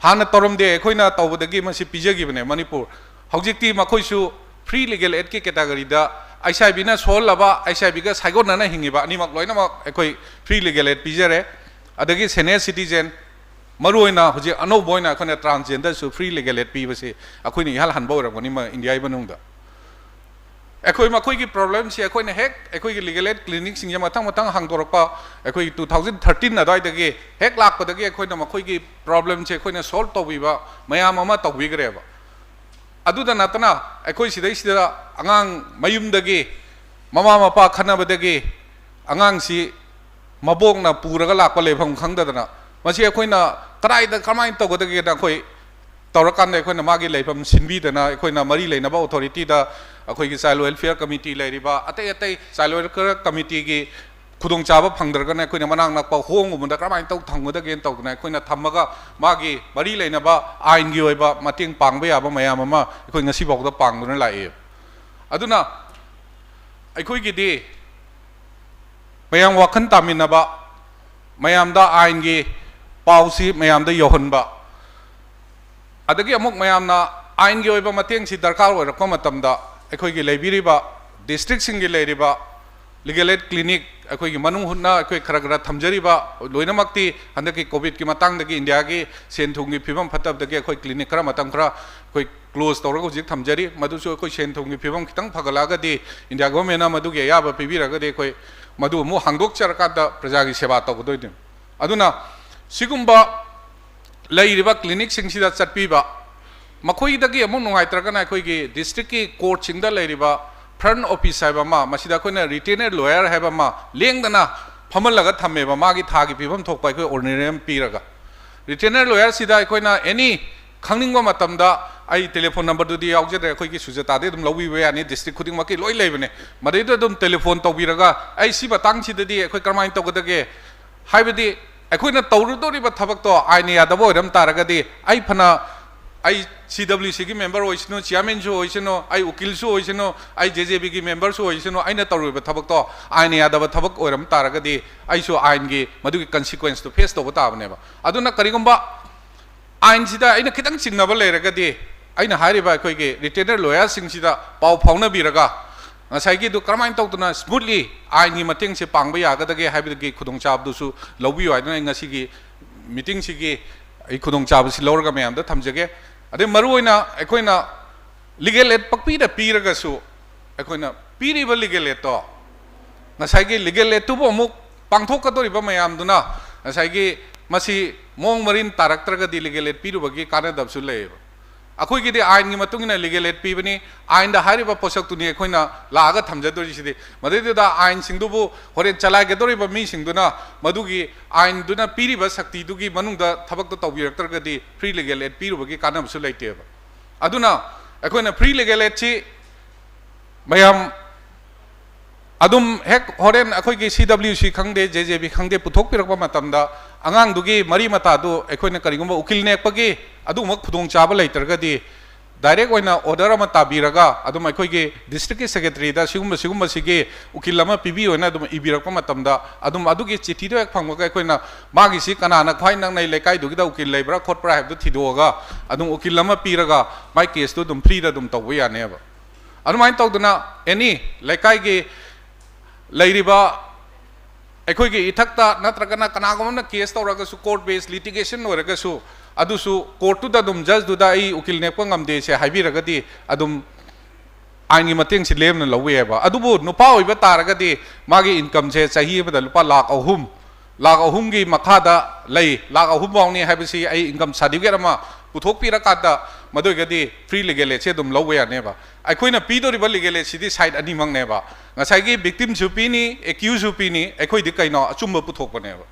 ꯍꯥꯟꯅ ꯇꯧꯔꯝꯗꯦ, ꯑꯩꯈꯣꯏꯅ ꯇꯧꯕꯗꯒꯤ ꯃꯁꯤ ꯄꯤꯖꯈꯤꯕꯅꯦ ꯃꯅꯤꯄꯨꯔ꯫ ꯍꯧꯖꯤꯛꯇꯤ ꯃꯈꯣꯏꯁꯨ free legal aidꯀꯤ categoryꯗ, ꯑꯩꯆ ꯑꯥꯏ ꯚꯤꯅ ꯁꯣꯛꯍꯜꯂꯕ, ꯑꯩꯆ ꯑꯥꯏ ꯚꯤꯒ ꯁꯥꯏꯒꯣꯟꯅꯅ ꯍꯤꯡꯉꯤꯕ ꯑꯅꯤꯃꯛ ꯂꯣꯏꯅꯃꯛ ꯑꯩꯈꯣꯏ free legal aid ꯄꯤꯖꯔꯦ꯫ ꯑꯗꯒꯤ senior citizen, ꯃꯔꯨꯑꯣꯏꯅ ꯍꯧꯖꯤꯛ ꯑꯅꯧꯕ ꯑꯣꯏꯅ ꯑꯩꯈꯣꯏꯅ transgenderꯁꯨ free legal aid ꯄꯤꯕꯁꯤ ꯑꯩꯈꯣꯏꯅ ꯏꯍꯥꯟ ꯍꯥꯟꯕ ꯑꯣꯏꯔꯝꯒꯅꯤ ꯃ-, ꯏꯟꯗꯤꯌꯥꯒꯤ ꯃꯅꯨꯡꯗ꯫ ꯑꯩꯈꯣꯏ ꯃꯈꯣꯏꯒꯤ problemꯁꯤ ꯑꯩꯈꯣꯏꯅ ꯍꯦꯛ ꯑꯩꯈꯣꯏꯒꯤ legal aid clinicꯁꯤꯡꯁꯦ ꯃꯊꯪ ꯃꯊꯪ ꯍꯥꯡꯗꯣꯔꯛꯄ, ꯑꯩꯈꯣꯏꯒꯤ two thousand thirteen ꯑꯗꯨꯋꯥꯏꯗꯒꯤ ꯍꯦꯛ ꯂꯥꯛꯄꯗꯒꯤ ꯑꯩꯈꯣꯏꯅ ꯃꯈꯣꯏꯒꯤ problemꯁꯦ ꯑꯩꯈꯣꯏꯅ solve ꯇꯧꯕꯤꯕ ꯃꯌꯥꯝ ꯑꯃ ꯇꯧꯕꯤꯈ꯭ꯔꯦꯕ꯫ ꯑꯗꯨꯗ ꯅꯠꯇꯅ ꯑꯩꯈꯣꯏ ꯁꯤꯗꯩꯁꯤꯗ ꯑꯉꯥꯡ ꯃꯌꯨꯝꯗꯒꯤ ꯃꯃꯥ ꯃꯄꯥ ꯈꯠꯅꯕꯗꯒꯤ ꯑꯉꯥꯡꯁꯤ ꯃꯕꯣꯛꯅ ꯄꯨꯔꯒ ꯂꯥꯛꯄ ꯂꯩꯐꯝ ꯈꯪꯗꯗꯅ, ꯃꯁꯤ ꯑꯩꯈꯣꯏꯅ ꯀꯗꯥꯏꯗ ꯀꯃꯥꯏꯅ ꯇꯧꯒꯗꯒꯦꯅ ꯑꯩꯈꯣꯏ ꯇꯧꯔꯀꯥꯟꯗ ꯑꯩꯈꯣꯏꯅ ꯃꯥꯒꯤ ꯂꯩꯐꯝ ꯁꯤꯟꯕꯤꯗꯅ, ꯑꯩꯈꯣꯏꯅ ꯃꯔꯤ ꯂꯩꯅꯕ authorityꯗ, ꯑꯩꯈꯣꯏꯒꯤ child welfare committee ꯂꯩꯔꯤꯕ, ꯑꯇꯩ ꯑꯇꯩ child welfare committeeꯒꯤ ꯈꯨꯗꯣꯡꯆꯥꯕ ꯐꯪꯗ꯭ꯔꯒꯅ ꯑꯩꯈꯣꯏꯅ ꯃꯅꯥꯛ ꯅꯛꯄ ꯍꯣꯝꯒꯨꯝꯕꯗ ꯀꯔꯝꯍꯥꯏꯅ ꯇꯧ ꯊꯝꯒꯗꯒꯦꯅ ꯇꯧꯗꯅ ꯑꯩꯈꯣꯏꯅ ꯊꯝꯃꯒ ꯃꯥꯒꯤ ꯃꯔꯤ ꯂꯩꯅꯕ ꯑꯥꯏꯟꯒꯤ ꯑꯣꯏꯕ ꯃꯇꯦꯡ ꯄꯥꯡꯕ ꯌꯥꯕ ꯃꯌꯥꯝ ꯑꯃ ꯑꯩꯈꯣꯏ ꯉꯁꯤꯐꯥꯎꯗ ꯄꯥꯡꯗꯨꯅ ꯂꯥꯛꯏ꯫ ꯑꯗꯨꯅ ꯑꯩꯈꯣꯏꯒꯤꯗꯤ ꯃꯌꯥꯝ ꯋꯥꯈꯜ ꯇꯥꯃꯤꯟꯅꯕ, ꯃꯌꯥꯝꯗ ꯑꯥꯏꯟꯒꯤ ꯄꯥꯎꯁꯤ ꯃꯌꯥꯝꯗ ꯌꯧꯍꯟꯕ, ꯑꯗꯒꯤ ꯑꯃꯨꯛ ꯃꯌꯥꯝꯅ ꯑꯥꯏꯟꯒꯤ ꯑꯣꯏꯕ ꯃꯇꯦꯡꯁꯤ ꯗꯔꯀꯥꯔ ꯑꯣꯏꯔꯛꯄ ꯃꯇꯝꯗ ꯑꯩꯈꯣꯏꯒꯤ ꯂꯩꯕꯤꯔꯤꯕ districtꯁꯤꯡꯒꯤ ꯂꯩꯔꯤꯕ legal aid clinic, ꯑꯩꯈꯣꯏꯒꯤ ꯃꯅꯨꯡ ꯍꯨꯠꯅ ꯑꯩꯈꯣꯏ ꯈꯔ ꯈꯔ ꯊꯝꯖꯔꯤꯕ, ꯂꯣꯏꯅꯃꯛꯇꯤ ꯍꯟꯗꯛꯀꯤ COVIDꯀꯤ ꯃꯇꯥꯡꯗꯒꯤ ꯏꯟꯗꯤꯌꯥꯒꯤ ꯁꯦꯟ ꯊꯨꯝꯒꯤ ꯐꯤꯕꯝ ꯐꯠꯇꯕꯗꯒꯤ ꯑꯩꯈꯣꯏ clinic ꯈꯔ ꯃꯇꯝ ꯈꯔ ꯑꯩꯈꯣꯏ close ꯇꯧꯔꯒ ꯍꯧꯖꯤꯛ ꯊꯝꯖꯔꯤ꯫ ꯃꯗꯨꯁꯨ ꯑꯩꯈꯣꯏ ꯁꯦꯟ ꯊꯨꯝꯒꯤ ꯐꯤꯕꯝ ꯈꯤꯇꯪ ꯐꯒꯠꯂꯛꯑꯒꯗꯤ, ꯏꯟꯗꯤꯌꯥ governmentꯅ ꯃꯗꯨꯒꯤ ꯑꯌꯥꯕ ꯄꯤꯕꯤꯔꯒꯗꯤ ꯑꯩꯈꯣꯏ ꯃꯗꯨ ꯑꯃꯨꯛ ꯍꯥꯡꯗꯣꯛꯆꯔꯀꯥꯟꯗ ꯄ꯭ꯔꯖꯥꯒꯤ ꯁꯦꯕꯥ ꯇꯧꯒꯗꯣꯏꯅꯤ꯫ ꯑꯗꯨꯅ ꯁꯤꯒꯨꯝꯕ ꯂꯩꯔꯤꯕ clinicꯁꯤꯡꯁꯤꯗ ꯆꯠꯄꯤꯕ, ꯃꯈꯣꯏꯗꯒꯤ ꯑꯃꯨꯛ ꯅꯨꯡꯉꯥꯏꯇ꯭ꯔꯒꯅ ꯑꯩꯈꯣꯏꯒꯤ districtꯀꯤ courtꯁꯤꯡꯗ ꯂꯩꯔꯤꯕ front office ꯍꯥꯏꯕ ꯑꯃ, ꯃꯁꯤꯗ ꯑꯩꯈꯣꯏꯅ retainer lawyer ꯍꯥꯏꯕ ꯑꯃ ꯂꯦꯡꯗꯅ ꯐꯝꯍꯜꯂꯒ ꯊꯝꯃꯦꯕ, ꯃꯥꯒꯤ ꯊꯥꯒꯤ ꯄꯤꯐꯝ ꯊꯣꯛꯄ ꯑꯩꯈꯣꯏ honorarium ꯄꯤꯔꯒ꯫ Retainer lawyerꯁꯤꯗ ꯑꯩꯈꯣꯏꯅ any ꯈꯪꯅꯤꯡꯕ ꯃꯇꯝꯗ, ꯑꯩ telephone numberꯗꯨꯗꯤ ꯌꯥꯎꯖꯗ꯭ꯔꯦ, ꯑꯩꯈꯣꯏꯒꯤ ꯁꯨꯖꯇꯥꯗꯤ ꯑꯗꯨꯝ ꯂꯧꯕꯤꯕ ꯌꯥꯅꯤ, district ꯈꯨꯗꯤꯡꯃꯛꯀꯤ ꯂꯣꯏ ꯂꯩꯕꯅꯦ, ꯃꯗꯩꯗ ꯑꯗꯨꯝ telephone ꯇꯧꯕꯤꯔꯒ ꯑꯩ ꯁꯤ ꯃꯇꯥꯡꯁꯤꯗꯗꯤ ꯑꯩꯈꯣꯏ ꯀꯔꯝꯍꯥꯏꯅ ꯇꯧꯒꯗꯒꯦ, ꯍꯥꯏꯕꯗꯤ ꯑꯩꯈꯣꯏꯅ ꯇꯧꯔꯨꯗꯧꯔꯤꯕ ꯊꯕꯛꯇꯣ ꯑꯥꯏꯟꯅ ꯌꯥꯗꯕ ꯑꯣꯏꯔꯝ ꯇꯥꯔꯒꯗꯤ, ꯑꯩ ꯐꯅ, ꯑꯩ CWCꯒꯤ member ꯑꯣꯏꯁꯅꯨ, chairmanꯁꯨ ꯑꯣꯏꯁꯅꯨ, ꯑꯩ ꯎꯀꯤꯜꯁꯨ ꯑꯣꯏꯁꯅꯨ, ꯑꯩ JJBꯒꯤ memberꯁꯨ ꯑꯣꯏꯁꯅꯨ, ꯑꯩꯅ ꯇꯧꯔꯨꯔꯤꯕ ꯊꯕꯛꯇꯣ ꯑꯥꯏꯟꯅ ꯌꯥꯗꯕ ꯊꯕꯛ ꯑꯣꯏꯔꯝ ꯇꯥꯔꯒꯗꯤ, ꯑꯩꯁꯨ ꯑꯥꯏꯟꯒꯤ ꯃꯗꯨꯒꯤ consequenceꯇꯣ face ꯇꯧꯕ ꯇꯥꯕꯅꯦꯕ꯫ ꯑꯗꯨꯅ ꯀꯔꯤꯒꯨꯝꯕ ꯑꯥꯏꯟꯁꯤꯗ ꯑꯩꯅ ꯈꯤꯇꯪ ꯆꯤꯡꯅꯕ ꯂꯩꯔꯒꯗꯤ, ꯑꯩꯅ ꯍꯥꯏꯔꯤꯕ ꯑꯩꯈꯣꯏꯒꯤ retainer lawyerꯁꯤꯡꯁꯤꯗ ꯄꯥꯎ ꯐꯥꯎꯅꯕꯤꯔꯒ, ꯉꯁꯥꯏꯒꯤꯗꯨ ꯀꯔꯝꯍꯥꯏꯅ ꯇꯧꯗꯅ smoothly ꯑꯥꯏꯟꯒꯤ ꯃꯇꯦꯡꯁꯦ ꯄꯥꯡꯕ ꯌꯥꯒꯗꯒꯦ ꯍꯥꯏꯕꯒꯤ ꯈꯨꯗꯣꯡꯆꯥꯕꯗꯨꯁꯨ ꯂꯧꯕꯤꯌꯨ ꯍꯥꯏꯗꯨꯅ ꯑꯩ ꯉꯁꯤꯒꯤ meetingꯁꯤꯒꯤ ꯑꯩ ꯈꯨꯗꯣꯡꯆꯥꯕꯁꯤ ꯂꯧꯔꯒ ꯃꯌꯥꯝꯗ ꯊꯝꯖꯒꯦ꯫ ꯑꯗꯩ ꯃꯔꯨꯑꯣꯏꯅ ꯑꯩꯈꯣꯏꯅ legal aid ꯄꯛꯄꯤꯗ ꯄꯤꯔꯒꯁꯨ, ꯑꯩꯈꯣꯏꯅ ꯄꯤꯔꯤꯕ legal aidꯇꯣ, ꯉꯁꯥꯏꯒꯤ legal aidꯇꯨꯕꯨ ꯑꯃꯨꯛ ꯄꯥꯡꯊꯣꯛꯀꯗꯧꯔꯤꯕ ꯃꯌꯥꯝꯗꯨꯅ ꯉꯁꯥꯏꯒꯤ ꯃꯁꯤ ꯃꯑꯣꯡ ꯃꯔꯤꯟ ꯇꯥꯔꯛꯇ꯭ꯔꯒꯗꯤ legal aid ꯄꯤꯔꯨꯕꯒꯤ ꯀꯥꯟꯅꯗꯕꯁꯨ ꯂꯩꯌꯦꯕ꯫ ꯑꯩꯈꯣꯏꯒꯤꯗꯤ ꯑꯥꯏꯟꯒꯤ ꯃꯇꯨꯡ ꯏꯟꯅ legal aid ꯄꯤꯕꯅꯤ, ꯑꯥꯏꯟꯗ ꯍꯥꯏꯔꯤꯕ ꯄꯣꯠꯁꯛꯇꯨꯅꯤ ꯑꯩꯈꯣꯏꯅ ꯂꯥꯛꯑꯒ ꯊꯝꯖꯗꯣꯔꯤꯁꯤꯗꯤ꯫ ꯃꯗꯩꯗꯨꯗ ꯑꯥꯏꯟꯁꯤꯡꯗꯨꯕꯨ ꯍꯣꯔꯦꯟ ꯆꯂꯥꯏꯒꯗꯧꯔꯤꯕ ꯃꯤꯁꯤꯡꯗꯨꯅ ꯃꯗꯨꯒꯤ ꯑꯥꯏꯟꯗꯨꯅ ꯄꯤꯔꯤꯕ ꯁꯛꯇꯤꯗꯨꯒꯤ ꯃꯅꯨꯡꯗ ꯊꯕꯛꯇꯣ ꯇꯧꯕꯤꯔꯛꯇ꯭ꯔꯒꯗꯤ free legal aid ꯄꯤꯔꯨꯕꯒꯤ ꯀꯥꯟꯅꯕꯁꯨ ꯂꯩꯇꯦꯕ꯫ ꯑꯗꯨꯅ ꯑꯩꯈꯣꯏꯅ free legal aidꯁꯤ ꯃꯌꯥꯝ ꯑꯗꯨꯝ ꯍꯦꯛ ꯍꯣꯔꯦꯟ ꯑꯩꯈꯣꯏꯒꯤ CWC ꯈꯪꯗꯦ, JJB ꯈꯪꯗꯦ, ꯄꯨꯊꯣꯛꯄꯤꯔꯛꯄ ꯃꯇꯝꯗ ꯑꯉꯥꯡꯗꯨꯒꯤ ꯃꯔꯤ ꯃꯇꯥꯗꯨ ꯑꯩꯈꯣꯏꯅ ꯀꯔꯤꯒꯨꯝꯕ ꯎꯀꯤꯜ ꯅꯦꯛꯄꯒꯤ ꯑꯗꯨꯒꯨꯝꯕ ꯈꯨꯗꯣꯡꯆꯥꯕ ꯂꯩꯇ꯭ꯔꯒꯗꯤ, direct ꯑꯣꯏꯅ order ꯑꯃ ꯇꯥꯕꯤꯔꯒ ꯑꯗꯨꯝ ꯑꯩꯈꯣꯏꯒꯤ districtꯀꯤ secretaryꯗ ꯁꯤꯒꯨꯝꯕ, ꯁꯤꯒꯨꯝꯕꯁꯤꯒꯤ ꯎꯀꯤꯜ ꯑꯃ ꯄꯤꯕꯤꯌꯨꯅ ꯑꯗꯨꯝ ꯏꯕꯤꯔꯛꯄ ꯃꯇꯝꯗ, ꯑꯗꯨꯝ ꯑꯗꯨꯒꯤ ꯆꯤꯊꯤꯗꯣ ꯍꯦꯛ ꯐꯪꯕꯒ ꯑꯩꯈꯣꯏꯅ ꯃꯥꯒꯤꯁꯤ ꯀꯅꯥꯅ ꯈ꯭ꯋꯥꯏ ꯅꯛꯅꯩ, ꯂꯩꯀꯥꯏꯗꯨꯒꯤꯗ ꯎꯀꯤꯜ ꯂꯩꯕ꯭ꯔꯥ ꯈꯣꯠꯄ꯭ꯔꯥ ꯍꯥꯏꯕꯗꯨ ꯊꯤꯗꯣꯛꯑꯒ ꯑꯗꯨꯝ ꯎꯀꯤꯜ ꯑꯃ ꯄꯤꯔꯒ ꯃꯥꯏ caseꯇꯨ ꯑꯗꯨꯝ freeꯗ ꯑꯗꯨꯝ ꯇꯧꯕ ꯌꯥꯅꯦꯕ꯫ ꯑꯗꯨꯃꯥꯏꯅ ꯇꯧꯗꯅ any ꯂꯩꯀꯥꯏꯒꯤ ꯂꯩꯔꯤꯕ ꯑꯩꯈꯣꯏꯒꯤ ꯏꯊꯛꯇ ꯅꯠꯇ꯭ꯔꯒꯅ ꯀꯅꯥꯒꯨꯝꯕ ꯑꯃꯅ case ꯇꯧꯔꯒꯁꯨ, court based litigation ꯑꯣꯏꯔꯒꯁꯨ, ꯑꯗꯨꯁꯨ courtꯇꯨꯗ ꯑꯗꯨꯝ judgeꯗꯨꯗ ꯑꯩ ꯎꯀꯤꯜ ꯅꯦꯛꯄ ꯉꯝꯗꯦꯁꯦ ꯍꯥꯏꯕꯤꯔꯒꯗꯤ, ꯑꯗꯨꯝ ꯑꯥꯏꯟꯒꯤ ꯃꯇꯦꯡꯁꯤ ꯂꯦꯝꯅ ꯂꯧꯕ ꯌꯥꯏꯕ꯫ ꯑꯗꯨꯕꯨ ꯅꯨꯄꯥ ꯑꯣꯏꯕ ꯇꯥꯔꯒꯗꯤ ꯃꯥꯒꯤ incomeꯁꯦ ꯆꯍꯤ ꯑꯃꯗ ꯂꯨꯄꯥ ꯂꯥꯈ ꯑꯍꯨꯝ, ꯂꯥꯈ ꯑꯍꯨꯝꯒꯤ ꯃꯈꯥꯗ ꯂꯩ, ꯂꯥꯈ ꯑꯍꯨꯝ ꯐꯥꯎꯅꯤ ꯍꯥꯏꯕꯁꯤ ꯑꯩ income certificate ꯑꯃ ꯄꯨꯊꯣꯛꯄꯤꯔꯀꯥꯟꯗ, ꯃꯗꯨ ꯑꯣꯏꯔꯒꯗꯤ free legal aid ꯁꯦ ꯑꯗꯨꯝ ꯂꯧꯕ ꯌꯥꯅꯦꯕ꯫ ꯑꯩꯈꯣꯏꯅ ꯄꯤꯗꯧꯔꯤꯕ legal aid ꯁꯤꯗꯤ side ꯑꯅꯤꯃꯛꯅꯦꯕ꯫ ꯉꯁꯥꯏꯒꯤ victim ꯁꯨ ꯄꯤꯅꯤ, accused ꯁꯨ ꯄꯤꯅꯤ, ꯑꯩꯈꯣꯏꯗꯤ ꯀꯩꯅꯣ, ꯑꯆꯨꯝꯕ ꯄꯨꯊꯣꯛꯄꯅꯦꯕ꯫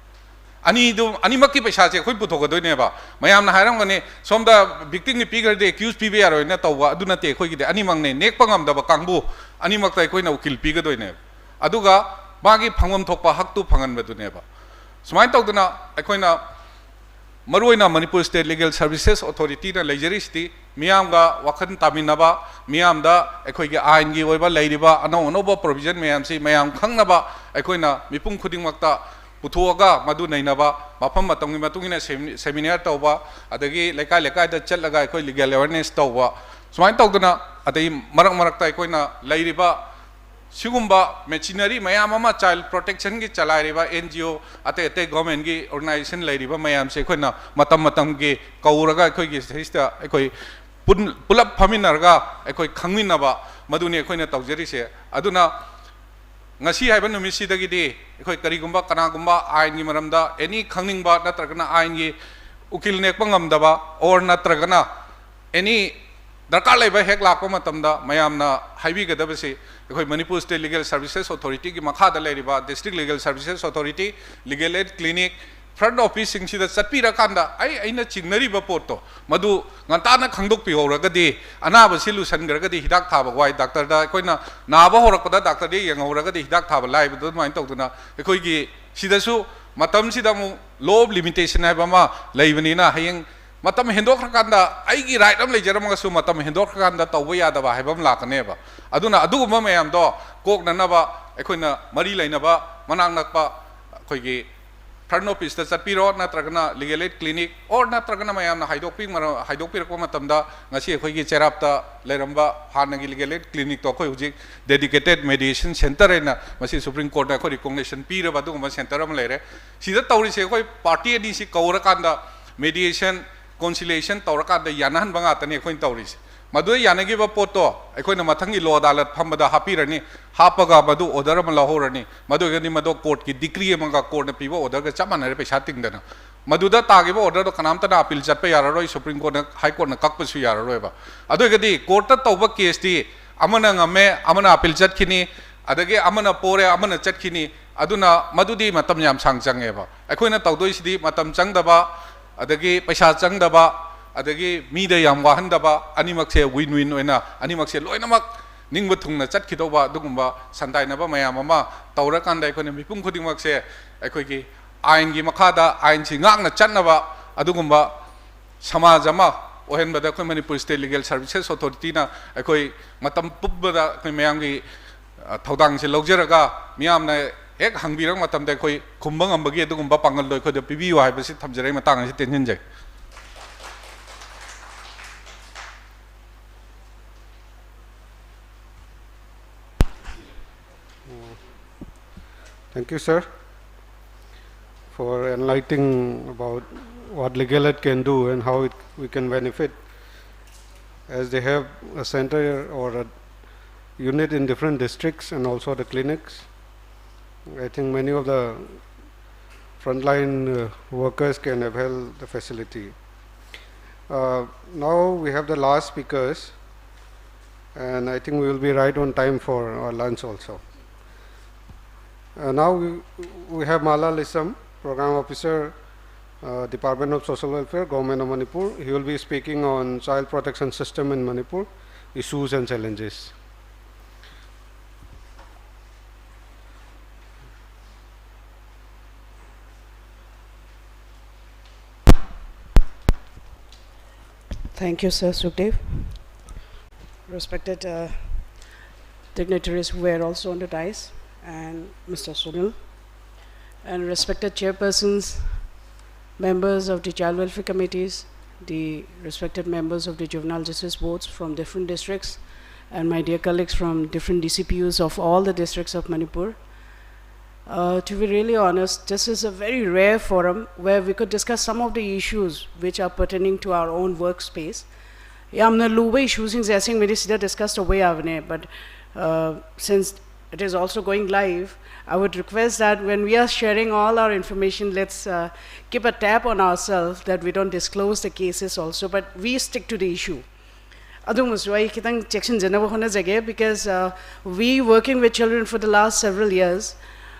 ꯑꯅꯤꯗꯨ, ꯑꯅꯤꯃꯛꯀꯤ ꯄꯩꯁꯥꯁꯦ ꯑꯩꯈꯣꯏ ꯄꯨꯊꯣꯛꯀꯗꯣꯏꯅꯦꯕ꯫ ꯃꯌꯥꯝꯅ ꯍꯥꯏꯔꯝꯒꯅꯤ, "ꯁꯣꯝꯗ victim ꯒꯤ ꯄꯤꯈ꯭ꯔꯗꯤ accused ꯄꯤꯕ ꯌꯥꯔꯣꯏꯅ" ꯇꯧꯕ꯫ ꯑꯗꯨ ꯅꯠꯇꯦ, ꯑꯩꯈꯣꯏꯒꯤꯗꯤ ꯑꯅꯤꯃꯛꯅꯦ꯫ ꯅꯦꯛꯄ ꯉꯝꯗꯕ ꯀꯥꯡꯕꯨ ꯑꯅꯤꯃꯛꯇ ꯑꯩꯈꯣꯏꯅ ꯎꯀꯤꯜ ꯄꯤꯒꯗꯣꯏꯅꯦꯕ꯫ ꯑꯗꯨꯒ ꯃꯥꯒꯤ ꯐꯪꯐꯝ ꯊꯣꯛꯄ ꯍꯛꯇꯨ ꯐꯪꯍꯟꯕꯗꯨꯅꯦꯕ꯫ ꯁꯨꯃꯥꯏꯅ ꯇꯧꯗꯅ ꯑꯩꯈꯣꯏꯅ, ꯃꯔꯨꯑꯣꯏꯅ Manipur State Legal Services Authority ꯅ ꯂꯩꯖꯔꯤꯁꯤꯗꯤ ꯃꯤꯌꯥꯝꯒ ꯋꯥꯈꯜ ꯇꯥꯃꯤꯟꯅꯕ, ꯃꯤꯌꯥꯝꯗ ꯑꯩꯈꯣꯏꯒꯤ ꯑꯥꯏꯟꯒꯤ ꯑꯣꯏꯕ ꯂꯩꯔꯤꯕ ꯑꯅꯧ ꯑꯅꯧꯕ provision ꯃꯌꯥꯝꯁꯤ ꯃꯌꯥꯝ ꯈꯪꯅꯕ, ꯑꯩꯈꯣꯏꯅ ꯃꯤꯄꯨꯝ ꯈꯨꯗꯤꯡꯃꯛꯇ ꯄꯨꯊꯣꯛꯑꯒ, ꯃꯗꯨ ꯅꯩꯅꯕ, ꯃꯐꯝ ꯃꯇꯝꯒꯤ ꯃꯇꯨꯡ ꯏꯟꯅ semi-, seminar ꯇꯧꯕ, ꯑꯗꯒꯤ ꯂꯩꯀꯥꯏ ꯂꯩꯀꯥꯏꯗ ꯆꯠꯂꯒ ꯑꯩꯈꯣꯏ legal awareness ꯇꯧꯕ, ꯁꯨꯃꯥꯏꯅ ꯇꯧꯗꯅ, ꯑꯗꯩ ꯃꯔꯛ ꯃꯔꯛꯇ ꯑꯩꯈꯣꯏꯅ ꯂꯩꯔꯤꯕ ꯁꯤꯒꯨꯝꯕ machinery ꯃꯌꯥꯝ ꯑꯃ child protection ꯒꯤ ꯆꯂꯥꯏꯔꯤꯕ N G O, ꯑꯇꯩ ꯑꯇꯩ government ꯀꯤ organization ꯂꯩꯔꯤꯕ ꯃꯌꯥꯝꯁꯦ ꯑꯩꯈꯣꯏꯅ ꯃꯇꯝ ꯃꯇꯝꯒꯤ ꯀꯧꯔꯒ ꯑꯩꯈꯣꯏꯒꯤ ꯁꯤꯗꯩꯁꯤꯗ ꯑꯩꯈꯣꯏ ꯄꯨꯟ-, ꯄꯨꯂꯞ ꯐꯝꯃꯤꯟꯅꯔꯒ ꯑꯩꯈꯣꯏ ꯈꯪꯃꯤꯟꯅꯕ, ꯃꯗꯨꯅꯤ ꯑꯩꯈꯣꯏꯅ ꯇꯧꯖꯔꯤꯁꯦ꯫ ꯑꯗꯨꯅ ꯉꯁꯤ ꯍꯥꯏꯕ ꯅꯨꯃꯤꯠꯁꯤꯗꯒꯤꯗꯤ ꯑꯩꯈꯣꯏ ꯀꯔꯤꯒꯨꯝꯕ ꯀꯅꯥꯒꯨꯝꯕ ꯑꯥꯏꯟꯒꯤ ꯃꯔꯝꯗ any ꯈꯪꯅꯤꯡꯕ ꯅꯠꯇ꯭ꯔꯒꯅ ꯑꯥꯏꯟꯒꯤ ꯎꯀꯤꯜ ꯅꯦꯛꯄ ꯉꯝꯗꯕ or ꯅꯠꯇ꯭ꯔꯒꯅ any ꯗꯔꯀꯥꯔ ꯂꯩꯕ ꯍꯦꯛ ꯂꯥꯛꯄ ꯃꯇꯝꯗ ꯃꯌꯥꯝꯅ ꯍꯥꯏꯕꯤꯒꯗꯕꯁꯤ, ꯑꯩꯈꯣꯏ Manipur State Legal Services Authority ꯒꯤ ꯃꯈꯥꯗ ꯂꯩꯔꯤꯕ District Legal Services Authority, Legal Aid Clinic, front office ꯁꯤꯡꯁꯤꯗ ꯆꯠꯄꯤꯔꯀꯥꯟꯗ ꯑꯩ, ꯑꯩꯅ ꯆꯤꯡꯅꯔꯤꯕ ꯄꯣꯠꯇꯣ ꯃꯗꯨ ꯉꯟꯇꯥꯅ ꯈꯪꯗꯣꯛꯄꯤꯍꯧꯔꯒꯗꯤ, ꯑꯅꯥꯕꯁꯤ ꯂꯨꯁꯟꯈ꯭ꯔꯒꯗꯤ ꯍꯤꯗꯥꯛ ꯊꯥꯕ ꯋꯥꯏ, ꯗꯥꯛꯇꯔꯗ ꯑꯩꯈꯣꯏꯅ ꯅꯥꯕ ꯍꯧꯔꯛꯄꯗ ꯗꯥꯛꯇꯔꯗ ꯌꯦꯡꯍꯧꯔꯒꯗꯤ ꯍꯤꯗꯥꯛ ꯊꯥꯕ ꯂꯥꯏꯕꯗꯣ, ꯑꯗꯨꯃꯥꯏꯅ ꯇꯧꯗꯅ ꯑꯩꯈꯣꯏꯒꯤ ꯁꯤꯗꯁꯨ ꯃꯇꯝꯁꯤꯗ ꯑꯃꯨꯛ law of limitation ꯍꯥꯏꯕ ꯑꯃ ꯂꯩꯕꯅꯤꯅ, ꯍꯌꯦꯡ ꯃꯇꯝ ꯍꯦꯟꯗꯣꯛꯈ꯭ꯔꯀꯥꯟꯗ ꯑꯩꯒꯤ right ꯑꯃ ꯂꯩꯖꯔꯝꯃꯒꯁꯨ ꯃꯇꯝ ꯍꯦꯟꯗꯣꯛꯈ꯭ꯔꯀꯥꯟꯗ ꯇꯧꯕ ꯌꯥꯗꯕ ꯍꯥꯏꯕ ꯑꯃ ꯂꯥꯛꯀꯅꯦꯕ꯫ ꯑꯗꯨꯅ ꯑꯗꯨꯒꯨꯝꯕ ꯃꯌꯥꯝꯗꯣ ꯀꯣꯛꯅꯅꯕ ꯑꯩꯈꯣꯏꯅ ꯃꯔꯤ ꯂꯩꯅꯕ ꯃꯅꯥꯛ ꯅꯛꯄ ꯑꯩꯈꯣꯏꯒꯤ front office ꯇ ꯆꯠꯄꯤꯔꯣ, ꯅꯠꯇ꯭ꯔꯒꯅ Legal Aid Clinic, or ꯅꯠꯇ꯭ꯔꯒꯅ ꯃꯌꯥꯝꯅ ꯍꯥꯏꯗꯣꯛꯄꯤ-, ꯃꯔ-, ꯍꯥꯏꯗꯣꯛꯄꯤꯔꯛꯄ ꯃꯇꯝꯗ ꯉꯁꯤ ꯑꯩꯈꯣꯏꯒꯤ ꯆꯦꯔꯥꯞꯇ ꯂꯩꯔꯝꯕ ꯍꯥꯟꯅꯒꯤ Legal Aid Clinic ꯇꯣ ꯑꯩꯈꯣꯏ ꯍꯧꯖꯤꯛ dedicated mediation center ꯍꯥꯏꯅ ꯃꯁꯤ Supreme Court ꯅ ꯑꯩꯈꯣꯏ recognition ꯄꯤꯔꯕ ꯑꯗꯨꯒꯨꯝꯕ center ꯑꯃ ꯂꯩꯔꯦ꯫ ꯁꯤꯗ ꯇꯧꯔꯤꯁꯦ ꯑꯩꯈꯣꯏ party ꯑꯅꯤꯁꯤ ꯀꯧꯔꯀꯥꯟꯗ mediation, conciliation ꯇꯧꯔꯀꯥꯟꯗ ꯌꯥꯅꯍꯟꯕ ꯉꯥꯛꯇꯅꯤ ꯑꯩꯈꯣꯏꯅ ꯇꯧꯔꯤꯁꯦ꯫ ꯃꯗꯨꯗ ꯌꯥꯅꯈꯤꯕ ꯄꯣꯠꯇꯣ ꯑꯩꯈꯣꯏꯅ ꯃꯊꯪꯒꯤ ꯂꯣ ꯑꯗꯥꯂꯠ ꯐꯝꯕꯗ ꯍꯥꯞꯄꯤꯔꯅꯤ, ꯍꯥꯞꯄꯒ ꯃꯗꯨ ꯑꯣꯔꯗꯔ ꯑꯃ ꯂꯧꯍꯧꯔꯅꯤ꯫ ꯃꯗꯨ ꯑꯣꯏꯔꯒꯗꯤ ꯃꯗꯨ ꯀꯣꯔꯠꯀꯤ ꯗꯤꯀ꯭ꯔꯤ ꯑꯃꯒ ꯀꯣꯔꯠꯅ ꯄꯤꯕ ꯑꯣꯔꯗꯔꯒ ꯆꯞ ꯃꯥꯟꯅꯔꯦ, ꯄꯩꯁꯥ ꯇꯤꯡꯗꯅ꯫ ꯃꯗꯨꯗ ꯇꯥꯈꯤꯕ ꯑꯣꯔꯗꯔꯗꯣ ꯀꯅꯥꯝꯇꯅ ꯑꯄꯤꯜ ꯆꯠꯄ ꯌꯥꯔꯔꯣꯏ, ꯁꯨꯄ꯭ꯔꯤꯝ ꯀꯣꯔꯠꯅ, ꯍꯥꯏ ꯀꯣꯔꯠꯅ ꯀꯛꯄꯁꯨ ꯌꯥꯔꯔꯣꯏꯕ꯫ ꯑꯗꯨ ꯑꯣꯏꯔꯒꯗꯤ ꯀꯣꯔꯠꯇ ꯇꯧꯕ ꯀꯦꯁꯇꯤ ꯑꯃꯅ ꯉꯝꯃꯦ, ꯑꯃꯅ ꯑꯄꯤꯜ ꯆꯠꯈꯤꯅꯤ, ꯑꯗꯒꯤ ꯑꯃꯅ ꯄꯣꯔꯦ, ꯑꯃꯅ ꯆꯠꯈꯤꯅꯤ꯫ ꯑꯗꯨꯅ ꯃꯗꯨꯗꯤ ꯃꯇꯝ ꯌꯥꯝ ꯁꯥꯡ ꯆꯪꯉꯦꯕ꯫ ꯑꯩꯈꯣꯏꯅ ꯇꯧꯗꯣꯏꯁꯤꯗꯤ ꯃꯇꯝ ꯆꯪꯗꯕ, ꯑꯗꯒꯤ ꯄꯩꯁꯥ ꯆꯪꯗꯕ, ꯑꯗꯒꯤ ꯃꯤꯗ ꯌꯥꯝ ꯋꯥꯍꯟꯗꯕ, ꯑꯅꯤꯃꯛꯁꯦ win win ꯑꯣꯏꯅ, ꯑꯅꯤꯃꯛꯁꯦ ꯂꯣꯏꯅꯃꯛ ꯅꯤꯡꯕ ꯊꯨꯡꯅ ꯆꯠꯈꯤꯗꯧꯕ ꯑꯗꯨꯒꯨꯝꯕ ꯁꯟꯗꯥꯏꯅꯕ ꯃꯌꯥꯝ ꯑꯃ ꯇꯧꯔꯀꯥꯟꯗ ꯑꯩꯈꯣꯏꯅ ꯃꯤꯄꯨꯝ ꯈꯨꯗꯤꯡꯃꯛꯁꯦ ꯑꯩꯈꯣꯏꯒꯤ ꯑꯥꯏꯟꯒꯤ ꯃꯈꯥꯗ ꯑꯥꯏꯟꯁꯤ ꯉꯥꯛꯅ ꯆꯠꯅꯕ ꯑꯗꯨꯒꯨꯝꯕ ꯁꯃꯥꯖ ꯑꯃ ꯑꯣꯏꯍꯟꯕꯗ ꯑꯩꯈꯣꯏ ꯃꯅꯤꯄꯨꯔ State Legal Services Authorityꯅ ꯑꯩꯈꯣꯏ ꯃꯇꯝ ꯄꯨꯝꯕꯗ ꯑꯩꯈꯣꯏ ꯃꯌꯥꯝꯒꯤ, ꯑ, ꯊꯧꯗꯥꯡꯁꯦ ꯂꯧꯖꯔꯒ ꯃꯤꯌꯥꯝꯅ ꯍꯦꯛ ꯍꯪꯕꯤꯔꯛꯄ ꯃꯇꯝꯗ ꯑꯩꯈꯣꯏ ꯈꯨꯝꯕ ꯉꯝꯕꯒꯤ ꯑꯗꯨꯒꯨꯝꯕ ꯄꯥꯡꯒꯜꯗꯣ ꯑꯩꯈꯣꯏꯗ ꯄꯤꯕꯤꯌꯨ ꯍꯥꯏꯕꯁꯤ ꯊꯝꯖꯔꯦ꯫ ꯃꯇꯥꯡ ꯑꯁꯤ ꯇꯦꯟꯁꯤꯟꯖꯒꯦ꯫ Thank you, sir, for enlightening about what Legal Aid can do and how it, we can benefit, as they have a center or a unit in different districts and also the clinics. I think many of the frontline, uh, workers can avail the facility. Uh, now we have the last speakers, and I think we will be right on time for our lunch also. Uh, now we, we have Mala Lisam, Program Officer, uh, Department of Social Welfare, Government of Manipur. He will be speaking on child protection system in Manipur, issues and challenges. Thank you, Sir Sukhdev. Respected, uh, dignitaries who were also on the dais, and Mister Sunil, and respected chairpersons, members of the child welfare committees, the respected members of the juvenile justice boards from different districts, and my dear colleagues from different D C P Us of all the districts of Manipur. Uh, to be really honest, this is a very rare forum where we could discuss some of the issues which are pertaining to our own workspace. ꯌꯥꯝꯅ ꯂꯨꯕ ꯏꯁꯨꯁꯤꯡꯁꯦ ꯑꯁꯦꯡꯕꯗꯤ ꯁꯤꯗ discuss ꯇꯧꯕ ꯌꯥꯕꯅꯦ, but since it is also going live, I would request that when we are sharing all our information, let's uh, keep a tab on ourselves that we don't disclose the cases also, but we stick to the issue. ꯑꯗꯨꯃꯁꯨ ꯑꯩ ꯈꯤꯇꯪ ꯆꯦꯛꯁꯤꯟꯖꯅꯕ ꯍꯣꯠꯅꯖꯒꯦ, because uh, we working with children for the last several years,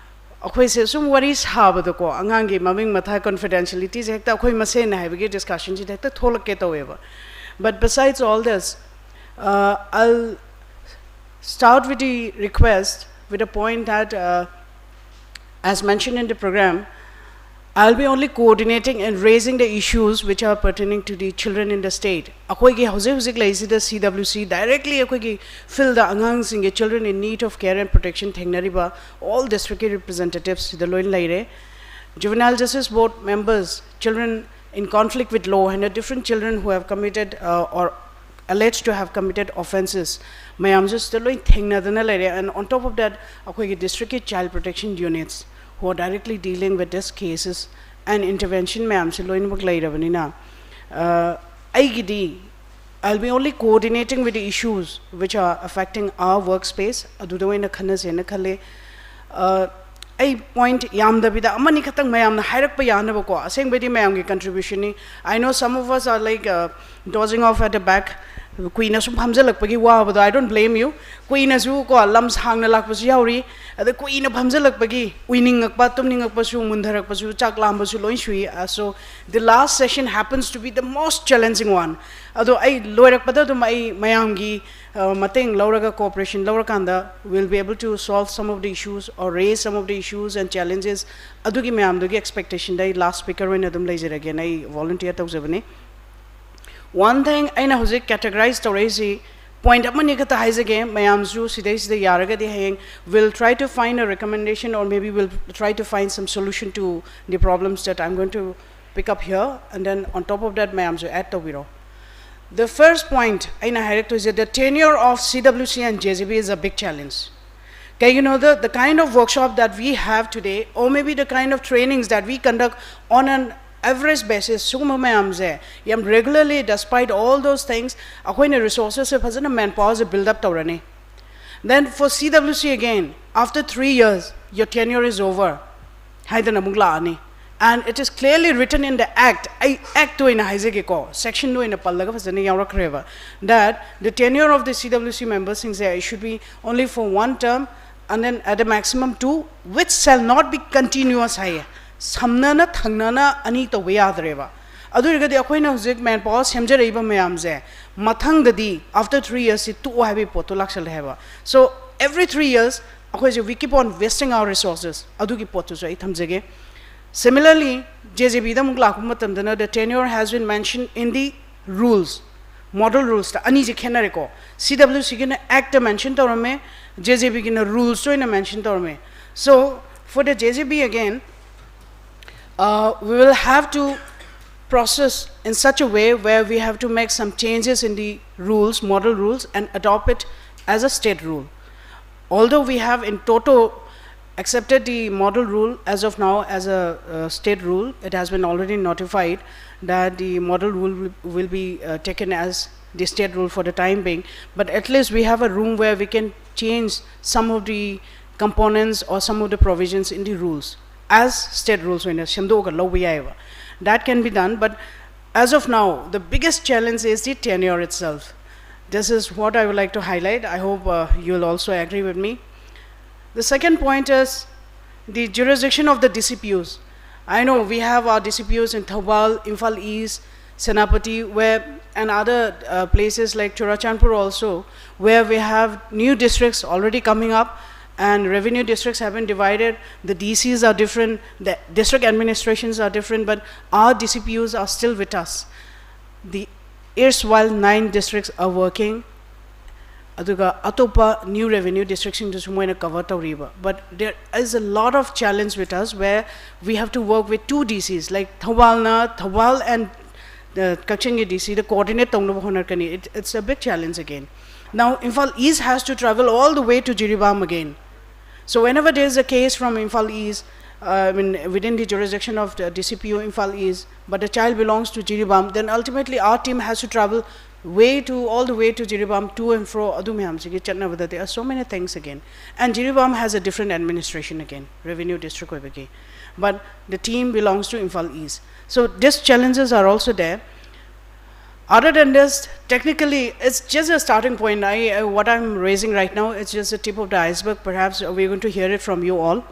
ꯑꯩꯈꯣꯏꯁꯦ ꯁꯨꯝ ꯋꯥꯔꯤ ꯁꯥꯕꯗꯀꯣ ꯑꯉꯥꯡꯒꯤ ꯃꯃꯤꯡ ꯃꯊꯥ ꯀꯟꯐꯤꯗꯦꯟꯁꯤꯌꯦꯂꯤꯇꯤꯁꯦ ꯍꯦꯛꯇ ꯑꯩꯈꯣꯏ ꯃꯁꯦꯟꯅ ꯍꯥꯏꯕꯒꯤ ꯗꯤꯁꯀꯁꯟꯁꯤꯗ ꯍꯦꯛꯇ ꯊꯣꯛꯂꯛꯀꯦ ꯇꯧꯋꯦꯕ. But besides all this, uh, I'll start with the request with a point that uh, as mentioned in the program, I'll be only coordinating and raising the issues which are pertaining to the children in the state. ꯑꯩꯈꯣꯏꯒꯤ ꯍꯧꯖꯤꯛ ꯍꯧꯖꯤꯛ ꯂꯩꯔꯤꯁꯤꯗ C W C directly ꯑꯩꯈꯣꯏꯒꯤ field ꯑꯉꯥꯡꯁꯤꯡꯒꯤ children in need of care and protection ꯊꯦꯡꯅꯔꯤꯕ all district representatives ꯁꯤꯗ ꯂꯣꯏꯅ ꯂꯩꯔꯦ. Juvenile Justice Board members, children in conflict with law, and different children who have committed uh, or alleged to have committed offences ꯃꯌꯥꯝꯁꯨ ꯁꯤꯗ ꯂꯣꯏ ꯊꯦꯡꯅꯗꯅ ꯂꯩꯔꯦ. And on top of that, ꯑꯩꯈꯣꯏꯒꯤ district child protection units who are directly dealing with these cases and intervention ꯃꯌꯥꯝꯁꯦ ꯂꯣꯏꯅꯃꯛ ꯂꯩꯔꯕꯅꯤꯅ ꯑꯩꯒꯤꯗꯤ I'll be only coordinating with the issues which are affecting our workspace. ꯑꯗꯨꯗ ꯑꯣꯏꯅ ꯈꯟꯅꯁꯦꯅ ꯈꯜꯂꯦ. ꯑꯩ ꯄꯣꯏꯟꯠ ꯌꯥꯝꯗꯕꯤꯗ ꯑꯃꯅꯤ ꯈꯛꯇꯪ ꯃꯌꯥꯝꯅ ꯍꯥꯏꯔꯛꯄ ꯌꯥꯅꯕꯀꯣ, ꯑꯁꯦꯡꯕꯩꯗꯤ ꯃꯌꯥꯝꯒꯤ ꯀꯟꯇ꯭ꯔꯤꯕ꯭ꯌꯨꯁꯟꯅꯤ. I know some of us are like dozing off at the back. ꯀꯨꯏꯅ ꯁꯨꯝ ꯐꯝꯖꯜꯂꯛꯄꯒꯤ ꯋꯥꯕꯗꯣ, I don't blame you. ꯀꯨꯏꯅꯁꯨ ꯀꯣ ꯂꯝ ꯁꯥꯡꯅ ꯂꯥꯛꯄꯁꯨ ꯌꯥꯎꯔꯤ, ꯑꯗ ꯀꯨꯏꯅ ꯐꯝꯖꯜꯂꯛꯄꯒꯤ ꯎꯏꯅꯤꯡꯉꯛꯄ, ꯇꯨꯝꯅꯤꯡꯉꯛꯄꯁꯨ, ꯃꯨꯟꯊꯔꯛꯄꯁꯨ, ꯆꯥꯛ ꯂꯥꯝꯕꯁꯨ ꯂꯣꯏ ꯁꯨꯏ. So the last session happens to be the most challenging one. ꯑꯗꯣ ꯑꯩ ꯂꯣꯏꯔꯛꯄꯗ ꯑꯗꯨꯝ ꯑꯩ ꯃꯌꯥꯝꯒꯤ ꯃꯇꯦꯡ ꯂꯧꯔꯒ, cooperation ꯂꯧꯔꯀꯥꯟꯗ we'll be able to solve some of the issues or raise some of the issues and challenges. ꯑꯗꯨꯒꯤ ꯃꯌꯥꯝꯗꯨꯒꯤ expectationꯗ ꯑꯩ last speaker ꯑꯣꯏꯅ ꯑꯗꯨꯝ ꯂꯩꯖꯔꯒꯦꯅ ꯑꯩ volunteer ꯇꯧꯖꯕꯅꯤ. One thing, ꯑꯩꯅ ꯍꯧꯖꯤꯛ categorize ꯇꯧꯔꯛꯏꯁꯤ ꯄꯣꯏꯟꯠ ꯑꯃꯅꯤ ꯈꯛꯇ ꯍꯥꯏꯖꯒꯦ, ꯃꯌꯥꯝꯁꯨ ꯁꯤꯗꯩꯁꯤꯗ ꯌꯥꯔꯒꯗꯤ ꯍꯌꯦꯡ we'll try to find a recommendation or maybe we'll try to find some solution to the problems that I'm going to pick up here, and then on top of that ꯃꯌꯥꯝꯁꯨ add ꯇꯧꯕꯤꯔꯣ. The first point ꯑꯩꯅ ꯍꯥꯏꯔꯛꯇꯣꯏꯁꯦ, the tenure of C W C and J J B is a big challenge. ꯀꯩꯒꯤꯅꯣꯗ, the kind of workshop that we have today, or maybe the kind of trainings that we conduct on an average basis ꯁꯤꯒꯨꯝꯕ ꯃꯌꯥꯝꯁꯦ ꯌꯥꯝ regularly, despite all those things, ꯑꯩꯈꯣꯏꯅ resources ꯁꯦ ꯐꯖꯅ, manpower ꯁꯦ build up ꯇꯧꯔꯅꯤ. Then for C W C again, after three years your tenure is over ꯍꯥꯏꯗꯅ ꯑꯃꯨꯛ ꯂꯥꯛꯑꯅꯤ. And it is clearly written in the act. ꯑꯩ act ꯑꯣꯏꯅ ꯍꯥꯏꯖꯒꯦꯀꯣ, section ꯑꯣꯏꯅ ꯄꯜꯂꯒ ꯐꯖꯅ ꯌꯥꯎꯔꯛꯈ꯭ꯔꯦꯕ, that the tenure of the C W C member ꯁꯤꯡꯁꯦ, it should be only for one term and then at a maximum two, which shall not be continuous ꯍꯥꯏꯌꯦ. ꯁꯝꯅꯅ ꯊꯪꯅꯅ ꯑꯅꯤ ꯇꯧꯕ ꯌꯥꯗ꯭ꯔꯦꯕ. ꯑꯗꯨ ꯑꯣꯏꯔꯒꯗꯤ ꯑꯩꯈꯣꯏꯅ ꯍꯧꯖꯤꯛ manpower ꯁꯦꯝꯖꯔꯛꯏꯕ ꯃꯌꯥꯝꯁꯦ ꯃꯊꯪꯗꯗꯤ after three years ꯁꯤ ꯇꯣꯛꯑꯣ ꯍꯥꯏꯕꯒꯤ ꯄꯣꯠꯇꯣ ꯂꯥꯛꯁꯜꯂꯦ ꯍꯥꯏꯕ. So every three years ꯑꯩꯈꯣꯏꯁꯦ, we keep on wasting our resources. ꯑꯗꯨꯒꯤ ꯄꯣꯠꯇꯨꯁꯨ ꯑꯩ ꯊꯝꯖꯒꯦ. Similarly, J J B ꯗ ꯑꯃꯨꯛ ꯂꯥꯛꯄ ꯃꯇꯝꯗꯅ, the tenure has been mentioned in the rules, model rules ꯇ ꯑꯅꯤꯁꯦ ꯈꯦꯠꯅꯔꯦꯀꯣ. C W C ꯒꯤꯅ act ꯇ mention ꯇꯧꯔꯝꯃꯦ, J J B ꯒꯤꯅ rules ꯇ ꯑꯣꯏꯅ mention ꯇꯧꯔꯝꯃꯦ. So for the J J B again, uh, we will have to process in such a way where we have to make some changes in the rules, model rules, and adopt it as a state rule. Although we have in toto accepted the model rule as of now as a uh, state rule, it has been already notified that the model rule will, will be uh, taken as the state rule for the time being. But at least we have a room where we can change some of the components or some of the provisions in the rules as state rules ꯑꯣꯏꯅ ꯁꯦꯝꯗꯣꯛꯑꯒ ꯂꯧꯕ ꯌꯥꯏꯑꯕ. That can be done, but as of now, the biggest challenge is the tenure itself. This is what I would like to highlight. I hope uh, you'll also agree with me. The second point is the jurisdiction of the D C P Us. I know we have our D C P Us in Thoubal, Imphal East, Senapati, where, and other uh, places like Churachandpur also, where we have new districts already coming up, and revenue districts have been divided. The D Cs are different, the district administrations are different, but our D C P Us are still with us. The erstwhile nine districts are working. ꯑꯗꯨꯒ ꯑꯇꯣꯞꯄ new revenue district ꯁꯤꯡꯗꯨꯁꯨ ꯃꯣꯏꯅ cover ꯇꯧꯔꯤꯕ. But there is a lot of challenge with us where we have to work with two D Cs, like ꯊꯧꯕꯥꯜꯅ, Thoubal and uh, ꯀꯛꯆꯤꯡꯒꯤ D C ꯗ coordinate ꯇꯧꯅꯕ ꯍꯣꯠꯅꯔꯛꯀꯅꯤ. It, it's a big challenge again. Now Imphal East has to travel all the way to Jiribam again. So whenever there is a case from Imphal East, I mean, within the jurisdiction of the D C P O Imphal East, but the child belongs to Jiribam, then ultimately our team has to travel way to, all the way to Jiribam, to and fro, ꯑꯗꯨ ꯃꯌꯥꯝꯁꯤꯒꯤ ꯆꯠꯅꯕꯗ, there are so many things again. And Jiribam has a different administration again, revenue district ꯑꯣꯏꯕꯒꯤ. But the team belongs to Imphal East. So these challenges are also there. Other than this, technically, it's just a starting point. I, uh, what I'm raising right now, it's just the tip of the iceberg. Perhaps we're going to hear it from you all.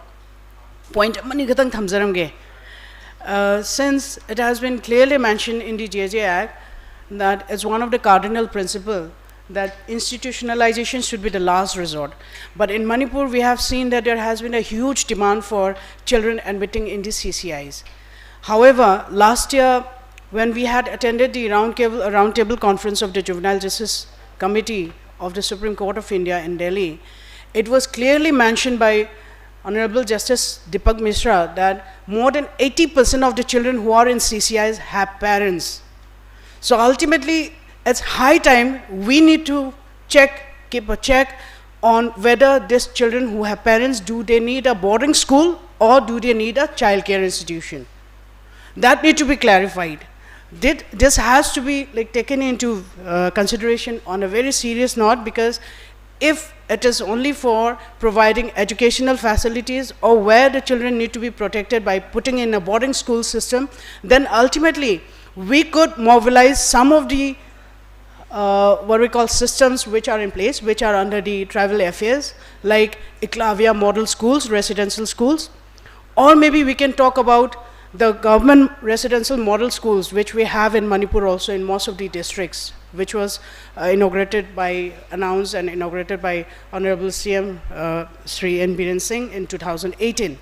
Point ꯑꯃꯅꯤ ꯈꯛꯇꯪ ꯊꯝꯖꯔꯝꯒꯦ꯫ Uh, since it has been clearly mentioned in the J J Act that it's one of the cardinal principle that institutionalization should be the last resort. But in Manipur, we have seen that there has been a huge demand for children admitting in the C C Is. However, last year, when we had attended the roundtable, roundtable conference of the Juvenile Justice Committee of the Supreme Court of India in Delhi, it was clearly mentioned by Honorable Justice Deepak Mishra that more than eighty percent of the children who are in C C Is have parents. So ultimately, it's high time we need to check, keep a check on whether these children who have parents, do they need a boarding school or do they need a child care institution? That need to be clarified. Did, this has to be, like, taken into uh, consideration on a very serious note, because if it is only for providing educational facilities or where the children need to be protected by putting in a boarding school system, then ultimately we could mobilize some of the uh, what we call systems which are in place, which are under the tribal affairs, like Eklavya model schools, residential schools, or maybe we can talk about the government residential model schools, which we have in Manipur also in most of the districts, which was uh, inaugurated by, announced and inaugurated by Honorable C M uh, Sri N Biren Singh in two thousand eighteen.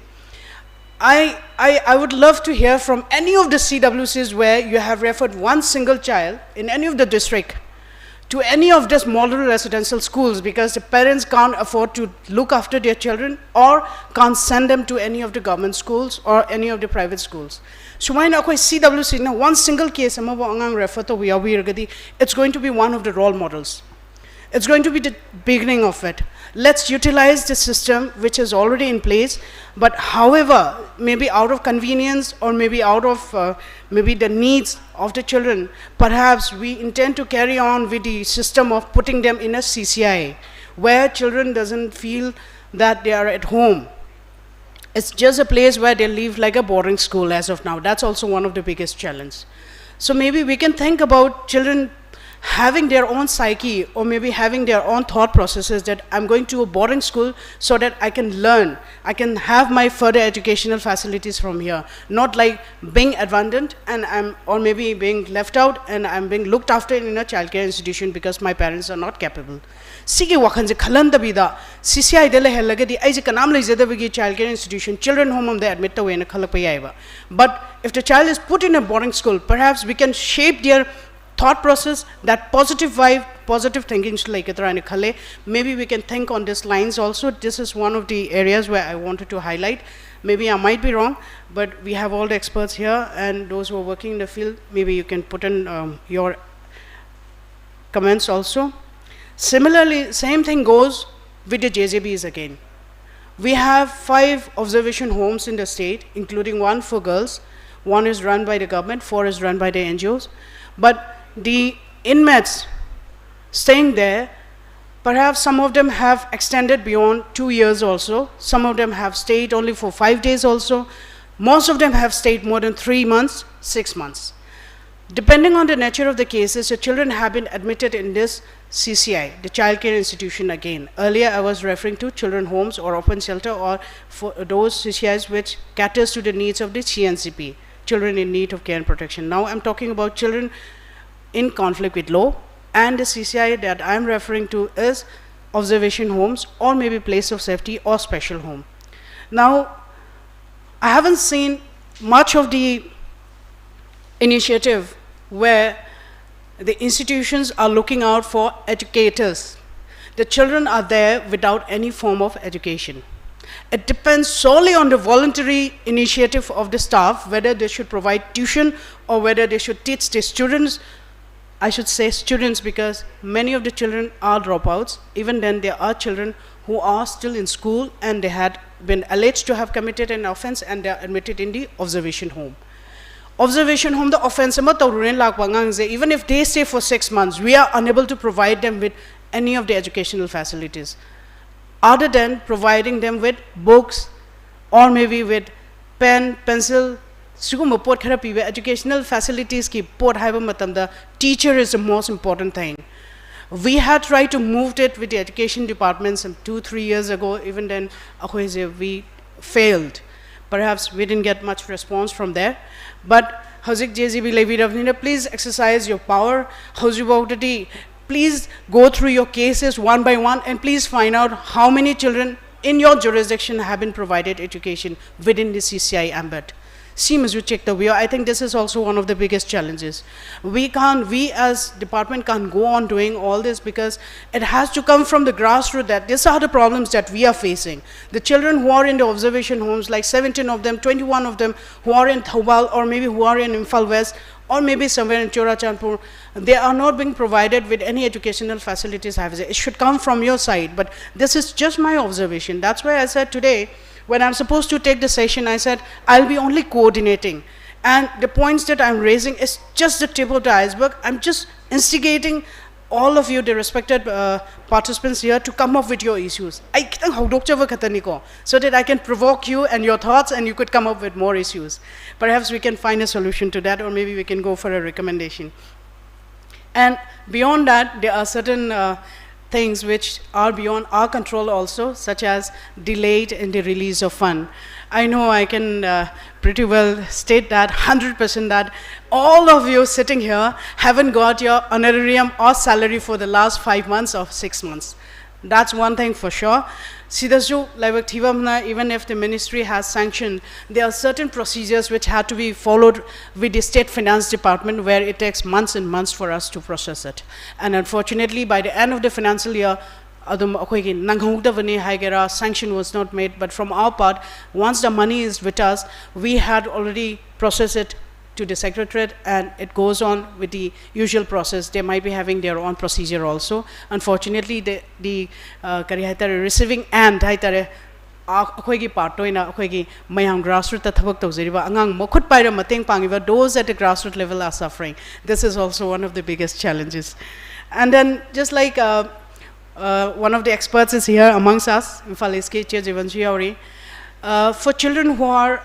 I, I, I would love to hear from any of the C W Cs where you have referred one single child in any of the district to any of these model residential schools, because the parents can't afford to look after their children or can't send them to any of the government schools or any of the private schools. ꯁꯨꯃꯥꯏꯅ ꯑꯩꯈꯣꯏ C W Cꯅ one single case ꯑꯃꯕꯨ ꯑꯉꯥꯡ refer ꯇꯧꯕ ꯌꯥꯎꯕꯤꯔꯒꯗꯤ, it's going to be one of the role models. It's going to be the beginning of it. Let's utilize the system which is already in place, but however, maybe out of convenience or maybe out of uh, maybe the needs of the children, perhaps we intend to carry on with the system of putting them in a C C I A, where children doesn't feel that they are at home. It's just a place where they live like a boarding school as of now. That's also one of the biggest challenges. So maybe we can think about children having their own psyche, or maybe having their own thought processes, that I'm going to a boarding school so that I can learn, I can have my further educational facilities from here, not like being abandoned and I'm, or maybe being left out and I'm being looked after in a childcare institution because my parents are not capable. ꯁꯤꯒꯤ ꯋꯥꯈꯜꯁꯦ ꯈꯜꯍꯟꯗꯕꯤꯗ, C C I ꯗ ꯂꯩꯍꯜꯂꯒꯗꯤ ꯑꯩꯁꯦ ꯀꯅꯥꯝ ꯂꯩꯖꯗꯕꯒꯤ childcare institution, children home ꯑꯃꯗ admit ꯇꯧꯋꯦꯅ ꯈꯜꯂꯛꯄ ꯌꯥꯏꯑꯕ. But if the child is put in a boarding school, perhaps we can shape their thought process, that positive vibe, positive thinking ꯁꯨ ꯂꯩꯒꯗ꯭ꯔꯥ ꯍꯥꯏꯅ ꯈꯜꯂꯦ. Maybe we can think on these lines also. This is one of the areas where I wanted to highlight. Maybe I might be wrong, but we have all the experts here, and those who are working in the field, maybe you can put in um, your comments also. Similarly, same thing goes with the J J Bs again. We have five observation homes in the state, including one for girls. One is run by the government, four is run by the N G Os. But the inmates staying there, perhaps some of them have extended beyond two years also. Some of them have stayed only for five days also. Most of them have stayed more than three months, six months. Depending on the nature of the cases, the children have been admitted in this C C I, the child care institution again. Earlier, I was referring to children homes or open shelter, or for those C C Is which caters to the needs of the C N C P, children in need of care and protection. Now, I'm talking about children in conflict with law, and the C C I that I'm referring to is observation homes, or maybe place of safety or special home. Now, I haven't seen much of the initiative where the institutions are looking out for educators. The children are there without any form of education. It depends solely on the voluntary initiative of the staff, whether they should provide tuition or whether they should teach the students I should say students, because many of the children are dropouts. Even then, there are children who are still in school and they had been alleged to have committed an offense and they are admitted in the observation home. Observation home, the offense ꯑꯃ ꯇꯧꯔꯨꯔꯦꯅ ꯂꯥꯛꯄ ꯑꯉꯥꯡꯁꯦ, even if they stay for six months, we are unable to provide them with any of the educational facilities other than providing them with books or maybe with pen, pencil, ꯁꯤꯒꯨꯝꯕ ꯄꯣꯠ ꯈꯔ ꯄꯤꯕ, educational facilities ꯀꯤ ꯄꯣꯠ ꯍꯥꯏꯕ ꯃꯇꯝꯗ teacher is the most important thing. We had tried to move it with the education department some two, three years ago. Even then, ꯑꯩꯈꯣꯏꯁꯦ, we failed. Perhaps we didn't get much response from there. But ꯍꯧꯖꯤꯛ J G B ꯂꯩꯕꯤꯔꯕꯅꯤꯅ, please exercise your power. ꯍꯧꯖꯤꯛꯐꯥꯎꯗꯗꯤ, please go through your cases one by one and please find out how many children in your jurisdiction have been provided education within the C C I ambit. ꯁꯤꯃꯁꯨ check ꯇꯧꯕꯤꯌꯣ. I think this is also one of the biggest challenges. We can't, we as department can't go on doing all this because it has to come from the grassroots that these are the problems that we are facing. The children who are in the observation homes, like seventeen of them, twenty-one of them who are in Thoubal or maybe who are in Imphal West or maybe somewhere in Churachandpur, they are not being provided with any educational facilities. Have it should come from your side, but this is just my observation. That's why I said today, when I'm supposed to take the session, I said, "I'll be only coordinating. And the points that I'm raising is just the tip of the iceberg. I'm just instigating all of you, the respected uh, participants here, to come up with your issues." ꯑꯩ ꯈꯤꯇꯪ ꯍꯧꯗꯣꯛꯆꯕ ꯈꯛꯇꯅꯤꯀꯣ, so that I can provoke you and your thoughts and you could come up with more issues. Perhaps we can find a solution to that, or maybe we can go for a recommendation. And beyond that, there are certain uh, things which are beyond our control also, such as delayed in the release of fund. I know I can uh, pretty well state that hundred percent that all of you sitting here haven't got your honorarium or salary for the last five months or six months. That's one thing for sure. ꯁꯤꯗꯁꯨ ꯂꯥꯏꯕꯛ ꯊꯤꯕ ꯑꯃꯅ, even if the ministry has sanctioned, there are certain procedures which have to be followed with the State Finance Department, where it takes months and months for us to process it. And unfortunately, by the end of the financial year, ꯑꯗꯨꯝ ꯑꯩꯈꯣꯏꯒꯤ ꯅꯪꯍꯧꯗꯕꯅꯤ ꯍꯥꯏꯒꯦꯔꯥ, sanction was not made. But from our part, once the money is with us, we had already processed it to the secretariat, and it goes on with the usual process. They might be having their own procedure also. Unfortunately, the, the uh, ꯀꯔꯤ ꯍꯥꯏꯇꯥꯔꯦ, receiving end ꯍꯥꯏꯇꯥꯔꯦ, ꯑꯩꯈꯣꯏꯒꯤ part ꯑꯣꯏꯅ ꯑꯩꯈꯣꯏꯒꯤ ꯃꯌꯥꯝ ꯒ꯭ꯔꯥꯁꯔꯨꯠꯇ ꯊꯕꯛ ꯇꯧꯖꯔꯤꯕ ꯑꯉꯥꯡ ꯃꯈꯨꯠ ꯄꯥꯏꯔ ꯃꯇꯦꯡ ꯄꯥꯡꯉꯤꯕ, those at the grassroots level are suffering. This is also one of the biggest challenges. And then just like uh, uh, one of the experts is here amongst us, Imphal East ꯀꯤ ꯏꯆꯦ ꯖꯤꯕꯟꯁꯨ ꯌꯥꯎꯔꯤ. Uh, for children who are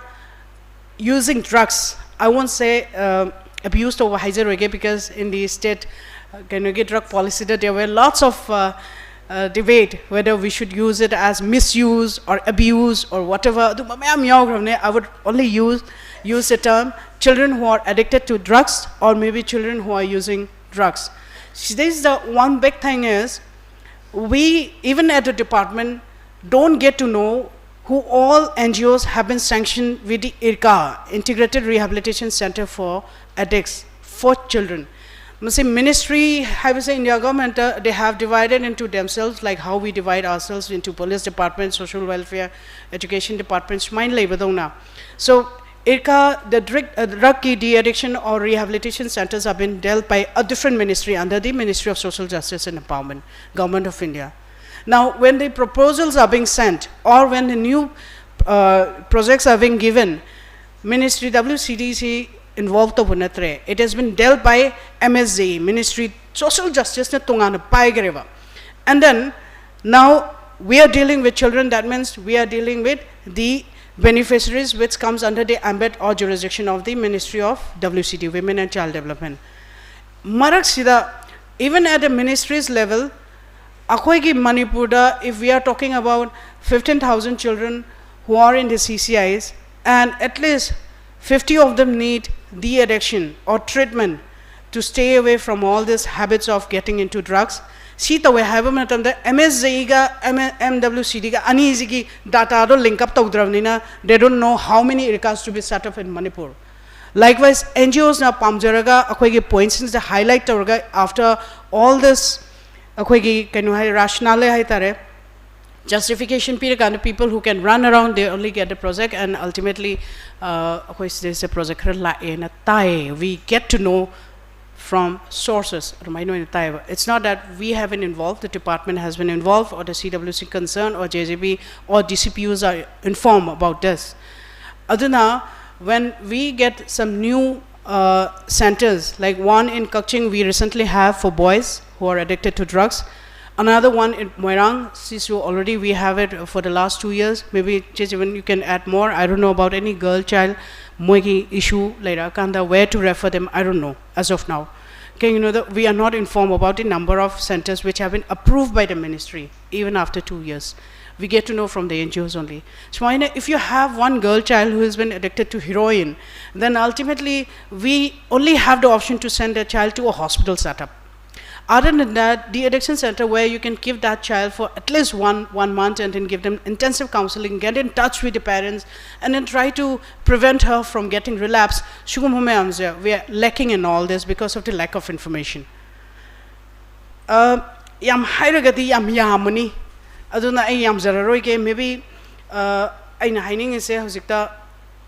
using drugs, I won't say uh, abuse ꯇꯧꯕ ꯍꯥꯏꯖꯔꯣꯏꯒꯦ, because in the state uh, ꯀꯩꯅꯣꯒꯤ drug policy the there were lots of uh, uh, debate whether we should use it as misuse or abuse or whatever. ꯑꯗꯨꯝꯕ ꯃꯌꯥꯝ ꯌꯥꯎꯈ꯭ꯔꯕꯅꯦ. I would only use use the term children who are addicted to drugs or maybe children who are using drugs. This is the one big thing is we, even at the department, don't get to know who all N G Os have been sanctioned with the IRCA, Integrated Rehabilitation Center for Addicts, for children. ꯃꯁꯤ ministry ꯍꯥꯏꯕꯁꯦ India government, uh, they have divided into themselves, like how we divide ourselves into police department, social welfare, education department ꯁꯨꯃꯥꯏꯅ ꯂꯩꯕꯗꯧꯅ. So IRCA, the drug, uh, drug de-addiction or rehabilitation centers have been dealt by a different ministry under the Ministry of Social Justice and Empowerment, Government of India. Now, when the proposals are being sent or when the new uh, projects are being given, ministry W C D C involved ꯇꯧꯕ ꯅꯠꯇ꯭ꯔꯦ. It has been dealt by M S J, Ministry Social Justice ꯅ ꯇꯣꯉꯥꯟꯅ ꯄꯥꯏꯈ꯭ꯔꯦꯕ. And then now we are dealing with children, that means we are dealing with the beneficiaries which comes under the ambit or jurisdiction of the Ministry of W C D, Women and Child Development. ꯃꯔꯛꯁꯤꯗ, even at the ministries level, ꯑꯩꯈꯣꯏꯒꯤ ꯃꯅꯤꯄꯨꯔꯗ, if we are talking about fifteen thousand children who are in the C C Is, and at least fifty of them need de-addiction or treatment to stay away from all these habits of getting into drugs. ꯁꯤ ꯇꯧꯋꯦ ꯍꯥꯏꯕ ꯃꯇꯝꯗ M S J ꯒ M- M W C D ꯒ ꯑꯅꯤꯁꯤꯒꯤ data ꯗꯣ link up ꯇꯧꯗ꯭ꯔꯕꯅꯤꯅ, they don't know how many IRCAs to be set up in Manipur. Likewise, N G Os ꯅ ꯄꯥꯝꯖꯔꯒ ꯑꯩꯈꯣꯏꯒꯤ points ꯁꯤꯡꯁꯦ highlight ꯇꯧꯔꯒ, after all this, ꯑꯩꯈꯣꯏꯒꯤ ꯀꯩꯅꯣ ꯍꯥꯏ, rationale ꯍꯥꯏꯇꯥꯔꯦ, Justification ꯄꯤꯔꯀꯥꯟꯗ, people who can run around, they only get the project, and ultimately ꯑꯩꯈꯣꯏ ꯁꯤꯗꯩꯁꯤꯗ project ꯈꯔ ꯂꯥꯛꯑꯦꯅ ꯇꯥꯏꯌꯦ. We get to know from sources. ꯑꯗꯨꯃꯥꯏꯅ ꯑꯣꯏꯅ ꯇꯥꯏꯌꯦꯕ. It's not that we have been involved, the department has been involved, or the C W C concern, or J J B, or D C P Us are informed about this. ꯑꯗꯨꯅ, when we get some new uh, centers, like one in Kakching we recently have for boys who are addicted to drugs, another one in Moirang, Sisu, already we have it for the last two years. Maybe, Chechi, when you can add more, I don't know about any girl child, ꯃꯣꯏꯒꯤ issue ꯂꯩꯔꯛꯑꯀꯥꯟꯗ where to refer them, I don't know as of now. Can you know that we are not informed about the number of centers which have been approved by the ministry, even after two years. We get to know from the N G Os only. ꯁꯨꯃꯥꯏꯅ, if you have one girl child who has been addicted to heroin, then ultimately we only have the option to send that child to a hospital setup. Other than that, the addiction center where you can give that child for at least one, one month and then give them intensive counseling, get in touch with the parents, and then try to prevent her from getting relapse. ꯁꯤꯒꯨꯝꯕ ꯃꯌꯥꯝꯁꯦ, we are lacking in all this because of the lack of information. Uh, ꯌꯥꯝ ꯍꯥꯏꯔꯒꯗꯤ ꯌꯥꯝ ꯌꯥꯝꯃꯅꯤ, ꯑꯗꯨꯅ ꯑꯩ ꯌꯥꯝꯖꯔꯔꯣꯏꯒꯦ. Maybe, uh, ꯑꯩꯅ ꯍꯥꯏꯅꯤꯡꯉꯤꯁꯦ ꯍꯧꯖꯤꯛꯇ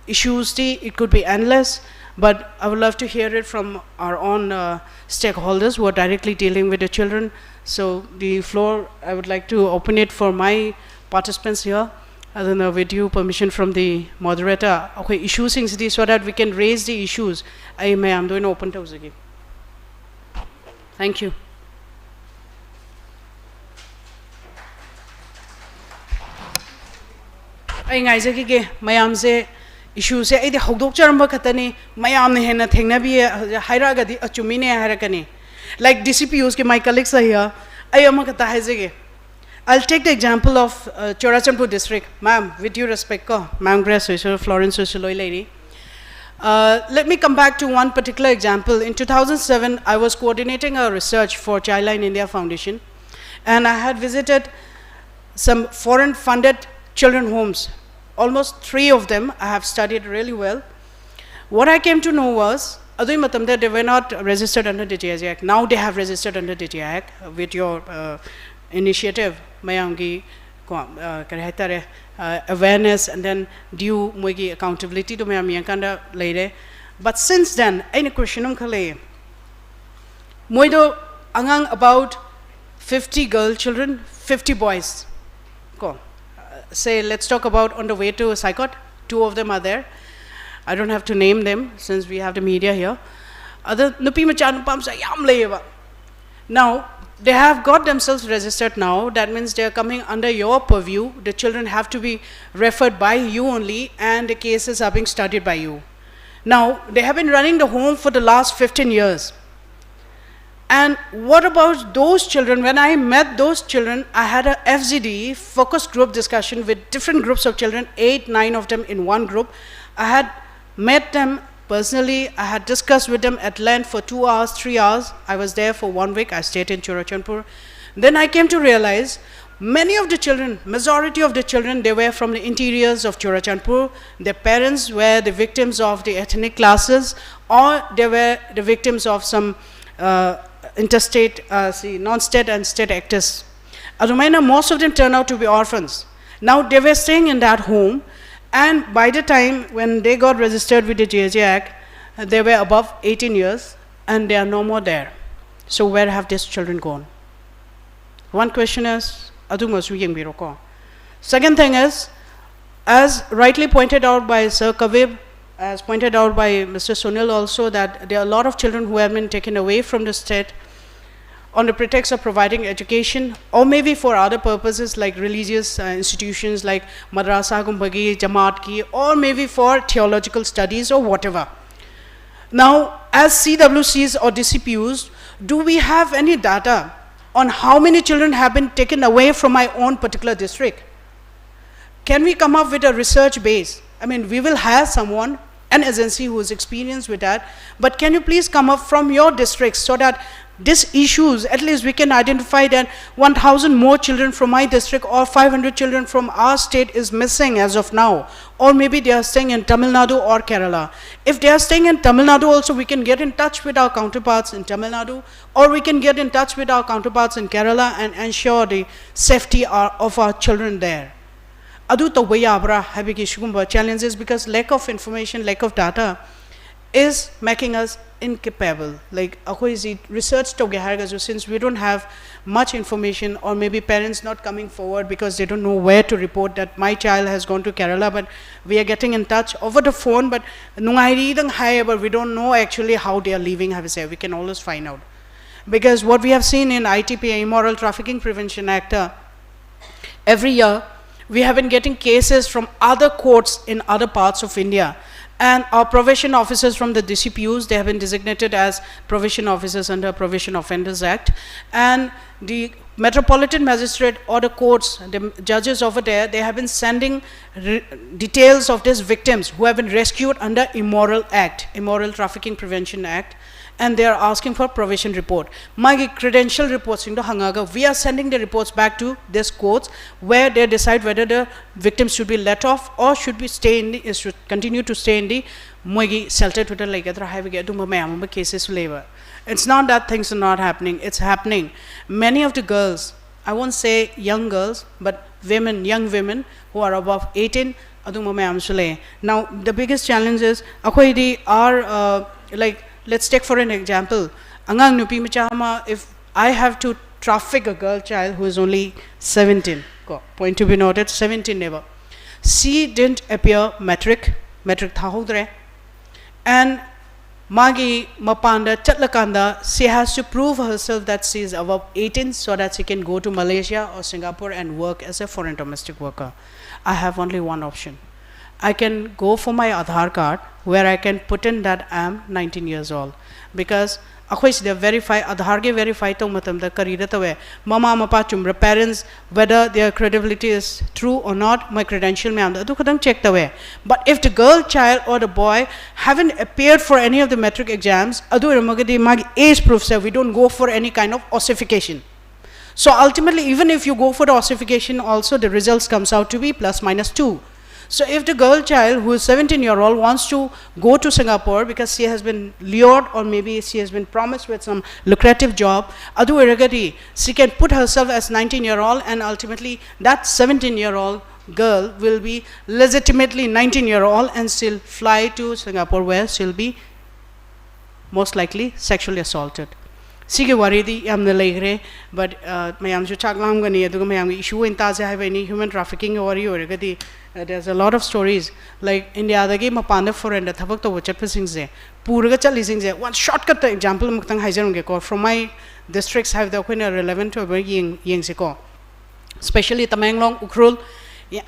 issues T, it could be endless, but I would love to hear it from our own uh, stakeholders who are directly dealing with the children. So the floor, I would like to open it for my participants here. ꯑꯗꯨꯅ, with due permission from the moderator, ꯑꯩꯈꯣꯏ issue ꯁꯤꯡꯁꯤꯗꯤ, so that we can raise the issues, ꯑꯩ ꯃꯌꯥꯝꯗ ꯑꯣꯏꯅ open ꯇꯧꯖꯒꯦ. Thank you. ꯑꯩ ꯉꯥꯏꯖꯈꯤꯒꯦ, ꯃꯌꯥꯝꯁꯦ, issue ꯁꯦ ꯑꯩꯗꯤ ꯍꯧꯗꯣꯛꯆꯔꯝꯕ ꯈꯛꯇꯅꯤ, ꯃꯌꯥꯝꯅ ꯍꯦꯟꯅ ꯊꯦꯡꯅꯕꯤꯌꯦ ꯍꯥꯏꯔꯛꯑꯒꯗꯤ ꯑꯆꯨꯝꯃꯤꯅꯦ ꯍꯥꯏꯔꯛꯀꯅꯤ. Like D C P Us ꯀꯤ my colleagues are here, ꯑꯩ ꯑꯃꯈꯛꯇ ꯍꯥꯏꯖꯒꯦ. I'll take the example of uh, Churachandpur district. Ma'am, with due respect, ko, Ma'am Grace, Florence, ꯂꯣꯏ ꯂꯩꯔꯤ. Uh, let me come back to one particular example. In two thousand seven, I was coordinating a research for Childline India Foundation, and I had visited some foreign funded children homes. Almost three of them I have studied really well. What I came to know was, ꯑꯗꯨꯒꯤ ꯃꯇꯝꯗ they were not registered under the D G I Act. Now they have registered under the D G I Act with your uh, initiative, ꯃꯌꯥꯝꯒꯤ ꯀꯣ, ꯑ, ꯀꯔꯤ ꯍꯥꯏꯇꯥꯔꯦ, ꯑ, awareness and then due ꯃꯣꯏꯒꯤ accountabilityꯗꯣ ꯃꯌꯥꯝ ꯌꯦꯡꯉꯀꯥꯟꯗ ꯂꯩꯔꯦ. But since then ꯑꯩꯅ question ꯑꯃꯈꯛ ꯂꯩꯌꯦ. ꯃꯣꯏꯗꯣ ꯑꯉꯥꯡ about fifty girl children, fifty boys. ꯀꯣ, uh, say, let's talk about on the way to Saikot, two of them are there. I don't have to name them since we have the media here. ꯑꯗ ꯅꯨꯄꯤ ꯃꯆꯥ ꯅꯨꯄꯥ ꯃꯆꯥ ꯌꯥꯝ ꯂꯩꯌꯦꯕ. Now, they have got themselves registered now. That means they are coming under your purview. The children have to be referred by you only, and the cases are being studied by you. Now, they have been running the home for the last fifteen years. And what about those children? When I met those children, I had a F G D, focus group discussion with different groups of children, eight, nine of them in one group. I had met them personally. I had discussed with them at length for two hours, three hours. I was there for one week. I stayed in Churachandpur. Then I came to realize many of the children, majority of the children, they were from the interiors of Churachandpur. Their parents were the victims of the ethnic clashes, or they were the victims of some uh, interstate, uh, see, non-state and state actors. ꯑꯗꯨꯃꯥꯏꯅ most of them turn out to be orphans. Now they were staying in that home, and by the time when they got registered with the J J Act, they were above eighteen years, and they are no more there. So where have these children gone? One question is, ꯑꯗꯨꯃꯁꯨ ꯌꯦꯡꯕꯤꯔꯣꯀꯣ. Second thing is, as rightly pointed out by Sir Kavib, as pointed out by Mister Sunil also, that there are a lot of children who have been taken away from the state on the pretext of providing education, or maybe for other purposes like religious uh, institutions like madrasa ꯒꯨꯝꯕꯒꯤ, ꯖꯃꯥꯠꯀꯤ, or maybe for theological studies or whatever. Now, as C W Cs or D C P Us, do we have any data on how many children have been taken away from my own particular district? Can we come up with a research base? I mean, we will hire someone an agency who is experienced with that, but can you please come up from your district so that these issues, at least we can identify that one thousand more children from my district or five hundred children from our state is missing as of now, or maybe they are staying in Tamil Nadu or Kerala. If they are staying in Tamil Nadu also, we can get in touch with our counterparts in Tamil Nadu, or we can get in touch with our counterparts in Kerala and ensure the safety are- of our children there. ꯑꯗꯨ ꯇꯧꯕ ꯌꯥꯕ꯭ꯔꯥ ꯍꯥꯏꯕꯒꯤ ꯁꯤꯒꯨꯝꯕ challenges, because lack of information, lack of data is making us incapable. Like, ꯑꯩꯈꯣꯏꯁꯤ research ꯇꯧꯒꯦ ꯍꯥꯏꯔꯒꯁꯨ, since we don't have much information, or maybe parents not coming forward because they don't know where to report that my child has gone to Kerala, but we are getting in touch over the phone, but ꯅꯨꯡꯉꯥꯏꯔꯤꯗꯪ ꯍꯥꯏꯌꯦ, but we don't know actually how they are living ꯍꯥꯏꯕꯁꯦ we can always find out. Because what we have seen in I T P A, Immoral Trafficking Prevention Act, uh, every year we have been getting cases from other courts in other parts of India. And our probation officers from the D C P Us, they have been designated as probation officers under Probation Offenders Act. And the Metropolitan Magistrate or the courts, the judges over there, they have been sending re- details of these victims who have been rescued under Immoral Act, Immoral Trafficking Prevention Act, and they are asking for probation report. ꯃꯥꯒꯤ credential reports ꯁꯤꯡꯗꯣ ꯍꯪꯉꯒ, we are sending the reports back to this courts where they decide whether the victims should be let off or should be stay in the, should continue to stay in the ꯃꯣꯏꯒꯤ sheltered ꯗ ꯂꯩꯒꯗ꯭ꯔꯥ ꯍꯥꯏꯕꯒꯤ ꯑꯗꯨꯝꯕ ꯃꯌꯥꯝ ꯑꯃ cases ꯁꯨ ꯂꯩꯕ. It's not that things are not happening. It's happening. Many of the girls, I won't say young girls, but women, young women who are above eighteen, ꯑꯗꯨꯝꯕ ꯃꯌꯥꯝꯁꯨ ꯂꯩ. Now, the biggest challenge is, ꯑꯩꯈꯣꯏꯗꯤ our, uh, like, let's take for an example, ꯑꯉꯥꯡ ꯅꯨꯄꯤ ꯃꯆꯥ ꯑꯃ, if I have to traffic a girl child who is only seventeen, ꯀꯣ, point to be noted, seventeen ꯅꯦꯕ, she didn't appear matric, matric ꯊꯥꯍꯧꯗ꯭ꯔꯦ, and ꯃꯥꯒꯤ ꯃꯄꯥꯟꯗ ꯆꯠꯂꯀꯥꯟꯗ she has to prove herself that she is above eighteen so that she can go to Malaysia or Singapore and work as a foreign domestic worker. I have only one option. I can go for my Aadhaar card where I can put in that I am nineteen years old, because ꯑꯩꯈꯣꯏ ꯁꯤꯗ verify, Aadhaarꯒꯤ verify ꯇꯧꯕ ꯃꯇꯝꯗ ꯀꯔꯤꯗ ꯇꯧꯋꯦ? ꯃꯃꯥ ꯃꯄꯥ ꯆꯨꯝꯕ꯭ꯔꯥ, parents, whether their credibility is true or not, ꯃꯣꯏ credential ꯃꯌꯥꯝꯗꯣ ꯑꯗꯨ ꯈꯛꯇꯪ check ꯇꯧꯋꯦ꯫ But if the girl child or the boy haven't appeared for any of the matric exams, ꯑꯗꯨ ꯑꯣꯏꯔꯝꯃꯒꯗꯤ ꯃꯥꯒꯤ age proofꯁꯦ, we don't go for any kind of ossification. So ultimately, even if you go for the ossification, also the results comes out to be plus minus two. So if the girl child who is seventeen year old wants to go to Singapore because she has been lured or maybe she has been promised with some lucrative job, ꯑꯗꯨ ꯑꯣꯏꯔꯒꯗꯤ she can put herself as nineteen year old, and ultimately that seventeen year old girl will be legitimately nineteen year old and she'll fly to Singapore where she'll be most likely sexually assaulted. ꯁꯤꯒꯤ ꯋꯥꯔꯤꯗꯤ ꯌꯥꯝꯅ ꯂꯩꯈ꯭ꯔꯦ, but ꯃꯌꯥꯝꯁꯨ ꯆꯥꯛ ꯂꯥꯝꯒꯅꯤ, ꯑꯗꯨꯒ ꯃꯌꯥꯝꯒꯤ issue ꯑꯣꯏꯅ ꯇꯥꯁꯦ ꯍꯥꯏꯕ ꯑꯩꯅ human traffickingꯒꯤ ꯋꯥꯔꯤ ꯑꯣꯏꯔꯒꯗꯤ, there's a lot of stories, like Indiaꯗꯒꯤ ꯃꯄꯥꯟꯗ foreignꯗ ꯊꯕꯛ ꯇꯧꯕ ꯆꯠꯄꯁꯤꯡꯁꯦ, ꯄꯨꯔꯒ ꯆꯠꯂꯤꯁꯤꯡꯁꯦ, one shortcutꯇ example ꯑꯃꯈꯛꯇꯪ ꯍꯥꯏꯖꯔꯝꯒꯦꯀꯣ, from my districts ꯍꯥꯏꯕꯗ ꯑꯩꯈꯣꯏꯅ relevant ꯑꯣꯏꯕ ꯌꯦꯡ ꯌꯦꯡꯁꯤꯀꯣ, especially Tamenglong, Ukhrul,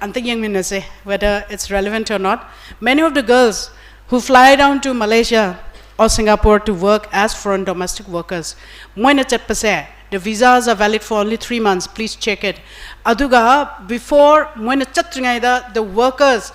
ꯑꯝꯇ ꯌꯦꯡꯃꯤꯟꯅꯁꯦ whether it's relevant or not. Many of the girls who fly down to Malaysia or Singapore to work as foreign domestic workers, ꯃꯣꯏꯅ ꯆꯠꯄꯁꯦ, the visas are valid for only three months, please check it. ꯑꯗꯨꯒ before ꯃꯣꯏꯅ ꯆꯠꯇ꯭ꯔꯤꯉꯩꯗ, the workers,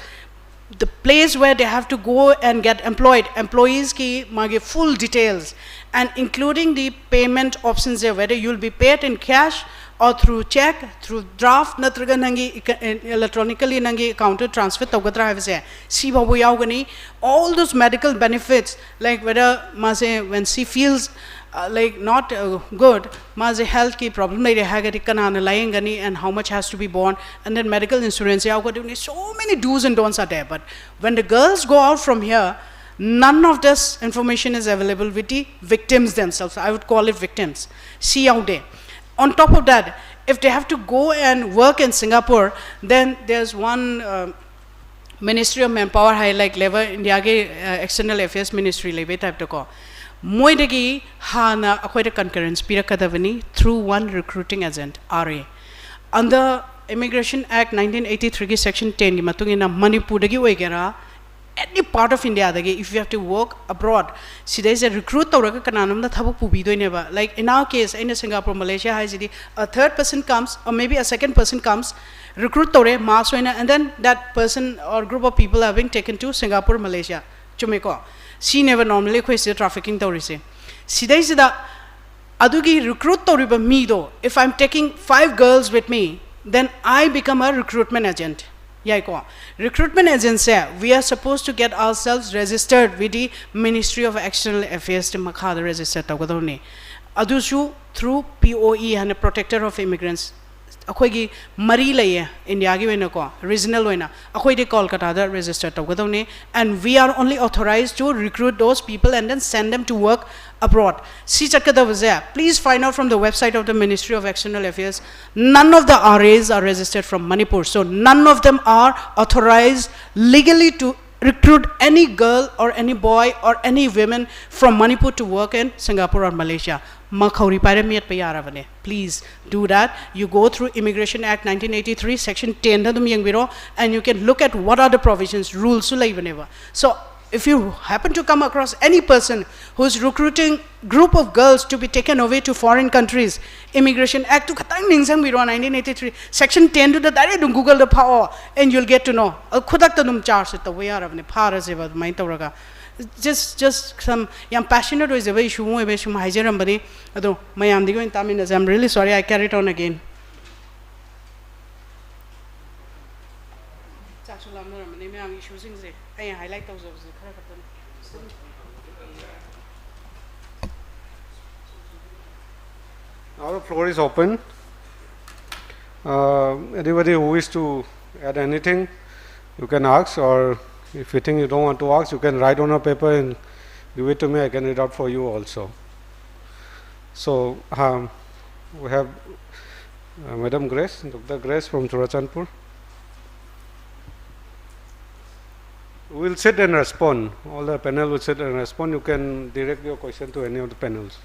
the place where they have to go and get employed, employeesꯀꯤ ꯃꯥꯒꯤ full details, and including the payment options there, whether you'll be paid in cash or through check, through draft, ꯅꯠꯇ꯭ꯔꯒ ꯅꯪꯒꯤ electronically ꯅꯪꯒꯤ accountꯇ transfer ꯇꯧꯒꯗ꯭ꯔꯥ ꯍꯥꯏꯕꯁꯦ, ꯁꯤ ꯐꯥꯎꯕ ꯌꯥꯎꯒꯅꯤ. All those medical benefits, like whether ꯃꯥꯁꯦ, when she feels uh, like not uh, good, ꯃꯥꯁꯦ healthꯀꯤ problem ꯂꯩꯔꯦ ꯍꯥꯏꯔꯒꯗꯤ ꯀꯅꯥꯅ ꯂꯥꯌꯦꯡꯒꯅꯤ, and how much has to be borne, and then medical insurance ꯌꯥꯎꯒꯗꯣꯏꯅꯤ. So many do's and don'ts are there. But when the girls go out from here, none of this information is available with the victims themselves. I would call it victims. ꯁꯤ ꯌꯥꯎꯗꯦ. On top of that, if they have to go and work in Singapore, then there's one uh, Ministry of Manpower high, like Labour, Indiaꯒꯤ uh, External Affairs Ministry ꯂꯩꯕꯩ typeꯇꯀꯣ, ꯃꯣꯏꯗꯒꯤ ꯍꯥꯟꯅ ꯑꯩꯈꯣꯏꯗ concurrence ꯄꯤꯔꯛꯀꯗꯕꯅꯤ through one recruiting agent, R A. Under Immigration Act nineteen eighty-threeꯒꯤ section tenꯒꯤ ꯃꯇꯨꯡ ꯏꯟꯅ ꯃꯅꯤꯄꯨꯔꯗꯒꯤ ꯑꯣꯏꯒꯦꯔꯥ, any part of India ꯗꯒꯤ, if you have to work abroad, ꯁꯤꯗꯩꯁꯦ recruit ꯇꯧꯔꯒ ꯀꯅꯥꯅꯣꯝꯅ ꯊꯕꯛ ꯄꯨꯕꯤꯗꯣꯏꯅꯦꯕ. Like in our case, ꯑꯩꯅ Singapore, Malaysia ꯍꯥꯏꯁꯤꯗꯤ, a third person comes or maybe a second person comes, recruit ꯇꯧꯔꯦ mass ꯑꯣꯏꯅ, and then that person or group of people are being taken to Singapore, Malaysia. ꯆꯨꯝꯃꯦꯀꯣ? ꯁꯤꯅꯦꯕ normally ꯑꯩꯈꯣꯏ ꯁꯤꯗ trafficking ꯇꯧꯔꯤꯁꯦ. ꯁꯤꯗꯩꯁꯤꯗ ꯑꯗꯨꯒꯤ recruit ꯇꯧꯔꯤꯕ ꯃꯤꯗꯣ, if I'm taking five girls with me, then I become a recruitment agent. ꯌꯥꯏꯀꯣ? Recruitment agent say, we are supposed to get ourselves registered with the Ministry of External Affairs ꯀꯤ ꯃꯈꯥꯗ register ꯇꯧꯒꯗꯧꯅꯤ. ꯑꯗꯨꯁꯨ through P O E ꯍꯥꯏꯅ, Protector of Immigrants, ꯑꯩꯈꯣꯏꯒꯤ ꯃꯔꯤ ꯂꯩꯌꯦ ꯏꯟꯗꯤꯌꯥꯒꯤ ꯑꯣꯏꯅꯀꯣ, regional ꯑꯣꯏꯅ. ꯑꯩꯈꯣꯏꯗꯤ ꯀꯣꯜꯀꯇꯥꯗ register ꯇꯧꯒꯗꯧꯅꯤ, and we are only authorized to recruit those people and then send them to work abroad. ꯁꯤ ꯆꯠꯀꯗꯕꯁꯦ, please find out from the website of the Ministry of External Affairs. None of the R As are registered from Manipur, so none of them are authorized legally to recruit any girl or any boy or any women from Manipur to work in Singapore or Malaysia. ꯃꯈꯧꯔꯤ ꯄꯥꯏꯔ ꯃꯦꯠꯄ ꯌꯥꯔꯕꯅꯦ. Please do that. You go through Immigration Act nineteen eighty-three, section ten ꯗ ꯑꯗꯨꯝ ꯌꯦꯡꯕꯤꯔꯣ, and you can look at what are the provisions, rules ꯁꯨ ꯂꯩꯕꯅꯦꯕ. So if you happen to come across any person who is recruiting group of girls to be taken away to foreign countries, Immigration Act two ꯈꯇꯪ ꯅꯤꯡꯁꯤꯡꯕꯤꯔꯣ, nineteen eighty-three section ten ꯗꯨꯗ direct ꯑꯗꯨꯝ Google the ꯐꯥꯛꯑꯣ, and you'll get to know. ꯑ, ꯈꯨꯗꯛꯇ ꯑꯗꯨꯝ charge ꯁꯦ ꯇꯧꯕ ꯌꯥꯔꯕꯅꯦ, ꯐꯥꯔꯁꯦꯕ ꯑꯗꯨꯃꯥꯏꯅ ꯇꯧꯔꯒ. Just, just some ꯌꯥꯝ passionate ꯑꯣꯏꯖꯕ issue ꯑꯃ ꯑꯣꯏꯕꯩ ꯁꯨꯝ ꯍꯥꯏꯖꯔꯝꯕꯅꯤ꯫ ꯑꯗꯣ ꯃꯌꯥꯝꯗꯒꯤ ꯑꯣꯏꯅ ꯇꯥꯃꯤꯟꯅꯁꯦ. I'm really sorry, I carried on again. ꯆꯥꯛꯁꯨ ꯂꯥꯝꯅꯔꯝꯃꯅꯤ ꯃꯌꯥꯝꯒꯤ issue ꯁꯤꯡꯁꯦ꯫ ꯑꯩꯅ highlight ꯇꯧꯖꯕꯁꯦ ꯈꯔ ꯈꯛꯇꯅꯤ꯫ Now the floor is open. Uh, anybody who wish to add anything, you can ask, or if you think you don't want to ask, you can write on a paper and give it to me. I can read out for you also. So um, we have uh, Madam Grace, Doctor Grace from Churachandpur. We'll sit and respond. All the panel will sit and respond. You can direct your question to any of the panels.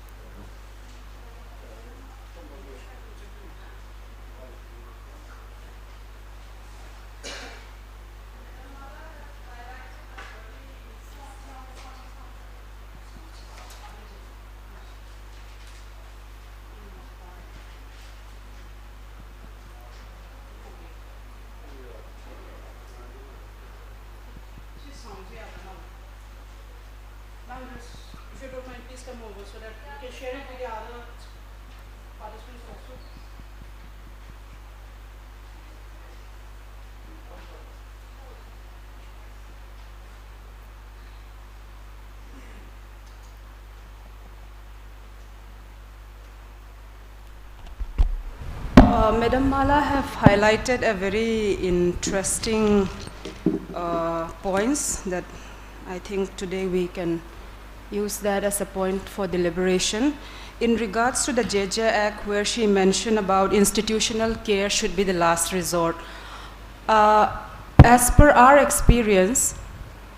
If you don't mind, please come over so that we can share it with the other participants also. Uh, Madam Mala have highlighted a very interesting uh, points that I think today we can use that as a point for deliberation. In regards to the J J Act, where she mentioned about institutional care should be the last resort, uh, as per our experience,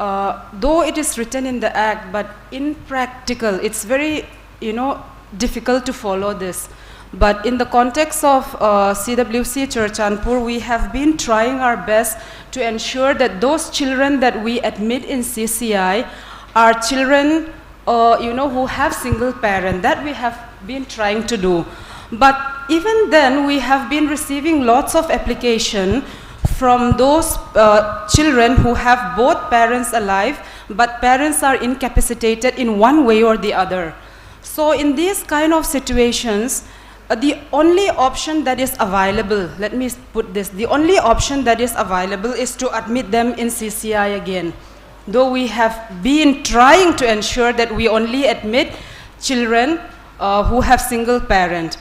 uh, though it is written in the Act, but in practical, it's very, you know, difficult to follow this. But in the context of uh, C W C Churachandpur, we have been trying our best to ensure that those children that we admit in C C I are children, uh, you know, who have single parent. That we have been trying to do. But even then, we have been receiving lots of application from those uh, children who have both parents alive, but parents are incapacitated in one way or the other. So in these kind of situations, uh, the only option that is available, let me put this, the only option that is available is to admit them in C C I again. Though we have been trying to ensure that we only admit children uh, who have single parent.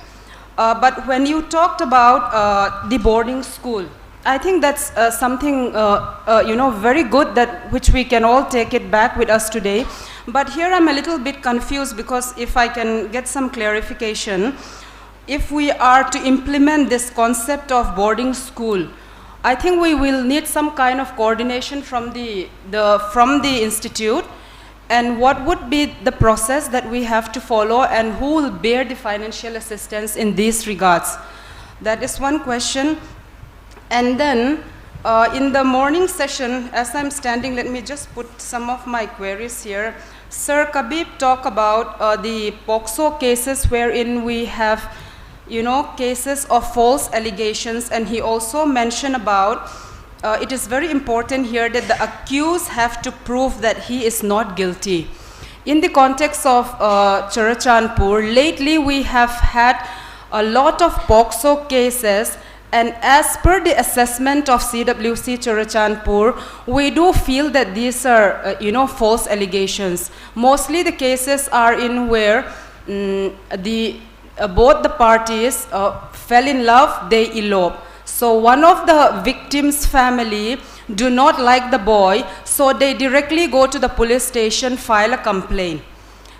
Uh, but when you talked about uh, the boarding school, I think that's uh, something uh, uh, you know, very good, that which we can all take it back with us today. But here I'm a little bit confused, because if I can get some clarification, if we are to implement this concept of boarding school, I think we will need some kind of coordination from the, the from the institute, and what would be the process that we have to follow, and who will bear the financial assistance in these regards? That is one question. And then uh, in the morning session, as I'm standing, let me just put some of my queries here. Sir Kabib talked about uh, the POCSO cases wherein we have, you know, cases of false allegations, and he also mentioned about uh, it is very important here that the accused have to prove that he is not guilty. In the context of uh, Churachandpur, lately we have had a lot of POCSO cases, and as per the assessment of C W C Churachandpur, we do feel that these are, uh, you know, false allegations. Mostly the cases are in where mm, the uh, both the parties uh, fell in love, they elope. So one of the victim's family do not like the boy, so they directly go to the police station, file a complaint.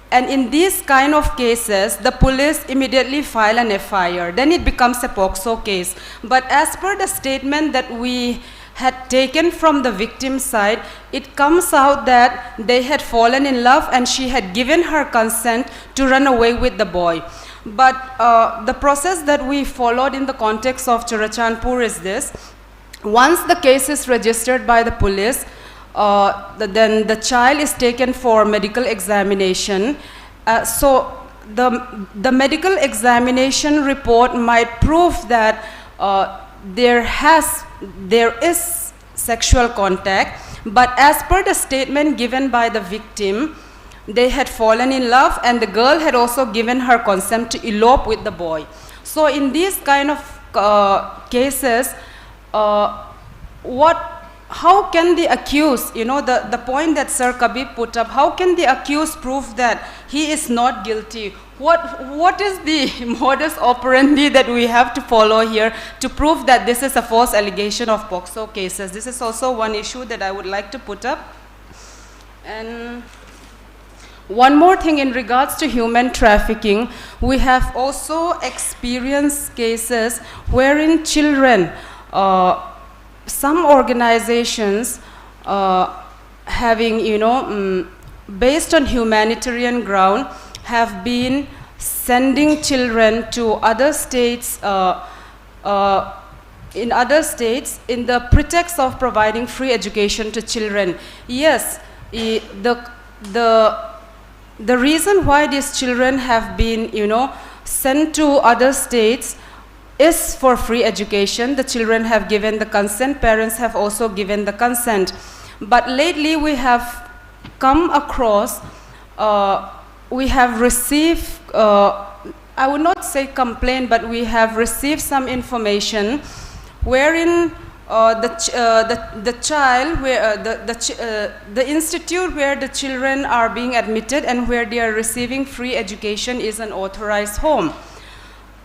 And in these kind of cases, the police immediately file an F I R. Then it becomes a POCSO case. But as per the statement that we had taken from the victim's side, it comes out that they had fallen in love and she had given her consent to run away with the boy. But uh, the process that we followed in the context of Churachandpur is this. Once the case is registered by the police, uh, the, then the child is taken for medical examination. Uh, so the, the medical examination report might prove that uh, there has there is sexual contact, but as per the statement given by the victim, they had fallen in love and the girl had also given her consent to elope with the boy. So in these kind of uh, cases, uh, what how can the accused, you know, the, the point that Sir Kabib put up, how can the accused prove that he is not guilty? What, what is the modus operandi that we have to follow here to prove that this is a false allegation of POCSO cases? This is also one issue that I would like to put up. And one more thing in regards to human trafficking, we have also experienced cases wherein children, uh, some organizations, uh, having, you know, mm, based on humanitarian ground, have been sending children to other states, uh, uh, in other states, in the pretext of providing free education to children. Yes, i- the the the reason why these children have been, you know, sent to other states is for free education. The children have given the consent, parents have also given the consent. But lately we have come across Uh, we have received, uh, I would not say complaint, but we have received some information wherein uh, the, ch- uh, the, the child, where uh, the, the, ch- uh, the institute where the children are being admitted and where they are receiving free education is an authorized home.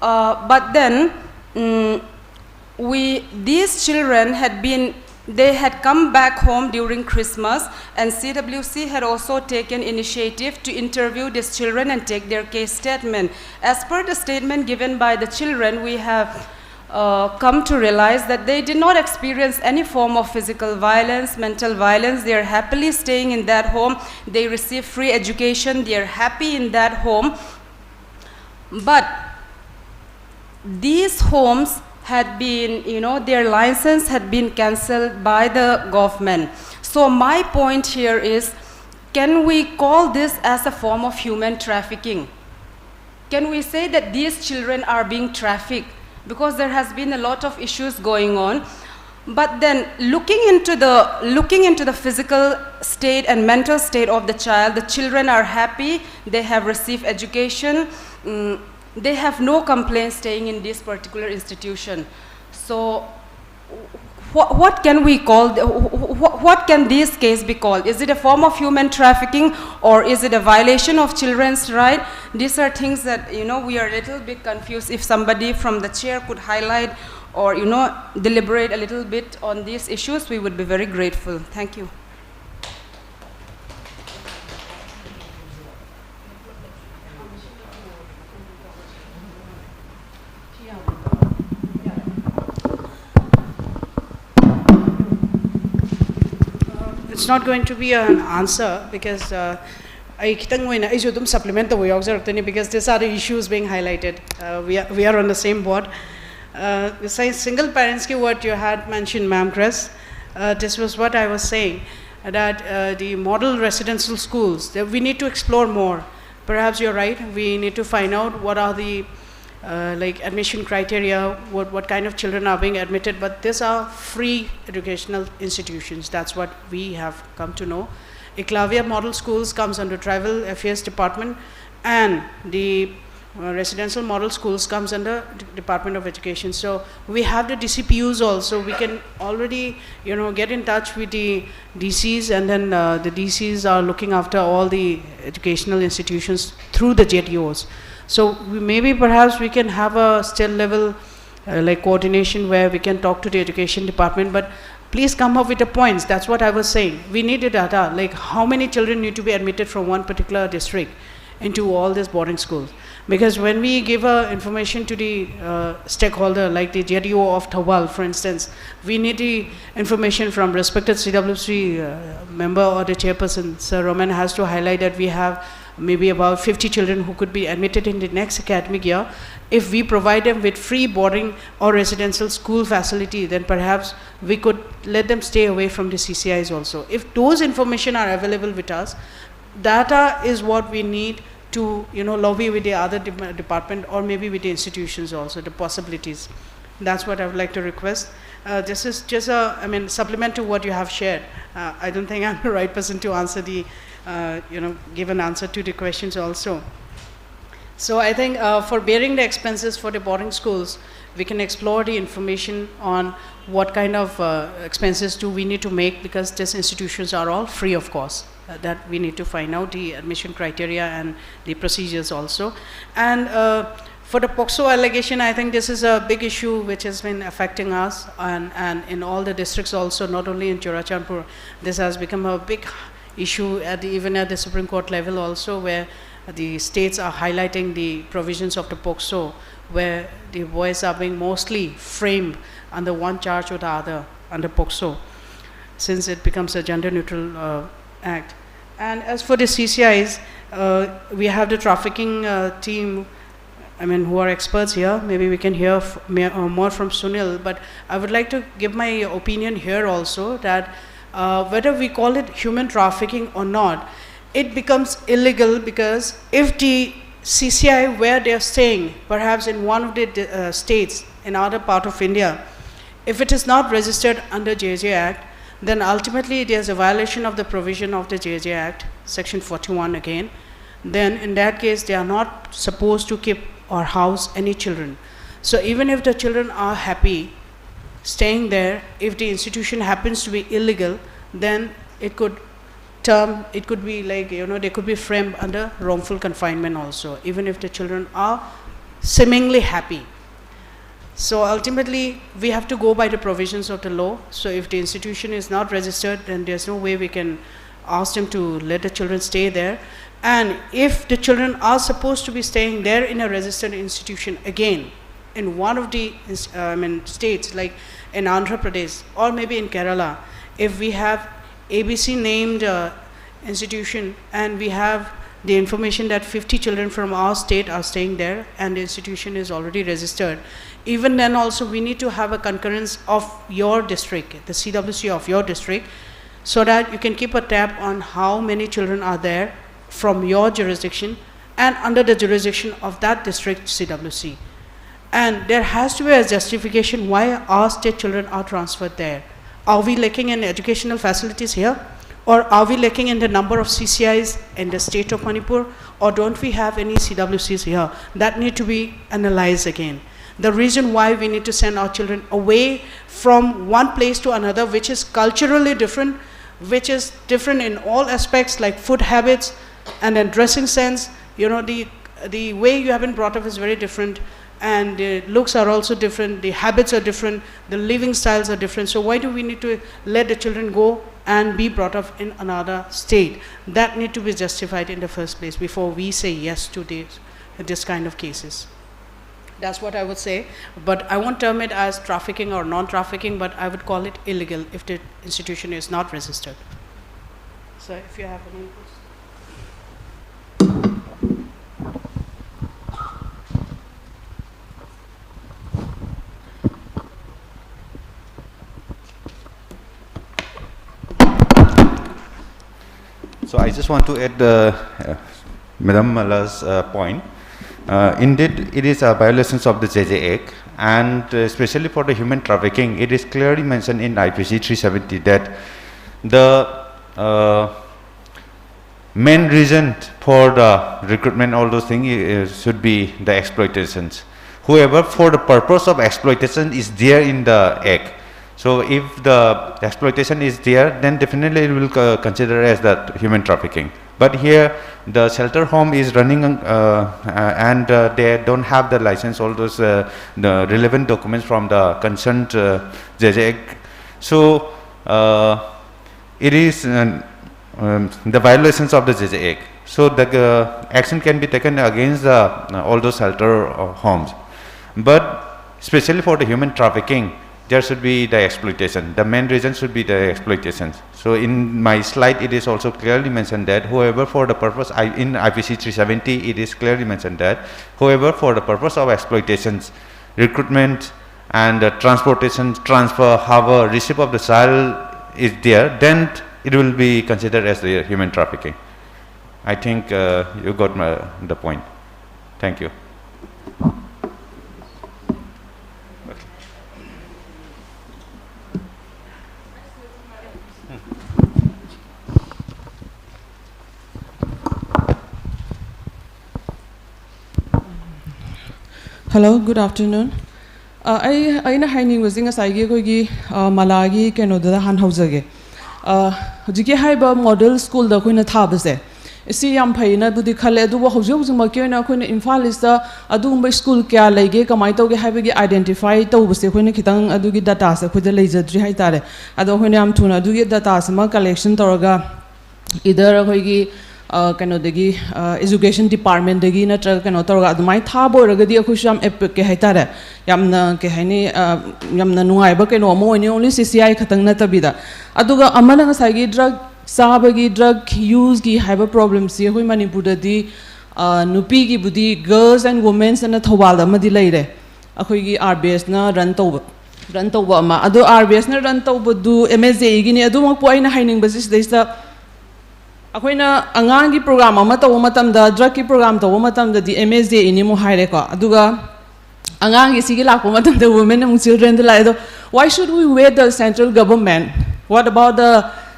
Uh, but then, mm, we these children had been they had come back home during Christmas, and C W C had also taken initiative to interview these children and take their case statement. As per the statement given by the children, we have uh, come to realize that they did not experience any form of physical violence, mental violence. They are happily staying in that home. They receive free education. They are happy in that home. But these homes had been, you know, their license had been cancelled by the government. So my point here is, can we call this as a form of human trafficking? Can we say that these children are being trafficked? Because there has been a lot of issues going on. But then, looking into the looking into the physical state and mental state of the child, the children are happy. They have received education. Mm, they have no complaints staying in this particular institution. So, what, what can we call? The, wh- wh- what can this case be called? Is it a form of human trafficking, or is it a violation of children's right? These are things that, you know, we are a little bit confused. If somebody from the chair could highlight or, you know, deliberate a little bit on these issues, we would be very grateful. Thank you. It's not going to be an answer because uh, ꯑꯩ ꯈꯤꯇꯪ ꯑꯣꯏꯅ ꯑꯩꯁꯨ ꯑꯗꯨꯝ supplement ꯇꯧꯕ ꯌꯥꯎꯖꯔꯛꯇꯣꯏꯅꯤ, because these are the issues being highlighted. Uh, we, are, we are on the same board. Uh, ꯉꯁꯥꯏ single parentsꯀꯤ word you had mentioned, Ma'am Grace, uh, this was what I was saying, that uh, the model residential schools, that we need to explore more. Perhaps you're right, we need to find out what are the uh, like admission criteria, what, what kind of children are being admitted, but these are free educational institutions. That's what we have come to know. Eklavya Model Schools comes under Tribal Affairs Department, and the uh, residential model schools comes under D- Department of Education. So we have the D C P Us also. We can already, you know, get in touch with the D Cs, and then uh, the D Cs are looking after all the educational institutions through the J D Os. So we, maybe perhaps we can have a state level uh, like coordination where we can talk to the education department, but please come up with the points. That's what I was saying. We need the data, like how many children need to be admitted from one particular district into all these boarding schools. Because when we give uh, information to the uh, stakeholder, like the J D O of Thawal, for instance, we need the information from respected C W C uh, member or the chairperson. Sir Roman has to highlight that we have maybe about fifty children who could be admitted in the next academic year. If we provide them with free boarding or residential school facility, then perhaps we could let them stay away from the C C Is also. If those information are available with us, data is what we need to, you know, lobby with the other de- department or maybe with the institutions also, the possibilities. That's what I would like to request. Uh, this is just a, I mean, supplement to what you have shared. Uh, I don't think I'm the right person to answer the, uh, you know, give an answer to the questions also. So I think uh, for bearing the expenses for the boarding schools, we can explore the information on what kind of uh, expenses do we need to make, because these institutions are all free of cost. Uh, that we need to find out the admission criteria and the procedures also. And uh, for the POCSO allegation, I think this is a big issue which has been affecting us and, and in all the districts also, not only in Churachandpur. This has become a big issue at the, even at the Supreme Court level also, where the states are highlighting the provisions of the POCSO, where the boys are being mostly framed under one charge or the other under POCSO, since it becomes a gender-neutral uh, act. And as for the C C Is, uh, we have the trafficking uh, team, I mean, who are experts here. Maybe we can hear f- ma- uh, more from Sunil, but I would like to give my opinion here also that uh, whether we call it human trafficking or not, it becomes illegal, because if the C C I, where they are staying, perhaps in one of the uh, states in other part of India, if it is not registered under J J Act, then ultimately it is a violation of the provision of the J J Act, Section forty-one again. Then in that case, they are not supposed to keep or house any children. So even if the children are happy staying there, if the institution happens to be illegal, then it could term, it could be like, you know, they could be framed under wrongful confinement also, even if the children are seemingly happy. So ultimately, we have to go by the provisions of the law. So if the institution is not registered, then there's no way we can ask them to let the children stay there. And if the children are supposed to be staying there in a registered institution again, in one of the ins- uh, I mean, states, like in Andhra Pradesh or maybe in Kerala, if we have A B C named uh, institution and we have the information that fifty children from our state are staying there and the institution is already registered, even then also we need to have a concurrence of your district, the C W C of your district, so that you can keep a tab on how many children are there from your jurisdiction and under the jurisdiction of that district C W C. And there has to be a justification why our state children are transferred there. Are we lacking in educational facilities here? Or are we lacking in the number of C C Is in the state of Manipur? Or don't we have any C W Cs here? That need to be analyzed again. The reason why we need to send our children away from one place to another, which is culturally different, which is different in all aspects, like food habits and then dressing sense. You know, the, the way you have been brought up is very different, and the looks are also different, the habits are different, the living styles are different. So why do we need to let the children go and be brought up in another state? That need to be justified in the first place before we say yes to this, this kind of cases. That's what I would say. But I won't term it as trafficking or non-trafficking, but I would call it illegal if the institution is not registered. So if you have any inputs. So I just want to add uh, uh, Madam Mala's uh, point Uh, indeed, it is a violation of the J J Act, and uh, especially for the human trafficking, it is clearly mentioned in I P C three seventy that the uh, main reason for the recruitment, all those things, uh, should be the exploitations. Whoever for the purpose of exploitation is there in the act. So if the exploitation is there, then definitely it will uh, consider as that human trafficking. But here, the shelter home is running, uh, uh, and uh, they don't have the license, all those uh, the relevant documents from the concerned uh, J J Act. So uh, it is uh, um, the violations of the J J Act. So the uh, action can be taken against the, uh, all those shelter uh, homes. But especially for the human trafficking, there should be the exploitation. The main reason should be the exploitation. So in my slide, it is also clearly mentioned that whoever for the purpose, I, in I P C three seventy, it is clearly mentioned that whoever for the purpose of exploitations, recruitment, and uh, transportation, transfer, however, receipt of the child is there, then it will be considered as the human trafficking. I think uh, you got my, the point. Thank you. Hello, good afternoon. ꯑ, ꯑꯩ ꯑꯩꯅ ꯍꯥꯏꯅꯤꯡꯕꯁꯦ ꯉꯁꯥꯏꯒꯤ ꯑꯩꯈꯣꯏꯒꯤ ꯑ, ꯃꯂꯥꯒꯤ ꯀꯩꯅꯣꯗꯨꯗ ꯍꯥꯟꯅ ꯍꯧꯖꯒꯦ꯫ ꯑ, ꯍꯧꯖꯤꯛꯀꯤ ꯍꯥꯏꯔꯤꯕ ꯃꯣꯗꯦꯜ ꯁ꯭ꯀꯨꯜꯗ ꯑꯩꯈꯣꯏꯅ ꯊꯥꯕꯁꯦ, ꯁꯤ ꯌꯥꯝ ꯐꯩꯅꯕꯨꯗꯤ ꯈꯜꯂꯦ, ꯑꯗꯨꯕꯨ ꯍꯧꯖꯤꯛ ꯍꯧꯖꯤꯛꯃꯛꯀꯤ ꯑꯣꯏꯅ ꯑꯩꯈꯣꯏꯅ ꯏꯝꯐꯥꯜ ꯏꯁꯇ ꯑꯗꯨꯒꯨꯝꯕ ꯁ꯭ꯀꯨꯜ ꯀꯌꯥ ꯂꯩꯒꯦ, ꯀꯃꯥꯏꯅ ꯇꯧꯒꯦ ꯍꯥꯏꯕꯒꯤ ꯑꯥꯏꯗꯦꯟꯇꯤꯐꯥꯏ ꯇꯧꯕꯁꯦ ꯑꯩꯈꯣꯏꯅ ꯈꯤꯇꯪ ꯑꯗꯨꯒꯤ ꯗꯇꯥꯁꯦ ꯑꯩꯈꯣꯏꯗ ꯂꯩꯖꯗ꯭ꯔꯤ ꯍꯥꯏꯇꯥꯔꯦ꯫ ꯑꯗꯣ ꯑꯩꯈꯣꯏꯅ ꯌꯥꯝ ꯊꯨꯅ ꯑꯗꯨꯒꯤ ꯗꯇꯥꯁꯤꯃ ꯀꯂꯦꯛꯁꯟ ꯇꯧꯔꯒ ꯏꯗꯔ ꯑꯩꯈꯣꯏꯒꯤ ꯑ, ꯀꯩꯅꯣꯗꯒꯤ, ꯑ, ꯏꯖꯨꯀꯦꯁꯟ ꯗꯤꯄꯥꯔꯠꯃꯦꯟꯗꯒꯤ ꯅꯠꯇ꯭ꯔꯒ ꯀꯩꯅꯣ ꯇꯧꯔꯒ ꯑꯗꯨꯃꯥꯏꯅ ꯊꯥꯕ ꯑꯣꯏꯔꯒꯗꯤ ꯑꯩꯈꯣꯏꯁꯨ ꯌꯥꯝ ꯑꯦꯞ-, ꯀꯩ ꯍꯥꯏꯇꯥꯔꯦ, ꯌꯥꯝꯅ, ꯀꯩ ꯍꯥꯏꯅꯤ, ꯑ, ꯌꯥꯝꯅ ꯅꯨꯡꯉꯥꯏꯕ ꯀꯩꯅꯣ ꯑꯃ ꯑꯣꯏꯅꯤ, ꯑꯣꯡꯂꯤ ꯁꯤ ꯁꯤ ꯑꯥꯏ ꯈꯛꯇꯪ ꯅꯠꯇꯕꯤꯗ꯫ ꯑꯗꯨꯒ ꯑꯃꯅ ꯉꯁꯥꯏꯒꯤ ꯗ꯭ꯔꯒ ꯆꯥꯕꯒꯤ, ꯗ꯭ꯔꯒ ꯌꯨꯁꯀꯤ ꯍꯥꯏꯕ ꯄ꯭ꯔꯣꯕ꯭ꯂꯦꯝꯁꯤ ꯑꯩꯈꯣꯏ ꯃꯅꯤꯄꯨꯔꯗꯗꯤ, ꯑ, ꯅꯨꯄꯤꯒꯤꯕꯨꯗꯤ Girls and Women's ꯑꯅ ꯊꯧꯕꯥꯜꯗ ꯑꯃꯗꯤ ꯂꯩꯔꯦ, ꯑꯩꯈꯣꯏꯒꯤ ꯑꯥꯔ ꯕꯤ ꯑꯦꯁꯅ ꯔꯟ ꯇꯧꯕ, ꯔꯟ ꯇꯧꯕ ꯑꯃ꯫ ꯑꯗꯣ ꯑꯥꯔ ꯕꯤ ꯑꯦꯁꯅ ꯔꯟ ꯇꯧꯕꯗꯨ ꯑꯦꯝ ꯑꯦꯁ ꯖꯦ ꯏꯒꯤꯅꯤ꯫ ꯑꯗꯨꯃꯛꯄꯨ ꯑꯩꯅ ꯍꯥꯏꯅꯤꯡꯕꯁꯤ ꯁꯤꯗꯩꯁꯤꯗ ꯑꯩꯈꯣꯏꯅ ꯑꯉꯥꯡꯒꯤ ꯄ꯭ꯔꯣꯒ꯭ꯔꯥꯝ ꯑꯃ ꯇꯧꯕ ꯃꯇꯝꯗ, ꯗ꯭ꯔꯒꯀꯤ ꯄ꯭ꯔꯣꯒ꯭ꯔꯥꯝ ꯇꯧꯕ ꯃꯇꯝꯗꯗꯤ ꯑꯦꯝ ꯑꯦꯁ ꯗꯦ ꯏꯅꯤ ꯑꯃꯨꯛ ꯍꯥꯏꯔꯦꯀꯣ꯫ ꯑꯗꯨꯒ ꯑꯉꯥꯡꯒꯤ ꯁꯤꯒꯤ ꯂꯥꯛꯄ ꯃꯇꯝꯗ ꯋꯨꯃꯦꯟ ꯑꯃꯨꯛ ꯆꯤꯜꯗ꯭ꯔꯦꯟꯗ ꯂꯥꯛꯑꯦ꯫ ꯑꯗꯣ, why should we wait the central government? What about the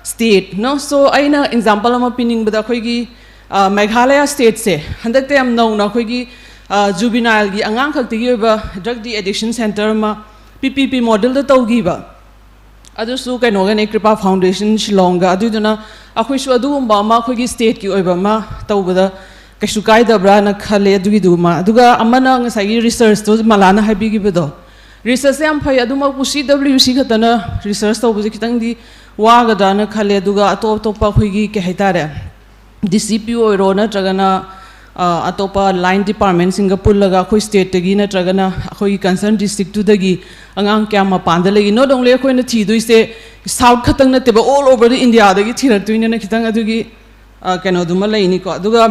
state? No? So, ꯑꯩꯅ ꯑꯦꯛꯖꯥꯝꯄꯜ ꯑꯃ ꯄꯤꯅꯤꯡꯕꯗ, ꯑꯩꯈꯣꯏꯒꯤ, ꯑ, ꯃꯦꯘꯥꯂꯌꯥ ꯁ꯭ꯇꯦꯠꯁꯦ ꯍꯟꯗꯛꯇ ꯌꯥꯝ ꯅꯧꯅ ꯑꯩꯈꯣꯏꯒꯤ, ꯑ, ꯖꯨꯕꯤꯅꯥꯏꯜꯒꯤ, ꯑꯉꯥꯡ ꯈꯛꯇꯒꯤ ꯑꯣꯏꯕ ꯗ꯭ꯔꯒ ꯗꯤ ꯑꯦꯗꯤꯛꯁꯟ ꯁꯦꯟꯇꯔ ꯑꯃ ꯄꯤ ꯄꯤ ꯄꯤ ꯃꯣꯗꯦꯜꯗ ꯇꯧꯈꯤꯕ꯫ ꯑꯗꯨꯁꯨ ꯀꯩꯅꯣꯒꯅꯦ, ꯀ꯭ꯔꯤꯄꯥ ꯐꯥꯎꯟꯗꯦꯁꯟ ꯁꯤꯂꯣꯡꯒ꯫ ꯑꯗꯨꯏꯗꯨꯅ ꯑꯩꯈꯣꯏꯁꯨ ꯑꯗꯨꯒꯨꯝꯕ ꯑꯃ ꯑꯩꯈꯣꯏꯒꯤ ꯁ꯭ꯇꯦꯠꯀꯤ ꯑꯣꯏꯕ ꯑꯃ ꯇꯧꯕꯗ ꯀꯩꯁꯨ ꯀꯥꯏꯗꯕ꯭ꯔꯥꯅ ꯈꯜꯂꯦ ꯑꯗꯨꯒꯤꯗꯨꯃ꯫ ꯑꯗꯨꯒ ꯑꯃꯅ ꯉꯁꯥꯏꯒꯤ ꯔꯤꯁꯔꯁꯇꯣ ꯃꯂꯥꯅ ꯍꯥꯏꯕꯤꯈꯤꯕꯗꯣ, ꯔꯤꯁꯔꯁꯁꯦ ꯌꯥꯝ ꯐꯩ꯫ ꯑꯗꯨꯃꯛꯄꯨ ꯁꯤ ꯗꯕ꯭ꯂꯤꯎ ꯁꯤ ꯈꯛꯇꯅ ꯔꯤꯁꯔꯁ ꯇꯧꯕꯁꯦ ꯈꯤꯇꯪꯗꯤ ꯋꯥꯒꯗ꯭ꯔꯥꯅ ꯈꯜꯂꯦ꯫ ꯑꯗꯨꯒ ꯑꯇꯣꯞ ꯑꯇꯣꯞꯄ ꯑꯩꯈꯣꯏꯒꯤ, ꯀꯩ ꯍꯥꯏꯇꯥꯔꯦ, ꯗꯤ ꯁꯤ ꯄꯤ ꯑꯣꯏꯔꯣ, ꯅꯠꯇ꯭ꯔꯒꯅ, ꯑ, ꯑꯇꯣꯞꯄ ꯂꯥꯏꯟ ꯗꯤꯄꯥꯔꯠꯃꯦꯟꯁꯤꯡꯒ ꯄꯨꯜꯂꯒ ꯑꯩꯈꯣꯏ ꯁ꯭ꯇꯦꯠꯇꯒꯤ ꯅꯠꯇ꯭ꯔꯒꯅ ꯑꯩꯈꯣꯏꯒꯤ ꯀꯟꯁꯔꯟ ꯗꯤꯁꯇ꯭ꯔꯤꯛꯇꯨꯗꯒꯤ ꯑꯉꯥꯡ ꯀꯌꯥꯝ ꯃꯄꯥꯟꯗ ꯂꯩꯒꯦ? Not only ꯑꯩꯈꯣꯏꯅ ꯊꯤꯗꯣꯏꯁꯦ ꯁꯥꯎꯠ ꯈꯛꯇꯪ ꯅꯠꯇꯦꯕ, all over the ꯏꯟꯗꯤꯌꯥꯗꯒꯤ ꯊꯤꯔꯛꯇꯣꯏꯅꯤꯅ ꯈꯤꯇꯪ ꯑꯗꯨꯒꯤ, ꯑ, ꯀꯩꯅꯣꯗꯨꯃ ꯂꯩꯅꯤꯀꯣ꯫ ꯑꯗꯨꯒ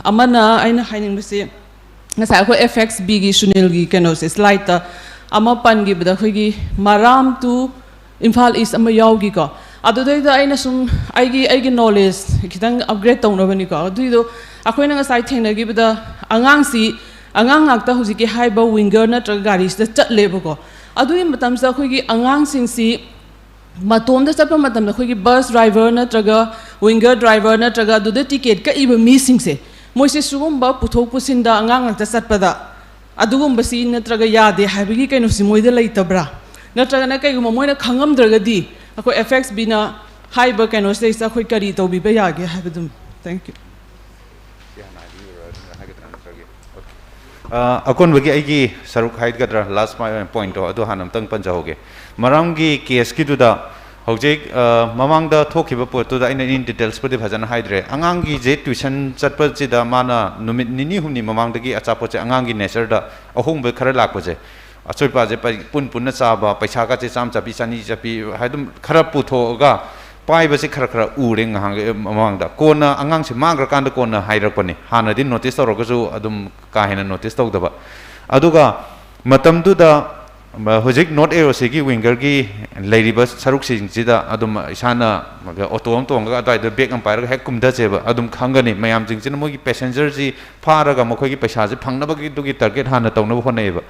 ꯑꯃꯅ ꯑꯩꯅ ꯍꯥꯏꯅꯤꯡꯕꯁꯦ, ꯉꯁꯥꯏ ꯑꯩꯈꯣꯏ ꯑꯦꯐ ꯑꯦꯛꯁ ꯕꯤꯒꯤ ꯁꯨꯅꯤꯜꯒꯤ ꯀꯩꯅꯣꯁꯦ, ꯁ꯭ꯂꯥꯏꯠꯇ ꯑꯃ ꯄꯟꯈꯤꯕꯗ, ꯑꯩꯈꯣꯏꯒꯤ ꯃꯔꯥꯝ ꯇꯨ ꯏꯝꯐꯥꯜ ꯏꯁ ꯑꯃ ꯌꯥꯎꯈꯤꯀꯣ꯫ ꯑꯗꯨꯗꯩꯗ ꯑꯩꯅ ꯁꯨꯝ ꯑꯩꯒꯤ, ꯑꯩꯒꯤ ꯅꯣꯂꯦꯖ ꯈꯤꯇꯪ ꯑꯞꯒ꯭ꯔꯦꯗ ꯇꯧꯅꯕꯅꯤꯀꯣ꯫ ꯑꯗꯨꯏꯗꯣ ꯑꯩꯈꯣꯏꯅ ꯉꯁꯥꯏ ꯊꯦꯡꯅꯈꯤꯕꯗ, ꯑꯉꯥꯡꯁꯤ, ꯑꯉꯥꯡ ꯉꯥꯛꯇ ꯍꯧꯖꯤꯛꯀꯤ ꯍꯥꯏꯔꯤꯕ ꯋꯤꯡꯒꯔ ꯅꯠꯇ꯭ꯔꯒ ꯒꯥꯔꯤꯁꯤꯗ ꯆꯠꯂꯦꯕꯀꯣ꯫ ꯑꯗꯨꯒꯤ ꯃꯇꯝꯁꯤꯗ ꯑꯩꯈꯣꯏꯒꯤ ꯑꯉꯥꯡꯁꯤꯡꯁꯤ ꯃꯇꯣꯝꯗ ꯆꯠꯄ ꯃꯇꯝꯗ, ꯑꯩꯈꯣꯏꯒꯤ ꯕꯁ ꯗ꯭ꯔꯥꯏꯚꯔ ꯅꯠꯇ꯭ꯔꯒ ꯋꯤꯡꯒꯔ ꯗ꯭ꯔꯥꯏꯚꯔ ꯅꯠꯇ꯭ꯔꯒ ꯑꯗꯨꯗ ꯇꯤꯀꯦꯠ ꯀꯛꯏꯕ ꯃꯤꯁꯤꯡꯁꯦ, ꯃꯣꯏꯁꯦ ꯁꯤꯒꯨꯝꯕ ꯄꯨꯊꯣꯛ ꯄꯨꯁꯤꯟꯗ, ꯑꯉꯥꯡ ꯉꯥꯛꯇ ꯆꯠꯄꯗ ꯑꯗꯨꯒꯨꯝꯕꯁꯤ ꯅꯠꯇ꯭ꯔꯒ ꯌꯥꯗꯦ ꯍꯥꯏꯕꯒꯤ ꯀꯩꯅꯣꯁꯤ ꯃꯣꯏꯗ ꯂꯩꯇꯕ꯭ꯔꯥ? ꯅꯠꯇ꯭ꯔꯒꯅ ꯀꯩꯒꯨꯝꯕ ꯃꯣꯏꯅ ꯈꯪꯉꯝꯗ꯭ꯔꯒꯗꯤ, ꯑꯩꯈꯣꯏ ꯑꯦꯐ ꯑꯦꯛꯁ ꯕꯤꯅ ꯍꯥꯏꯔꯤꯕ ꯀꯩꯅꯣꯁꯤꯗꯩꯁꯤꯗ ꯑꯩꯈꯣꯏ ꯀꯔꯤ ꯇꯧꯕꯤꯕ ꯌꯥꯒꯦ ꯍꯥꯏꯕꯗꯨ? Thank you. ꯑ, ꯑꯀꯣꯟꯕꯒꯤ ꯑꯩꯒꯤ ꯁꯔꯨꯛ ꯍꯥꯏꯒꯗ꯭ꯔꯥ, ꯂꯥꯁ ꯄꯣꯏꯟꯠꯇꯣ ꯑꯗꯨ ꯍꯥꯟꯅ ꯑꯝꯇꯪ ꯄꯟꯖꯍꯧꯒꯦ꯫ ꯃꯔꯝꯒꯤ ꯀꯦꯁꯀꯤꯗꯨꯗ ꯍꯧꯖꯤꯛ, ꯑ, ꯃꯃꯥꯡꯗ ꯊꯣꯛꯈꯤꯕ ꯄꯣꯠꯇꯨꯗ ꯑꯩꯅ in detailsꯄꯨꯗꯤ ꯐꯖꯅ ꯍꯥꯏꯗ꯭ꯔꯦ꯫ ꯑꯉꯥꯡꯒꯤꯁꯦ ꯇ꯭ꯋꯤꯁꯟ ꯆꯠꯄꯁꯤꯗ ꯃꯥꯅ ꯅꯨꯃꯤꯠ ꯅꯤꯅꯤ ꯍꯨꯝꯅꯤ ꯃꯃꯥꯡꯗꯒꯤ ꯑꯆꯥꯄꯣꯠꯁꯦ, ꯑꯉꯥꯡꯒꯤ ꯅꯦꯆꯔꯗ ꯑꯍꯣꯡꯕ ꯈꯔ ꯂꯥꯛꯄꯁꯦ, ꯑꯆꯣꯏꯄꯥꯁꯦ ꯄ-, ꯄꯨꯟ ꯄꯨꯟꯅ ꯆꯥꯕ, ꯄꯩꯁꯥꯒꯁꯦ ꯆꯥꯝ ꯆꯞꯄꯤ, ꯆꯅꯤ ꯆꯞꯄꯤ, ꯍꯥꯏ ꯑꯗꯨꯝ ꯈꯔ ꯄꯨꯊꯣꯛꯑꯒ ꯄꯥꯏꯕꯁꯦ ꯈꯔ ꯈꯔ ꯎꯔꯦ ꯉꯍꯥꯟ ꯃꯃꯥꯡꯗ꯫ ꯀꯣꯟꯅ ꯑꯉꯥꯡꯁꯦ ꯃꯥꯡꯈ꯭ꯔꯀꯥꯟꯗ ꯀꯣꯟꯅ ꯍꯥꯏꯔꯛꯄꯅꯤ, ꯍꯥꯟꯅꯗꯤ ꯅꯣꯇꯤꯁ ꯇꯧꯔꯒꯁꯨ ꯑꯗꯨꯝ ꯀꯥ ꯍꯦꯟꯅ ꯅꯣꯇꯤꯁ ꯇꯧꯗꯕ꯫ ꯑꯗꯨꯒ ꯃꯇꯝꯗꯨꯗ ꯍꯧꯖꯤꯛ ꯅꯣꯔꯠ ꯑꯦ ꯑꯣ ꯁꯤꯒꯤ ꯋꯤꯡꯒꯔꯒꯤ ꯂꯩꯔꯤꯕ ꯁꯔꯨꯛꯁꯤꯡꯁꯤꯗ ꯑꯗꯨꯝ ꯏꯁꯥꯅ ꯑꯣꯇꯣ ꯑꯃ ꯇꯣꯡꯉꯒ ꯑꯗꯨꯋꯥꯏꯗ ꯕꯦꯒ ꯑꯃ ꯄꯥꯏꯔꯒ ꯍꯦꯛ ꯀꯨꯝꯊꯖꯦꯕ, ꯑꯗꯨꯝ ꯈꯪꯒꯅꯤ ꯃꯌꯥꯝꯁꯤꯡꯁꯤꯅ ꯃꯣꯏꯒꯤ ꯄꯦꯁꯦꯟꯖꯔꯁꯤ ꯐꯥꯔꯒ ꯃꯈꯣꯏꯒꯤ ꯄꯩꯁꯥꯁꯦ ꯐꯪꯅꯕꯒꯤꯗꯨꯒꯤ ꯇꯥꯔꯒꯦꯠ ꯍꯥꯟꯅ ꯇꯧꯅꯕ ꯍꯣꯠꯅꯩꯌꯦꯕ꯫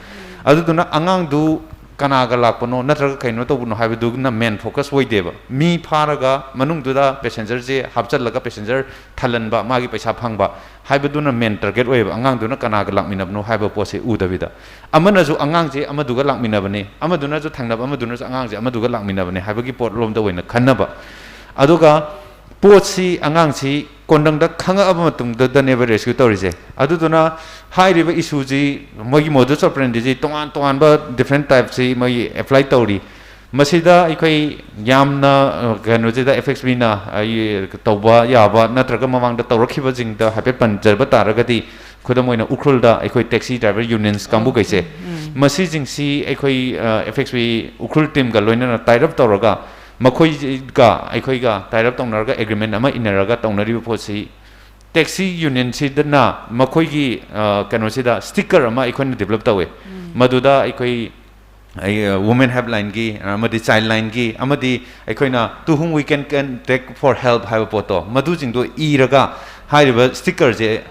ꯑꯗꯨꯗꯨꯅ ꯑꯉꯥꯡꯗꯨ ꯀꯅꯥꯒ ꯂꯥꯛꯄꯅꯣ ꯅꯠꯇ꯭ꯔꯒ ꯀꯩꯅꯣ ꯇꯧꯕꯅꯣ ꯍꯥꯏꯕꯗꯨꯅ ꯃꯦꯟ ꯐꯣꯀꯁ ꯑꯣꯏꯗꯦꯕ꯫ ꯃꯤ ꯐꯥꯔꯒ ꯃꯅꯨꯡꯗꯨꯗ ꯄꯦꯁꯦꯟꯖꯔꯁꯦ ꯍꯥꯞꯆꯜꯂꯒ ꯄꯦꯁꯦꯟꯖꯔ ꯊꯜꯍꯟꯕ, ꯃꯥꯒꯤ ꯄꯩꯁꯥ ꯐꯪꯕ ꯍꯥꯏꯕꯗꯨꯅ ꯃꯦꯟ ꯇꯥꯔꯒꯦꯠ ꯑꯣꯏꯌꯦꯕ꯫ ꯑꯉꯥꯡꯗꯨꯅ ꯀꯅꯥꯒ ꯂꯥꯛꯃꯤꯟꯅꯕꯅꯣ ꯍꯥꯏꯕ ꯄꯣꯠꯁꯦ ꯎꯗꯕꯤꯗ, ꯑꯃꯅꯁꯨ ꯑꯉꯥꯡꯁꯦ ꯑꯃꯗꯨꯒ ꯂꯥꯛꯃꯤꯟꯅꯕꯅꯤ, ꯑꯃꯗꯨꯅꯁꯨ ꯊꯪꯅꯕ ꯑꯃꯗꯨꯅꯁꯨ ꯑꯉꯥꯡꯁꯦ ꯑꯃꯗꯨꯒ ꯂꯥꯛꯃꯤꯟꯅꯕꯅꯤ ꯍꯥꯏꯕꯒꯤ ꯄꯣꯠꯂꯣꯝꯗ ꯑꯣꯏꯅ ꯈꯟꯅꯕ꯫ ꯑꯗꯨꯒ ꯄꯣꯠꯁꯤ ꯑꯉꯥꯡꯁꯤ ꯀꯣꯟꯗꯪꯗ ꯈꯪꯉꯛꯑꯕ ꯃꯇꯨꯡꯗꯅꯦꯕ ꯔꯦꯁꯀ꯭ꯌꯨ ꯇꯧꯔꯤꯁꯦ꯫ ꯑꯗꯨꯗꯨꯅ ꯍꯥꯏꯔꯤꯕ ꯏꯁꯨꯁꯤ, ꯃꯣꯏꯒꯤ ꯃꯣꯗꯁ ꯑꯣꯄꯔꯦꯟꯗꯤꯁꯤ ꯇꯣꯉꯥꯟ ꯇꯣꯉꯥꯟꯕ ꯗꯤꯐ꯭ꯔꯦꯟ ꯇꯥꯏꯞꯁꯤ ꯃꯣꯏ ꯑꯦꯄ꯭ꯂꯥꯏ ꯇꯧꯔꯤ꯫ ꯃꯁꯤꯗ ꯑꯩꯈꯣꯏ ꯌꯥꯝꯅ, ꯑ, ꯀꯩꯅꯣꯁꯤꯗ, ꯑꯦꯐ ꯑꯦꯛꯁ ꯕꯤꯅ ꯇꯧꯕ ꯌꯥꯕ ꯅꯠꯇ꯭ꯔꯒ ꯃꯃꯥꯡꯗ ꯇꯧꯔꯛꯈꯤꯕꯁꯤꯡꯗ ꯍꯥꯏꯐꯦꯠ ꯄꯟꯖꯕ ꯇꯥꯔꯒꯗꯤ, ꯈꯨꯗꯝ ꯑꯣꯏꯅ ꯎꯈ꯭ꯔꯨꯜꯗ ꯑꯩꯈꯣꯏ ꯇꯦꯛꯁꯤ ꯗ꯭ꯔꯥꯏꯚꯔ ꯌꯨꯅꯤꯌꯟꯁ ꯀꯥꯡꯕꯨꯈꯩꯁꯦ, ꯎꯝ꯫ ꯃꯁꯤꯁꯤꯡꯁꯤ ꯑꯩꯈꯣꯏ, ꯑ, ꯑꯦꯐ ꯑꯦꯛꯁ ꯕꯤ ꯎꯈ꯭ꯔꯨꯜ ꯇꯤꯝꯒ ꯂꯣꯏꯅꯅ ꯇꯥꯏ ꯑꯞ ꯇꯧꯔꯒ, ꯃꯈꯣꯏꯒ ꯑꯩꯈꯣꯏꯒ ꯇꯥꯏ ꯑꯞ ꯇꯧꯅꯔꯒ ꯑꯦꯒ꯭ꯔꯤꯃꯦꯟ ꯑꯃ ꯏꯟꯅꯔꯒ ꯇꯧꯅꯔꯤꯕ ꯄꯣꯠꯁꯤ, ꯇꯦꯛꯁꯤ ꯌꯨꯅꯤꯌꯟꯁꯤꯗꯅ ꯃꯈꯣꯏꯒꯤ, ꯑ, ꯀꯩꯅꯣꯁꯤꯗ ꯁ꯭ꯇꯤꯀꯔ ꯑꯃ ꯑꯩꯈꯣꯏꯅ ꯗꯤꯕꯂꯞ ꯇꯧꯋꯦ꯫ ꯎꯝ꯫ ꯃꯗꯨꯗ ꯑꯩꯈꯣꯏ, ꯑꯩ, ꯑ, ꯋꯨꯃꯦꯟ ꯍꯦꯜꯞꯂꯥꯏꯟꯒꯤ, ꯑ, ꯑꯃꯗꯤ ꯆꯥꯏꯜ ꯂꯥꯏꯟꯒꯤ, ꯑꯃꯗꯤ ꯑꯩꯈꯣꯏꯅ "To whom we can contact for help" ꯍꯥꯏꯕ ꯄꯣꯠꯇꯣ, ꯃꯗꯨꯁꯤꯡꯗꯣ ꯏꯔꯒ ꯍꯥꯏꯔꯤꯕ ꯁ꯭ꯇꯤꯀꯔꯁꯦ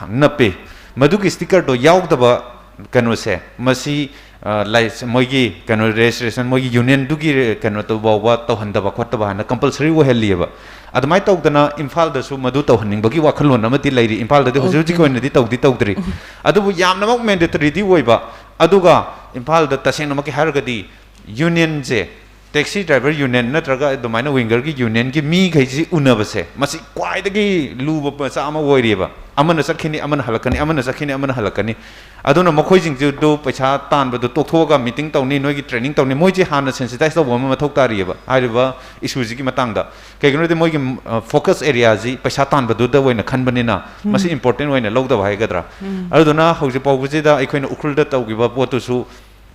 ꯅꯞꯄꯤ꯫ ꯃꯗꯨꯒꯤ ꯁ꯭ꯇꯤꯀꯔꯗꯣ ꯌꯥꯎꯗꯕ ꯀꯩꯅꯣꯁꯦ, ꯃꯁꯤ, ꯑ, ꯂꯥꯏ-, ꯃꯣꯏꯒꯤ ꯀꯩꯅꯣ, ꯔꯦꯖꯤꯁꯇ꯭ꯔꯦꯁꯟ, ꯃꯣꯏꯒꯤ ꯌꯨꯅꯤꯌꯟꯗꯨꯒꯤ ꯔꯦ-, ꯀꯩꯅꯣ ꯇꯧ-, ꯐꯥꯎꯕ ꯇꯧꯍꯟꯗꯕ ꯈꯣꯠꯇꯕ ꯍꯥꯏꯅ ꯀꯝꯄꯜꯁꯔꯤ ꯑꯣꯏꯍꯜꯂꯤꯑꯕ꯫ ꯑꯗꯨꯃꯥꯏꯅ ꯇꯧꯗꯅ ꯏꯝꯐꯥꯜꯗꯁꯨ ꯃꯗꯨ ꯇꯧꯍꯟꯅꯤꯡꯕꯒꯤ ꯋꯥꯈꯜꯂꯣꯟ ꯑꯃꯗꯤ ꯂꯩꯔꯤ꯫ ꯏꯝꯐꯥꯜꯗꯗꯤ ꯍꯧꯖꯤꯛ ꯍꯧꯖꯤꯛꯀꯤ ꯑꯣꯀꯦ꯫ ꯑꯣꯏꯅꯗꯤ ꯇꯧꯗꯤ ꯇꯧꯗ꯭ꯔꯤ꯫ ꯑꯗꯨꯕꯨ ꯌꯥꯝꯅꯃꯛ ꯃꯦꯟꯗꯦꯇꯔꯤꯗꯤ ꯑꯣꯏꯕ꯫ ꯑꯗꯨꯒ ꯏꯝꯐꯥꯜꯗ ꯇꯁꯦꯡꯅꯃꯛꯀꯤ ꯍꯥꯏꯔꯒꯗꯤ ꯌꯨꯅꯤꯌꯟꯁꯦ, ꯇꯦꯛꯁꯤ ꯗ꯭ꯔꯥꯏꯚꯔ ꯌꯨꯅꯤꯌꯟ ꯅꯠꯇ꯭ꯔꯒ ꯑꯗꯨꯃꯥꯏꯅ ꯋꯤꯡꯒꯔꯒꯤ ꯌꯨꯅꯤꯌꯟꯒꯤ ꯃꯤꯈꯩꯁꯤ ꯎꯅꯕꯁꯦ, ꯃꯁꯤ ꯈ꯭ꯋꯥꯏꯗꯒꯤ ꯂꯨꯕ ꯃꯆꯥ ꯑꯃ ꯑꯣꯏꯔꯤꯑꯕ꯫ ꯑꯃꯅ ꯆꯠꯈꯤꯅꯤ, ꯑꯃꯅ ꯍꯜꯂꯛꯀꯅꯤ, ꯑꯃꯅ ꯆꯠꯈꯤꯅꯤ, ꯑꯃꯅ ꯍꯜꯂꯛꯀꯅꯤ꯫ ꯑꯗꯨꯅ ꯃꯈꯣꯏꯁꯤꯡꯁꯤꯗꯨ ꯄꯩꯁꯥ ꯇꯥꯟꯕꯗꯨ ꯇꯣꯛꯊꯣꯛꯑꯒ ꯃꯤꯇꯤꯡ ꯇꯧꯅꯤ, ꯅꯣꯏꯒꯤ ꯇ꯭ꯔꯦꯅꯤꯡ ꯇꯧꯅꯤ, ꯃꯣꯏꯁꯦ ꯍꯥꯟꯅ ꯁꯦꯟꯁꯤꯇꯥꯏꯁ ꯇꯧꯕ ꯑꯃ ꯃꯊꯧ ꯇꯥꯔꯤꯑꯕ, ꯍꯥꯏꯔꯤꯕ ꯏꯁꯨꯁꯤꯒꯤ ꯃꯇꯥꯡꯗ꯫ ꯀꯩꯒꯤꯅꯣꯗꯤ ꯃꯣꯏꯒꯤ, ꯑ, ꯐꯣꯀꯁ ꯑꯦꯔꯤꯌꯥꯁꯤ ꯄꯩꯁꯥ ꯇꯥꯟꯕꯗꯨꯗ ꯑꯣꯏꯅ ꯈꯟꯕꯅꯤꯅ, ꯎꯝ꯫ ꯃꯁꯤ ꯏꯝꯄꯣꯔꯇꯦꯟ ꯑꯣꯏꯅ ꯂꯧꯗꯕ ꯍꯥꯏꯒꯗ꯭ꯔꯥ꯫ ꯎꯝ꯫ ꯑꯗꯨꯗꯨꯅ ꯍꯧꯖꯤꯛ ꯐꯥꯎꯕꯁꯤꯗ ꯑꯩꯈꯣꯏꯅ ꯎꯈ꯭ꯔꯨꯜꯗ ꯇꯧꯈꯤꯕ ꯄꯣꯠꯇꯨꯁꯨ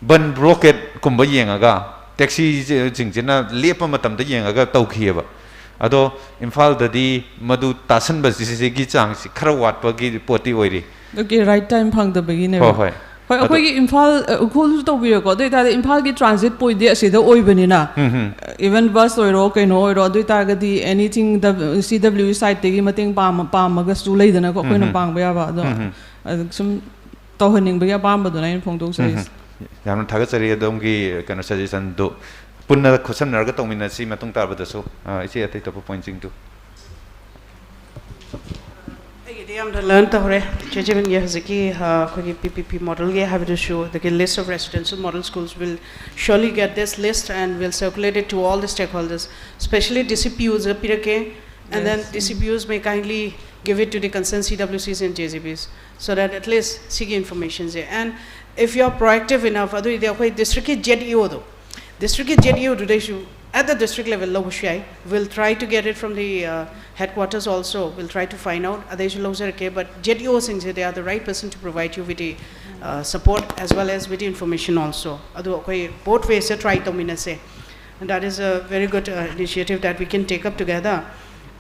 ꯕꯟ ꯕ꯭ꯂꯣꯀꯦꯠꯀꯨꯝꯕ ꯌꯦꯡꯉꯒ, ꯇꯦꯛꯁꯤꯁꯤꯡꯁꯤꯅ ꯂꯦꯞꯄ ꯃꯇꯝꯗ ꯌꯦꯡꯉꯒ ꯇꯧꯈꯤꯑꯕ꯫ ꯑꯗꯣ ꯏꯝꯐꯥꯜꯗꯗꯤ ꯃꯗꯨ ꯇꯥꯁꯟꯕꯁꯤꯒꯤ ꯆꯥꯡꯁꯤ ꯈꯔ ꯋꯥꯠꯄꯒꯤ ꯄꯣꯠꯇꯤ ꯑꯣꯏꯔꯤ꯫ ꯑꯣꯀꯦ, ꯔꯥꯏꯠ ꯇꯥꯏꯝ ꯐꯪꯗꯕꯒꯤꯅꯦꯕ꯫ ꯍꯣꯏ, ꯍꯣꯏ꯫ ꯍꯣꯏ, ꯑꯩꯈꯣꯏꯒꯤ ꯏꯝꯐꯥꯜ, ꯑ, ꯎꯈ꯭ꯔꯨꯜꯁꯨ ꯇꯧꯕꯤꯔꯦꯀꯣ, ꯑꯗꯨ ꯑꯣꯏꯇꯥꯔꯗꯤ ꯏꯝꯐꯥꯜꯒꯤ transit point ꯗꯤ ꯑꯁꯤꯗ ꯑꯣꯏꯕꯅꯤꯅ, even bus ꯑꯣꯏꯔꯣ ꯀꯩꯅꯣ ꯑꯣꯏꯔꯣ, ꯑꯗꯨ ꯑꯣꯏꯇꯥꯔꯒꯗꯤ anything, C W E side ꯇꯒꯤ ꯃꯇꯦꯡ ꯄꯥꯝꯃ-, ꯄꯥꯝꯃꯒꯁꯨ ꯂꯩꯗꯅꯀꯣ, ꯑꯩꯈꯣꯏꯅ ꯄꯥꯡꯕ ꯌꯥꯕ꯫ ꯑꯗꯣ, ꯑ, ꯁꯨꯝ ꯇꯧꯍꯟꯅꯤꯡꯕꯒꯤ ꯑꯄꯥꯝꯕꯗꯨꯅ ꯑꯩꯅ ꯐꯣꯡꯗꯣꯛꯆꯔꯤꯁꯦ꯫ ꯌꯥꯝꯅ ꯊꯥꯒꯠꯆꯔꯤ ꯑꯗꯣꯝꯒꯤ ꯀꯩꯅꯣ suggestion ꯗꯨ꯫ ꯄꯨꯟꯅ ꯈꯨꯠꯁꯝꯅꯔꯒ ꯇꯧꯃꯤꯟꯅꯁꯤ ꯃꯇꯨꯡ ꯇꯥꯕꯗꯁꯨ꯫ ꯑ, ꯏꯆꯦ, ꯑꯇꯩ ꯑꯇꯣꯞꯄ point ꯁꯤꯡꯗꯨ꯫ ꯑꯩꯒꯤꯗꯤ ꯌꯥꯝꯅ learn ꯇꯧꯔꯦ꯫ ꯏꯆꯦ ꯖꯤꯕꯟꯒꯤ ꯍꯧꯖꯤꯛꯀꯤ, ꯑ, ꯑꯩꯈꯣꯏꯒꯤ P P P model ꯒꯤ ꯍꯥꯏꯕꯗꯨꯁꯨ, ꯑꯗꯒꯤ list of residential model schools, will surely get this list and will circulate it to all the stakeholders, especially D C P Us ꯗ ꯄꯤꯔꯛꯀꯦ, and then D C P Us may kindly give it to the concerned C W Cs and J Z Bs, so that at least ꯁꯤꯒꯤ information say, and if you are proactive enough, ꯑꯗꯨ ꯑꯣꯏꯔꯗꯤ ꯑꯩꯈꯣꯏ district ꯀꯤ Z E O ꯗꯣ, district ꯀꯤ Z E O ꯗꯨꯗꯩꯁꯨ at the district level ꯂꯧꯕꯁꯨ ꯌꯥꯏ꯫ We'll try to get it from the, uh, headquarters also. We'll try to find out. ꯑꯗꯩꯁꯨ ꯂꯧꯖꯔꯛꯀꯦ, but Z E O ꯁꯤꯡꯁꯦ, they are the right person to provide you with the, uh, support as well as with the information also. ꯑꯗꯨ ꯑꯩꯈꯣꯏ both ways ꯇ try ꯇꯧꯃꯤꯟꯅꯁꯦ꯫ And that is a very good, uh, initiative that we can take up together.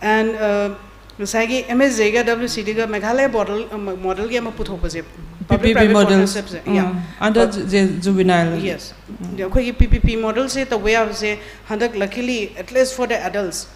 And, uh, ꯉꯁꯥꯏꯒꯤ M S J ꯒ W C D ꯒ ꯃꯦꯘꯥꯂꯌ ꯕꯣꯗꯜ, ꯑ, ꯃ-, ꯃꯣꯗꯦꯜꯒꯤ ꯑꯃ ꯄꯨꯊꯣꯛꯄꯁꯦ, public P P P private model. Partnership ꯁꯦ, yeah. ꯎꯝ, under J-, juvenile. Yes. ꯑꯩꯈꯣꯏꯒꯤ P P P model ꯁꯦ ꯇꯧꯕ ꯌꯥꯕꯁꯦ ꯍꯟꯗꯛ luckily, at least for the adults,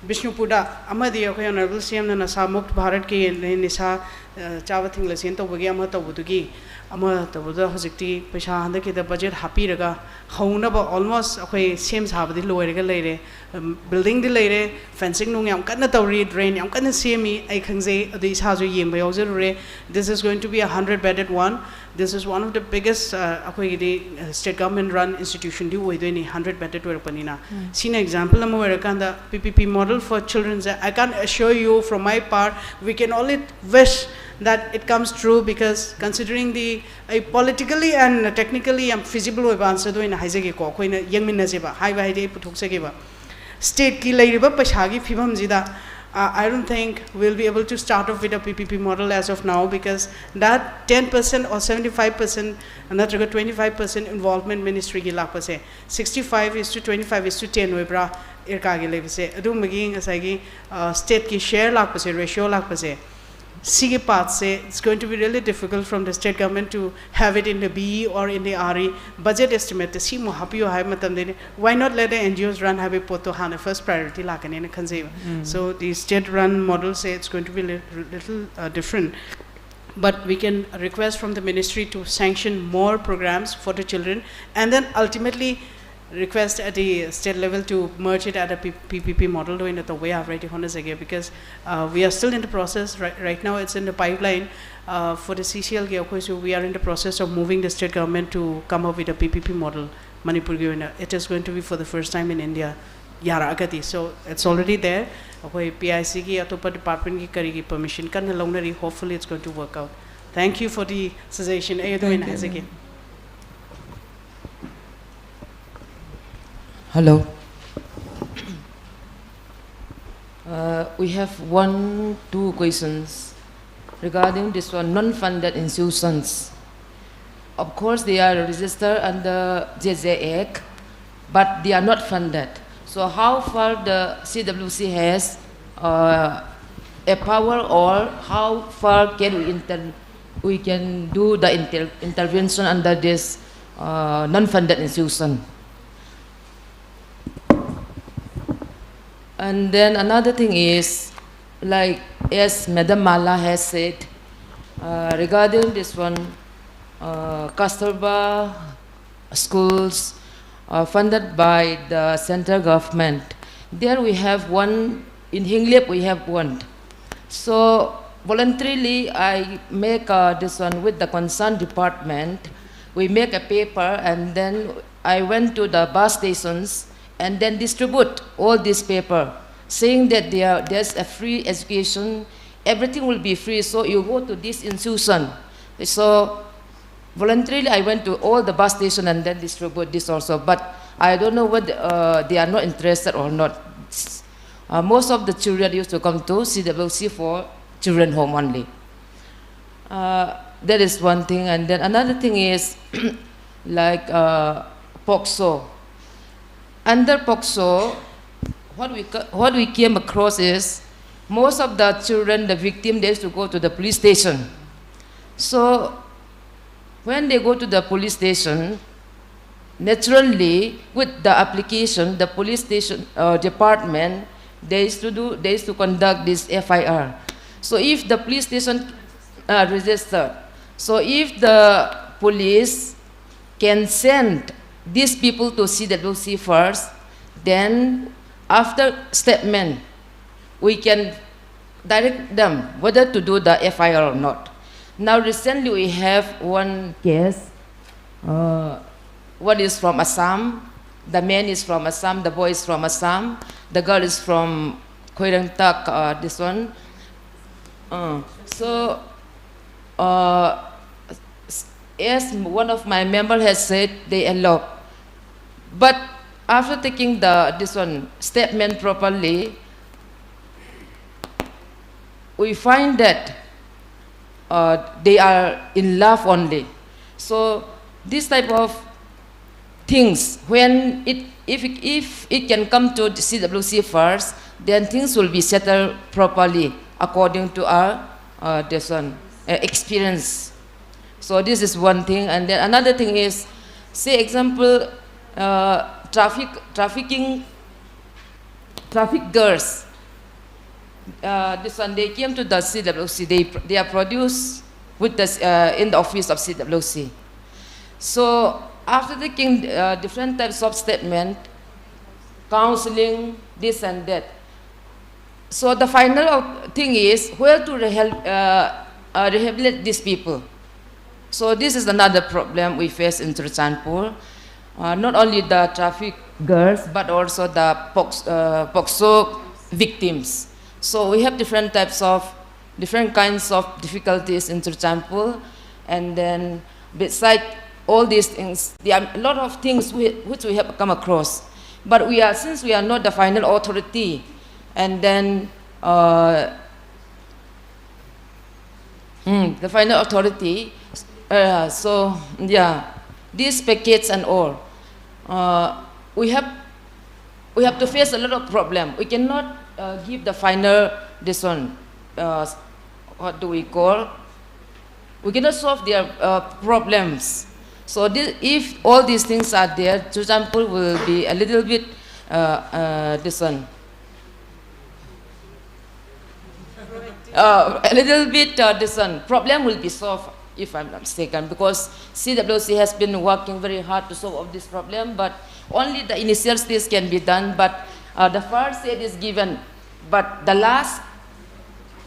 ꯕꯤꯁꯅꯨꯄꯨꯔꯗ ꯑꯃꯗꯤ ꯑꯩꯈꯣꯏ Honourable C M ꯅ ꯅꯁꯥ ꯃꯨꯛꯇ ꯚꯥꯔꯠꯀꯤ ꯅꯤ-, ꯅꯤꯁꯥ, ꯑ, ꯆꯥꯕ ꯊꯤꯡꯂꯁꯦꯅ ꯇꯧꯕꯒꯤ ꯑꯃ ꯇꯧꯕꯗꯨꯒꯤ, ꯑꯃ ꯇꯧꯕꯗ ꯍꯧꯖꯤꯛꯇꯤ ꯄꯩꯁꯥ ꯍꯟꯗꯛꯀꯤꯗ budget ꯍꯥꯞꯄꯤꯔꯒ ꯍꯧꯅꯕ almost ꯑꯩꯈꯣꯏ ꯁꯦꯝ ꯁꯥꯕꯗꯤ ꯂꯣꯏꯔꯒ ꯂꯩꯔꯦ꯫ ꯎꯝ, building ꯗꯤ ꯂꯩꯔꯦ, fencing ꯅꯨꯡ ꯌꯥꯝ ꯀꯟꯅ ꯇꯧꯔꯤ, drain ꯌꯥꯝ ꯀꯟꯅ ꯁꯦꯝꯃꯤ, ꯑꯩ ꯈꯪꯖꯩ, ꯑꯗꯨ ꯏꯁꯥꯁꯨ ꯌꯦꯡꯕ ꯌꯥꯎꯖꯔꯨꯔꯦ꯫ This is going to be a hundred bedded one. This is one of the biggest, uh, ꯑꯩꯈꯣꯏꯒꯤꯗꯤ, uh, state government run institution ꯗꯤ ꯑꯣꯏꯗꯣꯏꯅꯤ, hundred bedded ꯑꯣꯏꯔꯛꯄꯅꯤꯅ꯫ ꯁꯤꯅ example ꯑꯃ ꯑꯣꯏꯔꯀꯥꯟꯗ, P P P model for children say, I can assure you from my part, we can only wish that it comes true, because considering the, ꯑꯩ politically and technically ꯌꯥꯝ feasible ꯑꯣꯏꯕ answer ꯗꯣ ꯑꯣꯏꯅ ꯍꯥꯏꯖꯒꯦꯀꯣ, ꯑꯩꯈꯣꯏꯅ ꯌꯦꯡꯃꯤꯟꯅꯁꯦꯕ, ꯍꯥꯏꯕ ꯍꯥꯏꯗꯤ ꯑꯩ ꯄꯨꯊꯣꯛꯆꯒꯦꯕ꯫ State ꯀꯤ ꯂꯩꯔꯤꯕ ꯄꯩꯁꯥꯒꯤ ꯐꯤꯕꯝꯁꯤꯗ, uh, I don't think we'll be able to start off with a P P P model as of now, because that ten percent or seventy five percent ꯅꯠꯇ꯭ꯔꯒ twenty five percent involvement ministry ꯒꯤ ꯂꯥꯛꯄꯁꯦ, sixty five is to twenty five is to ten ꯑꯣꯏꯕ꯭ꯔꯥ, IRCA ꯒꯤ ꯂꯩꯕꯁꯦ, ꯑꯗꯨꯒꯨꯝꯕꯒꯤ ꯉꯁꯥꯏꯒꯤ, uh, state ꯀꯤ share ꯂꯥꯛꯄꯁꯦ, ratio ꯂꯥꯛꯄꯁꯦ, ꯁꯤꯒꯤ ꯄꯥꯔꯠꯁꯦ, it's going to be really difficult from the state government to have it in the B E or in the R E. Budget estimate ꯁꯤꯃꯨꯛ ꯍꯥꯞꯄꯤꯌꯨ ꯍꯥꯏꯕ ꯃꯇꯝꯗꯗꯤ, why not let the N G Os run ꯍꯥꯏꯕꯒꯤ ꯄꯣꯠꯇꯣ ꯍꯥꯟꯅ first priority ꯂꯥꯛꯀꯅꯦꯅ ꯈꯟꯖꯩꯕ. So the state run model say, it's going to be li- little uh, different. But we can request from the ministry to sanction more programs for the children, and then ultimately request at the state level to merge it at a P- PPP model ꯑꯣꯏꯅ ꯇꯧꯕ ꯌꯥꯕ꯭ꯔꯥ ꯍꯥꯏꯗꯤ ꯍꯣꯠꯅꯖꯒꯦ, because uh, we are still in the process. Right, right now it's in the pipeline. Uh, for the CCLꯒꯤ ꯑꯩꯈꯣꯏꯁꯨ, we are in the process of moving the state government to come up with a PPP model ꯃꯅꯤꯄꯨꯔꯒꯤ ꯑꯣꯏꯅ. It is going to be for the first time in India. ꯌꯥꯔꯛꯑꯒꯗꯤ, so it's already there. ꯑꯩꯈꯣꯏ PICꯒꯤ ꯑꯇꯣꯞꯄ departmentꯀꯤ ꯀꯔꯤꯒꯤ permission ꯀꯟꯅ ꯂꯧꯅꯔꯤ. Hopefully it's going to work out. Thank you for the suggestion. ꯑꯩ ꯑꯗꯨ ꯑꯣꯏꯅ ꯍꯥꯏꯖꯒꯦ. Hello. Uh, we have one, two questions regarding this one, non-funded institutions. Of course, they are registered under J J Act, but they are not funded. So how far the C W C has uh, a power, or how far can we inter- we can do the inter- intervention under this uh, non-funded institution? And then another thing is, like as Madam Mala has said, uh, regarding this one, uh, Kasturba schools uh, funded by the central government. There we have one, in Henglep we have one. So voluntarily I make uh, this one with the concerned department. We make a paper and then I went to the bus stations and then distribute all this paper, saying that there, there's a free education, everything will be free, so you go to this institution. So voluntarily I went to all the bus station and then distribute this also, but I don't know whether uh, they are not interested or not. Uh, most of the children used to come to C W C for children home only. Uh, that is one thing, and then another thing is like uh, POCSO. Under POCSO, what we, co- what we came across is Most of the children, the victim, they used to go to the police station. So when they go to the police station, naturally, with the application, the police station uh, department, they used to do, they used to conduct this F I R. So if the police station uh, registered, so if the police can send these people to C W C first, then after statement, we can direct them whether to do the F I R or not. Now, recently we have one case. Uh, one is from Assam. The man is from Assam. The boy is from Assam. The girl is from Khoirengtak. Uh, this one. Uh, so, uh, as one of my member has said, they elope. But after taking the this one statement properly, we find that uh, they are in love only. So this type of things, when it if it, if it can come to the C W C first, then things will be settled properly according to our uh, this one uh, experience. So this is one thing, and then another thing is, say example, uh, traffic trafficking traffic girls. Uh, this one, they came to the C W C. They, they are produced with the, uh, in the office of C W C. So after taking uh, different types of statement, counseling, this and that. So the final out- thing is where to rehab, uh, uh, rehabilitate these people. So this is another problem we face in Churachandpur. Uh, not only the traffic girls, but also the POX, uh, POCSO victims. So we have different types of, different kinds of difficulties in Churachandpur. And then beside all these things, there are a lot of things we, which we have come across. But we are, since we are not the final authority, and then uh, mm, the final authority, uh, so yeah, these packets and all, uh, we have we have to face a lot of problem. We cannot uh, give the final this one, uh, what do we call? We cannot solve their uh, problems. So this, if all these things are there, Churachandpur will be a little bit uh, uh, this one. Uh, a little bit uh, this one. Problem will be solved, if I'm not mistaken, because C W C has been working very hard to solve all this problem, but only the initial stage can be done. But uh, the first aid is given, but the last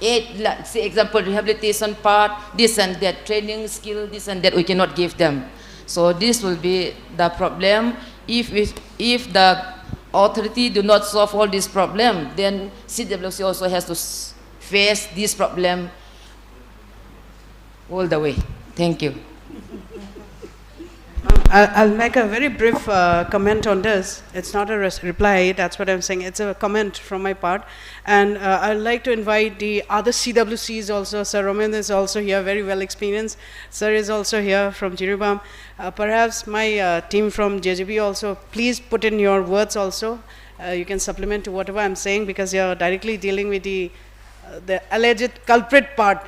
aid, like, say example, rehabilitation part, this and that, training skill, this and that, we cannot give them. So this will be the problem. If we, if the authority do not solve all this problem, then C W C also has to s- face this problem all the way. Thank you. I'll I'll make a very brief uh, comment on this. It's not a res- reply, that's what I'm saying. It's a comment from my part. And uh, I'd like to invite the other C W Cs also. Sir Roman is also here, very well experienced. Sir is also here from Jiribam. Uh, perhaps my uh, team from J J B also, please put in your words also. Uh, you can supplement to whatever I'm saying because you're directly dealing with the, uh, the alleged culprit part.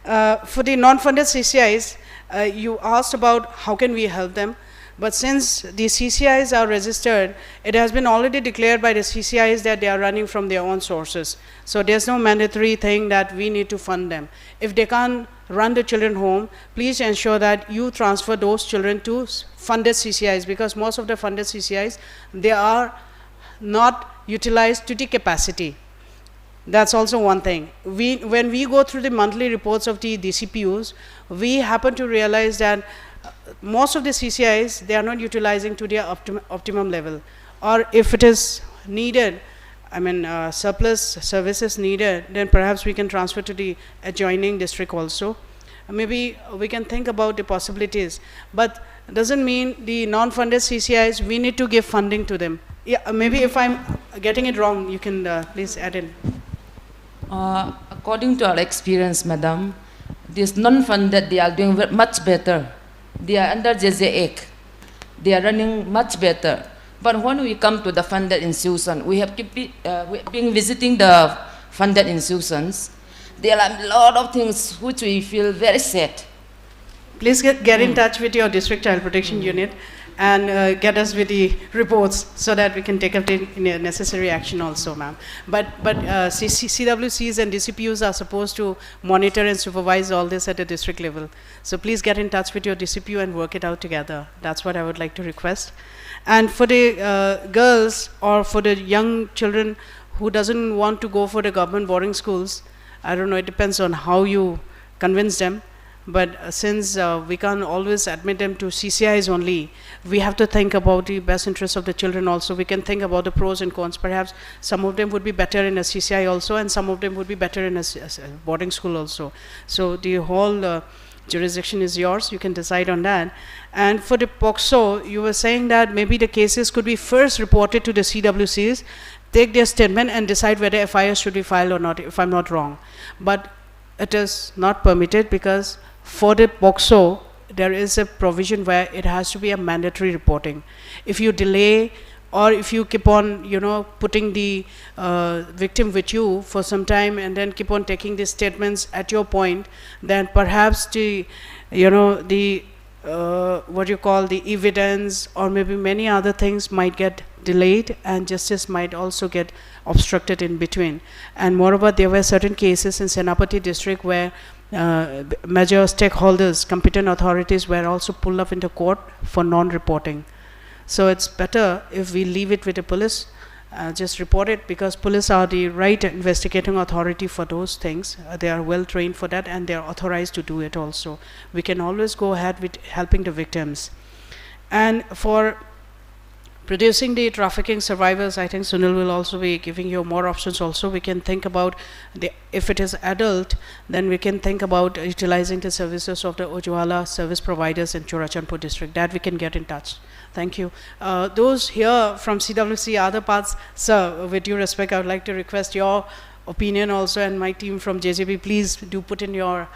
Uh, for the non-funded C C Is, uh, you asked about how can we help them. But since the C C Is are registered, it has been already declared by the C C Is that they are running from their own sources. So there's no mandatory thing that we need to fund them. If they can't run the children home, please ensure that you transfer those children to s- funded C C Is, because most of the funded C C Is, they are not utilized to the capacity. That's also one thing. We, when we go through the monthly reports of the D C P Us, we happen to realize that uh, most of the C C Is, they are not utilizing to their optim- optimum level. Or if it is needed, I mean, uh, surplus services needed, then perhaps we can transfer to the adjoining district also. Maybe we can think about the possibilities, but doesn't mean the non-funded C C Is, we need to give funding to them. Yeah, maybe if I'm getting it wrong, you can uh, please add in. Uh, according to our experience, madam, this non-funded, they are doing ve- much better. They are under J J Act. They are running much better. But when we come to the funded institution, we have keep, uh, we been visiting the funded institutions, there are a lot of things which we feel very sad. Please get, get in touch with your district child protection unit and uh, get us with the reports so that we can take up the ne- necessary action also, ma'am. But, but uh, C- C- C W Cs and D C P Us are supposed to monitor and supervise all this at the district level. So please get in touch with your D C P U and work it out together. That's what I would like to request. And for the uh, girls or for the young children who doesn't want to go for the government boarding schools, I don't know, it depends on how you convince them. But uh, since uh, we can't always admit them to C C Is only, we have to think about the best interests of the children also. We can think about the pros and cons. Perhaps some of them would be better in a C C I also, and some of them would be better in a, s- a s- a boarding school also. So the whole uh, jurisdiction is yours. You can decide on that. And for the POCSO, you were saying that maybe the cases could be first reported to the C W Cs, take their statement, and decide whether F I Rs should be filed or not, if I'm not wrong. But it is not permitted because for the POCSO, there is a provision where it has to be a mandatory reporting. If you delay or if you keep on, you know, putting the uh, victim with you for some time and then keep on taking these statements at your point, then perhaps the, you know, the uh, what you call the evidence or maybe many other things might get delayed and justice might also get obstructed in between. And moreover, there were certain cases in Senapati district where uh, major stakeholders, competent authorities were also pulled up into court for non-reporting. So it's better if we leave it with the police, uh, just report it, because police are the right investigating authority for those things. Uh, they are well trained for that and they are authorized to do it also. We can always go ahead with helping the victims. And for producing the trafficking survivors, I think Sunil will also be giving you more options also. We can think about the, if it is adult, then we can think about utilizing the services of the Ujjwala service providers in Churachandpur district. That we can get in touch. Thank you. Uh, those here from C W C, other parts, sir, with due respect, I would like to request your opinion also, and my team from J J B, please do put in your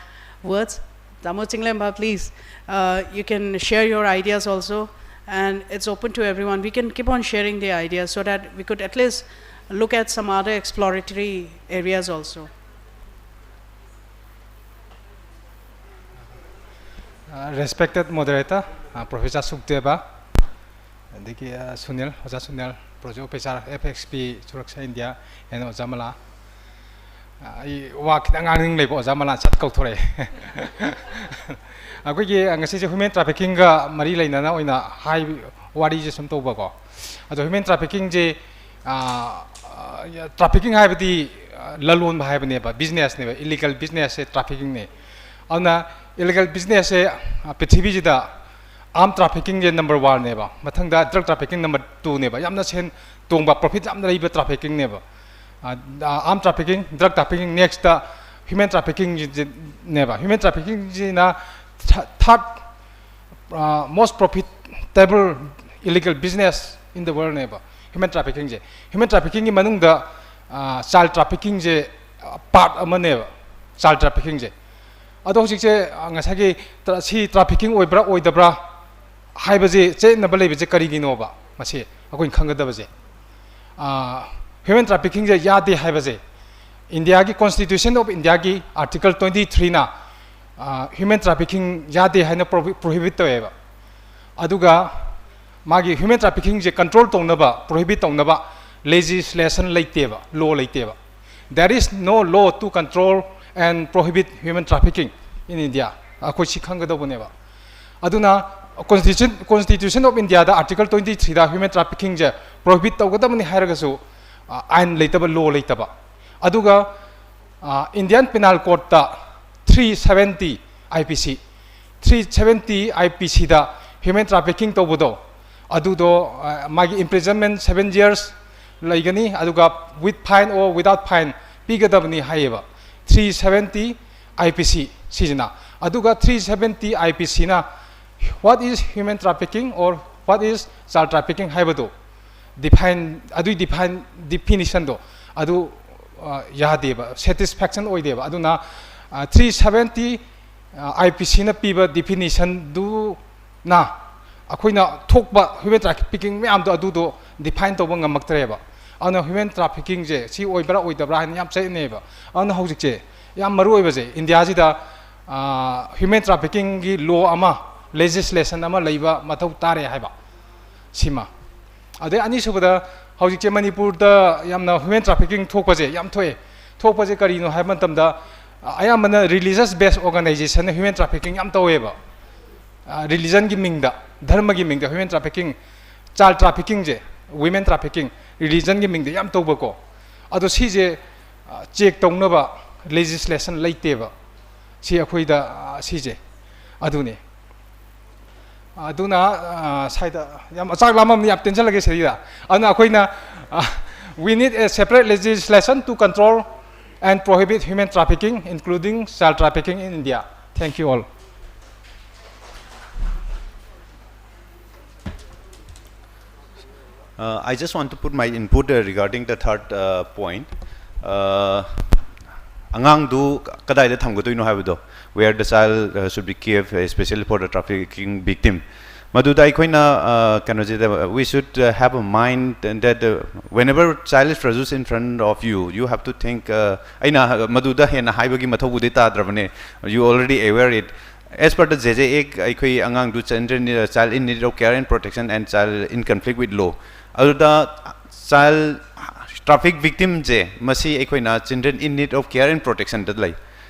words. Damo Chinglemba, please. Uh, you can share your ideas also, and it's open to everyone. We can keep on sharing the ideas so that we could at least look at some other exploratory areas also. Uh, respected moderator, uh, Professor Sukdeva, ꯑꯗꯒꯤ uh, Sunil, ꯑꯣꯖꯥ Sunil, Project Officer, F X P, Suraksha India, and ꯑꯣꯖꯥ ꯃꯂꯥ꯫ Uh, ꯑꯩ ꯋꯥ ꯈꯤꯇꯪ ꯉꯥꯡꯅꯤꯡ ꯂꯩꯕ, ꯑꯣꯖꯥ ꯃꯂꯥ ꯁꯠ ꯀꯧꯊꯣꯔꯛꯑꯦ꯫ ꯑꯩꯈꯣꯏꯒꯤ ꯉꯁꯤꯁꯦ human trafficking ꯒ ꯃꯔꯤ ꯂꯩꯅꯅ ꯑꯣꯏꯅ ꯍꯥꯏ, ꯋꯥꯔꯤꯁꯦ ꯁꯨꯝ ꯇꯧꯕꯀꯣ꯫ ꯑꯗꯣ human trafficking ꯁꯦ trafficking ꯍꯥꯏꯕꯗꯤ ꯂꯂꯣꯟꯕ ꯍꯥꯏꯕꯅꯦꯕ, business ꯅꯦꯕ, illegal business ꯁꯦ trafficking ꯅꯦ꯫ ꯑꯗꯨꯅ illegal business ꯁꯦ ꯄ꯭ꯔꯤꯊꯤꯕꯤꯁꯤꯗ arm trafficking ꯁꯦ number one ꯅꯦꯕ, ꯃꯊꯪꯗ drug trafficking number two ꯅꯦꯕ, ꯌꯥꯝꯅ ꯁꯦꯟ ꯇꯣꯡꯕ, profit ꯌꯥꯝꯅ ꯂꯩꯕ trafficking ꯅꯦꯕ꯫ Arm trafficking, drug trafficking, next human trafficking ꯅꯦꯕ꯫ Human trafficking ꯁꯤꯅ third most profitable illegal business in the world ꯅꯦꯕ human trafficking ꯁꯦ꯫ Human trafficking ꯒꯤ ꯃꯅꯨꯡꯗ child trafficking ꯁꯦ part ꯑꯃꯅꯦꯕ, child trafficking ꯁꯦ꯫ ꯑꯗꯣ ꯍꯧꯖꯤꯛꯁꯦ ꯉꯁꯥꯏꯒꯤ ꯁꯤ trafficking ꯑꯣꯏꯕ꯭ꯔꯥ ꯑꯣꯏꯗꯕ꯭ꯔꯥ ꯍꯥꯏꯕꯁꯦ ꯆꯌꯦꯠꯅꯕ ꯂꯩꯕꯁꯦ ꯀꯔꯤꯒꯤꯅꯣꯕ? ꯃꯁꯤ ꯑꯩꯈꯣꯏꯅ ꯈꯪꯒꯗꯕꯁꯦ, human trafficking ꯁꯦ ꯌꯥꯗꯦ ꯍꯥꯏꯕꯁꯦ India ꯒꯤ Constitution of India ꯒꯤ Article twenty three ꯅ human trafficking ꯌꯥꯗꯦ ꯍꯥꯏꯅ prohibit ꯇꯧꯋꯦꯕ꯫ ꯑꯗꯨꯒ ꯃꯥꯒꯤ human trafficking ꯁꯦ control ꯇꯧꯅꯕ, prohibit ꯇꯧꯅꯕ legislation ꯂꯩꯇꯦꯕ, law ꯂꯩꯇꯦꯕ꯫ There is no law to control and prohibit human trafficking in India꯫ ꯑꯩꯈꯣꯏ ꯁꯤ ꯈꯪꯒꯗꯧꯕꯅꯦꯕ꯫ ꯑꯗꯨꯅ Constitution, Constitution of India the Article twenty three the human trafficking say prohibit ꯇꯧꯒꯗꯕꯅꯤ ꯍꯥꯏꯔꯒꯁꯨ ꯑꯥꯏꯟ ꯂꯩꯇꯕ, law ꯂꯩꯇꯕ꯫ ꯑꯗꯨꯒ Indian Penal Code ꯇ three seventy I P C, three seventy I P C the human trafficking ꯇꯧꯕꯗꯣ, ꯑꯗꯨꯗꯣ ꯃꯥꯒꯤ imprisonment seven years ꯂꯩꯒꯅꯤ, ꯑꯗꯨꯒ with fine or without fine ꯄꯤꯒꯗꯕꯅꯤ ꯍꯥꯏꯌꯦꯕ three seventy I P C ꯁꯤꯁꯤꯅ꯫ ꯑꯗꯨꯒ three seventy I P C ꯅ what is human trafficking or what is child trafficking ꯍꯥꯏꯕꯗꯣ define, ꯑꯗꯨꯒꯤ define, definition ꯗꯣ ꯑꯗꯨ ꯌꯥꯗꯦꯕ, satisfaction ꯑꯣꯏꯗꯦꯕ꯫ ꯑꯗꯨꯅ three seventy I P C ꯅ ꯄꯤꯕ definition ꯗꯨꯅ ꯑꯩꯈꯣꯏꯅ ꯊꯣꯛꯄ human trafficking ꯃꯌꯥꯝꯗꯣ ꯑꯗꯨꯗꯣ define ꯇꯧꯕ ꯉꯝꯃꯛꯇ꯭ꯔꯦꯕ꯫ ꯑꯗꯨꯅ ꯍ꯭ꯌꯨꯃꯦꯟ ꯇ꯭ꯔꯥꯐꯤꯀꯤꯡꯁꯦ ꯁꯤ ꯑꯣꯏꯕ꯭ꯔꯥ ꯑꯣꯏꯗꯕ꯭ꯔꯥ ꯍꯥꯏꯅ ꯌꯥꯝ ꯆꯠꯅꯩꯌꯦꯕ꯫ ꯑꯗꯨꯅ ꯍꯧꯖꯤꯛꯁꯦ ꯌꯥꯝ ꯃꯔꯨ ꯑꯣꯏꯕꯁꯦ ꯏꯟꯗꯤꯌꯥꯁꯤꯗ ꯍ꯭ꯌꯨꯃꯦꯟ ꯇ꯭ꯔꯥꯐꯤꯀꯤꯡꯒꯤ ꯂꯣ ꯑꯃ, ꯂꯦꯖꯤꯁꯂꯦꯁꯟ ꯑꯃ ꯂꯩꯕ ꯃꯊꯧ ꯇꯥꯔꯦ ꯍꯥꯏꯕ ꯁꯤꯃ꯫ ꯑꯗꯩ ꯑꯅꯤꯁꯨꯕꯗ, ꯍꯧꯖꯤꯛꯁꯦ ꯃꯅꯤꯄꯨꯔꯗ ꯌꯥꯝꯅ ꯍ꯭ꯌꯨꯃꯦꯟ ꯇ꯭ꯔꯥꯐꯤꯀꯤꯡ ꯊꯣꯛꯄꯁꯦ ꯌꯥꯝ ꯊꯣꯛꯑꯦ꯫ ꯊꯣꯛꯄꯁꯦ ꯀꯔꯤꯅꯣ ꯍꯥꯏꯕ ꯃꯇꯝꯗ, ꯑ, ꯑꯌꯥꯝꯕꯅ ꯔꯤꯂꯤꯖꯁ ꯕꯦꯁ ꯑꯣꯔꯒꯅꯥꯏꯖꯦꯁꯟꯅ ꯍ꯭ꯌꯨꯃꯦꯟ ꯇ꯭ꯔꯥꯐꯤꯀꯤꯡ ꯌꯥꯝ ꯇꯧꯋꯦꯕ꯫ ꯑ, ꯔꯤꯂꯤꯖꯟꯒꯤ ꯃꯤꯡꯗ, ꯙꯔꯃꯒꯤ ꯃꯤꯡꯗ ꯍ꯭ꯌꯨꯃꯦꯟ ꯇ꯭ꯔꯥꯐꯤꯀꯤꯡ, ꯆꯥꯏꯜ ꯇ꯭ꯔꯥꯐꯤꯀꯤꯡꯁꯦ, ꯋꯤꯃꯦꯟ ꯇ꯭ꯔꯥꯐꯤꯀꯤꯡ, ꯔꯤꯂꯤꯖꯟꯒꯤ ꯃꯤꯡꯗ ꯌꯥꯝ ꯇꯧꯕꯀꯣ꯫ ꯑꯗꯣ ꯁꯤꯁꯦ, ꯑ, ꯆꯦꯛ ꯇꯧꯅꯕ ꯂꯦꯖꯤꯁꯂꯦꯁꯟ ꯂꯩꯇꯦꯕ꯫ ꯁꯤ ꯑꯩꯈꯣꯏꯗ, ꯑ, ꯁꯤꯁꯦ ꯑꯗꯨꯅꯤ꯫ ꯑꯗꯨꯅ, ꯑ, ꯁ꯭ꯋꯥꯏꯗ ꯌꯥꯝ ꯆꯥꯛ ꯂꯥꯝꯃꯝꯅꯤ, ꯌꯥꯝ ꯇꯦꯟꯁꯤꯜꯂꯒꯦ ꯁꯤꯗ꯫ ꯑꯗꯨꯅ ꯑꯩꯈꯣꯏꯅ, ꯑ, we need a separate legislation to control and prohibit human trafficking, including child trafficking in India. Thank you all. Uh, I just want to put my input uh, regarding the third uh, point. Uh, ꯑꯉꯥꯡꯗꯨ ꯀꯗꯥꯏꯗ ꯊꯝꯒꯗꯣꯏꯅꯣ ꯍꯥꯏꯕꯗꯣ, where the child uh, should be kept, especially for the trafficking victim. ꯃꯗꯨꯗ ꯑꯩꯈꯣꯏꯅ, uh, ꯀꯩꯅꯣꯁꯤꯗ, we should uh, have a mind that uh, whenever child is produced in front of you, you have to think, uh, ꯑꯩꯅ ꯃꯗꯨꯗ ꯍꯦꯟꯅ ꯍꯥꯏꯕꯒꯤ ꯃꯊꯧꯕꯨꯗꯤ ꯇꯥꯗ꯭ꯔꯕꯅꯦ, you already aware it. As per the J J Act, ꯑꯩꯈꯣꯏ ꯑꯉꯥꯡꯗꯨ children, child in need of care and protection and child in conflict with law. ꯑꯗꯨꯗ child traffic victimꯁꯦ, ꯃꯁꯤ ꯑꯩꯈꯣꯏꯅ children in need of care and protectionꯗ ꯂꯩ,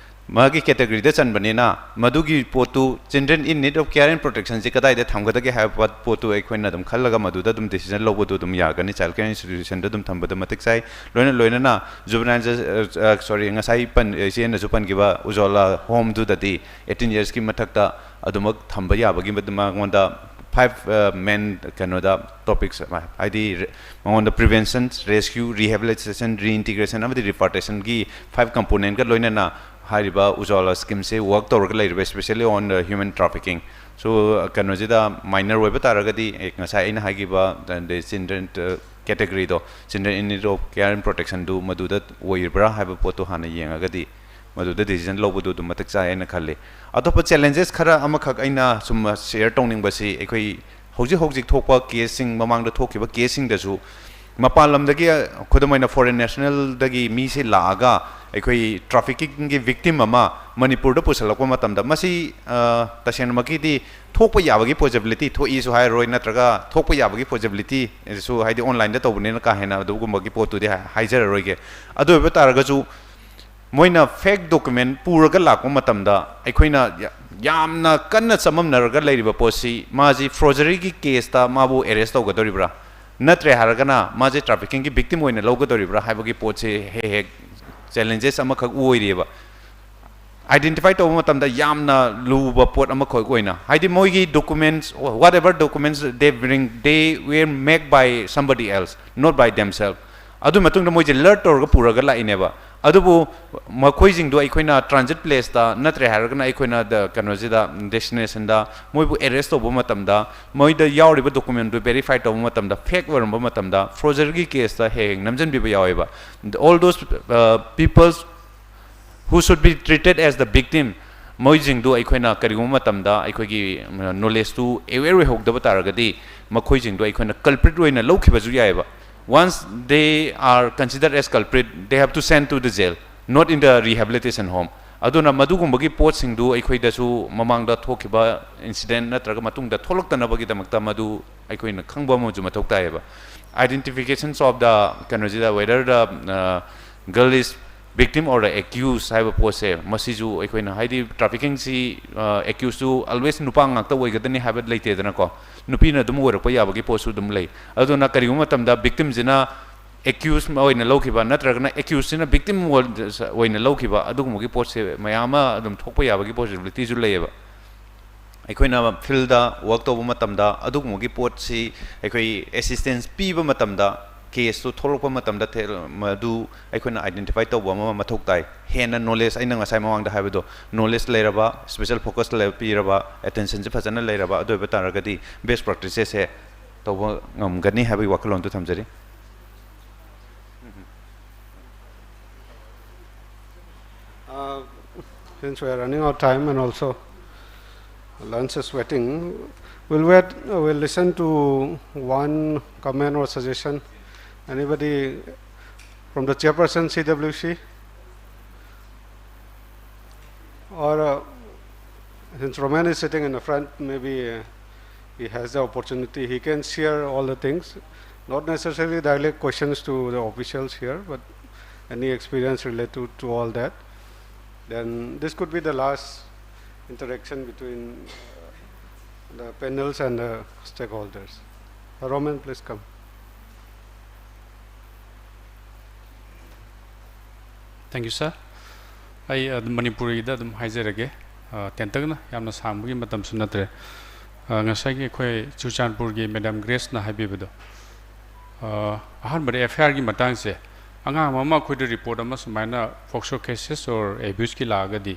ꯃꯥꯒꯤ categoryꯗ ꯆꯟꯕꯅꯤꯅ, ꯃꯗꯨꯒꯤ ꯄꯣꯠꯇꯨ, children in need of care and protectionꯁꯦ ꯀꯗꯥꯏꯗ ꯊꯝꯒꯗꯒꯦ ꯍꯥꯏꯕ ꯄꯣꯠꯇꯨ ꯑꯩꯈꯣꯏꯅ ꯑꯗꯨꯝ ꯈꯜꯂꯒ ꯃꯗꯨꯗ ꯑꯗꯨꯝ decision ꯂꯧꯕꯗꯨ ꯑꯗꯨꯝ ꯌꯥꯒꯅꯤ, child care institutionꯗ ꯑꯗꯨꯝ ꯊꯝꯕꯗ ꯃꯇꯤꯛ ꯆꯥꯏ꯫ ꯂꯣꯏꯅ ꯂꯣꯏꯅꯅ juvenile, sorry, ꯉꯁꯥꯏ ꯄꯟ, ꯏꯆꯦꯅꯁꯨ ꯄꯟꯈꯤꯕ ꯎꯖ꯭ꯋꯥꯂꯥ ꯍꯣꯝꯗꯨꯗꯗꯤ eighteen yearsꯀꯤ ꯃꯊꯛꯇ ꯑꯗꯨꯃꯛ ꯊꯝꯕ ꯌꯥꯕꯒꯤ ꯃꯉꯣꯟꯗ five main ꯀꯩꯅꯣꯗ topics, ꯍꯥꯏꯗꯤ ꯃꯉꯣꯟꯗ prevention, rescue, rehabilitation, reintegration ꯑꯃꯗꯤ repatriationꯒꯤ five componentꯀ ꯂꯣꯏꯅꯅ ꯍꯥꯏꯔꯤꯕ ꯎꯖ꯭ꯋꯥꯂꯥ schemeꯁꯦ work ꯇꯧꯔꯒ ꯂꯩꯔꯤꯕ, especially on human trafficking꯫ So ꯀꯩꯅꯣꯁꯤꯗ minor ꯑꯣꯏꯕ ꯇꯥꯔꯒꯗꯤ, ꯉꯁꯥꯏ ꯑꯩꯅ ꯍꯥꯏꯈꯤꯕ the children categoryꯗꯣ, children in need of care and protectionꯗꯨ ꯃꯗꯨꯗ ꯑꯣꯏꯔꯤꯕ꯭ꯔꯥ ꯍꯥꯏꯕ ꯄꯣꯠꯇꯨ ꯍꯥꯟꯅ ꯌꯦꯡꯉꯒꯗꯤ ꯃꯗꯨꯗ decision ꯂꯧꯕꯗꯨ ꯑꯗꯨꯝ ꯃꯇꯤꯛ ꯆꯥꯏ ꯍꯥꯏꯅ ꯈꯜꯂꯤ꯫ ꯑꯇꯣꯞꯄ challenges ꯈꯔ ꯑꯃꯈꯛ ꯑꯩꯅ ꯁꯨꯝ share ꯇꯧꯅꯤꯡꯕꯁꯤ, ꯑꯩꯈꯣꯏ ꯍꯧꯖꯤꯛ ꯍꯧꯖꯤꯛ ꯊꯣꯛꯄ caseꯁꯤꯡ, ꯃꯃꯥꯡꯗ ꯊꯣꯛꯈꯤꯕ caseꯁꯤꯡꯗꯁꯨ ꯃꯄꯥꯟ ꯂꯝꯗꯒꯤ, ꯈꯨꯗꯝ ꯑꯣꯏꯅ foreign nationalꯗꯒꯤ ꯃꯤꯁꯤ ꯂꯥꯛꯑꯒ ꯑꯩꯈꯣꯏ traffickingꯒꯤ victim ꯑꯃ ꯃꯅꯤꯄꯨꯔꯗ ꯄꯨꯁꯜꯂꯛꯄ ꯃꯇꯝꯗ, ꯃꯁꯤ ꯑ, ꯇꯁꯦꯡꯅꯃꯛꯀꯤꯗꯤ ꯊꯣꯛꯄ ꯌꯥꯕꯒꯤ possibility ꯊꯣꯛꯏꯁꯨ ꯍꯥꯏꯔꯔꯣꯏ, ꯅꯠꯇ꯭ꯔꯒ ꯊꯣꯛꯄ ꯌꯥꯕꯒꯤ possibilityꯁꯨ, ꯍꯥꯏꯗꯤ onlineꯗ ꯇꯧꯕꯅꯤꯅ ꯀꯥ ꯍꯦꯟꯅ ꯑꯗꯨꯒꯨꯝꯕꯒꯤ ꯄꯣꯠꯇꯨꯗꯤ ꯍꯥꯏ- ꯍꯥꯏꯖꯔꯔꯣꯏꯒꯦ꯫ ꯑꯗꯨ ꯑꯣꯏꯕ ꯇꯥꯔꯒꯁꯨ, ꯃꯣꯏꯅ fake document ꯄꯨꯔꯒ ꯂꯥꯛꯄ ꯃꯇꯝꯗ ꯑꯩꯈꯣꯏꯅ ꯌꯥ- ꯌꯥꯝꯅ ꯀꯟꯅ ꯆꯃꯝꯅꯔꯒ ꯂꯩꯔꯤꯕ ꯄꯣꯠꯁꯤ, ꯃꯥꯁꯤ forgeryꯒꯤ caseꯇ ꯃꯥꯕꯨ arrest ꯇꯧꯒꯗꯧꯔꯤꯕ꯭ꯔꯥ? ꯅꯠꯇ꯭ꯔꯦ ꯍꯥꯏꯔꯒꯅ ꯃꯥꯁꯦ traffickingꯒꯤ victim ꯑꯣꯏꯅ ꯂꯧꯒꯗꯧꯔꯤꯕ꯭ꯔꯥ ꯍꯥꯏꯕꯒꯤ ꯄꯣꯠꯁꯤ ꯍꯦꯛ ꯍꯦꯛ challenges ꯑꯃꯈꯛ ꯑꯣꯏꯔꯤꯑꯕ꯫ Identify ꯇꯧꯕ ꯃꯇꯝꯗ ꯌꯥꯝꯅ ꯂꯨꯕ ꯄꯣꯠ ꯑꯃꯈꯛ ꯑꯣꯏꯅ, ꯍꯥꯏꯗꯤ ꯃꯣꯏꯒꯤ documents, whatever documents they bring, they were made by somebody else, not by themselves. ꯑꯗꯨ ꯃꯇꯨꯡꯗ ꯃꯣꯏꯁꯦ ꯂꯔꯠ ꯇꯧꯔꯒ ꯄꯨꯔꯒ ꯂꯥꯛꯏꯅꯦꯕ꯫ ꯑꯗꯨꯕꯨ ꯃꯈꯣꯏꯁꯤꯡꯗꯣ ꯑꯩꯈꯣꯏꯅ transit placeꯇ, ꯅꯠꯇ꯭ꯔꯦ ꯍꯥꯏꯔꯒꯅ ꯑꯩꯈꯣꯏꯅ ꯗ- ꯀꯩꯅꯣꯁꯤꯗ, destinationꯗ ꯃꯣꯏꯕꯨ arrest ꯇꯧꯕ ꯃꯇꯝꯗ, ꯃꯣꯏꯗ ꯌꯥꯎꯔꯤꯕ documentꯗꯨ verify ꯇꯧꯕ ꯃꯇꯝꯗ fake ꯑꯣꯏꯔꯝꯕ ꯃꯇꯝꯗ, forgeryꯒꯤ caseꯇ ꯍꯦꯛ ꯍꯦꯛ ꯅꯝꯁꯤꯟꯕꯤꯕ ꯌꯥꯎꯋꯦꯕ꯫ All those uh, peoples who should be treated as the victim, ꯃꯣꯏꯁꯤꯡꯗꯨ ꯑꯩꯈꯣꯏꯅ ꯀꯔꯤꯒꯨꯝꯕ ꯃꯇꯝꯗ ꯑꯩꯈꯣꯏꯒꯤ knowledgeꯇꯨ aware ꯑꯣꯏꯍꯧꯗꯕ ꯇꯥꯔꯒꯗꯤ, ꯃꯈꯣꯏꯁꯤꯡꯗꯨ ꯑꯩꯈꯣꯏꯅ culprit ꯑꯣꯏꯅ ꯂꯧꯈꯤꯕꯁꯨ ꯌꯥꯏꯑꯕ꯫ Once they are considered as culprit, they have to send to the jail, not in the rehabilitation home. ꯑꯗꯨꯅ ꯃꯗꯨꯒꯨꯝꯕꯒꯤ ꯄꯣꯠꯁꯤꯡꯗꯨ ꯑꯩꯈꯣꯏꯗꯁꯨ ꯃꯃꯥꯡꯗ ꯊꯣꯛꯈꯤꯕ incident ꯅꯠꯇ꯭ꯔꯒ ꯃꯇꯨꯡꯗ ꯊꯣꯛꯂꯛꯇꯅꯕꯒꯤꯗꯃꯛꯇ ꯃꯗꯨ ꯑꯩꯈꯣꯏꯅ ꯈꯪꯕ ꯑꯃꯁꯨ ꯃꯊꯧ ꯇꯥꯏꯌꯦꯕ꯫ Identifications of the, ꯀꯩꯅꯣꯁꯤꯗ, whether the uh, girl is victim or the accused ꯍꯥꯏꯕ ꯄꯣꯠꯁꯦ, ꯃꯁꯤꯁꯨ ꯑꯩꯈꯣꯏꯅ, ꯍꯥꯏꯗꯤ traffickingꯁꯤ, uh, accusedꯇꯨ always ꯅꯨꯄꯥ ꯉꯥꯛꯇ ꯑꯣꯏꯒꯗꯅꯤ ꯍꯥꯏꯕ ꯂꯩꯇꯦꯗꯅꯀꯣ, ꯅꯨꯄꯤꯅ ꯑꯗꯨꯝ ꯑꯣꯏꯔꯛꯄ ꯌꯥꯕꯒꯤ ꯄꯣꯠꯁꯨ ꯑꯗꯨꯝ ꯂꯩ꯫ ꯑꯗꯨꯅ ꯀꯔꯤꯒꯨꯝꯕ ꯃꯇꯝꯗ victimꯁꯤꯅ accused ꯑꯣꯏꯅ ꯂꯧꯈꯤꯕ, ꯅꯠꯇ꯭ꯔꯒꯅ accusedꯁꯤꯅ victim ꯑꯣꯏꯅ ꯂꯧꯈꯤꯕ, ꯑꯗꯨꯒꯨꯝꯕꯒꯤ ꯄꯣꯠꯁꯦ ꯃꯌꯥꯝ ꯑꯃ ꯑꯗꯨꯝ ꯊꯣꯛꯄ ꯌꯥꯕꯒꯤ possibilityꯁꯨ ꯂꯩꯌꯦꯕ꯫ ꯑꯩꯈꯣꯏꯅ fieldꯇ work ꯇꯧꯕ ꯃꯇꯝꯗ ꯑꯗꯨꯒꯨꯝꯕꯒꯤ ꯄꯣꯠꯁꯤ ꯑꯩꯈꯣꯏ assistance ꯄꯤꯕ ꯃꯇꯝꯗ, caseꯇꯨ ꯊꯣꯛꯂꯛꯄ ꯃꯇꯝꯗ ꯊꯦ- ꯃꯗꯨ ꯑꯩꯈꯣꯏꯅ identify ꯇꯧꯕ ꯑꯃ ꯃꯊꯧ ꯇꯥꯏ꯫ ꯍꯦꯟꯅ knowledge, ꯑꯩꯅ ꯉꯁꯥꯏ ꯃꯃꯥꯡꯗ ꯍꯥꯏꯕꯗꯣ, knowledge ꯂꯩꯔꯕ, special focus ꯂꯩ- ꯄꯤꯔꯕ, attentionꯁꯦ ꯐꯖꯅ ꯂꯩꯔꯕ, ꯑꯗꯨ ꯑꯣꯏꯕ ꯇꯥꯔꯒꯗꯤ best practicesꯁꯦ ꯇꯧꯕ ꯉꯝꯒꯅꯤ ꯍꯥꯏꯕꯒꯤ ꯋꯥꯈꯜꯂꯣꯟꯗꯨ ꯊꯝꯖꯔꯤ꯫ Uh, since we are running out of time and also lunch is waiting, we'll wait, uh, we'll listen to one comment or suggestion Anybody from the chairperson C W C? Or uh, since Roman is sitting in the front, maybe uh, he has the opportunity. He can share all the things, not necessarily direct questions to the officials here, but any experience related to all that. Then this could be the last interaction between uh, the panels and the stakeholders. Uh, Roman, please come. Thank you, sir. ꯑꯩ ꯑꯗꯨꯝ ꯃꯅꯤꯄꯨꯔꯤꯗ ꯑꯗꯨꯝ ꯍꯥꯏꯖꯔꯒꯦ꯫ ꯑ, ꯇꯦꯟꯇꯛꯅ, ꯌꯥꯝꯅ ꯁꯥꯡꯕꯒꯤ ꯃꯇꯝꯁꯨ ꯅꯠꯇ꯭ꯔꯦ꯫ ꯑ, ꯉꯁꯥꯏꯒꯤ ꯑꯩꯈꯣꯏ ꯆꯨꯔꯆꯥꯟꯄꯨꯔꯒꯤ ꯃꯦꯗꯥꯝ ꯒ꯭ꯔꯦꯁꯅ ꯍꯥꯏꯕꯤꯕꯗꯣ, ꯑ, ꯑꯍꯥꯟꯕꯗ F I R ꯒꯤ ꯃꯇꯥꯡꯁꯦ, ꯑꯉꯥꯡ ꯑꯃ ꯑꯩꯈꯣꯏꯗ ꯔꯤꯄꯣꯔꯠ ꯑꯃ ꯁꯨꯃꯥꯏꯅ ꯐꯣꯛꯁꯣ ꯀꯦꯁꯦꯁ ꯑꯣꯔ ꯑꯦꯕ꯭ꯌꯨꯁꯀꯤ ꯂꯥꯛꯑꯒꯗꯤ,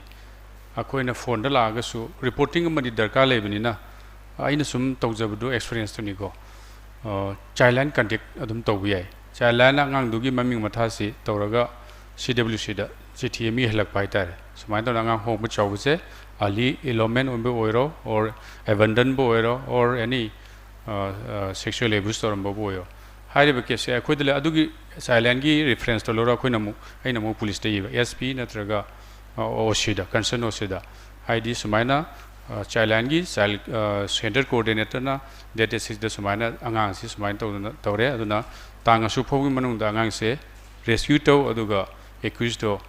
ꯑꯩꯈꯣꯏꯅ ꯐꯣꯟꯗ ꯂꯥꯛꯑꯒꯁꯨ ꯔꯤꯄꯣꯔꯇꯤꯡ ꯑꯃꯗꯤ ꯗꯔꯀꯥꯔ ꯂꯩꯕꯅꯤꯅ, ꯑꯩꯅ ꯁꯨꯝ ꯇꯧꯖꯕꯗꯣ ꯑꯦꯛꯁꯄꯤꯔꯤꯌꯦꯟꯁꯇꯨꯅꯤꯀꯣ, ꯆꯥꯏꯜ ꯂꯥꯏꯟ ꯀꯟꯇꯦꯛ ꯑꯗꯨꯝ ꯇꯧꯕ ꯌꯥꯏ꯫ ꯆꯥꯏꯜ ꯂꯥꯏꯟꯅ ꯑꯉꯥꯡꯗꯨꯒꯤ ꯃꯃꯤꯡ ꯃꯊꯥꯁꯤ ꯇꯧꯔꯒ C W C ꯗ ꯆꯤꯊꯤ ꯑꯃ ꯏꯍꯜꯂꯛꯄ ꯍꯥꯏꯇꯥꯔꯦ꯫ ꯁꯨꯃꯥꯏꯅ ꯇꯧꯗꯅ ꯑꯉꯥꯡ ꯍꯣꯡꯕ ꯆꯥꯎꯕꯁꯦ, ꯑꯥꯔꯂꯤ ꯏꯟꯔꯣꯜꯃꯦꯟ ꯑꯣꯏꯕ ꯑꯣꯏꯔꯣ, ꯑꯣꯔ ꯑꯦꯕꯦꯟꯗꯟꯕꯨ ꯑꯣꯏꯔꯣ, ꯑꯣꯔ ꯑꯦꯅꯤ ꯁꯦꯛꯁꯨꯋꯦꯜ ꯑꯦꯕ꯭ꯌꯨꯁ ꯇꯧꯔꯝꯕꯕꯨ ꯑꯣꯏꯔꯣ, ꯍꯥꯏꯔꯤꯕ ꯀꯦꯁꯁꯦ ꯑꯩꯈꯣꯏꯗ ꯂꯩ꯫ ꯑꯗꯨꯒꯤ ꯆꯥꯏꯜ ꯂꯥꯏꯟꯒꯤ ꯔꯤꯐꯔꯦꯟꯁꯇꯣ ꯂꯧꯔꯒ ꯑꯩꯈꯣꯏꯅ ꯑꯃꯨꯛ, ꯑꯩꯅ ꯑꯃꯨꯛ ꯄꯨꯂꯤꯁꯇ ꯏꯕ, S P ꯅꯠꯇ꯭ꯔꯒ O C ꯗ, ꯀꯟꯁꯔꯟ O C ꯗ, ꯍꯥꯏꯗꯤ ꯁꯨꯃꯥꯏꯅ ꯆꯥꯏꯜ ꯂꯥꯏꯟꯒꯤ ꯆꯥꯏꯜ ꯁꯦꯟꯇꯔ ꯀꯣꯑꯣꯔꯗꯤꯅꯦꯇꯔꯅ ꯗꯦꯠ ꯁꯤꯛꯁꯇ ꯁꯨꯃꯥꯏꯅ ꯑꯉꯥꯡꯁꯤ ꯁꯨꯃꯥꯏꯅ ꯇꯧꯗꯅ ꯇꯧꯔꯦ, ꯑꯗꯨꯅ ꯇꯥꯡ ꯑꯁꯨꯛ ꯐꯥꯎꯒꯤ ꯃꯅꯨꯡꯗ ꯑꯉꯥꯡꯁꯦ ꯔꯦꯁꯀ꯭ꯌꯨ ꯇꯧ, ꯑꯗꯨꯒ ꯑꯦꯀ꯭ꯌꯨꯁꯇꯣ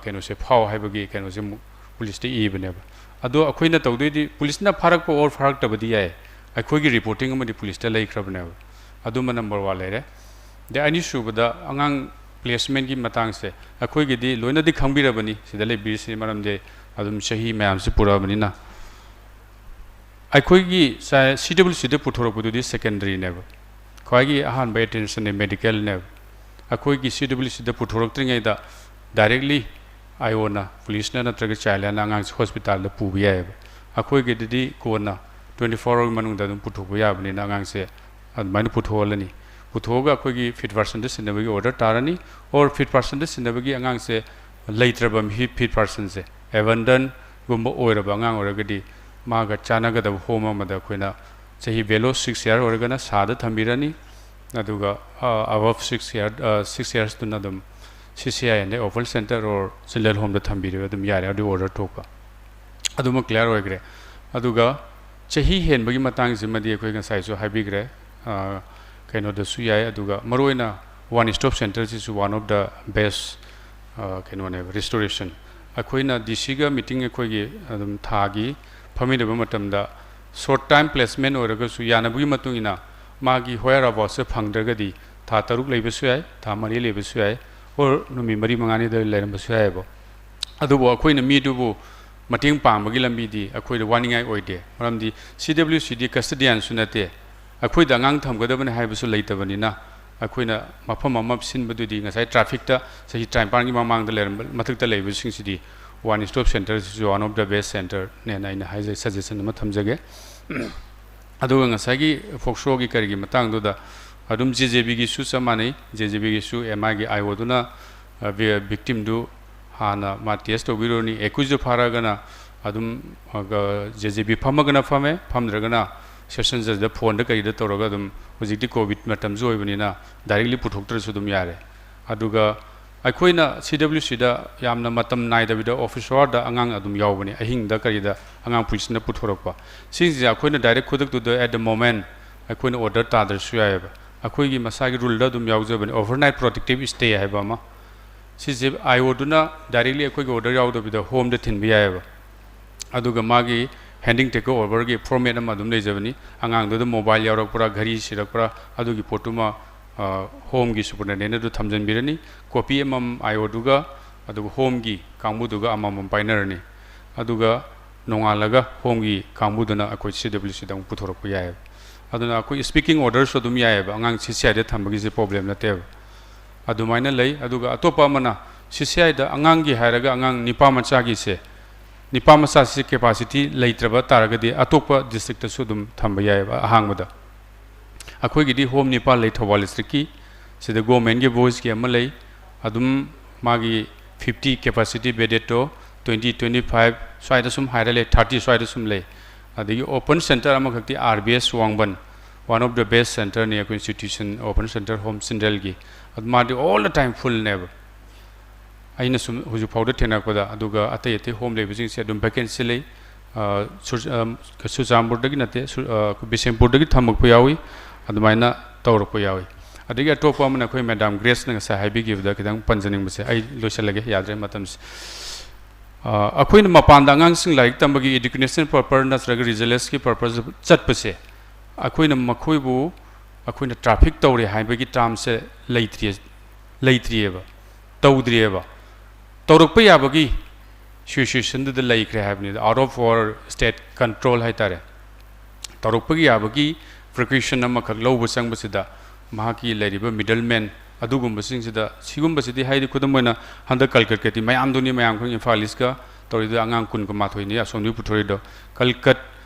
ꯀꯩꯅꯣꯁꯦ ꯐꯥꯎ ꯍꯥꯏꯕꯒꯤ ꯀꯩꯅꯣꯁꯦ ꯑꯃꯨꯛ ꯄꯨꯂꯤꯁꯇ ꯏꯕꯅꯦꯕ꯫ ꯑꯗꯣ ꯑꯩꯈꯣꯏꯅ ꯇꯧꯗꯣꯏꯗꯤ, ꯄꯨꯂꯤꯁꯅ ꯐꯥꯔꯛꯄ ꯑꯣꯔ ꯐꯥꯔꯛꯇꯕꯗꯤ ꯌꯥꯏ, ꯑꯩꯈꯣꯏꯒꯤ ꯔꯤꯄꯣꯔꯇꯤꯡ ꯑꯃꯗꯤ ꯄꯨꯂꯤꯁꯇ ꯂꯩꯈ꯭ꯔꯕꯅꯦꯕ꯫ ꯑꯗꯨꯃ ꯅꯝꯕꯔ ꯋꯥꯟ ꯂꯩꯔꯦ꯫ ꯑꯗꯩ ꯑꯅꯤꯁꯨꯕꯗ ꯑꯉꯥꯡ ꯄ꯭ꯂꯦꯁꯃꯦꯟꯒꯤ ꯃꯇꯥꯡꯁꯦ ꯑꯩꯈꯣꯏꯒꯤꯗꯤ ꯂꯣꯏꯅꯗꯤ ꯈꯪꯕꯤꯔꯕꯅꯤ ꯁꯤꯗ ꯂꯩꯕꯤꯔꯤꯁꯤ, ꯃꯔꯝꯗꯤ ꯑꯗꯨꯝ ꯆꯍꯤ ꯃꯌꯥꯝꯁꯤ ꯄꯨꯔꯛꯑꯕꯅꯤꯅ꯫ ꯑꯩꯈꯣꯏꯒꯤ C W C ꯗ ꯄꯨꯊꯣꯔꯛꯄꯗꯨꯗꯤ ꯁꯦꯀꯦꯟꯗꯔꯤꯅꯦꯕ, ꯈ꯭ꯋꯥꯏꯒꯤ ꯑꯍꯥꯟꯕ ꯑꯦꯇꯦꯟꯁꯟꯅꯦ, ꯃꯦꯗꯤꯀꯦꯜꯅꯦꯕ꯫ ꯑꯩꯈꯣꯏꯒꯤ C W C ꯗ ꯄꯨꯊꯣꯔꯛꯇ꯭ꯔꯤꯉꯩꯗ ꯗꯥꯏꯔꯦꯛꯂꯤ I O ꯅ, ꯄꯨꯂꯤꯁꯅ ꯅꯠꯇ꯭ꯔꯒ ꯆꯥꯏꯜ ꯂꯥꯏꯟꯅ ꯑꯉꯥꯡꯁꯦ ꯍꯣꯁꯄꯤꯇꯥꯜꯗ ꯄꯨꯕ ꯌꯥꯏꯑꯕ꯫ ꯑꯩꯈꯣꯏꯒꯤꯗꯗꯤ ꯀꯣꯟꯅ twenty four hour ꯃꯅꯨꯡꯗ ꯑꯗꯨꯝ ꯄꯨꯊꯣꯛꯄ ꯌꯥꯕꯅꯤꯅ ꯑꯉꯥꯡꯁꯦ ꯑꯗꯨꯃꯥꯏꯅ ꯄꯨꯊꯣꯛꯍꯜꯂꯅꯤ꯫ ꯄꯨꯊꯣꯛꯑꯒ ꯑꯩꯈꯣꯏꯒꯤ ꯐꯤꯠ ꯄꯥꯔꯁꯟꯗ ꯁꯤꯟꯅꯕꯒꯤ ꯑꯣꯔꯗꯔ ꯇꯥꯔꯅꯤ, ꯑꯣꯔ ꯐꯤꯠ ꯄꯥꯔꯁꯟꯗ ꯁꯤꯟꯅꯕꯒꯤ ꯑꯉꯥꯡꯁꯦ ꯂꯩꯇ꯭ꯔꯕ ꯃꯤ, ꯐꯤꯠ ꯄꯥꯔꯁꯟꯁꯦ ꯑꯦꯕꯟꯗꯟꯒꯨꯝꯕ ꯑꯣꯏꯔꯕ ꯑꯉꯥꯡ ꯑꯣꯏꯔꯒꯗꯤ ꯃꯥꯒ ꯆꯥꯟꯅꯒꯗꯕ ꯍꯣꯝ ꯑꯃꯗ ꯑꯩꯈꯣꯏꯅ ꯆꯍꯤ below six year ꯑꯣꯏꯔꯒꯅ ꯁꯥꯗ ꯊꯝꯕꯤꯔꯅꯤ, ꯑꯗꯨꯒ ꯑꯕꯞ ꯁꯤꯛꯁ ꯏꯌꯥꯔ ꯁꯤꯛꯁ ꯏꯌꯥꯔꯁꯇꯨꯅ ꯑꯗꯨꯝ C C I and orphan centre or children ꯍꯣꯝꯗ ꯊꯝꯕꯤꯔꯒ ꯑꯗꯨꯝ ꯌꯥꯔꯦ, ꯑꯗꯨ ꯑꯣꯔꯗꯔ ꯊꯣꯛꯄ꯫ ꯑꯗꯨꯃ ꯀ꯭ꯂꯤꯌꯥꯔ ꯑꯣꯏꯈ꯭ꯔꯦ꯫ ꯑꯗꯨꯒ ꯆꯍꯤ ꯍꯦꯟꯕꯒꯤ ꯃꯇꯥꯡꯁꯤꯃꯗꯤ ꯑꯩꯈꯣꯏ ꯉꯁꯥꯏꯁꯨ ꯍꯥꯏꯕꯤꯈ꯭ꯔꯦ, ꯑ, ꯀꯩꯅꯣꯗꯁꯨ ꯌꯥꯏ꯫ ꯑꯗꯨꯒ ꯃꯔꯨꯑꯣꯏꯅ ꯋꯥꯟ ꯁ꯭ꯇꯣꯞ ꯁꯦꯟꯇꯔꯁꯤꯁꯨ ꯋꯥꯟ ꯑꯣꯐ ꯗ ꯕꯦꯁ ꯀꯩꯅꯣꯅꯦꯕ, ꯔꯤꯁꯇꯣꯔꯦꯁꯟ꯫ ꯑꯩꯈꯣꯏꯅ ꯗꯤ ꯁꯤꯒ ꯃꯤꯇꯤꯡ ꯑꯩꯈꯣꯏꯒꯤ ꯑꯗꯨꯝ ꯊꯥꯒꯤ ꯐꯝꯃꯤꯟꯅꯕ ꯃꯇꯝꯗ ꯁꯣꯔꯠ ꯇꯥꯏꯝ ꯄ꯭ꯂꯦꯁꯃꯦꯟ ꯑꯣꯏꯔꯒꯁꯨ ꯌꯥꯅꯕꯒꯤ ꯃꯇꯨꯡ ꯏꯟꯅ ꯃꯥꯒꯤ ꯍꯣꯌꯔ ꯑꯕꯥꯎꯠꯁꯦ ꯐꯪꯗ꯭ꯔꯒꯗꯤ ꯊꯥ ꯇꯔꯨꯛ ꯂꯩꯕꯁꯨ ꯌꯥꯏ, ꯊꯥ ꯃꯔꯤ ꯂꯩꯕꯁꯨ ꯌꯥꯏ, ꯑꯣꯔ ꯅꯨꯃꯤꯠ ꯃꯔꯤ ꯃꯉꯥꯅꯤꯗ ꯂꯩꯔꯝꯕꯁꯨ ꯌꯥꯏꯑꯕ꯫ ꯑꯗꯨꯕꯨ ꯑꯩꯈꯣꯏꯅ ꯃꯤꯗꯨꯕꯨ ꯃꯇꯦꯡ ꯄꯥꯡꯕꯒꯤ ꯂꯝꯕꯤꯗꯤ ꯑꯩꯈꯣꯏꯗ ꯋꯥꯅꯤꯡꯉꯥꯏ ꯑꯣꯏꯗꯦ꯫ ꯃꯔꯝꯗꯤ ꯁꯤ ꯗꯕ꯭ꯂꯤꯎ ꯁꯤꯗꯤ ꯀꯁꯇꯗꯤꯌꯥꯟꯁꯨ ꯅꯠꯇꯦ, ꯑꯩꯈꯣꯏꯗ ꯑꯉꯥꯡ ꯊꯝꯒꯗꯕꯅꯤ ꯍꯥꯏꯕꯁꯨ ꯂꯩꯇꯕꯅꯤꯅ, ꯑꯩꯈꯣꯏꯅ ꯃꯐꯝ ꯑꯃ ꯁꯤꯟꯕꯗꯨꯗꯤ ꯉꯁꯥꯏ ꯇ꯭ꯔꯥꯐꯤꯛꯇ ꯆꯍꯤ ꯇꯔꯥꯅꯤꯄꯥꯟꯒꯤ ꯃꯃꯥꯡꯗ ꯂꯩꯔꯝꯕ ꯃꯊꯛꯇ ꯂꯩꯕꯁꯤꯡꯁꯤꯗꯤ ꯋꯥꯟ ꯁ꯭ꯇꯣꯞ ꯁꯦꯟꯇꯔꯁꯤꯁꯨ ꯋꯥꯟ ꯑꯣꯐ ꯗ ꯕꯦꯁ ꯁꯦꯟꯇꯔꯅꯦꯅ ꯑꯩꯅ ꯍꯥꯏꯖꯩ, ꯁꯖꯦꯁꯟ ꯑꯃ ꯊꯝꯖꯒꯦ꯫ ꯑꯗꯨꯒ ꯉꯁꯥꯏꯒꯤ ꯐꯣꯛꯁꯣꯒꯤ ꯀꯔꯤꯒꯤ ꯃꯇꯥꯡꯗꯨꯗ ꯑꯗꯨꯝ ꯖꯦ ꯖꯦ ꯕꯤꯒꯤꯁꯨ ꯆꯞ ꯃꯥꯟꯅꯩ꯫ ꯖꯦ ꯖꯦ ꯕꯤꯒꯤꯁꯨ ꯑꯦꯝ ꯑꯥꯏꯒꯤ ꯑꯥꯏ ꯑꯣꯗꯨꯅ ꯚꯤꯛꯇꯤꯝꯗꯨ ꯍꯥꯟꯅ ꯃꯥ ꯇꯦꯁ ꯇꯧꯕꯤꯔꯨꯔꯅꯤ꯫ ꯑꯦꯀ꯭ꯌꯨꯖꯇꯨ ꯐꯥꯔꯒꯅ ꯑꯗꯨꯝ ꯖꯦ ꯖꯦ ꯕꯤ ꯐꯝꯃꯒꯅ ꯐꯝꯃꯦ, ꯐꯝꯗ꯭ꯔꯒꯅ ꯁꯦꯁꯟ ꯖꯖꯗ ꯐꯣꯟꯗ ꯀꯔꯤꯗ ꯇꯧꯔꯒ ꯑꯗꯨꯝ, ꯍꯧꯖꯤꯛꯇꯤ ꯀꯣꯚꯤꯗ ꯃꯇꯝꯁꯨ ꯑꯣꯏꯕꯅꯤꯅ ꯗꯥꯏꯔꯦꯛꯂꯤ ꯄꯨꯊꯣꯛꯇ꯭ꯔꯁꯨ ꯑꯗꯨꯝ ꯌꯥꯔꯦ꯫ ꯑꯗꯨꯒ ꯑꯩꯈꯣꯏꯅ ꯁꯤ ꯗꯕ꯭ꯂꯤꯎ ꯁꯤꯗ ꯌꯥꯝꯅ ꯃꯇꯝ ꯅꯥꯏꯗꯕꯤꯗ ꯑꯣꯐꯤꯁ ꯑꯋꯥꯔꯗ ꯑꯉꯥꯡ ꯑꯗꯨꯝ ꯌꯥꯎꯕꯅꯦ, ꯑꯍꯤꯡꯗ ꯀꯔꯤꯗ ꯑꯉꯥꯡ ꯄꯨꯁꯤꯟꯅ ꯄꯨꯊꯣꯔꯛꯄ꯫ ꯁꯤꯁꯤꯡꯁꯦ ꯑꯩꯈꯣꯏꯅ ꯗꯥꯏꯔꯦꯛ ꯈꯨꯗꯛꯇꯨꯗ at the moment ꯑꯩꯈꯣꯏꯅ ꯑꯣꯔꯗꯔ ꯇꯥꯗ꯭ꯔꯁꯨ ꯌꯥꯏꯑꯕ꯫ ꯑꯩꯈꯣꯏꯒꯤ ꯃꯁꯥꯒꯤ ꯔꯨꯜꯗ ꯑꯗꯨꯝ ꯌꯥꯎꯖꯕꯅꯦ, ꯑꯣꯚꯔꯅꯥꯏꯠ ꯄ꯭ꯔꯣꯇꯦꯛꯇꯤꯞ ꯁ꯭ꯇꯦ ꯍꯥꯏꯕ ꯑꯃ꯫ ꯁꯤꯁꯦ ꯑꯥꯏ ꯑꯣꯗꯨꯅ ꯗꯥꯏꯔꯦꯛꯂꯤ ꯑꯩꯈꯣꯏꯒꯤ ꯑꯣꯔꯗꯔ ꯌꯥꯎꯗꯕꯤꯗ ꯍꯣꯝꯗ ꯊꯤꯟꯕ ꯌꯥꯏꯑꯕ꯫ ꯑꯗꯨꯒ ꯃꯥꯒꯤ ꯍꯦꯟꯗꯤꯡ ꯇꯦꯛ ꯑꯣꯚꯔꯒꯤ ꯐꯣꯔꯃꯦꯠ ꯑꯃ ꯑꯗꯨꯝ ꯂꯩꯖꯕꯅꯤ꯫ ꯑꯉꯥꯡꯗꯨꯗ ꯃꯣꯕꯥꯏꯜ ꯌꯥꯎꯔꯛꯄ꯭ꯔꯥ, ꯘꯔꯤ ꯁꯤꯔꯛꯄ꯭ꯔꯥ, ꯑꯗꯨꯒꯤ ꯄꯣꯠꯇꯨꯃ, ꯑ, ꯍꯣꯝꯒꯤ ꯁꯨꯄꯔꯅꯦꯟꯗꯦꯟꯗ ꯑꯗꯨ ꯊꯝꯖꯤꯟꯕꯤꯔꯅꯤ꯫ ꯀꯣꯄꯤ ꯑꯃꯃꯝ ꯑꯥꯏ ꯑꯣꯗꯨꯒ, ꯑꯗꯨꯒ ꯍꯣꯝꯒꯤ ꯀꯥꯡꯕꯨꯗꯨꯒ ꯑꯃꯃꯝ ꯄꯥꯏꯅꯔꯅꯤ꯫ ꯑꯗꯨꯒ ꯅꯣꯡꯉꯥꯜꯂꯒ ꯍꯣꯝꯒꯤ ꯀꯥꯡꯕꯨꯗꯨꯅ ꯑꯩꯈꯣꯏ ꯁꯤ ꯗꯕ꯭ꯂꯤꯎ ꯁꯤꯗ ꯑꯃꯨꯛ ꯄꯨꯊꯣꯔꯛꯄ ꯌꯥꯏꯑꯕ꯫ ꯑꯗꯨꯅ ꯑꯩꯈꯣꯏ ꯁ꯭ꯄꯤꯀꯤꯡ ꯑꯣꯔꯗꯔꯁꯨ ꯑꯗꯨꯝ ꯌꯥꯏꯑꯕ, ꯑꯉꯥꯡ ꯁꯤ ꯁꯤ ꯑꯥꯏꯗ ꯊꯝꯕꯒꯤꯁꯦ ꯄ꯭ꯔꯣꯕ꯭ꯂꯦꯝ ꯅꯠꯇꯦꯕ꯫ ꯑꯗꯨꯃꯥꯏꯅ ꯂꯩ꯫ ꯑꯗꯨꯒ ꯑꯇꯣꯞꯄ ꯑꯃꯅ ꯁꯤ ꯁꯤ ꯑꯥꯏꯗ ꯑꯉꯥꯡꯒꯤ ꯍꯥꯏꯔꯒ ꯑꯉꯥꯡ ꯅꯤꯄꯥ ꯃꯆꯥꯒꯤꯁꯦ, ꯅꯤꯄꯥ ꯃꯆꯥꯁꯤ ꯀꯦꯄꯥꯁꯤꯇꯤ ꯂꯩꯇ꯭ꯔꯕ ꯇꯥꯔꯒꯗꯤ ꯑꯇꯣꯞꯄ ꯗꯤꯁꯇ꯭ꯔꯤꯛꯇꯁꯨ ꯑꯗꯨꯝ ꯊꯝꯕ ꯌꯥꯏꯑꯕ ꯑꯍꯥꯡꯕꯗ꯫ ꯑꯩꯈꯣꯏꯒꯤꯗꯤ ꯍꯣꯝ ꯅꯤꯄꯥ ꯂꯩ ꯊꯧꯕꯥꯜ ꯗꯤꯁꯇ꯭ꯔꯤꯛꯀꯤ꯫ ꯁꯤꯗ ꯒꯣꯔꯃꯦꯟꯒꯤ ꯕꯣꯏꯁꯀꯤ ꯑꯃ ꯂꯩ, ꯑꯗꯨꯝ ꯃꯥꯒꯤ ꯐꯤꯐꯇꯤ ꯀꯦꯄꯥꯁꯤꯇꯤ ꯕꯦꯗꯦꯠꯇꯣ, ꯇ꯭ꯋꯦꯟꯇꯤ, ꯇ꯭ꯋꯦꯟꯇꯤ ꯐꯥꯏꯚ ꯁ꯭ꯋꯥꯏꯗ ꯁꯨꯝ ꯍꯥꯏꯔ ꯂꯩ, ꯊꯥꯔꯇꯤ ꯁ꯭ꯋꯥꯏꯗ ꯁꯨꯝ ꯂꯩ꯫ ꯑꯗꯒꯤ ꯑꯣꯄꯟ ꯁꯦꯟꯇꯔ ꯑꯃꯈꯛꯇꯤ ꯑꯥꯔ ꯕꯤ ꯑꯦꯁ ꯋꯥꯡꯕꯟ, One of the best centerꯅꯤ ꯑꯩꯈꯣꯏ institution, open center home childrenꯒꯤ꯫ ꯑꯗꯨ ꯃꯥꯗꯤ all the time fullꯅꯦꯕ꯫ ꯑꯩꯅ ꯁꯨꯝ ꯍꯧꯖꯤꯛ ꯐꯥꯎꯗ ꯊꯦꯡꯅꯔꯛꯄꯗ, ꯑꯗꯨꯒ ꯑꯇꯩ ꯑꯇꯩ home ꯂꯩꯕꯁꯤꯡꯁꯦ ꯑꯗꯨꯝ vacancy ꯂꯩ꯫ ꯑ, ꯆꯨꯔ-, ꯑ, ꯆꯨꯔꯆꯥꯟꯄꯨꯔꯗꯒꯤ ꯅꯠꯇꯦ, ꯁꯨ-, ꯑ, ꯕꯤꯁꯦꯝꯄꯨꯔꯗꯒꯤ ꯊꯝꯃꯛꯄ ꯌꯥꯎꯏ, ꯑꯗꯨꯃꯥꯏꯅ ꯇꯧꯔꯛꯄ ꯌꯥꯎꯏ꯫ ꯑꯗꯒꯤ ꯑꯇꯣꯞꯄ ꯑꯃꯅ ꯑꯩꯈꯣꯏ Madam Graceꯅ ꯉꯁꯥꯏ ꯍꯥꯏꯕꯤꯈꯤꯕꯗ ꯈꯤꯇꯪ ꯄꯟꯖꯅꯤꯡꯕꯁꯦ, ꯑꯩ ꯂꯣꯏꯁꯤꯜꯂꯒꯦ, ꯌꯥꯗ꯭ꯔꯦ ꯃꯇꯝꯁꯦ꯫ ꯑ, ꯑꯩꯈꯣꯏꯅ ꯃꯄꯥꯟꯗ ꯑꯉꯥꯡꯁꯤꯡ ꯂꯥꯏꯔꯤꯛ ꯇꯝꯕꯒꯤ educational purpose ꯅꯠꯇ꯭ꯔꯒ religious purpose ꯆꯠꯄꯁꯦ, ꯑꯩꯈꯣꯏꯅ ꯃꯈꯣꯏꯕꯨ, ꯑꯩꯈꯣꯏꯅ traffic ꯇꯧꯔꯦ ꯍꯥꯏꯕꯒꯤ termꯁꯦ ꯂꯩꯇ꯭ꯔꯤ, ꯂꯩꯇ꯭ꯔꯤꯑꯕ, ꯇꯧꯗ꯭ꯔꯤꯑꯕ꯫ ꯇꯧꯔꯛꯄ ꯌꯥꯕꯒꯤ situationꯗꯨꯗ ꯂꯩꯈ꯭ꯔꯦ ꯍꯥꯏꯕꯅꯤꯗ, out of our state control ꯍꯥꯏꯇꯥꯔꯦ꯫ ꯇꯧꯔꯛꯄꯒꯤ ꯌꯥꯕꯒꯤ precaution ꯑꯃꯈꯛ ꯂꯧꯕ ꯆꯪꯕꯁꯤꯗ, ꯃꯍꯥꯛꯀꯤ ꯂꯩꯔꯤꯕ middleman ꯑꯗꯨꯒꯨꯝꯕꯁꯤꯡꯁꯤꯗ, ꯁꯤꯒꯨꯝꯕꯁꯤꯗꯤ, ꯍꯥꯏꯗꯤ ꯈꯨꯗꯝ ꯑꯣꯏꯅ ꯍꯟꯗꯛ ꯀꯜꯀꯠꯀꯗꯤ ꯃꯌꯥꯝꯗꯨꯅꯤ, ꯃꯌꯥꯝ ꯈꯪꯉꯤ, ꯏꯝꯐꯥꯜ ꯏꯁꯀ ꯇꯧꯔꯤꯗꯨ ꯑꯉꯥꯡ ꯀꯨꯟꯒ ꯃꯥꯊꯣꯏꯅꯤ ꯑꯁꯣꯝꯗꯒꯤ ꯄꯨꯊꯣꯔꯛꯏꯗꯣ꯫ ꯀꯜꯀꯠ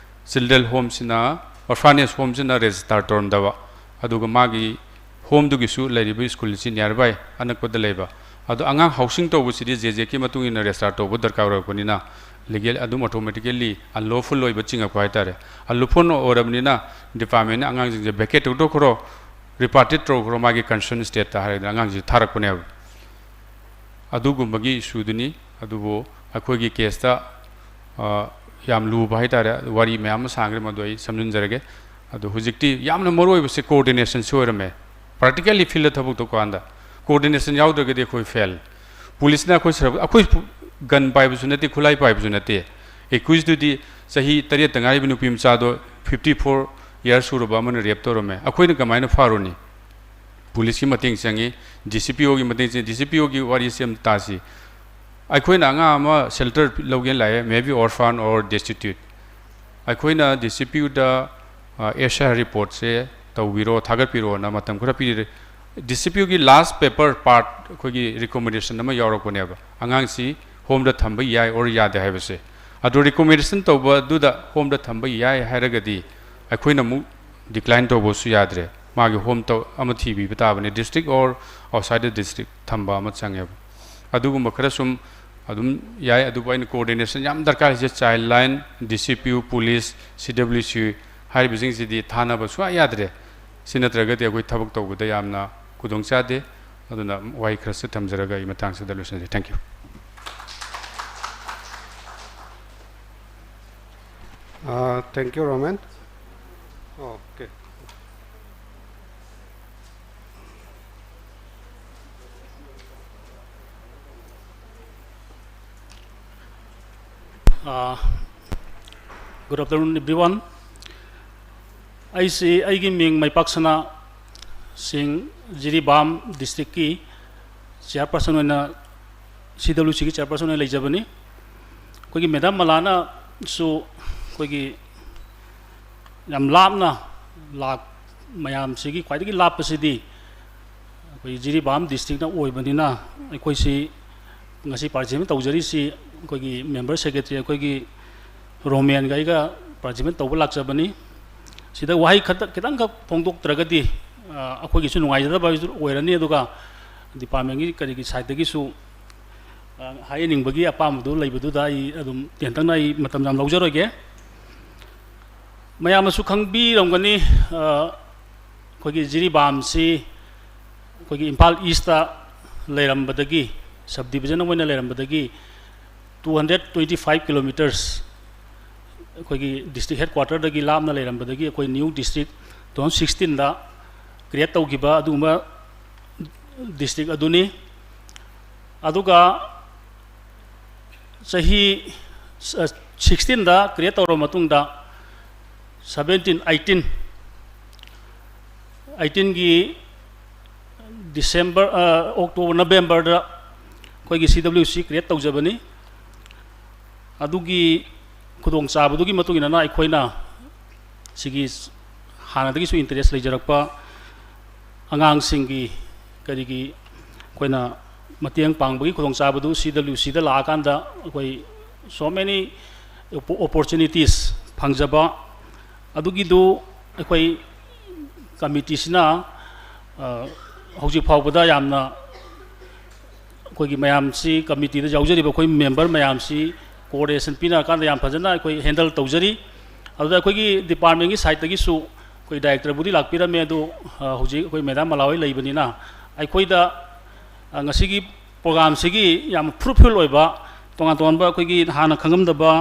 Children Homeꯁꯤꯅ, Orphanage Homeꯁꯤꯅ register ꯇꯧꯔꯝꯗꯕ, ꯑꯗꯨꯒ ꯃꯥꯒꯤ homeꯗꯨꯒꯤꯁꯨ ꯂꯩꯔꯤꯕ schoolꯁꯤ nearby ꯑꯅꯛꯄꯗ ꯂꯩꯕ꯫ ꯑꯗꯣ ꯑꯉꯥꯡ housing ꯇꯧꯕꯁꯤꯗꯤ JJACtꯀꯤ ꯃꯇꯨꯡ ꯏꯟꯅ register ꯇꯧꯕ ꯗꯔꯀꯥꯔ ꯑꯣꯏꯔꯛꯄꯅꯤꯅ, legal ꯑꯗꯨꯝ automatically unlawful ꯑꯣꯏꯕ ꯆꯤꯡꯉꯛꯄ ꯍꯥꯏꯇꯥꯔꯦ꯫ Unlawful ꯑꯣꯏꯔꯕꯅꯤꯅ departmentꯅ ꯑꯉꯥꯡꯁꯤꯡꯁꯦ vacate ꯇꯧꯊꯣꯛꯈ꯭ꯔꯣ, repatriate ꯇꯧꯈ꯭ꯔꯣ ꯃꯥꯒꯤ concern stateꯇ ꯍꯥꯏꯔꯒ ꯑꯉꯥꯡꯁꯤ ꯊꯥꯔꯛꯄꯅꯦꯕ꯫ ꯑꯗꯨꯒꯨꯝꯕꯒꯤ issueꯗꯨꯅꯤ꯫ ꯑꯗꯨꯕꯨ ꯑꯩꯈꯣꯏꯒꯤ caseꯇ, ꯑ, ꯌꯥꯝ ꯂꯨꯕ ꯍꯥꯏꯇꯥꯔꯦ, ꯋꯥꯔꯤ ꯃꯌꯥꯝ ꯑꯃ ꯁꯥꯡꯈ꯭ꯔꯦ, ꯃꯗꯨ ꯑꯩ ꯁꯝꯖꯤꯟꯖꯔꯒꯦ꯫ ꯑꯗꯨ ꯍꯧꯖꯤꯛꯇꯤ ꯌꯥꯝꯅ ꯃꯔꯨ ꯑꯣꯏꯕꯁꯦ coordinationꯁꯤ ꯑꯣꯏꯔꯝꯃꯦ꯫ Practically fieldꯇ ꯊꯕꯛ ꯇꯧꯀꯥꯟꯗ coordination ꯌꯥꯎꯗ꯭ꯔꯒꯗꯤ ꯑꯩꯈꯣꯏ fail꯫ Policeꯅ ꯑꯩꯈꯣꯏ ꯁꯔꯞ-, ꯑꯩꯈꯣꯏ gun ꯄꯥꯏꯕꯁꯨ ꯅꯠꯇꯦ, ꯈꯨꯠꯂꯥꯏ ꯄꯥꯏꯕꯁꯨ ꯅꯠꯇꯦ꯫ Accusedꯗꯨꯗꯤ ꯆꯍꯤ ꯇꯔꯦꯠꯇ ꯉꯥꯏꯔꯤꯕ ꯅꯨꯄꯤ ꯃꯆꯥꯗꯣ fifty four years ꯁꯨꯔꯕ ꯑꯃꯅ rape ꯇꯧꯔꯝꯃꯦ꯫ ꯑꯩꯈꯣꯏꯅ ꯀꯃꯥꯏꯅ ꯐꯥꯔꯨꯅꯤ? Policeꯀꯤ ꯃꯇꯦꯡ ꯆꯪꯉꯤ, DCPOꯒꯤ ꯃꯇꯦꯡ ꯆꯪꯉꯤ꯫ DCPOꯒꯤ ꯋꯥꯔꯤꯁꯦ ꯑꯃ ꯇꯥꯁꯤ꯫ ꯑꯩꯈꯣꯏꯅ ꯑꯉꯥꯡ ꯑꯃ shelter ꯂꯧꯒꯦꯅ ꯂꯥꯛꯑꯦ, maybe orphan or destitute꯫ ꯑꯩꯈꯣꯏꯅ DCPOꯗ, ꯑ, SIR reportꯁꯦ ꯇꯧꯕꯤꯔꯣ, ꯊꯥꯒꯠꯄꯤꯔꯣꯅ ꯃꯇꯝ ꯈꯔ ꯄꯤꯔꯦ꯫ DCPOꯒꯤ last paper part ꯑꯩꯈꯣꯏꯒꯤ recommendation ꯑꯃ ꯌꯥꯎꯔꯛꯄꯅꯦꯕ, ꯑꯉꯥꯡꯁꯤ homeꯗ ꯊꯝꯕ ꯌꯥꯏ or ꯌꯥꯗꯦ ꯍꯥꯏꯕꯁꯦ꯫ ꯑꯗꯣ recommendation ꯇꯧꯕꯗꯨꯗ homeꯗ ꯊꯝꯕ ꯌꯥꯏ ꯍꯥꯏꯔꯒꯗꯤ ꯑꯩꯈꯣꯏꯅ ꯑꯃꯨꯛ decline ꯇꯧꯕꯁꯨ ꯌꯥꯗ꯭ꯔꯦ, ꯃꯥꯒꯤ home ꯇꯧ-, ꯑꯃ ꯊꯤꯕꯤꯕ ꯇꯥꯕꯅꯤ, district or outside the district ꯊꯝꯕ ꯑꯃ ꯆꯪꯉꯦꯕ꯫ ꯑꯗꯨꯒꯨꯝꯕ ꯈꯔ ꯁꯨꯝ ꯑꯗꯨꯝ ꯌꯥꯏ, ꯑꯗꯨꯕꯨ ꯑꯩꯅ coordination ꯌꯥꯝ ꯗꯔꯀꯥꯔ ꯂꯩꯁꯦ, Childline, DCPO, police, CWC, ꯍꯥꯏꯔꯤꯕꯁꯤꯡꯁꯤꯗꯤ ꯊꯥꯅꯕ ꯁꯨꯡꯌꯥ ꯌꯥꯗ꯭ꯔꯦ꯫ ꯁꯤ ꯅꯠꯇ꯭ꯔꯒꯗꯤ ꯑꯩꯈꯣꯏ ꯊꯕꯛ ꯇꯧꯕꯗ ꯌꯥꯝꯅ ꯈꯨꯗꯣꯡ ꯆꯥꯗꯦ꯫ ꯑꯗꯨꯅ ꯋꯥꯍꯩ ꯈꯔꯁꯨ ꯊꯝꯖꯔꯒ ꯑꯩ ꯃꯇꯥꯡꯁꯤꯗ ꯂꯣꯏꯁꯤꯟꯖꯔꯦ꯫ Thank you. Uh, thank you, Roman. Okay. Uh, good afternoon, everyone. ꯑꯩꯁꯤ, ꯑꯩꯒꯤ ꯃꯤꯡ ꯃꯩꯄꯥꯛꯁꯅꯥ ꯁꯤꯡ, ꯖꯤꯔꯤꯕꯥꯝ ꯗꯤꯁꯇ꯭ꯔꯤꯛꯀꯤ ꯆꯤꯌꯥꯔꯄꯔꯁꯟ ꯑꯣꯏꯅ, ꯁꯤ ꯗꯕ꯭ꯂꯤꯎ ꯁꯤꯒꯤ ꯆꯤꯌꯥꯔꯄꯔꯁꯟ ꯑꯣꯏꯅ ꯂꯩꯖꯕꯅꯤ꯫ ꯑꯩꯈꯣꯏꯒꯤ ꯃꯦꯗꯥꯝ ꯃꯂꯥꯅꯁꯨ ꯑꯩꯈꯣꯏꯒꯤ ꯌꯥꯝ ꯂꯥꯞꯅ ꯂꯥꯛ-, ꯃꯌꯥꯝꯁꯤꯒꯤ ꯈ꯭ꯋꯥꯏꯗꯒꯤ ꯂꯥꯞꯄꯁꯤꯗꯤ ꯑꯩꯈꯣꯏ ꯖꯤꯔꯤꯕꯥꯝ ꯗꯤꯁꯇ꯭ꯔꯤꯛꯅ ꯑꯣꯏꯕꯅꯤꯅ, ꯑꯩꯈꯣꯏꯁꯤ ꯉꯁꯤ ꯄꯥꯔꯇꯤꯁꯤꯄꯦꯠ ꯇꯧꯖꯔꯤꯁꯤ ꯑꯩꯈꯣꯏꯒꯤ ꯃꯦꯝꯕꯔ ꯁꯦꯀ꯭ꯔꯦꯇꯔꯤ ꯑꯩꯈꯣꯏꯒꯤ ꯔꯣꯃꯦꯟꯒ ꯑꯩꯒ ꯄꯥꯔꯇꯤꯁꯤꯄꯦꯠ ꯇꯧꯕ ꯂꯥꯛꯆꯕꯅꯤ꯫ ꯁꯤꯗ ꯋꯥꯍꯩ ꯈꯛꯇ, ꯈꯤꯇꯪꯈꯛ ꯐꯣꯡꯗꯣꯛꯇ꯭ꯔꯒꯗꯤ, ꯑ, ꯑꯩꯈꯣꯏꯒꯤꯁꯨ ꯅꯨꯡꯉꯥꯏꯖꯗꯕ ꯍꯥꯏꯕꯗꯨ ꯑꯣꯏꯔꯅꯤ, ꯑꯗꯨꯒ ꯗꯤꯄꯥꯔꯠꯃꯦꯟꯒꯤ ꯀꯔꯤꯒꯤ ꯁꯥꯏꯠꯇꯒꯤꯁꯨ, ꯑ, ꯍꯥꯏꯍꯟꯅꯤꯡꯕꯒꯤ ꯑꯄꯥꯝꯕꯗꯨ ꯂꯩꯕꯗꯨꯗ ꯑꯩ ꯑꯗꯨꯝ ꯇꯦꯟꯇꯛꯅ ꯑꯩ ꯃꯇꯝ ꯌꯥꯝ ꯂꯧꯖꯔꯣꯏꯒꯦ꯫ ꯃꯌꯥꯝꯅꯁꯨ ꯈꯪꯕꯤꯔꯝꯒꯅꯤ, ꯑ, ꯑꯩꯈꯣꯏꯒꯤ ꯖꯤꯔꯤꯕꯥꯝꯁꯤ ꯑꯩꯈꯣꯏꯒꯤ ꯏꯝꯐꯥꯜ ꯏꯁꯇ ꯂꯩꯔꯝꯕꯗꯒꯤ, ꯁꯕ ꯗꯤꯕꯤꯖꯟ ꯑꯃ ꯑꯣꯏꯅ ꯂꯩꯔꯝꯕꯗꯒꯤ two hundred twenty five kilometres, ꯑꯩꯈꯣꯏꯒꯤ ꯗꯤꯁꯇ꯭ꯔꯤꯛ ꯍꯦꯗ ꯀ꯭ꯋꯥꯇꯔꯗꯒꯤ ꯂꯥꯞꯅ ꯂꯩꯔꯝꯕꯗꯒꯤ ꯑꯩꯈꯣꯏ ꯅ꯭ꯌꯨ ꯗꯤꯁꯇ꯭ꯔꯤꯛ two thousand sixteenꯗ ꯀ꯭ꯔꯤꯌꯦꯠ ꯇꯧꯈꯤꯕ ꯑꯗꯨꯒꯨꯝꯕ ꯗꯤꯁꯇ꯭ꯔꯤꯛ ꯑꯗꯨꯅꯤ꯫ ꯑꯗꯨꯒ ꯆꯍꯤ, ꯑ, sixteenꯗ ꯀ꯭ꯔꯤꯌꯦꯠ ꯇꯧꯔꯕ ꯃꯇꯨꯡꯗ, seventeen, eighteen, eighteenꯒꯤ December, ꯑ, October, Novemberꯗ ꯑꯩꯈꯣꯏꯒꯤ ꯁꯤ ꯗꯕ꯭ꯂꯤꯎ ꯁꯤ ꯀ꯭ꯔꯤꯌꯦꯠ ꯇꯧꯖꯕꯅꯤ꯫ ꯑꯗꯨꯒꯤ ꯈꯨꯗꯣꯡꯆꯥꯕꯗꯨꯒꯤ ꯃꯇꯨꯡ ꯏꯟꯅ ꯑꯩꯈꯣꯏꯅ ꯁꯤꯒꯤ ꯍꯥꯟꯅꯗꯒꯤꯁꯨ ꯏꯟꯇꯔꯦꯁ ꯂꯩꯖꯔꯛꯄ ꯑꯉꯥꯡꯁꯤꯡꯒꯤ ꯀꯔꯤꯒꯤ ꯑꯩꯈꯣꯏꯅ ꯃꯇꯦꯡ ꯄꯥꯡꯕꯒꯤ ꯈꯨꯗꯣꯡꯆꯥꯕꯗꯨ ꯁꯤ ꯗꯕ꯭ꯂꯤꯎ ꯁꯤꯗ ꯂꯥꯛꯑꯀꯥꯟꯗ ꯑꯩꯈꯣꯏ so many opportunities ꯐꯪꯖꯕ, ꯑꯗꯨꯒꯤꯗꯨ ꯑꯩꯈꯣꯏ ꯀꯃꯤꯇꯤꯁꯤꯅ, ꯑ, ꯍꯧꯖꯤꯛ ꯐꯥꯎꯕꯗ ꯌꯥꯝꯅ ꯑꯩꯈꯣꯏꯒꯤ ꯃꯌꯥꯝꯁꯤ, ꯀꯃꯤꯇꯤꯗ ꯌꯥꯎꯖꯔꯤꯕ ꯑꯩꯈꯣꯏ ꯃꯦꯝꯕꯔ ꯃꯌꯥꯝꯁꯤ ꯀꯣꯑꯣꯔꯗꯤꯅꯦꯁꯟ ꯄꯤꯅꯔꯀꯥꯟꯗ ꯌꯥꯝ ꯐꯖꯅ ꯑꯩꯈꯣꯏ ꯍꯦꯟꯗꯜ ꯇꯧꯖꯔꯤ꯫ ꯑꯗꯨꯗ ꯑꯩꯈꯣꯏꯒꯤ ꯗꯤꯄꯥꯔꯠꯃꯦꯟꯒꯤ ꯁꯥꯏꯠꯇꯒꯤꯁꯨ ꯑꯩꯈꯣꯏ ꯗꯥꯏꯔꯦꯛꯇꯔꯕꯨꯗꯤ ꯂꯥꯛꯄꯤꯔꯝꯃꯦ, ꯑꯗꯨ, ꯑ, ꯍꯧꯖꯤꯛ ꯑꯩꯈꯣꯏ ꯃꯦꯗꯥꯝ ꯃꯂꯥ ꯍꯣꯏ ꯂꯩꯕꯅꯤꯅ ꯑꯩꯈꯣꯏꯗ, ꯑ, ꯉꯁꯤꯒꯤ ꯄ꯭ꯔꯣꯒ꯭ꯔꯥꯝꯁꯤꯒꯤ ꯌꯥꯝ ꯐ꯭ꯔꯨꯠꯐꯨꯜ ꯑꯣꯏꯕ, ꯇꯣꯉꯥꯟ ꯇꯣꯉꯥꯟꯕ ꯑꯩꯈꯣꯏꯒꯤ ꯍꯥꯟꯅ ꯈꯪꯉꯝꯗꯕ,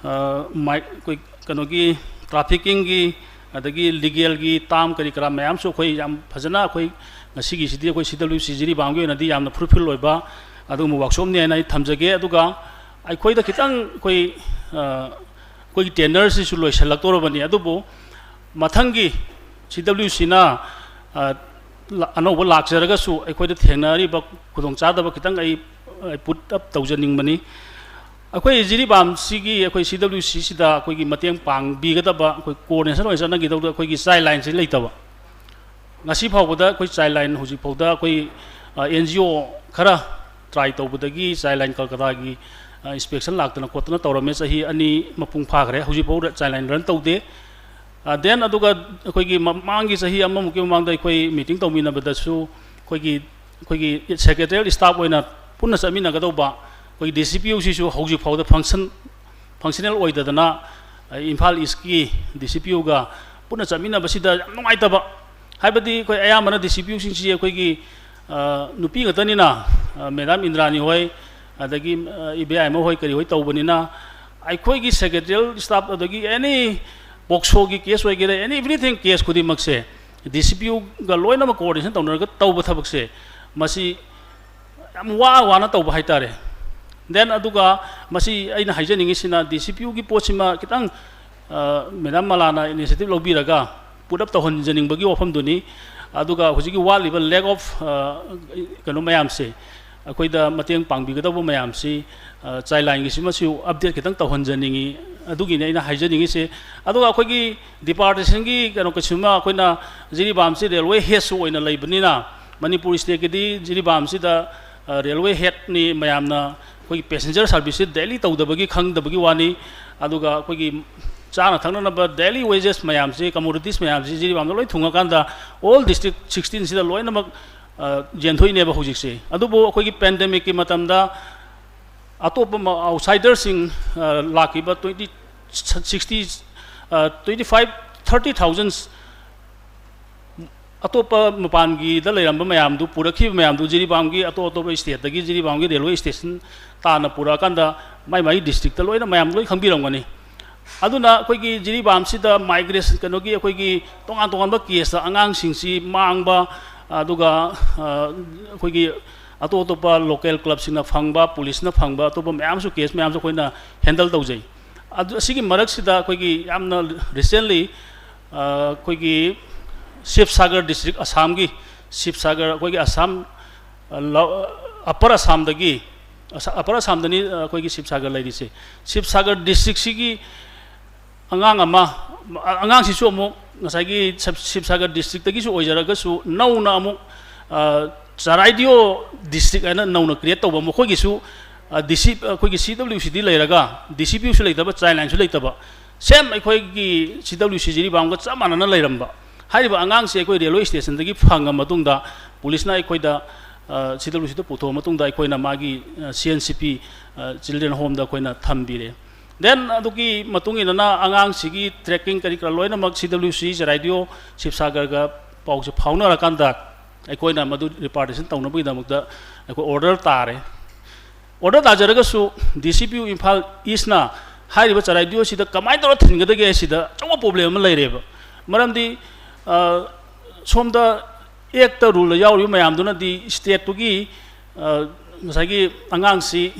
ꯑ, ꯃꯥꯏ-, ꯑꯩꯈꯣꯏ ꯀꯩꯅꯣꯒꯤ ꯇ꯭ꯔꯥꯐꯤꯀꯤꯡꯒꯤ, ꯑꯗꯒꯤ ꯂꯤꯒꯦꯜꯒꯤ ꯇꯥꯝ ꯀꯔꯤ ꯀꯔꯥ ꯃꯌꯥꯝꯁꯨ ꯑꯩꯈꯣꯏ ꯌꯥꯝ ꯐꯖꯅ, ꯑꯩꯈꯣꯏ ꯉꯁꯤꯒꯤꯁꯤꯗꯤ ꯑꯩꯈꯣꯏ ꯁꯤ ꯗꯕ꯭ꯂꯤꯎ ꯁꯤ ꯖꯤꯔꯤꯕꯥꯝꯒꯤ ꯑꯣꯏꯅꯗꯤ ꯌꯥꯝꯅ ꯐ꯭ꯔꯨꯠꯐꯨꯜ ꯑꯣꯏꯕ ꯑꯗꯨꯒꯨꯝꯕ ꯋꯥꯛꯁꯣꯞꯅꯤ ꯍꯥꯏꯅ ꯑꯩ ꯊꯝꯖꯒꯦ꯫ ꯑꯗꯨꯒ ꯑꯩꯈꯣꯏꯗ ꯈꯤꯇꯪ ꯑꯩꯈꯣꯏ, ꯑ, ꯑꯩꯈꯣꯏꯒꯤ ꯇꯦꯟꯗꯔꯁꯤꯁꯨ ꯂꯣꯏꯁꯤꯜꯂꯛꯇꯧꯔꯕꯅꯤ, ꯑꯗꯨꯕꯨ ꯃꯊꯪꯒꯤ ꯁꯤ ꯗꯕ꯭ꯂꯤꯎ ꯁꯤꯅ, ꯑ, ꯂ-, ꯑꯅꯧꯕ ꯂꯥꯛꯆꯔꯒꯁꯨ ꯑꯩꯈꯣꯏꯗ ꯊꯦꯡꯅꯔꯤꯕ ꯈꯨꯗꯣꯡꯆꯥꯗꯕ ꯈꯤꯇꯪ ꯑꯩ, ꯑꯩ ꯄꯨꯠ ꯑꯞ ꯇꯧꯖꯅꯤꯡꯕꯅꯤ꯫ ꯑꯩꯈꯣꯏ ꯖꯤꯔꯤꯕꯥꯝꯁꯤꯒꯤ ꯑꯩꯈꯣꯏ ꯁꯤ ꯗꯕ꯭ꯂꯤꯎ ꯁꯤꯁꯤꯗ ꯑꯩꯈꯣꯏꯒꯤ ꯃꯇꯦꯡ ꯄꯥꯡꯕꯤꯒꯗꯕ, ꯑꯩꯈꯣꯏ ꯀꯣꯑꯣꯔꯗꯤꯅꯦꯁꯟ ꯑꯣꯏꯅ ꯆꯠꯅꯈꯤꯗꯧꯗ ꯑꯩꯈꯣꯏꯒꯤ ꯆꯥꯏꯜ ꯂꯥꯏꯟꯁꯤ ꯂꯩꯇꯕ꯫ ꯉꯁꯤ ꯐꯥꯎꯕꯗ ꯑꯩꯈꯣꯏ ꯆꯥꯏꯜ ꯂꯥꯏꯟ ꯍꯧꯖꯤꯛ ꯐꯥꯎꯗ ꯑꯩꯈꯣꯏ, ꯑ, ꯑꯦꯟ ꯖꯤ ꯑꯣ ꯈꯔ ꯇ꯭ꯔꯥꯏ ꯇꯧꯕꯗꯒꯤ ꯆꯥꯏꯜ ꯂꯥꯏꯟ ꯀꯜꯀꯇꯥꯒꯤ, ꯑ, ꯏꯟꯁꯄꯦꯛꯁꯟ ꯂꯥꯛꯇꯅ ꯈꯣꯠꯇꯅ ꯇꯧꯔꯝꯃꯦ꯫ ꯆꯍꯤ ꯑꯅꯤ ꯃꯄꯨꯡ ꯐꯥꯈ꯭ꯔꯦ, ꯍꯧꯖꯤꯛ ꯐꯥꯎꯗ ꯆꯥꯏꯜ ꯂꯥꯏꯟ ꯔꯟ ꯇꯧꯗꯦ꯫ ꯑ, then ꯑꯗꯨꯒ ꯑꯩꯈꯣꯏꯒꯤ ꯃꯃꯥꯡꯒꯤ ꯆꯍꯤ ꯑꯃꯃꯨꯛꯀꯤ ꯃꯃꯥꯡꯗ ꯑꯩꯈꯣꯏ ꯃꯤꯇꯤꯡ ꯇꯧꯃꯤꯟꯅꯕꯗꯁꯨ ꯑꯩꯈꯣꯏꯒꯤ, ꯑꯩꯈꯣꯏꯒꯤ ꯁꯦꯀ꯭ꯔꯦꯇꯔꯤꯌꯦꯜ ꯁ꯭ꯇꯥꯐ ꯑꯣꯏꯅ ꯄꯨꯟꯅ ꯆꯠꯃꯤꯟꯅꯒꯗꯧꯕ ꯑꯩꯈꯣꯏ ꯗꯤ ꯁꯤ ꯄꯤ ꯑꯣꯁꯤꯁꯨ ꯍꯧꯖꯤꯛ ꯐꯥꯎꯗ ꯐꯪꯁꯟ, ꯐꯪꯁꯅꯦꯜ ꯑꯣꯏꯗꯗꯅ, ꯑ, ꯏꯝꯐꯥꯜ ꯏꯁꯀꯤ ꯗꯤ ꯁꯤ ꯄꯤ ꯑꯣꯒ ꯄꯨꯟꯅ ꯆꯠꯃꯤꯟꯅꯕꯁꯤꯗ ꯌꯥꯝ ꯅꯨꯡꯉꯥꯏꯇꯕ꯫ ꯍꯥꯏꯕꯗꯤ ꯑꯩꯈꯣꯏ ꯑꯌꯥꯝꯕꯅ ꯗꯤ ꯁꯤ ꯄꯤ ꯑꯣꯁꯤꯡꯁꯤ ꯑꯩꯈꯣꯏꯒꯤ, ꯑ, ꯅꯨꯄꯤ ꯉꯥꯛꯇꯅꯤꯅ, ꯑ, ꯃꯦꯗꯥꯝ ꯏꯟꯗ꯭ꯔꯥꯅꯤ ꯍꯣꯏ, ꯑꯗꯒꯤ, ꯑ, ꯏꯕꯦꯌꯥꯏꯃ ꯍꯣꯏ, ꯀꯔꯤ ꯍꯣꯏ ꯇꯧꯕꯅꯤꯅ, ꯑꯩꯈꯣꯏꯒꯤ ꯁꯦꯀ꯭ꯔꯦꯇꯔꯤꯌꯦꯜ ꯁ꯭ꯇꯥꯐ, ꯑꯗꯒꯤ ꯑꯦꯅꯤ ꯄꯣꯛꯁꯣꯒꯤ ꯀꯦꯁ ꯑꯣꯏꯒꯦꯔꯥ, ꯑꯦꯅꯤ ꯑꯦꯕ꯭ꯔꯤꯊꯤꯡ ꯀꯦꯁ ꯈꯨꯗꯤꯡꯃꯛꯁꯦ ꯗꯤ ꯁꯤ ꯄꯤ ꯑꯣꯒ ꯂꯣꯏꯅꯃꯛ ꯀꯣꯑꯣꯔꯗꯤꯅꯦꯁꯟ ꯇꯧꯅꯔꯒ ꯇꯧꯕ ꯊꯕꯛꯁꯦ, ꯃꯁꯤ ꯌꯥꯝ ꯋꯥ ꯋꯥꯅ ꯇꯧꯕ ꯍꯥꯏꯇꯥꯔꯦ꯫ Then ꯑꯗꯨꯒ ꯃꯁꯤ ꯑꯩꯅ ꯍꯥꯏꯖꯅꯤꯡꯉꯤꯁꯤꯅ ꯗꯤ ꯁꯤ ꯄꯤ ꯑꯣꯒꯤ ꯄꯣꯠꯁꯤꯃ ꯈꯤꯇꯪ, ꯑ, ꯃꯦꯗꯥꯝ ꯃꯂꯥꯅ ꯏꯅꯤꯁꯤꯌꯦꯇꯤꯚ ꯂꯧꯕꯤꯔꯒ ꯄꯨꯠ ꯑꯞ ꯇꯧꯍꯟꯖꯅꯤꯡꯕꯒꯤ ꯋꯥꯐꯝꯗꯨꯅꯤ꯫ ꯑꯗꯨꯒ ꯍꯧꯖꯤꯛꯀꯤ ꯋꯥꯠꯂꯤꯕ lack of, ꯑ, ꯀꯩꯅꯣ ꯃꯌꯥꯝꯁꯦ, ꯑꯩꯈꯣꯏꯗ ꯃꯇꯦꯡ ꯄꯥꯡꯕꯤꯒꯗꯧꯕ ꯃꯌꯥꯝꯁꯤ, ꯑ, ꯆꯥꯏꯜ ꯂꯥꯏꯟꯒꯤꯁꯤꯃꯁꯨ ꯑꯞꯗꯦꯠ ꯈꯤꯇꯪ ꯇꯧꯍꯟꯖꯅꯤꯡꯉꯤ꯫ ꯑꯗꯨꯒꯤꯅꯤ ꯑꯩꯅ ꯍꯥꯏꯖꯅꯤꯡꯉꯤꯁꯦ꯫ ꯑꯗꯨꯒ ꯑꯩꯈꯣꯏꯒꯤ ꯗꯤꯄꯥꯔꯠꯃꯦꯟꯒꯤ ꯀꯩꯅꯣ ꯀꯩꯁꯨꯃ ꯑꯩꯈꯣꯏꯅ ꯖꯤꯔꯤꯕꯥꯝꯁꯤ ꯔꯦꯜꯋꯦ ꯍꯦꯗꯁꯨ ꯑꯣꯏꯅ ꯂꯩꯕꯅꯤꯅ ꯃꯅꯤꯄꯨꯔ ꯁ꯭ꯇꯦꯠꯀꯤꯗꯤ ꯖꯤꯔꯤꯕꯥꯝꯁꯤꯗ, ꯑ, ꯔꯦꯜꯋꯦ ꯍꯦꯗꯅꯤ ꯃꯌꯥꯝꯅ ꯑꯩꯈꯣꯏꯒꯤ ꯄꯦꯁꯦꯟꯖꯔ ꯁꯥꯔꯚꯤꯁꯁꯦ ꯗꯦꯂꯤ ꯇꯧꯗꯕꯒꯤ ꯈꯪꯗꯕꯒꯤ ꯋꯥꯅꯤ꯫ ꯑꯗꯨꯒ ꯑꯩꯈꯣꯏꯒꯤ ꯆꯥꯅ ꯊꯛꯅꯅꯕ ꯗꯦꯂꯤ ꯋꯦꯖꯦꯁ ꯃꯌꯥꯝꯁꯤ, ꯀꯃꯣꯗꯤꯇꯤꯁ ꯃꯌꯥꯝꯁꯤ ꯖꯤꯔꯤꯕꯥꯝꯗ ꯂꯣꯏ ꯊꯨꯡꯉꯀꯥꯟꯗ ꯑꯣꯜ ꯗꯤꯁꯇ꯭ꯔꯤꯛ ꯁꯤꯛꯁꯇꯤꯟꯁꯤꯗ ꯂꯣꯏꯅꯃꯛ, ꯑ, ꯌꯦꯟꯊꯣꯛꯏꯅꯦꯕ ꯍꯧꯖꯤꯛꯁꯦ꯫ ꯑꯗꯨꯕꯨ ꯑꯩꯈꯣꯏꯒꯤ ꯄꯦꯟꯗꯦꯃꯤꯛꯀꯤ ꯃꯇꯝꯗ ꯑꯇꯣꯞꯄ ꯃ-, ꯑꯥꯎꯠꯁꯥꯏꯗꯔꯁꯤꯡ, ꯑ, ꯂꯥꯛꯈꯤꯕ twenty, sixty, twenty five thirty thousand ꯑꯇꯣꯞꯄ ꯃꯄꯥꯟꯒꯤꯗ ꯂꯩꯔꯝꯕ ꯃꯌꯥꯝꯗꯨ, ꯄꯨꯔꯛꯈꯤꯕ ꯃꯌꯥꯝꯗꯨ, ꯖꯤꯔꯤꯕꯥꯝꯒꯤ ꯑꯇꯣꯞ ꯑꯇꯣꯞꯄ stateꯇꯒꯤ ꯖꯤꯔꯤꯕꯥꯝꯒꯤ railway station ꯇꯥꯟꯅ ꯄꯨꯔꯛꯑꯀꯥꯟꯗ ꯃꯥꯏ ꯃꯥꯏ districtꯇ ꯂꯣꯏꯅ ꯃꯌꯥꯝ ꯂꯣꯏ ꯈꯪꯕꯤꯔꯝꯒꯅꯤ꯫ ꯑꯗꯨꯅ ꯑꯩꯈꯣꯏꯒꯤ ꯖꯤꯔꯤꯕꯥꯝꯁꯤꯗ migration, ꯀꯩꯅꯣꯒꯤ, ꯑꯩꯈꯣꯏꯒꯤ ꯇꯣꯉꯥꯟ ꯇꯣꯉꯥꯟꯕ caseꯇ ꯑꯉꯥꯡꯁꯤꯡꯁꯤ ꯃꯥꯡꯕ, ꯑꯗꯨꯒ ꯑ, ꯑꯩꯈꯣꯏꯒꯤ ꯑꯇꯣꯞ ꯑꯇꯣꯞꯄ local clubꯁꯤꯡꯅ ꯐꯪꯕ, policeꯅ ꯐꯪꯕ ꯑꯇꯣꯞꯄ ꯃꯌꯥꯝꯁꯨ, case ꯃꯌꯥꯝꯁꯨ ꯑꯩꯈꯣꯏꯅ handle ꯇꯧꯖꯩ꯫ ꯑꯗꯨ, ꯑꯁꯤꯒꯤ ꯃꯔꯛꯁꯤꯗ ꯑꯩꯈꯣꯏꯒꯤ ꯌꯥꯝꯅ recently, ꯑ, ꯑꯩꯈꯣꯏꯒꯤ ꯁꯤꯕꯁꯥꯒꯔ district, ꯑꯁꯥꯝꯒꯤ ꯁꯤꯕꯁꯥꯒꯔ, ꯑꯩꯈꯣꯏꯒꯤ ꯑꯁꯥꯝ, ꯑ, ꯂ-, Upper Assamꯗꯒꯤ, ꯑꯁ-, Upper Assamꯗꯅꯤ, ꯑ, ꯑꯩꯈꯣꯏꯒꯤ ꯁꯤꯕꯁꯥꯒꯔ ꯂꯩꯔꯤꯁꯦ꯫ ꯁꯤꯕꯁꯥꯒꯔ districtꯁꯤꯒꯤ ꯑꯉꯥꯡ ꯑꯃ, ꯑ-, ꯑꯉꯥꯡꯁꯤꯁꯨ ꯑꯃꯨꯛ ꯉꯁꯥꯏꯒꯤ ꯁꯤꯕ-, ꯁꯤꯕꯁꯥꯒꯔ districtꯇꯒꯤꯁꯨ ꯑꯣꯏꯖꯔꯒꯁꯨ, ꯅꯧꯅ ꯑꯃꯨꯛ, ꯑ, ꯆꯔꯥꯏꯗꯤꯑꯣ district ꯍꯥꯏꯅ ꯅꯧꯅ create ꯇꯧꯕ, ꯃꯈꯣꯏꯒꯤꯁꯨ, ꯑ, DC, ꯑꯩꯈꯣꯏꯒꯤ CWCꯗꯤ ꯂꯩꯔꯒ DCPUꯁꯨ ꯂꯩꯇꯕ, child lineꯁꯨ ꯂꯩꯇꯕ, same ꯑꯩꯈꯣꯏꯒꯤ CWC ꯖꯤꯔꯤꯕꯥꯝꯒ ꯆꯞ ꯃꯥꯟꯅꯅ ꯂꯩꯔꯝꯕ꯫ ꯍꯥꯏꯔꯤꯕ ꯑꯉꯥꯡꯁꯤ ꯑꯩꯈꯣꯏ railway stationꯗꯒꯤ ꯐꯪꯉ ꯃꯇꯨꯡꯗ, policeꯅ ꯑꯩꯈꯣꯏꯗ, ꯑ, CWCꯗ ꯄꯨꯊꯣꯛꯑ ꯃꯇꯨꯡꯗ, ꯑꯩꯈꯣꯏꯅ ꯃꯥꯒꯤ, ꯑ, CNCP, ꯑ, children homeꯗ ꯑꯩꯈꯣꯏꯅ ꯊꯝꯕꯤꯔꯦ꯫ Then ꯑꯗꯨꯒꯤ ꯃꯇꯨꯡ ꯏꯟꯅ ꯑꯉꯥꯡꯁꯤꯒꯤ tracking ꯀꯔꯤ ꯀꯔꯥ ꯂꯣꯏꯅꯃꯛ CWC, ꯆꯔꯥꯏꯗꯤꯑꯣ, ꯁꯤꯕꯁꯥꯒꯔꯒ ꯄꯥꯎꯁꯦ ꯐꯥꯎꯅꯔꯀꯥꯟꯗ, ꯑꯩꯈꯣꯏꯅ ꯃꯗꯨ repatriation ꯇꯧꯅꯕꯒꯤꯗꯃꯛꯇ ꯑꯩꯈꯣꯏ order ꯇꯥꯔꯦ꯫ Order ꯇꯥꯖꯔꯒꯁꯨ, DCPU ꯏꯝꯐꯥꯜ Eastꯅ ꯍꯥꯏꯔꯤꯕ ꯆꯔꯥꯏꯗꯤꯑꯣꯁꯤꯗ ꯀꯃꯥꯏꯅ ꯇꯧꯔ ꯊꯤꯟꯒꯗꯒꯦ ꯍꯥꯏꯁꯤꯗ ꯑꯆꯧꯕ problem ꯑꯃ ꯂꯩꯔꯦꯕ꯫ ꯃꯔꯝꯗꯤ, ꯑ, ꯁꯣꯝꯗ Actꯇ, ruleꯗ ꯌꯥꯎꯔꯤꯕ ꯃꯌꯥꯝꯗꯨꯅꯗꯤ stateꯇꯨꯒꯤ, ꯑ, ꯉꯁꯥꯏꯒꯤ ꯑꯉꯥꯡꯁꯤ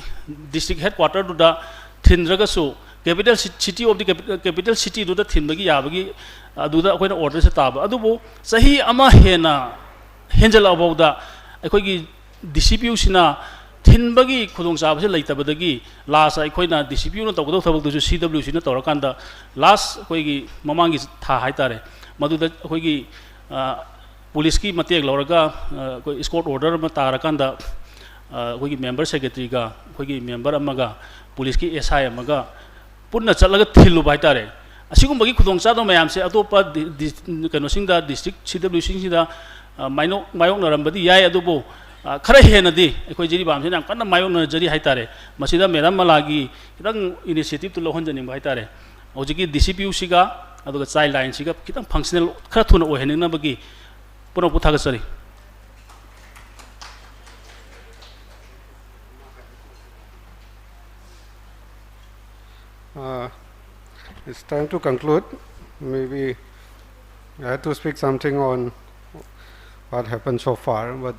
district headquarterꯗꯨꯗ ꯊꯤꯟꯗ꯭ꯔꯒꯁꯨ, capital ci-, city of the capi-, capital cityꯗꯨꯗ ꯊꯤꯟꯕꯒꯤ ꯌꯥꯕꯒꯤ, ꯑꯗꯨꯗ ꯑꯩꯈꯣꯏꯅ orderꯁꯦ ꯇꯥꯕ꯫ ꯑꯗꯨꯕꯨ ꯆꯍꯤ ꯑꯃ ꯍꯦꯟꯅ ꯍꯦꯟꯖꯜꯂꯛꯑꯐꯥꯎꯗ ꯑꯩꯈꯣꯏꯒꯤ DCPUꯁꯤꯅ ꯊꯤꯟꯕꯒꯤ ꯈꯨꯗꯣꯡꯆꯥꯕꯁꯦ ꯂꯩꯇꯕꯗꯒꯤ, last ꯑꯩꯈꯣꯏꯅ DCPUꯅ ꯇꯧꯒꯗꯧꯕ ꯊꯕꯛꯇꯨꯁꯨ CWCꯅ ꯇꯧꯔꯀꯥꯟꯗ, last ꯑꯩꯈꯣꯏꯒꯤ ꯃꯃꯥꯡꯒꯤ ꯊꯥ ꯍꯥꯏꯇꯥꯔꯦ, ꯃꯗꯨꯗ ꯑꯩꯈꯣꯏꯒꯤ, ꯑ, policeꯀꯤ ꯃꯇꯦꯡ ꯂꯧꯔꯒ, ꯑ, ꯑꯩꯈꯣꯏ escort order ꯑꯃ ꯇꯥꯔꯀꯥꯟꯗ, ꯑ, ꯑꯩꯈꯣꯏꯒꯤ member secretaryꯒ ꯑꯩꯈꯣꯏꯒꯤ member ꯑꯃꯒ, policeꯀꯤ SI ꯑꯃꯒ ꯄꯨꯟꯅ ꯆꯠꯂꯒ ꯊꯤꯜꯂꯨꯕ ꯍꯥꯏꯇꯥꯔꯦ꯫ ꯑꯁꯤꯒꯨꯝꯕꯒꯤ ꯈꯨꯗꯣꯡꯆꯥꯗꯕ ꯃꯌꯥꯝꯁꯦ ꯑꯇꯣꯞꯄ ꯗꯤ-, ꯗꯤ-, ꯀꯩꯅꯣꯁꯤꯡꯗ, district CWCꯁꯤꯡꯁꯤꯗ, ꯑ, ꯃꯥꯏꯅꯣꯛ-, ꯃꯥꯌꯣꯛꯅꯔꯝꯕꯗꯤ ꯌꯥꯏ, ꯑꯗꯨꯕꯨ, ꯑ, ꯈꯔ ꯍꯦꯟꯅꯗꯤ ꯑꯩꯈꯣꯏ ꯖꯤꯔꯤꯕꯥꯝꯁꯤꯅ ꯌꯥꯝ ꯀꯟꯅ ꯃꯥꯌꯣꯛꯅꯖꯔꯤ ꯍꯥꯏꯇꯥꯔꯦ꯫ ꯃꯁꯤꯗ madam ꯃꯂꯥꯒꯤ ꯈꯤꯇꯪ initiativeꯇꯨ ꯂꯧꯍꯟꯖꯅꯤꯡꯕ ꯍꯥꯏꯇꯥꯔꯦ꯫ ꯍꯧꯖꯤꯛꯀꯤ ꯗꯤ ꯁꯤ ꯄꯤ ꯌꯨꯁꯤꯒ ꯑꯗꯨꯒ ꯆꯥꯏꯜ ꯂꯥꯏꯟꯁꯤꯒ ꯈꯤꯇꯪ ꯐꯪꯁꯅꯦꯜ ꯈꯔ ꯊꯨꯅ ꯑꯣꯏꯍꯟꯅꯤꯡꯅꯕꯒꯤ ꯄꯨꯝꯅꯃꯛꯄꯨ ꯊꯥꯒꯠꯆꯔꯤ꯫ Uh, it's time to conclude. Maybe I had to speak something on what happened so far, but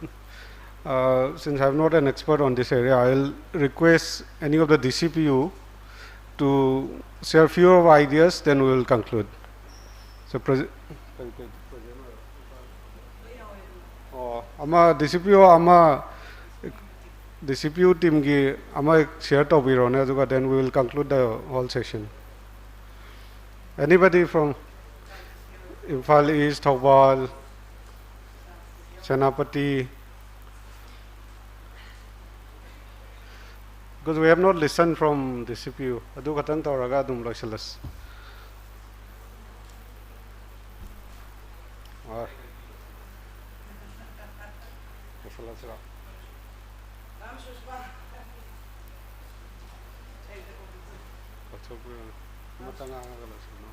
uh, since I'm not an expert on this area, I'll request any of the D C P U to share few of ideas, then we will conclude. So, Pres- ꯑꯣ, ꯑꯃ D C P U ꯑꯃ D C P U teamꯒꯤ ꯑꯃ share ꯇꯧꯕꯤꯔꯣꯅꯦ, ꯑꯗꯨꯒ then we will conclude the whole session. Anybody from Imphal East, Thoubal, Senapati? Because we have not listened from D C P U. ꯑꯗꯨ ꯈꯛꯇꯪ ꯇꯧꯔꯒ ꯑꯗꯨꯝ ꯂꯣꯏꯁꯤꯜꯂꯁꯤ꯫ ꯑꯣ꯫ ꯂꯣꯏꯁꯤꯜꯂꯁꯤꯔꯣ? ꯂꯧꯊꯣꯛꯄꯤꯔꯣꯅꯦ꯫ ꯑꯃꯇ ꯉꯥꯡꯉꯒ ꯂꯣꯏꯁꯤꯜꯂꯣ꯫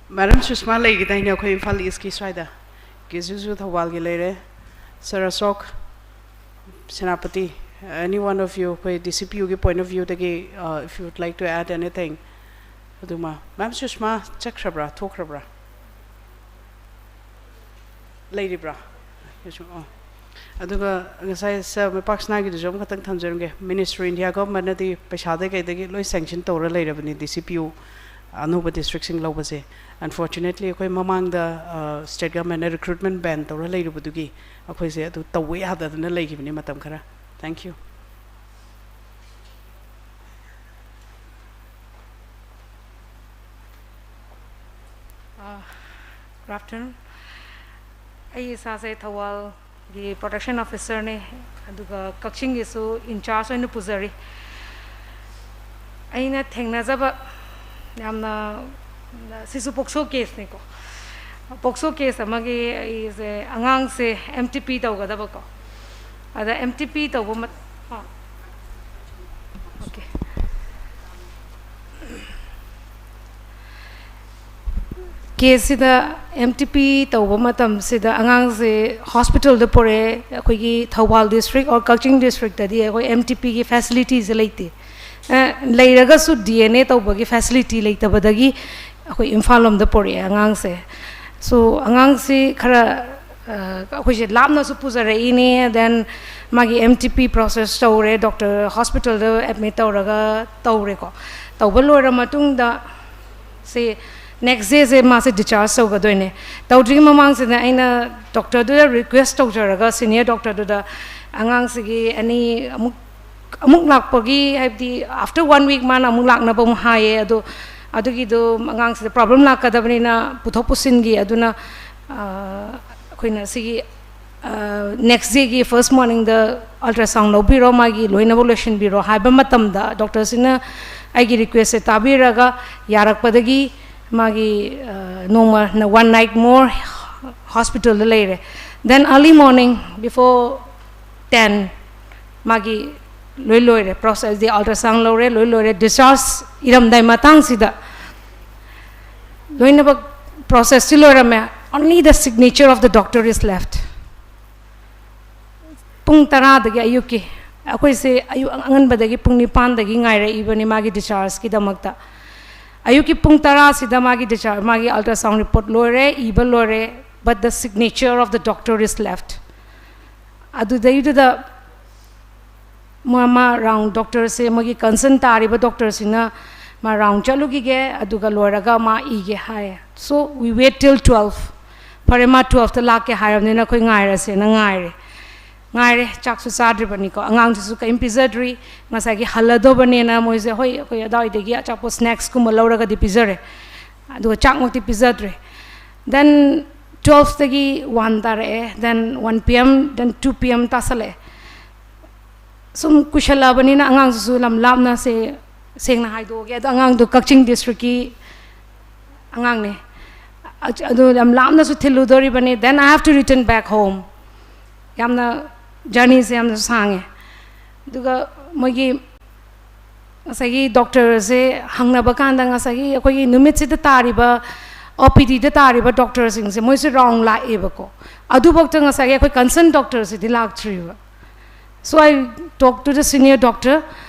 ꯃꯦꯗꯥꯝ ꯁꯨꯁꯃꯥ ꯂꯩꯈꯤꯗꯥꯏꯅꯦ ꯑꯩꯈꯣꯏ ꯏꯝꯐꯥꯜ ꯏꯁꯀꯤ ꯁ꯭ꯋꯥꯏꯗ? ꯀꯦ ꯖꯨꯖꯨ ꯊꯧꯕꯥꯜꯒꯤ ꯂꯩꯔꯦ, ꯁꯥꯔ ꯑꯁꯣꯛ, Senapati, any one of you, ꯑꯩꯈꯣꯏ D C P U ꯒꯤ point of view ꯗꯒꯤ, uh, if you would like to add anything, ꯑꯗꯨꯃ꯫ ꯃꯦꯝ ꯁꯨꯁꯃꯥ ꯆꯠꯈ꯭ꯔꯕ꯭ꯔꯥ, ꯊꯣꯛꯈ꯭ꯔꯕ꯭ꯔꯥ? ꯂꯩꯔꯤꯕ꯭ꯔꯥ? ꯑꯣ꯫ ꯑꯗꯨꯒ ꯉꯁꯥꯏ ꯁꯥꯔ ꯃꯩꯄꯥꯛ ꯁꯅꯥꯒꯤꯗꯨꯁꯨ ꯑꯃꯈꯛꯇꯪ ꯊꯝꯖꯔꯝꯒꯦ꯫ Ministry, India government ꯅꯗꯤ ꯄꯩꯁꯥꯗꯩ ꯀꯩꯗꯒꯤ ꯂꯣꯏ sanction ꯇꯧꯔ ꯂꯩꯔꯕꯅꯤ D C P U ꯑꯅꯧꯕ district ꯁꯤꯡ ꯂꯧꯕꯁꯦ꯫ Unfortunately, ꯑꯩꯈꯣꯏ ꯃꯃꯥꯡꯗ, ꯑ, state government ꯅ recruitment ban ꯇꯧꯔ ꯂꯩꯔꯨꯕꯗꯨꯒꯤ ꯑꯩꯈꯣꯏꯁꯦ ꯑꯗꯨ ꯇꯧꯕ ꯌꯥꯗꯗꯅ ꯂꯩꯈꯤꯕꯅꯤ ꯃꯇꯝ ꯈꯔ꯫ Thank you꯫ ꯑ, good afternoon꯫ ꯑꯩ ꯏꯁꯥꯁꯦ ꯊꯧꯕꯥꯜꯒꯤ protection officer ꯅꯦ, ꯑꯗꯨꯒ ꯀꯛꯆꯤꯡꯒꯤꯁꯨ in charge ꯑꯣꯏꯅ ꯄꯨꯖꯔꯤ꯫ ꯑꯩꯅ ꯊꯦꯡꯅꯖꯕ ꯌꯥꯝꯅ, ꯁꯤꯁꯨ POCSO case ꯅꯤꯀꯣ꯫ POCSO case ꯑꯃꯒꯤ ꯑꯩꯁꯦ ꯑꯉꯥꯡꯁꯦ M T P ꯇꯧꯒꯗꯕꯀꯣ꯫ ꯑꯗ M T P ꯇꯧꯕ ꯃꯠ-, ꯑ, okay꯫ ꯀꯦꯁꯁꯤꯗ ꯑꯦꯝ ꯇꯤ ꯄꯤ ꯇꯧꯕ ꯃꯇꯝꯁꯤꯗ ꯑꯉꯥꯡꯁꯦ ꯍꯣꯁꯄꯤꯇꯥꯜꯗ ꯄꯨꯔꯛꯑꯦ꯫ ꯑꯩꯈꯣꯏꯒꯤ ꯊꯧꯕꯥꯜ ꯗꯤꯁꯇ꯭ꯔꯤꯛ ꯑꯣꯔ ꯀꯛꯆꯤꯡ ꯗꯤꯁꯇ꯭ꯔꯤꯛꯇꯗꯤ ꯑꯩꯈꯣꯏ ꯑꯦꯝ ꯇꯤ ꯄꯤꯒꯤ ꯐꯦꯁꯤꯂꯤꯇꯤꯁꯦ ꯂꯩꯇꯦ꯫ ꯑ, ꯂꯩꯔꯒꯁꯨ ꯗꯤ ꯑꯦꯟ ꯑꯦ ꯇꯧꯕꯒꯤ ꯐꯦꯁꯤꯂꯤꯇꯤ ꯂꯩꯇꯕꯗꯒꯤ ꯑꯩꯈꯣꯏ ꯏꯝꯐꯥꯜ ꯂꯣꯝꯗ ꯄꯨꯔꯛꯑꯦ ꯑꯉꯥꯡꯁꯦ꯫ ꯁꯣ ꯑꯉꯥꯡꯁꯤ ꯈꯔ, ꯑ, ꯑꯩꯈꯣꯏꯁꯦ ꯂꯥꯞꯅꯁꯨ ꯄꯨꯖꯔꯛꯏꯅꯦ, ꯗꯦꯟ ꯃꯥꯒꯤ ꯑꯦꯝ ꯇꯤ ꯄꯤ ꯄ꯭ꯔꯣꯁꯦꯁ ꯇꯧꯔꯦ, ꯗꯣꯛꯇꯔ ꯍꯣꯁꯄꯤꯇꯥꯜꯗ ꯑꯦꯗꯃꯤꯠ ꯇꯧꯔꯒ ꯇꯧꯔꯦꯀꯣ꯫ ꯇꯧꯕ ꯂꯣꯏꯔ ꯃꯇꯨꯡꯗ ꯁꯤ ꯅꯦꯛꯁ ꯗꯦꯁꯦ ꯃꯥꯁꯦ ꯗꯤꯆꯥꯔꯖ ꯇꯧꯒꯗꯣꯏꯅꯦ꯫ ꯇꯧꯗ꯭ꯔꯤꯉꯩ ꯃꯃꯥꯡꯁꯤꯗ ꯑꯩꯅ ꯗꯣꯛꯇꯔꯗꯨꯗ ꯔꯤꯀ꯭ꯋꯦꯁ ꯇꯧꯖꯔꯒ, ꯁꯤꯅꯤꯌꯔ ꯗꯣꯛꯇꯔꯗꯨꯗ, ꯑꯉꯥꯡꯁꯤꯒꯤ ꯑꯅꯤ ꯑꯃꯨꯛ, ꯑꯃꯨꯛ ꯂꯥꯛꯄꯒꯤ, ꯍꯥꯏꯕꯗꯤ ꯑꯥꯐꯇꯔ ꯋꯥꯟ ꯋꯤꯛ ꯃꯥꯅ ꯑꯃꯨꯛ ꯂꯥꯛꯅꯕ ꯑꯃꯨꯛ ꯍꯥꯏꯌꯦ꯫ ꯑꯗꯣ ꯑꯗꯨꯒꯤꯗꯣ ꯑꯉꯥꯡꯁꯤꯗ ꯄ꯭ꯔꯣꯕ꯭ꯂꯦꯝ ꯂꯥꯛꯀꯗꯕꯅꯤꯅ ꯄꯨꯊꯣꯛ ꯄꯨꯁꯤꯟꯒꯤ, ꯑꯗꯨꯅ, ꯑ, ꯑꯩꯈꯣꯏꯅ ꯁꯤꯒꯤ ꯅꯦꯛꯁ ꯗꯦꯒꯤ ꯐꯥꯔꯁ ꯃꯣꯔꯅꯤꯡꯗ ꯑꯜꯇ꯭ꯔꯥꯁꯥꯎꯟ ꯂꯧꯕꯤꯔꯣ, ꯃꯥꯒꯤ ꯂꯣꯏꯅꯃꯛ ꯂꯣꯏꯁꯤꯟꯕꯤꯔꯣ ꯍꯥꯏꯕ ꯃꯇꯝꯗ, ꯗꯣꯛꯇꯔꯁꯤꯅ ꯑꯩꯒꯤ ꯔꯤꯀ꯭ꯋꯦꯁꯁꯦ ꯇꯥꯕꯤꯔꯒ ꯌꯥꯔꯛꯄꯗꯒꯤ ꯃꯥꯒꯤ, ꯑ, ꯅꯣꯡꯃ, ꯋꯥꯟ ꯅꯥꯏꯠ ꯃꯣꯔ ꯍꯣꯁꯄꯤꯇꯥꯜꯗ ꯂꯩꯔꯦ꯫ Then early morning before ten ꯃꯥꯒꯤ ꯂꯣꯏ ꯂꯣꯏꯔꯦ, ꯄ꯭ꯔꯣꯁꯦꯁ, ꯗꯤ ꯑꯜꯇ꯭ꯔꯥꯁꯥꯎꯟ ꯂꯧꯔꯦ, ꯂꯣꯏ ꯂꯣꯏꯔꯦ꯫ ꯗꯤꯁꯆꯥꯔꯖ ꯏꯔꯝꯗꯥꯏ ꯃꯇꯥꯡꯁꯤꯗ ꯂꯣꯏꯅꯃꯛ ꯄ꯭ꯔꯣꯁꯦꯁꯁꯤ ꯂꯣꯏꯔꯝꯃꯦ꯫ Only the signature of the doctor is left. ꯄꯨꯡ ꯇꯔꯥꯗꯒꯤ ꯑꯌꯨꯛꯀꯤ, ꯑꯩꯈꯣꯏꯁꯦ ꯑꯌꯨꯛ ꯑꯉꯟꯕꯗꯒꯤ ꯄꯨꯡ ꯅꯤꯄꯥꯟꯗꯒꯤ ꯉꯥꯏꯔꯛꯏꯕꯅꯤ ꯃꯥꯒꯤ ꯗꯤꯁꯆꯥꯔꯖꯀꯤꯗꯃꯛꯇ꯫ ꯑꯌꯨꯛꯀꯤ ꯄꯨꯡ ꯇꯔꯥꯁꯤꯗ ꯃꯥꯒꯤ ꯗꯤꯁꯆꯥꯔꯖ, ꯃꯥꯒꯤ ꯑꯜꯇ꯭ꯔꯥꯁꯥꯎꯟ ꯔꯤꯄꯣꯔꯠ ꯂꯣꯏꯔꯦ, ꯏꯕ ꯂꯣꯏꯔꯦ, but the signature of the doctor is left. ꯑꯗꯨꯗꯩꯗꯨꯗ ꯃꯥ, ꯃꯥ ꯔꯥꯎꯟ, ꯗꯣꯛꯇꯔꯁꯦ ꯃꯣꯏꯒꯤ ꯀꯟꯁꯔꯟ ꯇꯥꯔꯤꯕ ꯗꯣꯛꯇꯔꯁꯤꯅ ꯃꯥ ꯔꯥꯎꯟ ꯆꯠꯂꯨꯈꯤꯒꯦ, ꯑꯗꯨꯒ ꯂꯣꯏꯔꯒ ꯃꯥ ꯏꯒꯦ ꯍꯥꯏꯌꯦ꯫ So we wait till twelve. ꯐꯔꯦ, ꯃꯥ ꯇꯨꯋꯦꯜꯐꯇ ꯂꯥꯛꯀꯦ ꯍꯥꯏꯔꯕꯅꯤꯅ ꯑꯩꯈꯣꯏ ꯉꯥꯏꯔꯁꯦꯅ ꯉꯥꯏꯔꯦ꯫ ꯉꯥꯏꯔꯦ, ꯆꯥꯛꯁꯨ ꯆꯥꯗ꯭ꯔꯤꯕꯅꯤꯀꯣ, ꯑꯉꯥꯡꯁꯤꯁꯨ ꯀꯔꯤꯝ ꯄꯤꯖꯗ꯭ꯔꯤ꯫ ꯉꯁꯥꯏꯒꯤ ꯍꯜꯂꯗꯧꯕꯅꯦꯅ ꯃꯣꯏꯁꯦ, ꯍꯣꯏ, ꯑꯩꯈꯣꯏ ꯑꯗꯥꯏꯗꯒꯤ ꯑꯆꯥꯄꯣꯠ, ꯁ꯭ꯅꯦꯛꯁꯀꯨꯝꯕ ꯂꯧꯔꯒꯗꯤ ꯄꯤꯖꯔꯦ, ꯑꯗꯨꯒ ꯆꯥꯛꯃꯛꯇꯤ ꯄꯤꯖꯗ꯭ꯔꯦ꯫ ꯗꯦꯟ ꯇꯨꯋꯦꯜꯐꯇꯒꯤ ꯋꯥꯟ ꯇꯥꯔꯛꯑꯦ, then one P M, then two P M ꯇꯥꯁꯜꯂꯛꯑꯦ꯫ ꯁꯨꯝ ꯀꯨꯏꯁꯜꯂꯛꯑꯕꯅꯤꯅ ꯑꯉꯥꯡꯁꯤꯁꯨ ꯂꯝ ꯂꯥꯞꯅ, ꯁꯦ, ꯁꯦꯡꯅ ꯍꯥꯏꯗꯣꯛꯑꯒꯦ, ꯑꯗꯣ ꯑꯉꯥꯡꯗꯣ ꯀꯛꯆꯤꯡ ꯗꯤꯁꯇ꯭ꯔꯤꯛꯀꯤ ꯑꯉꯥꯡꯅꯦ꯫ ꯑ-, ꯑꯗꯨ ꯌꯥꯝ ꯂꯥꯞꯅꯁꯨ ꯊꯤꯜꯂꯨꯗꯣꯔꯤꯕꯅꯤ, then I have to return back home. ꯌꯥꯝꯅ ꯖꯔꯅꯤꯁꯦ ꯌꯥꯝꯅꯁꯨ ꯁꯥꯡꯉꯦ꯫ ꯑꯗꯨꯒ ꯃꯣꯏꯒꯤ ꯉꯁꯥꯏꯒꯤ ꯗꯣꯛꯇꯔꯁꯦ ꯍꯪꯅꯕ ꯀꯥꯟꯗ, ꯉꯁꯥꯏꯒꯤ ꯑꯩꯈꯣꯏꯒꯤ ꯅꯨꯃꯤꯠꯁꯤꯗ ꯇꯥꯔꯤꯕ ꯑꯣ ꯄꯤ ꯗꯤꯗ ꯇꯥꯔꯤꯕ ꯗꯣꯛꯇꯔꯁꯤꯡꯁꯦ ꯃꯣꯏꯁꯦ ꯔꯥꯎꯟ ꯂꯥꯛꯑꯦꯕꯀꯣ꯫ ꯑꯗꯨꯐꯥꯎꯗ ꯉꯁꯥꯏꯒꯤ ꯑꯩꯈꯣꯏ ꯀꯟꯁꯔꯟ ꯗꯣꯛꯇꯔꯁꯤꯗꯤ ꯂꯥꯛꯇ꯭ꯔꯤꯕ꯫ So I talk to the senior doctor,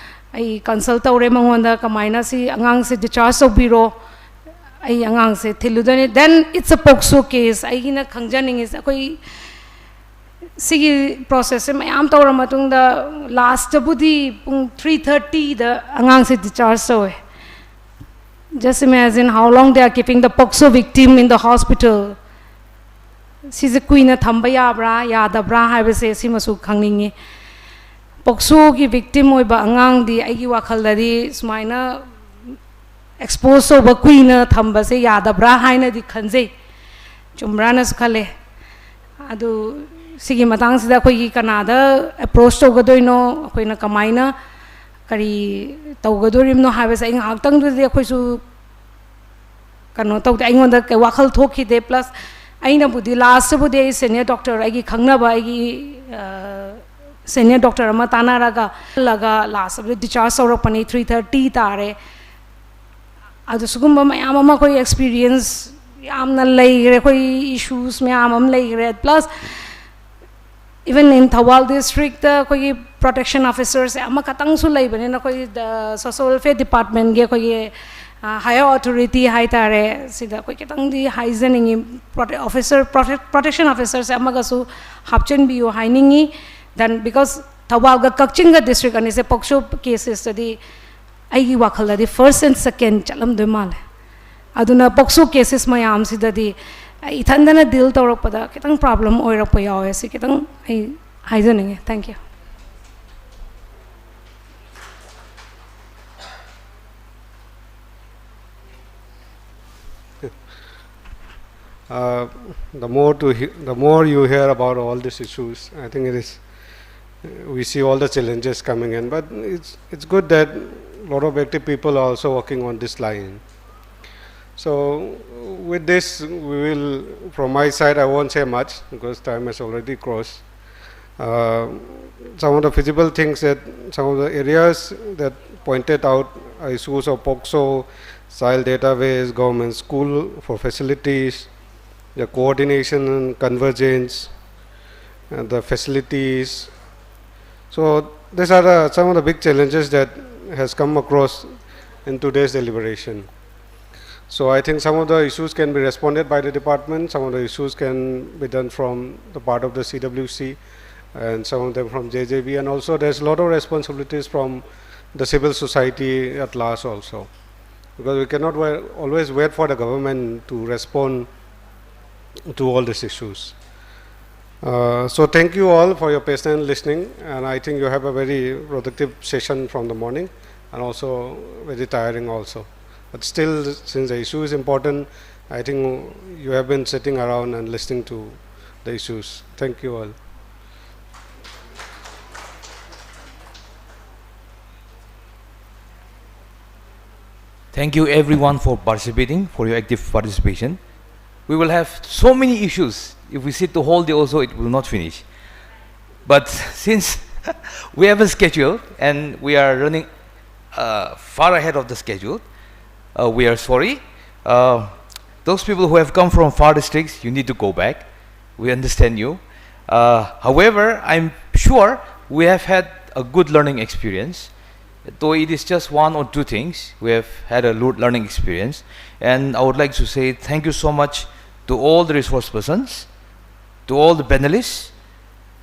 ꯑꯩ ꯀꯟꯁꯜ ꯇꯧꯔꯦ ꯃꯉꯣꯟꯗ, ꯀꯃꯥꯏꯅ ꯁꯤ ꯑꯉꯥꯡꯁꯦ ꯗꯤꯁꯆꯥꯔꯖ ꯇꯧꯕꯤꯔꯣ, ꯑꯩ ꯑꯉꯥꯡꯁꯦ ꯊꯤꯜꯂꯨꯗꯣꯏꯅꯦ꯫ Then it's a POCSO case꯫ ꯑꯩꯒꯤꯅ ꯈꯪꯖꯅꯤꯡꯉꯤꯁꯦ, ꯑꯩꯈꯣꯏ ꯁꯤꯒꯤ ꯄ꯭ꯔꯣꯁꯦꯁꯁꯦ ꯃꯌꯥꯝ ꯇꯧꯔ ꯃꯇꯨꯡꯗ ꯂꯥꯁꯇꯕꯨꯗꯤ ꯄꯨꯡ ꯊ꯭ꯔꯤ ꯊꯥꯔꯇꯤꯗ ꯑꯉꯥꯡꯁꯦ ꯗꯤꯁꯆꯥꯔꯖ ꯇꯧꯋꯦ꯫ Just imagine how long they are keeping the POCSO victim in the hospital. ꯁꯤꯁꯦ ꯀꯨꯏꯅ ꯊꯝꯕ ꯌꯥꯕ꯭ꯔꯥ ꯌꯥꯗꯕ꯭ꯔꯥ ꯍꯥꯏꯕꯁꯦ ꯁꯤꯃꯁꯨ ꯈꯪꯅꯤꯡꯉꯤ꯫ ꯄꯣꯛꯁꯣꯒꯤ ꯚꯤꯛꯇꯤꯝ ꯑꯣꯏꯕ ꯑꯉꯥꯡꯗꯤ ꯑꯩꯒꯤ ꯋꯥꯈꯜꯗꯗꯤ ꯁꯨꯃꯥꯏꯅ ꯑꯦꯛꯁꯄꯣꯖ ꯇꯧꯕ ꯀꯨꯏꯅ ꯊꯝꯕꯁꯦ ꯌꯥꯗꯕ꯭ꯔꯥ ꯍꯥꯏꯅꯗꯤ ꯈꯟꯖꯩ꯫ ꯆꯨꯝꯕ꯭ꯔꯥꯅꯁꯨ ꯈꯜꯂꯦ꯫ ꯑꯗꯨ ꯁꯤꯒꯤ ꯃꯇꯥꯡꯁꯤꯗ ꯑꯩꯈꯣꯏꯒꯤ ꯀꯅꯥꯗ ꯑꯦꯄ꯭ꯔꯣꯆ ꯇꯧꯒꯗꯣꯏꯅꯣ, ꯑꯩꯈꯣꯏꯅ ꯀꯃꯥꯏꯅ ꯀꯔꯤ ꯇꯧꯒꯗꯣꯔꯤꯕꯅꯣ ꯍꯥꯏꯕꯁꯦ ꯑꯩ ꯉꯥꯏꯍꯥꯛꯇꯪꯗꯨꯗꯤ ꯑꯩꯈꯣꯏꯁꯨ ꯀꯩꯅꯣ ꯇꯧꯗꯦ, ꯑꯩꯉꯣꯟꯗ ꯀꯩ ꯋꯥꯈꯜ ꯊꯣꯛꯈꯤꯗꯦ꯫ ꯄ꯭ꯂꯁ ꯑꯩꯅꯕꯨꯗꯤ ꯂꯥꯁꯇꯕꯨꯗꯤ ꯑꯩ ꯁꯦꯅꯤꯌꯔ ꯗꯣꯛꯇꯔ, ꯑꯩꯒꯤ ꯈꯪꯅꯕ ꯑꯩꯒꯤ ꯁꯦꯅꯤꯌꯔ ꯗꯣꯛꯇꯔ ꯑꯃ ꯇꯥꯟꯅꯔꯒ ꯂꯒ ꯂꯥꯁꯇꯕꯨꯗꯤ ꯗꯤꯁꯆꯥꯔꯖ ꯇꯧꯔꯛꯄꯅꯤ, ꯊ꯭ꯔꯤ ꯊꯥꯔꯇꯤ ꯇꯥꯔꯦ꯫ ꯑꯗꯨ ꯁꯤꯒꯨꯝꯕ ꯃꯌꯥꯝ ꯑꯃ ꯑꯩꯈꯣꯏ ꯑꯦꯛꯁꯄꯤꯔꯤꯌꯦꯟꯁ ꯌꯥꯝꯅ ꯂꯩꯈ꯭ꯔꯦ, ꯑꯩꯈꯣꯏ ꯏꯁꯨꯁ ꯃꯌꯥꯝ ꯑꯃ ꯂꯩꯈ꯭ꯔꯦ꯫ Plus even in Thoubal district ꯑꯩꯈꯣꯏꯒꯤ ꯄ꯭ꯔꯣꯇꯦꯛꯁꯟ ꯑꯣꯐꯤꯁꯔꯁꯦ ꯑꯃꯈꯛꯇꯪꯁꯨ ꯂꯩꯕꯅꯤꯅ ꯑꯩꯈꯣꯏ ꯁꯣꯁꯤꯌꯦꯜ ꯋꯦꯜꯐꯤꯌꯔ ꯗꯤꯄꯥꯔꯠꯃꯦꯟꯒꯤ ꯑꯩꯈꯣꯏꯒꯤ ꯍꯥꯏꯌꯔ ꯑꯣꯊꯣꯔꯤꯇꯤ ꯍꯥꯏꯇꯥꯔꯦ, ꯁꯤꯗ ꯑꯩꯈꯣꯏ ꯈꯤꯇꯪꯗꯤ ꯍꯥꯏꯖꯅꯤꯡꯉꯤ꯫ ꯑꯣꯐꯤꯁꯔ, ꯄ꯭ꯔꯣꯇꯦꯛꯁꯟ ꯑꯣꯐꯤꯁꯔꯁꯦ ꯑꯃꯒꯁꯨ ꯍꯥꯞꯆꯤꯟꯕꯤꯌꯨ ꯍꯥꯏꯅꯤꯡꯉꯤ꯫ Then because ꯊꯧꯕꯥꯜꯒ ꯀꯛꯆꯤꯡꯒ ꯗꯤꯁꯇ꯭ꯔꯤꯛ ꯑꯅꯤꯁꯦ ꯄꯣꯛꯁꯣ ꯀꯦꯁꯦꯁꯇꯗꯤ ꯑꯩꯒꯤ ꯋꯥꯈꯜꯗꯗꯤ ꯐꯥꯔꯁ ꯑꯦꯟ ꯁꯦꯀꯦꯟ ꯆꯠꯂꯝꯗꯣꯏ ꯃꯥꯜꯂꯦ꯫ ꯑꯗꯨꯅ ꯄꯣꯛꯁꯣ ꯀꯦꯁꯦꯁ ꯃꯌꯥꯝꯁꯤꯗꯗꯤ ꯏꯊꯟꯗꯅ ꯗꯤꯜ ꯇꯧꯔꯛꯄꯗ ꯈꯤꯇꯪ ꯄ꯭ꯔꯣꯕ꯭ꯂꯦꯝ ꯑꯣꯏꯔꯛꯄ ꯌꯥꯎꯋꯦ꯫ ꯁꯤ ꯈꯤꯇꯪ ꯑꯩ ꯍꯥꯏꯖꯅꯤꯡꯉꯦ꯫ Thank you. Uh, the more to he- the more you hear about all these issues, I think it is, we see all the challenges coming in. But it's it's good that a lot of active people are also working on this line. So with this, we will, from my side, I won't say much because time has already crossed. Uh, some of the feasible things that, some of the areas that pointed out, uh, issues of POCSO, child database, government school for facilities, the coordination and convergence, and the facilities. So these are the, some of the big challenges that has come across in today's deliberation. So I think some of the issues can be responded by the department, some of the issues can be done from the part of the C W C, and some of them from J J B, and also there's a lot of responsibilities from the civil society at large also. Because we cannot wa- always wait for the government to respond to all these issues. Uh, so thank you all for your patient listening, and I think you have a very productive session from the morning, and also very tiring also. But still, since the issue is important, I think you have been sitting around and listening to the issues. Thank you all. Thank you everyone for participating, for your active participation. We will have so many issues. If we sit the whole day also, it will not finish. But since we have a schedule and we are running uh, far ahead of the schedule, uh, we are sorry. Uh, those people who have come from far districts, you need to go back. We understand you. Uh, however, I'm sure we have had a good learning experience. Though it is just one or two things, we have had a lo- learning experience. And I would like to say thank you so much to all the resource persons, to all the panelists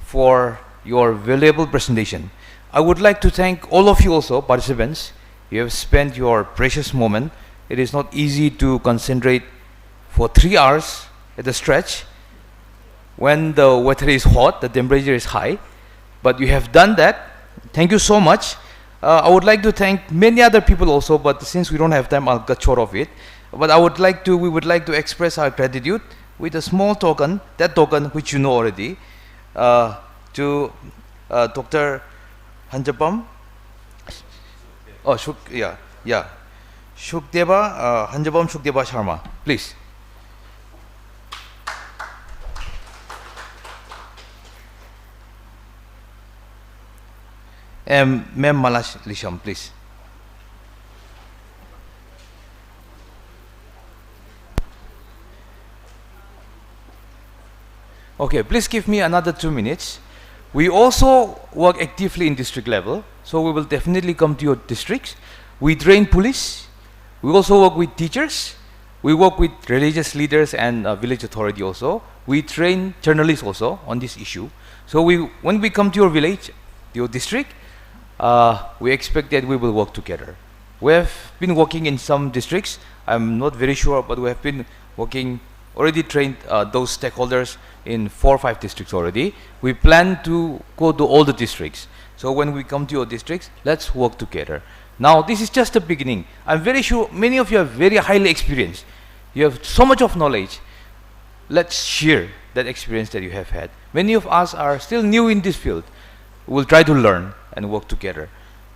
for your valuable presentation. I would like to thank all of you also, participants. You have spent your precious moment. It is not easy to concentrate for three hours at a stretch when the weather is hot, the temperature is high, but you have done that. Thank you so much. Uh, I would like to thank many other people also, but since we don't have time, I'll cut short of it. But I would like to, we would like to express our gratitude with a small token, that token which you know already, uh, to uh, Doctor Hanjapam. Oh, Shuk, yeah, yeah. Shukdeva, uh, Hanjapam Shukdeva Sharma, please. And Ma'am Malash Lisham, please. Okay, please give me another two minutes. We also work actively in district level, so we will definitely come to your districts. We train police, we also work with teachers, we work with religious leaders and uh, village authority also. We train journalists also on this issue. So we, when we come to your village, your district, uh, we expect that we will work together. We have been working in some districts. I'm not very sure, but we have been working, already trained uh, those stakeholders in four or five districts already. We plan to go to all the districts. So when we come to your districts, let's work together. Now, this is just the beginning. I'm very sure many of you are very highly experienced. You have so much of knowledge. Let's share that experience that you have had. Many of us are still new in this field. We'll try to learn and work together.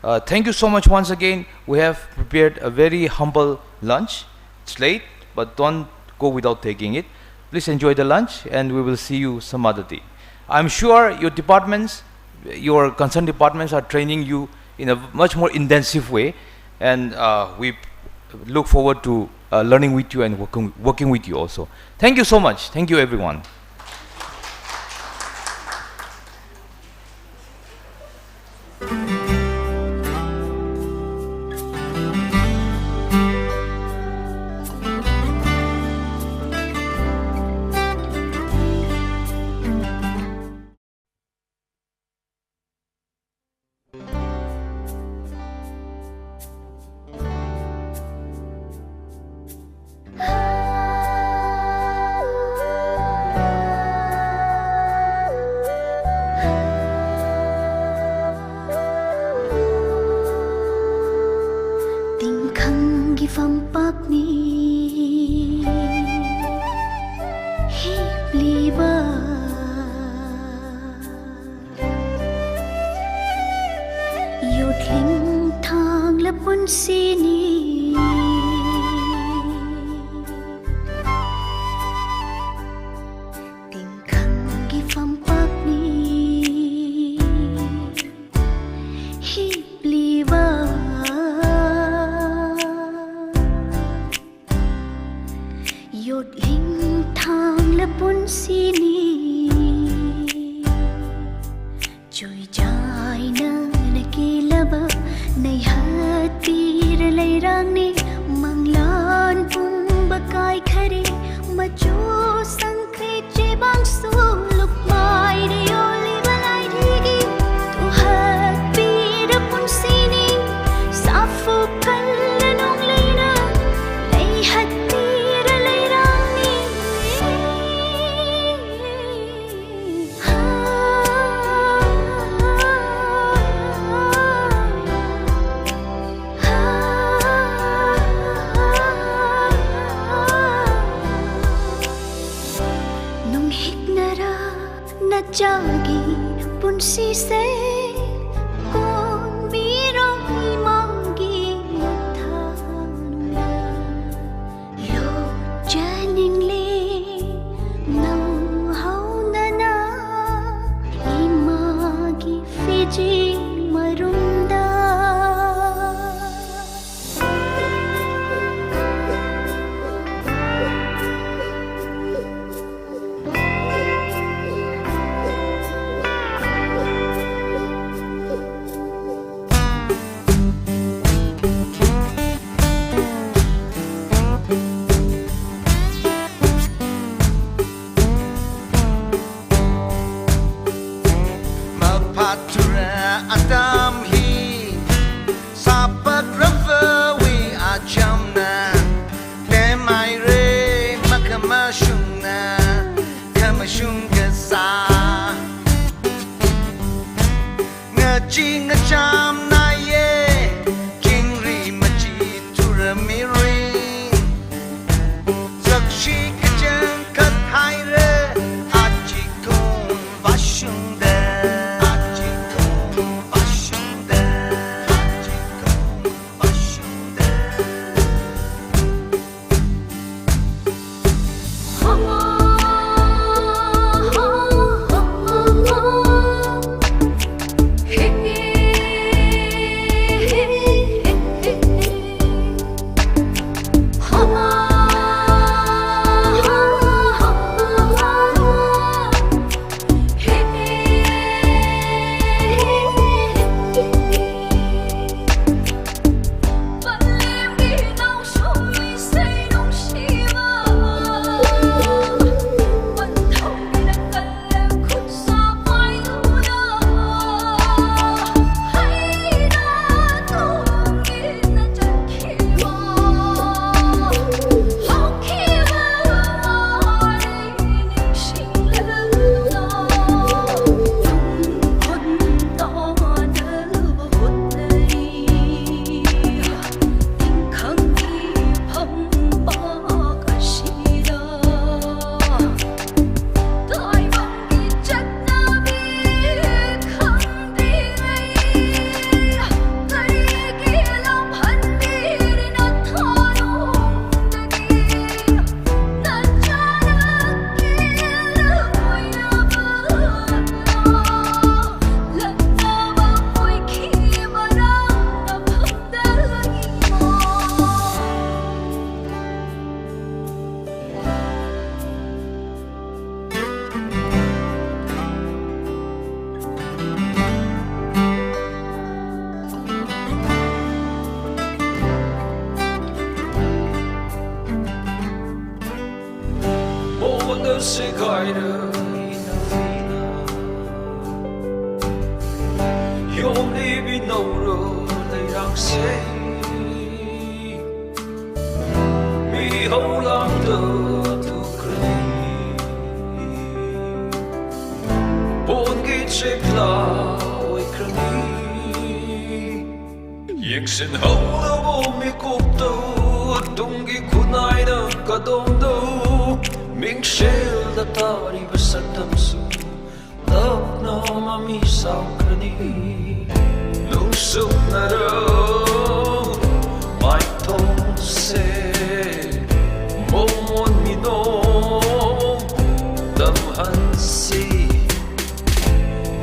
Uh, thank you so much once again. We have prepared a very humble lunch. It's late, but don't go without taking it. Please enjoy the lunch, and we will see you some other day. I'm sure your departments, your concerned departments, are training you in a much more intensive way, and uh, we look forward to uh, learning with you and working, working with you also. Thank you so much. Thank you, everyone. Tingkhang gifam pakni hipliba. Yotling thang le punsini. Tingkhang gifam pakni hipliba. Yotling thang le punsini. ꯅꯪꯅꯤ ꯃꯪꯂꯥꯟ ꯄꯨꯝꯕ ꯀꯥꯏꯈꯔꯦ, ꯃꯆꯨ ꯁꯪꯈ꯭ꯔꯦ ꯆꯦꯕꯥꯡꯁꯨ ꯂꯨꯞꯃꯥꯏꯔꯦ ꯑꯣꯜꯂꯤꯕ ꯂꯥꯏꯙꯤꯒꯤ ꯇꯨꯍꯠꯄꯤꯔ ꯄꯨꯟꯁꯤꯅꯤ, ꯁꯥꯐꯨ ꯀꯜꯂ ꯅꯣꯡꯂꯩꯅ ꯂꯩꯍꯠꯄꯤꯔ ꯂꯩꯔꯥꯡꯅꯤ꯫ ꯅꯨꯡꯍꯤꯛꯅꯔ ꯅꯆꯥꯒꯤ ꯄꯨꯟꯁꯤꯁꯦ ꯀꯣꯟꯕꯤꯔꯣ ꯏꯃꯥꯒꯤ ꯃꯊꯥꯅꯨꯡꯗ꯫ ꯂꯣꯠꯆꯅꯤꯡꯂꯦ ꯅꯧꯍꯧꯅꯅ ꯏꯃꯥꯒꯤ ꯐꯤꯖꯤ ꯃꯔꯨꯝꯗ꯫ ꯃꯐꯥꯠꯇꯨꯔ ꯑꯇꯝ ꯍꯤ ꯁꯥꯄꯛꯔꯕ we ꯑꯆꯝꯅ ꯇꯦꯃꯥꯏꯔꯦ ꯃꯈꯃꯁꯨꯡꯅ ꯈꯃꯁꯨꯡꯒ ꯁꯥ ꯉꯆꯤ ꯉꯆꯥꯝ ꯅꯥꯏꯌꯦ ꯆꯤꯡꯔꯤ ꯃꯆꯤ ꯊꯨꯔꯝꯃꯤꯔꯨꯏ ꯁꯛꯁꯤ ꯀꯆꯪ ꯈꯠ ꯍꯥꯏꯔꯦ ꯑꯆꯤꯀꯣꯟ ꯕꯥꯁꯨꯡꯗ ꯑꯆꯤꯀꯣꯟ ꯕꯥꯁꯨꯡꯗ ꯑꯆꯤꯀꯣꯟ ꯕꯥꯁꯨꯡꯗ꯫ ꯁꯦꯒꯥꯏꯔꯛꯏ ꯅꯨꯄꯤꯅ ꯌꯣꯝꯂꯤꯕꯤ ꯅꯧꯔ ꯂꯩꯔꯥꯛꯁꯦ ꯃꯤꯍꯧ ꯂꯥꯡꯗ ꯇꯨꯈ꯭ꯔꯅꯤ꯫ ꯄꯣꯟꯒꯤ ꯆꯦꯛꯂꯥ ꯑꯣꯏꯈ꯭ꯔꯅꯤ꯫ ꯌꯦꯡꯁꯤꯟꯍꯧꯗꯕ ꯃꯤꯀꯨꯞꯇꯨ ꯇꯨꯡꯒꯤ ꯈꯨꯟꯅꯥꯏꯅ ꯀꯗꯣꯝꯗ ꯃꯤꯡꯁꯦꯜꯗ ꯇꯥꯔꯤꯕ ꯁꯛꯇꯝꯁꯨ ꯇꯞꯅ ꯃꯃꯤ ꯁꯥꯎꯈ꯭ꯔꯅꯤ꯫ ꯅꯨꯡꯁꯨꯝꯅꯔ ꯃꯥꯏꯊꯣꯡꯁꯦ ꯃꯣꯃꯣꯟ ꯃꯤꯅꯣ ꯇꯝꯍꯟꯁꯤ꯫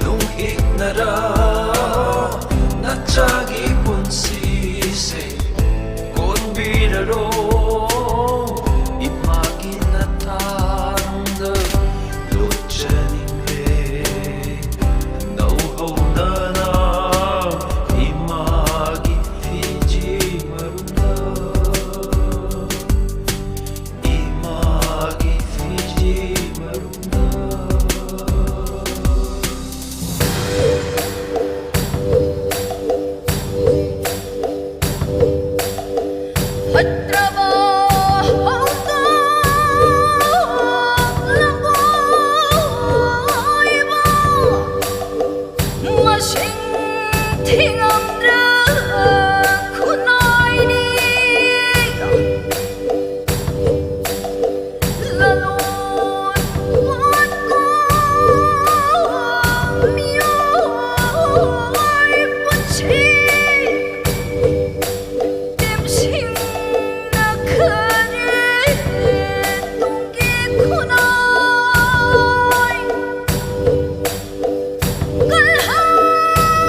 ꯅꯨꯡꯍꯤꯛꯅꯔ ꯅꯆꯥꯒꯤ ꯄꯨꯟꯁꯤꯁꯦ ꯀꯣꯟꯕꯤꯔꯔꯣ ꯏꯃꯥꯒꯤ ꯅꯇꯥꯔꯨꯝꯗ ꯂꯣꯠꯆꯅꯤꯡꯂꯦ꯫ ꯅꯧꯍꯧꯅꯅ ꯏꯃꯥꯒꯤ ꯐꯤꯖꯤ ꯃꯔꯨꯝꯗ, ꯏꯃꯥꯒꯤ ꯐꯤꯖꯤ ꯃꯔꯨꯝꯗ꯫ ꯐꯠꯇ꯭ꯔꯕ ꯍꯧꯗꯣꯡ ꯂꯝꯕꯣꯏꯕ, ꯃꯁꯤꯡ ꯊꯤꯉꯝꯗ꯭ꯔ ꯈꯨꯟꯅꯥꯏꯅꯤ꯫ ꯂꯂꯣꯟ ꯄꯣꯠꯀꯣ ꯃꯤꯑꯣꯏ ꯄꯨꯟꯁꯤ ꯇꯦꯝꯁꯤꯡꯅ ꯈꯔꯦ ꯇꯨꯡꯒꯤ ꯈꯨꯟꯅꯥꯏ꯫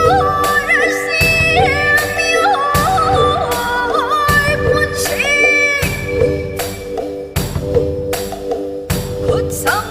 ꯀꯜꯍꯧꯔꯁꯤ ꯃꯤꯑꯣꯏ ꯄꯨꯟꯁꯤ ꯈꯨꯠꯁꯝ